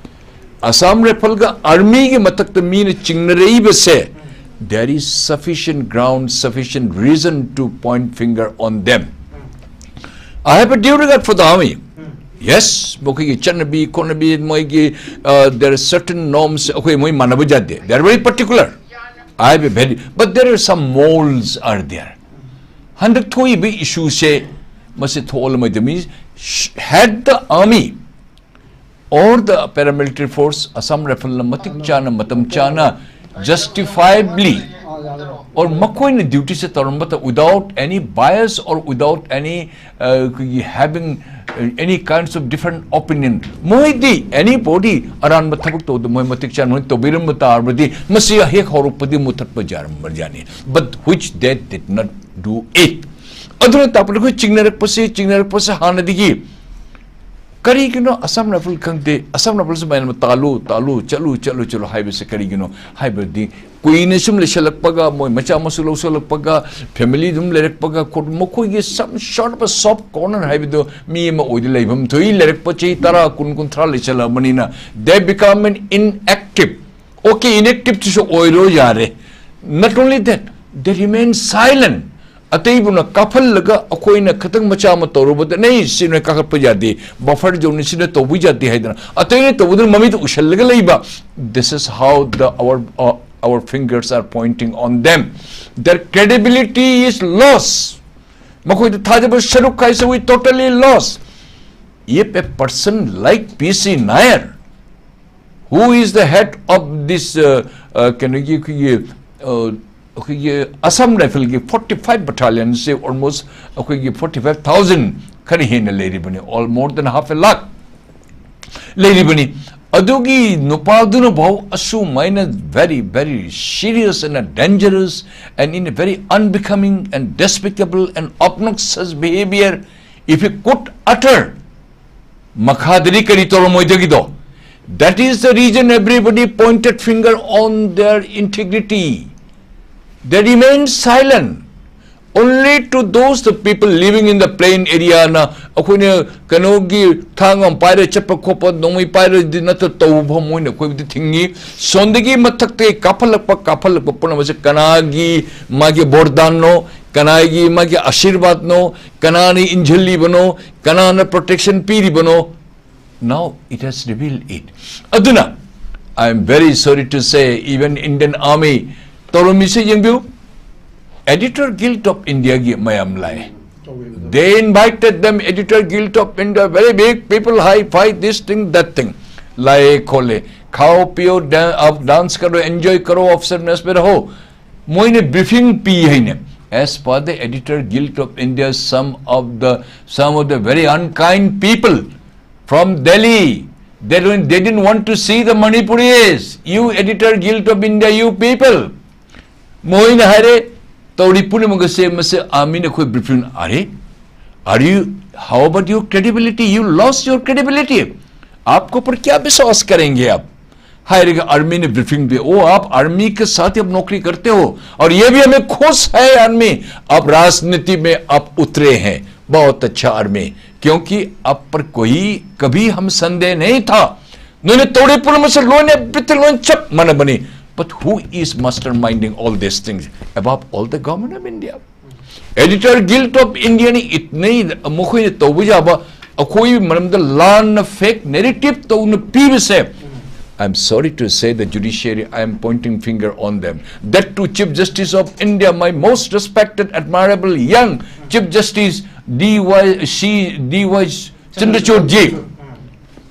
Assam Rifle ꯒ Army ꯒꯤ ꯃꯊꯛꯇ ꯃꯤꯅ ꯆꯤꯡꯅꯔꯛꯏꯕꯁꯦ, there is sufficient ground, sufficient reason to point finger on them. I have a due regard for the Army. Yes, ꯃꯈꯣꯏꯒꯤ ꯆꯠꯅꯕꯤ ꯈꯣꯠꯅꯕꯤ, ꯃꯣꯏꯒꯤ, uh, there are certain norms, ꯑꯩꯈꯣꯏ ꯃꯣꯏ ꯃꯥꯟꯅꯕ ꯌꯥꯗꯦ꯫ They are very particular. I have a very, but there are some molds are there. ꯍꯟꯗꯛ ꯊꯣꯛꯏꯕ issue ꯁꯦ, ꯃꯁꯤ ꯊꯣꯛꯍꯜꯂꯝꯃꯣꯏꯗꯕꯅꯤ꯫ Had the Army or the paramilitary force, Assam Rifle ꯅ ꯃꯇꯤꯛ ꯆꯥꯅ, ꯃꯇꯝ ꯆꯥꯅ, justifiably, or ꯃꯈꯣꯏꯅ duty say ꯇꯧꯔꯝꯕꯗ without any bias or without any, uh, ꯑꯩꯈꯣꯏꯒꯤ having, uh, any kinds of different opinion, ꯃꯣꯏꯗꯤ anybody ꯑꯔꯥꯟꯕ ꯊꯕꯛ ꯇꯧꯗ ꯃꯣꯏ ꯃꯇꯤꯛ ꯆꯥꯅ ꯃꯣꯏ ꯇꯧꯕꯤꯔꯝꯕ ꯇꯥꯔꯕꯗꯤ, ꯃꯁꯤ ꯍꯦꯛ ꯍꯧꯔꯛꯄꯗꯤ ꯃꯨꯊꯠꯄ ꯌꯥꯔꯝꯕ ꯌꯥꯅꯤ꯫ But which they did not do it. ꯑꯗꯨꯅ ꯇꯥꯛꯄꯗꯤ ꯑꯩꯈꯣꯏ ꯆꯤꯡꯅꯔꯛꯄꯁꯦ, ꯆꯤꯡꯅꯔꯛꯄꯁꯦ ꯍꯥꯟꯅꯗꯒꯤ ꯀꯔꯤꯒꯤꯅꯣ Assam Rifle ꯈꯪꯗꯦ, Assam Rifle ꯁꯨꯃꯥꯏꯅ ꯇꯥꯜꯂꯨ, ꯇꯥꯜꯂꯨ, ꯆꯠꯂꯨ, ꯆꯠꯂꯨ, ꯆꯠꯂꯨ ꯍꯥꯏꯕꯁꯦ ꯀꯔꯤꯒꯤꯅꯣ ꯍꯥꯏꯕꯗꯤ, ꯀꯨꯏꯅ ꯁꯨꯝ ꯂꯩꯁꯜꯂꯛꯄꯒ, ꯃꯣꯏ ꯃꯆꯥ ꯃꯁꯨ ꯂꯧꯁꯜꯂꯛꯄꯒ, family ꯑꯗꯨꯝ ꯂꯩꯔꯛꯄꯒ, ꯈꯣꯠ-, ꯃꯈꯣꯏꯒꯤ some sort of a soft corner ꯍꯥꯏꯕꯗꯣ ꯃꯤ ꯑꯃ ꯑꯣꯏꯗ ꯂꯩꯐꯝ ꯊꯣꯛꯏ꯫ ꯂꯩꯔꯛꯄ ꯆꯍꯤ ꯇꯔꯥ, ꯀꯨꯟ, ꯀꯨꯟꯊ꯭ꯔꯥ ꯂꯩꯁꯜꯂꯛꯑꯕꯅꯤꯅ, they become an inactive. Okay, inactive ꯁꯨ ꯑꯣꯏꯔꯣ ꯌꯥꯔꯦ꯫ Not only that, they remain silent. ꯑꯇꯩꯕꯨꯅ ꯀꯥꯞꯍꯜꯂꯒ ꯑꯩꯈꯣꯏꯅ ꯈꯤꯇꯪ ꯃꯆꯥ ꯑꯃ ꯇꯧꯔꯨꯕꯗ, "ꯅꯩ, ꯁꯤ ꯅꯣꯏ ꯀꯥꯈꯠꯄ ꯌꯥꯗꯦ, buffer zone ꯅꯤ, ꯁꯤꯗ ꯇꯧꯕ ꯌꯥꯗꯦ" ꯍꯥꯏꯗꯅ ꯑꯇꯩꯅ ꯇꯧꯕꯗꯨꯅ ꯃꯃꯤꯠꯇ ꯎꯁꯜꯂꯒ ꯂꯩꯕ꯫ This is how the, our, uh, our fingers are pointing on them. Their credibility is lost. ꯃꯈꯣꯏꯗ ꯊꯥꯖꯕ ꯁꯔꯨꯛ ꯈꯥꯏꯁꯦ, we totally lost. If a person like P C Nair, who is the head of this, uh, uh, ꯀꯩꯅꯣꯒꯤ ꯑꯩꯈꯣꯏꯒꯤ, uh, ꯑꯩꯈꯣꯏꯒꯤ Assam Rifle ꯒꯤ forty five battalion ꯁꯦ almost ꯑꯩꯈꯣꯏꯒꯤ forty five thousand ꯈꯔ ꯍꯦꯟꯅ ꯂꯩꯔꯤꯕꯅꯤ, all more than half a lakh ꯂꯩꯔꯤꯕꯅꯤ꯫ ꯑꯗꯨꯒꯤ ꯅꯨꯄꯥꯗꯨꯅ ꯐꯥꯎ ꯑꯁꯨꯃꯥꯏꯅ very, very serious and dangerous and in a very unbecoming and despicable and obnoxious behavior, if he could utter, ꯃꯈꯥꯗꯗꯤ ꯀꯔꯤ ꯇꯧꯔꯝꯃꯣꯏꯗꯒꯤꯗꯣ? That is the reason everybody pointed finger on their integrity. They remain silent. Only to those the people living in the plain area ꯅ ꯑꯩꯈꯣꯏꯅ ꯀꯩꯅꯣꯒꯤ ꯊꯥꯡ ꯑꯃ ꯄꯥꯏꯔ ꯆꯠꯄ ꯈꯣꯠꯄ, ꯅꯣꯡꯃꯩ ꯄꯥꯏꯔꯗꯤ ꯅꯠꯇ ꯇꯧꯕ ꯐꯥꯎ ꯃꯣꯏꯅ ꯑꯩꯈꯣꯏꯕꯨꯗꯤ ꯊꯤꯡꯉꯤ꯫ ꯁꯣꯝꯗꯒꯤ ꯃꯊꯛꯇꯒꯤ ꯀꯥꯞꯍꯜꯂꯛꯄ, ꯀꯥꯞꯍꯜꯂꯛꯄ ꯄꯨꯝꯅꯃꯛꯁꯦ ꯀꯅꯥꯒꯤ ꯃꯥꯒꯤ ꯕꯣꯔꯗꯥꯟꯅꯣ, ꯀꯅꯥꯒꯤ ꯃꯥꯒꯤ ꯑꯥꯁꯤꯔꯕꯥꯗꯅꯣ, ꯀꯅꯥꯅ ꯏꯟꯁꯤꯜꯂꯤꯕꯅꯣ, ꯀꯅꯥꯅ protection ꯄꯤꯔꯤꯕꯅꯣ? Now it has revealed it. ꯑꯗꯨꯅ, I am very sorry to say, even Indian Army ꯇꯧꯔꯝꯃꯤꯁꯦ ꯌꯦꯡꯕꯤꯌꯨ꯫ Editor Guild of India ꯒꯤ ꯃꯌꯥꯝ ꯂꯥꯛꯑꯦ꯫ They invited them, Editor Guild of India, very big people, high five, this thing, that thing. ꯂꯥꯛꯑꯦ ꯈꯣꯠꯂꯦ, ꯈꯥꯎ ꯄꯤꯌꯣ, dance ꯀꯔꯣ, enjoy ꯀꯔꯣ, officer mess ꯃꯦ ꯔꯍꯣ꯫ ꯃꯣꯏꯅ briefing ꯄꯤ ꯍꯥꯏꯅꯦ꯫ As per the Editor Guild of India, some of the, some of the very unkind people from Delhi, they don't, they didn't want to see the Manipuris. You Editor Guild of India, you people. ꯃꯣꯏꯅ ꯍꯥꯏꯔꯦ, ꯇꯧꯔꯤ ꯄꯨꯝꯅꯃꯛ ꯑꯁꯦ ꯃꯁꯦ army ꯅ ꯑꯩꯈꯣꯏ briefing ꯑꯔꯦ? Are you, how about your credibility? You lost your credibility. आपको पर क्या विश्वास करेंगे आप? हायरिंग आर्मी ने ब्रीफिंग दी, ओ, आप आर्मी के साथ ही अब नौकरी करते हो और ये भी हमें खुश है आर्मी, अब राजनीति में आप उतरे हैं। बहुत अच्छा आर्मी, क्योंकि आप पर कोई कभी हम संदेह नहीं था। ꯅꯣꯏꯅ ꯇꯧꯔꯤ ꯄꯨꯝꯅꯃꯛꯁꯦ ꯂꯣꯏꯅ ꯕꯤꯠꯇ ꯂꯣꯏ ꯆꯞ ꯃꯥꯟꯅꯕꯅꯤ꯫ But who is masterminding all these things above all the Government of India? Editor Guild of India ꯅ ꯏꯠꯅꯩ, ꯃꯈꯣꯏꯅ ꯇꯧꯕ ꯌꯥꯕ ꯑꯩꯈꯣꯏ ꯃꯔꯝꯗ ꯂꯥꯟꯅ fake narrative ꯇꯧꯅ ꯄꯤꯕꯁꯦ, I am sorry to say the judiciary, I am pointing finger on them. That to Chief Justice of India, my most respected, admirable young Chief Justice D Y C, D Y Chandrachud ji.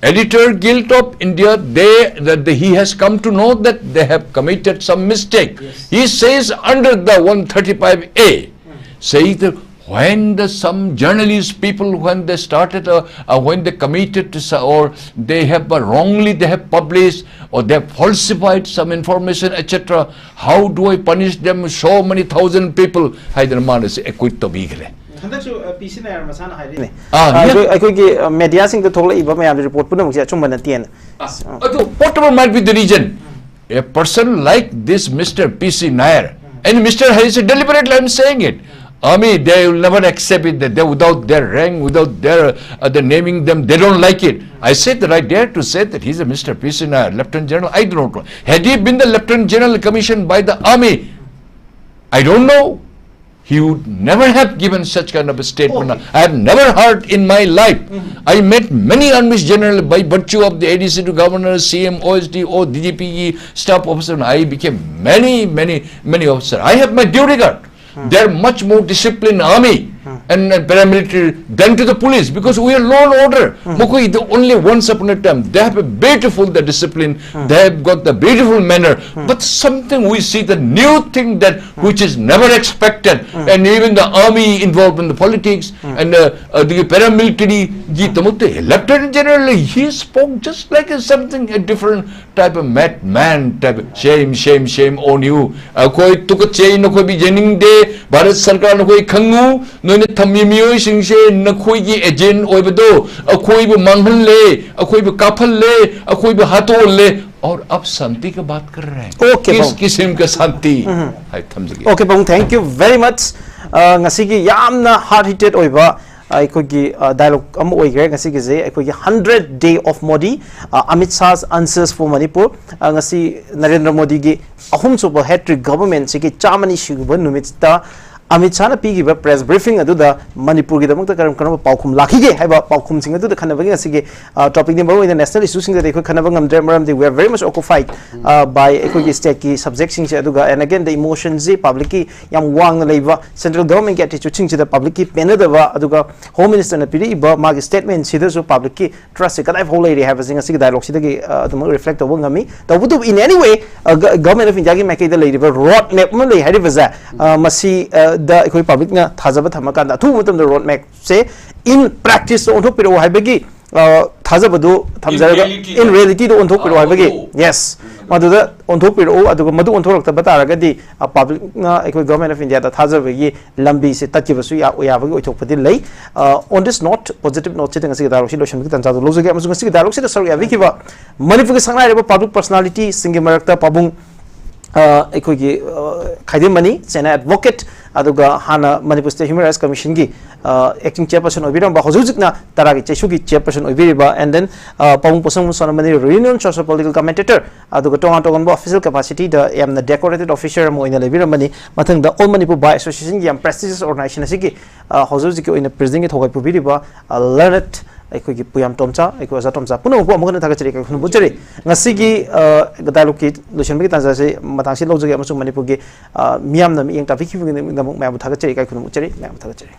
Editor Guild of India, they, that the, he has come to know that they have committed some mistake. He says under the one thirty-five A, says that when the, some journalist people, when they started, uh, uh, when they committed to so-, or they have, uh, wrongly they have published, or they have falsified some information, et cetera, how do I punish them? So many thousand people ꯍꯥꯏꯗꯅ ꯃꯥꯅ acquit ꯇꯧꯕꯤꯈ꯭ꯔꯦ꯫ ꯍꯟꯗꯛꯁꯨ ꯄꯤ ꯁꯤ ꯅꯥꯌꯔ ꯃꯁꯥꯅ ꯍꯥꯏꯔꯤꯅꯦ꯫ ꯑꯥ, ꯑ, yeah. ꯑꯩꯈꯣꯏ- ꯑꯩꯈꯣꯏꯒꯤ ꯃꯦꯗꯤꯌꯥꯁꯤꯡꯗ ꯊꯣꯛꯂꯛꯏꯕ ꯃꯌꯥꯝꯁꯦ ꯔꯤꯄꯣꯔꯠ ꯄꯨꯝꯅꯃꯛꯁꯦ ꯑꯆꯨꯝꯕ ꯅꯠꯇꯦꯅ꯫ But whatever might be the reason, a person like this Mister P C Nair, and Mister Hari said, deliberately I'm saying it, army, they will never accept it, that they, without their rank, without their, uh, the naming them, they don't like it. I said that I dare to say that he's a Mister P C Nair, Lieutenant General, I do not know. Had he been the Lieutenant General commissioned by the army, I don't know. He would never have given such kind of a statement. Okay. I have never heard in my life. I met many army generals by virtue of the A D C to governor, C M, O S D, or D G P staff officer. I became many, many, many officers. I have my duty guard. They are much more disciplined army and, and paramilitary than to the police, because we are law and order. ꯃꯈꯣꯏ, the only once upon a time, they have a beautiful the discipline, they have got the beautiful manner. But something we see the new thing that which is never expected, and even the army involved in the politics and, uh, uh, the paramilitary, ꯒꯤ ꯗꯃꯛꯇ Lieutenant General, he spoke just like a something, a different type of madman type of, shame, shame, shame on you. ꯑꯩꯈꯣꯏ ꯇꯨꯀꯠꯆꯩ, ꯅꯈꯣꯏꯕꯨ ꯌꯦꯡꯅꯤꯡꯗꯦ꯫ ꯚꯥꯔꯠ ꯁꯔꯀꯥꯔ, ꯅꯈꯣꯏ ꯈꯪꯉꯨ, ꯅꯣꯏꯅ ꯊꯝꯃꯤ ꯃꯤꯑꯣꯏꯁꯤꯡꯁꯦ ꯅꯈꯣꯏꯒꯤ agent ꯑꯣꯏꯕꯗꯣ ꯑꯩꯈꯣꯏꯕꯨ ꯃꯥꯡꯍꯜꯂꯦ, ꯑꯩꯈꯣꯏꯕꯨ ꯀꯥꯞꯍꯜꯂꯦ, ꯑꯩꯈꯣꯏꯕꯨ ꯍꯥꯠꯇꯣꯛꯍꯜꯂꯦ꯫ और अब शांति की बात कर रहे हैं। Okay, किस ꯄꯥꯕꯨꯡ꯫ किस्म का शांति? ꯍꯥꯏ, ꯊꯝꯖꯒꯦ꯫ Okay, ꯄꯥꯕꯨꯡ, thank you very much꯫ ꯑ, ꯉꯁꯤꯒꯤ ꯌꯥꯝꯅ heart heated ꯑꯣꯏꯕ, ꯑ, ꯑꯩꯈꯣꯏꯒꯤ, ꯑ, dialogue ꯑꯃ ꯑꯣꯏꯈ꯭ꯔꯦ꯫ ꯉꯁꯤꯒꯤꯁꯦ ꯑꯩꯈꯣꯏꯒꯤ hundred day of Modi, ꯑ, Amit Shah's answers for Manipur꯫ ꯑ, ꯉꯁꯤ ꯅꯔꯦꯟꯗ꯭ꯔ ꯃꯣꯗꯤꯒꯤ ꯑꯍꯨꯝꯁꯨꯕ hat-trick government-ꯁꯤꯒꯤ ꯆꯥꯝꯃꯅꯤ ꯁꯨꯕ ꯅꯨꯃꯤꯠꯇ ꯑꯃꯤꯠ ꯁꯥꯍꯅ ꯄꯤꯈꯤꯕ press briefing ꯑꯗꯨꯗ ꯃꯅꯤꯄꯨꯔꯒꯤꯗꯃꯛꯇ ꯀꯔꯝ ꯀꯔꯝꯕ ꯄꯥꯎꯈꯨꯝ ꯂꯥꯛꯈꯤꯒꯦ ꯍꯥꯏꯕ ꯄꯥꯎꯈꯨꯝꯁꯤꯡ ꯑꯗꯨꯗ ꯈꯟꯅꯕꯒꯤ ꯉꯁꯤꯒꯤ ꯇꯣꯄꯤꯛꯅꯤ꯫ ꯃꯔꯨꯑꯣꯏꯅ national issueꯁꯤꯡꯗꯗꯤ ꯑꯩꯈꯣꯏ ꯈꯟꯅꯕ ꯉꯝꯗ꯭ꯔꯦ, ꯃꯔꯝꯗꯤ we are very much occupied by ꯑꯩꯈꯣꯏꯒꯤ stateꯀꯤ subjectꯁꯤꯡꯁꯦ꯫ ꯑꯗꯨꯒ and again the emotionꯁꯤ publicꯀꯤ ꯌꯥꯝ ꯋꯥꯡꯅ ꯂꯩꯕ, central governmentꯀꯤ attitudeꯁꯤꯡꯁꯤꯗ publicꯀꯤ ꯄꯦꯟꯅꯗꯕ, ꯑꯗꯨꯒ Home Ministerꯅ ꯄꯤꯔꯛꯏꯕ ꯃꯥꯒꯤ statementꯁꯤꯗꯁꯨ publicꯀꯤ trustꯁꯦ ꯀꯗꯥꯏ ꯐꯥꯎ ꯂꯩꯔꯤ ꯍꯥꯏꯕꯁꯤ ꯉꯁꯤꯒꯤ dialogueꯁꯤꯗꯒꯤ ꯑꯗꯨꯃꯛ reflect ꯇꯧꯕ ꯉꯝꯃꯤ꯫ ꯇꯧꯕꯇꯕꯨ in any way Government of Indiaꯒꯤ ꯃꯥꯏꯀꯩꯗ ꯂꯩꯔꯤꯕ road mapꯑꯃ ꯂꯩ ꯍꯥꯏꯔꯤꯕꯁꯦ, ꯃꯁꯤꯗ ꯑꯩꯈꯣꯏ publicꯅ ꯊꯥꯖꯕ ꯊꯝꯃꯀꯥꯟꯗ ꯑꯊꯨꯕ ꯃꯇꯝꯗ road mapꯁꯦ in practiceꯇ ꯑꯣꯟꯊꯣꯛꯄꯤꯔꯛꯎ ꯍꯥꯏꯕꯒꯤ ꯊꯥꯖꯕꯗꯨ ꯊꯝꯖꯔꯒ, in realityꯗ ꯑꯣꯟꯊꯣꯛꯄꯤꯔꯛꯎ ꯍꯥꯏꯕꯒꯤ, yes, ꯃꯗꯨꯗ ꯑꯣꯟꯊꯣꯛꯄꯤꯔꯛꯎ꯫ ꯑꯗꯨꯒ ꯃꯗꯨ ꯑꯣꯟꯊꯣꯔꯛꯇꯕ ꯇꯥꯔꯒꯗꯤ publicꯅ ꯑꯩꯈꯣꯏ Government of Indiaꯗ ꯊꯥꯖꯕꯒꯤ ꯂꯝꯕꯤꯁꯦ ꯇꯠꯈꯤꯕꯁꯨ ꯌꯥ-, ꯌꯥꯕꯒꯤ ꯑꯣꯏꯊꯣꯛꯄꯗꯤ ꯂꯩ꯫ On this note, positive noteꯁꯤꯗ ꯉꯁꯤꯒꯤ dialogueꯁꯤ ꯂꯣꯏꯁꯤꯟꯕꯒꯤ ꯇꯥꯟꯖꯥꯗꯨ ꯂꯧꯖꯒꯦ꯫ ꯑꯃꯁꯨꯡ ꯉꯁꯤꯒꯤ dialogueꯁꯤꯗ ꯁꯔꯨꯛ ꯌꯥꯕꯤꯈꯤꯕ ꯃꯅꯤꯄꯨꯔꯒꯤ ꯁꯛꯅꯥꯏꯔꯕ public personalityꯁꯤꯡꯒꯤ ꯃꯔꯛꯇ ꯄꯥꯕꯨꯡ ꯑꯩꯈꯣꯏꯒꯤ ꯈꯥꯏꯗꯦꯝꯃꯅꯤ, Senior Advocate, ꯑꯗꯨꯒ ꯍꯥꯟꯅ Manipur State Human Rights Commissionꯒꯤ acting chairperson ꯑꯣꯏꯕꯤꯔꯝꯕ, ꯍꯧꯖꯤꯛ ꯍꯧꯖꯤꯛꯅ ꯇꯔꯥꯒꯤ ꯆꯩꯁꯨꯒꯤ chairperson ꯑꯣꯏꯕꯤꯔꯤꯕ, and then ꯄꯥꯕꯨꯡ ꯄꯣꯁꯪꯕꯝ ꯁꯣꯅꯥꯃꯅꯤ, renowned socio-political commentator, ꯑꯗꯨꯒ ꯇꯣꯉꯥꯟ ꯇꯣꯉꯥꯟꯕ official capacityꯗ ꯌꯥꯝꯅ decorated officer ꯑꯃ ꯑꯣꯏꯅ ꯂꯩꯕꯤꯔꯝꯕꯅꯤ꯫ ꯃꯊꯪꯗ All Manipur Bar Associationꯒꯤ ꯌꯥꯝ prestigious organization ꯑꯁꯤꯒꯤ ꯍꯧꯖꯤꯛ ꯍꯧꯖꯤꯛꯀꯤ ꯑꯣꯏꯅ presidentꯒꯤ ꯊꯧꯒꯠꯄ ꯄꯤꯕꯤꯔꯤꯕ learned ꯑꯩꯈꯣꯏꯒꯤ ꯄꯨꯌꯥꯝ ꯇꯣꯝꯆꯥ, ꯑꯩꯈꯣꯏ ꯑꯣꯖꯥ ꯇꯣꯝꯆꯥ ꯄꯨꯝꯅꯃꯛꯄꯨ ꯑꯃꯨꯛ ꯍꯟꯅ ꯊꯥꯒꯠꯆꯔꯤ, ꯏꯀꯥꯏ ꯈꯨꯝꯅꯕ ꯎꯠꯆꯔꯤ꯫ ꯉꯁꯤꯒꯤ dialogueꯒꯤ ꯂꯣꯏꯁꯤꯟꯕꯒꯤ ꯇꯥꯟꯖꯥꯁꯤ ꯃꯇꯥꯡꯁꯤ ꯂꯧꯖꯒꯦ, ꯑꯃꯁꯨꯡ ꯃꯅꯤꯄꯨꯔꯒꯤ ꯃꯤꯌꯥꯝꯅ ꯃꯤꯠꯌꯦꯡ ꯇꯥꯕꯤꯈꯤꯕꯒꯤꯗꯃꯛ ꯃꯌꯥꯝꯕꯨ ꯊꯥꯒꯠꯆꯔꯤ, ꯏꯀꯥꯏ ꯈꯨꯝꯅꯕ ꯎꯠꯆꯔꯤ, ꯃꯌꯥꯝꯕꯨ ꯊꯥꯒꯠꯆꯔꯤ꯫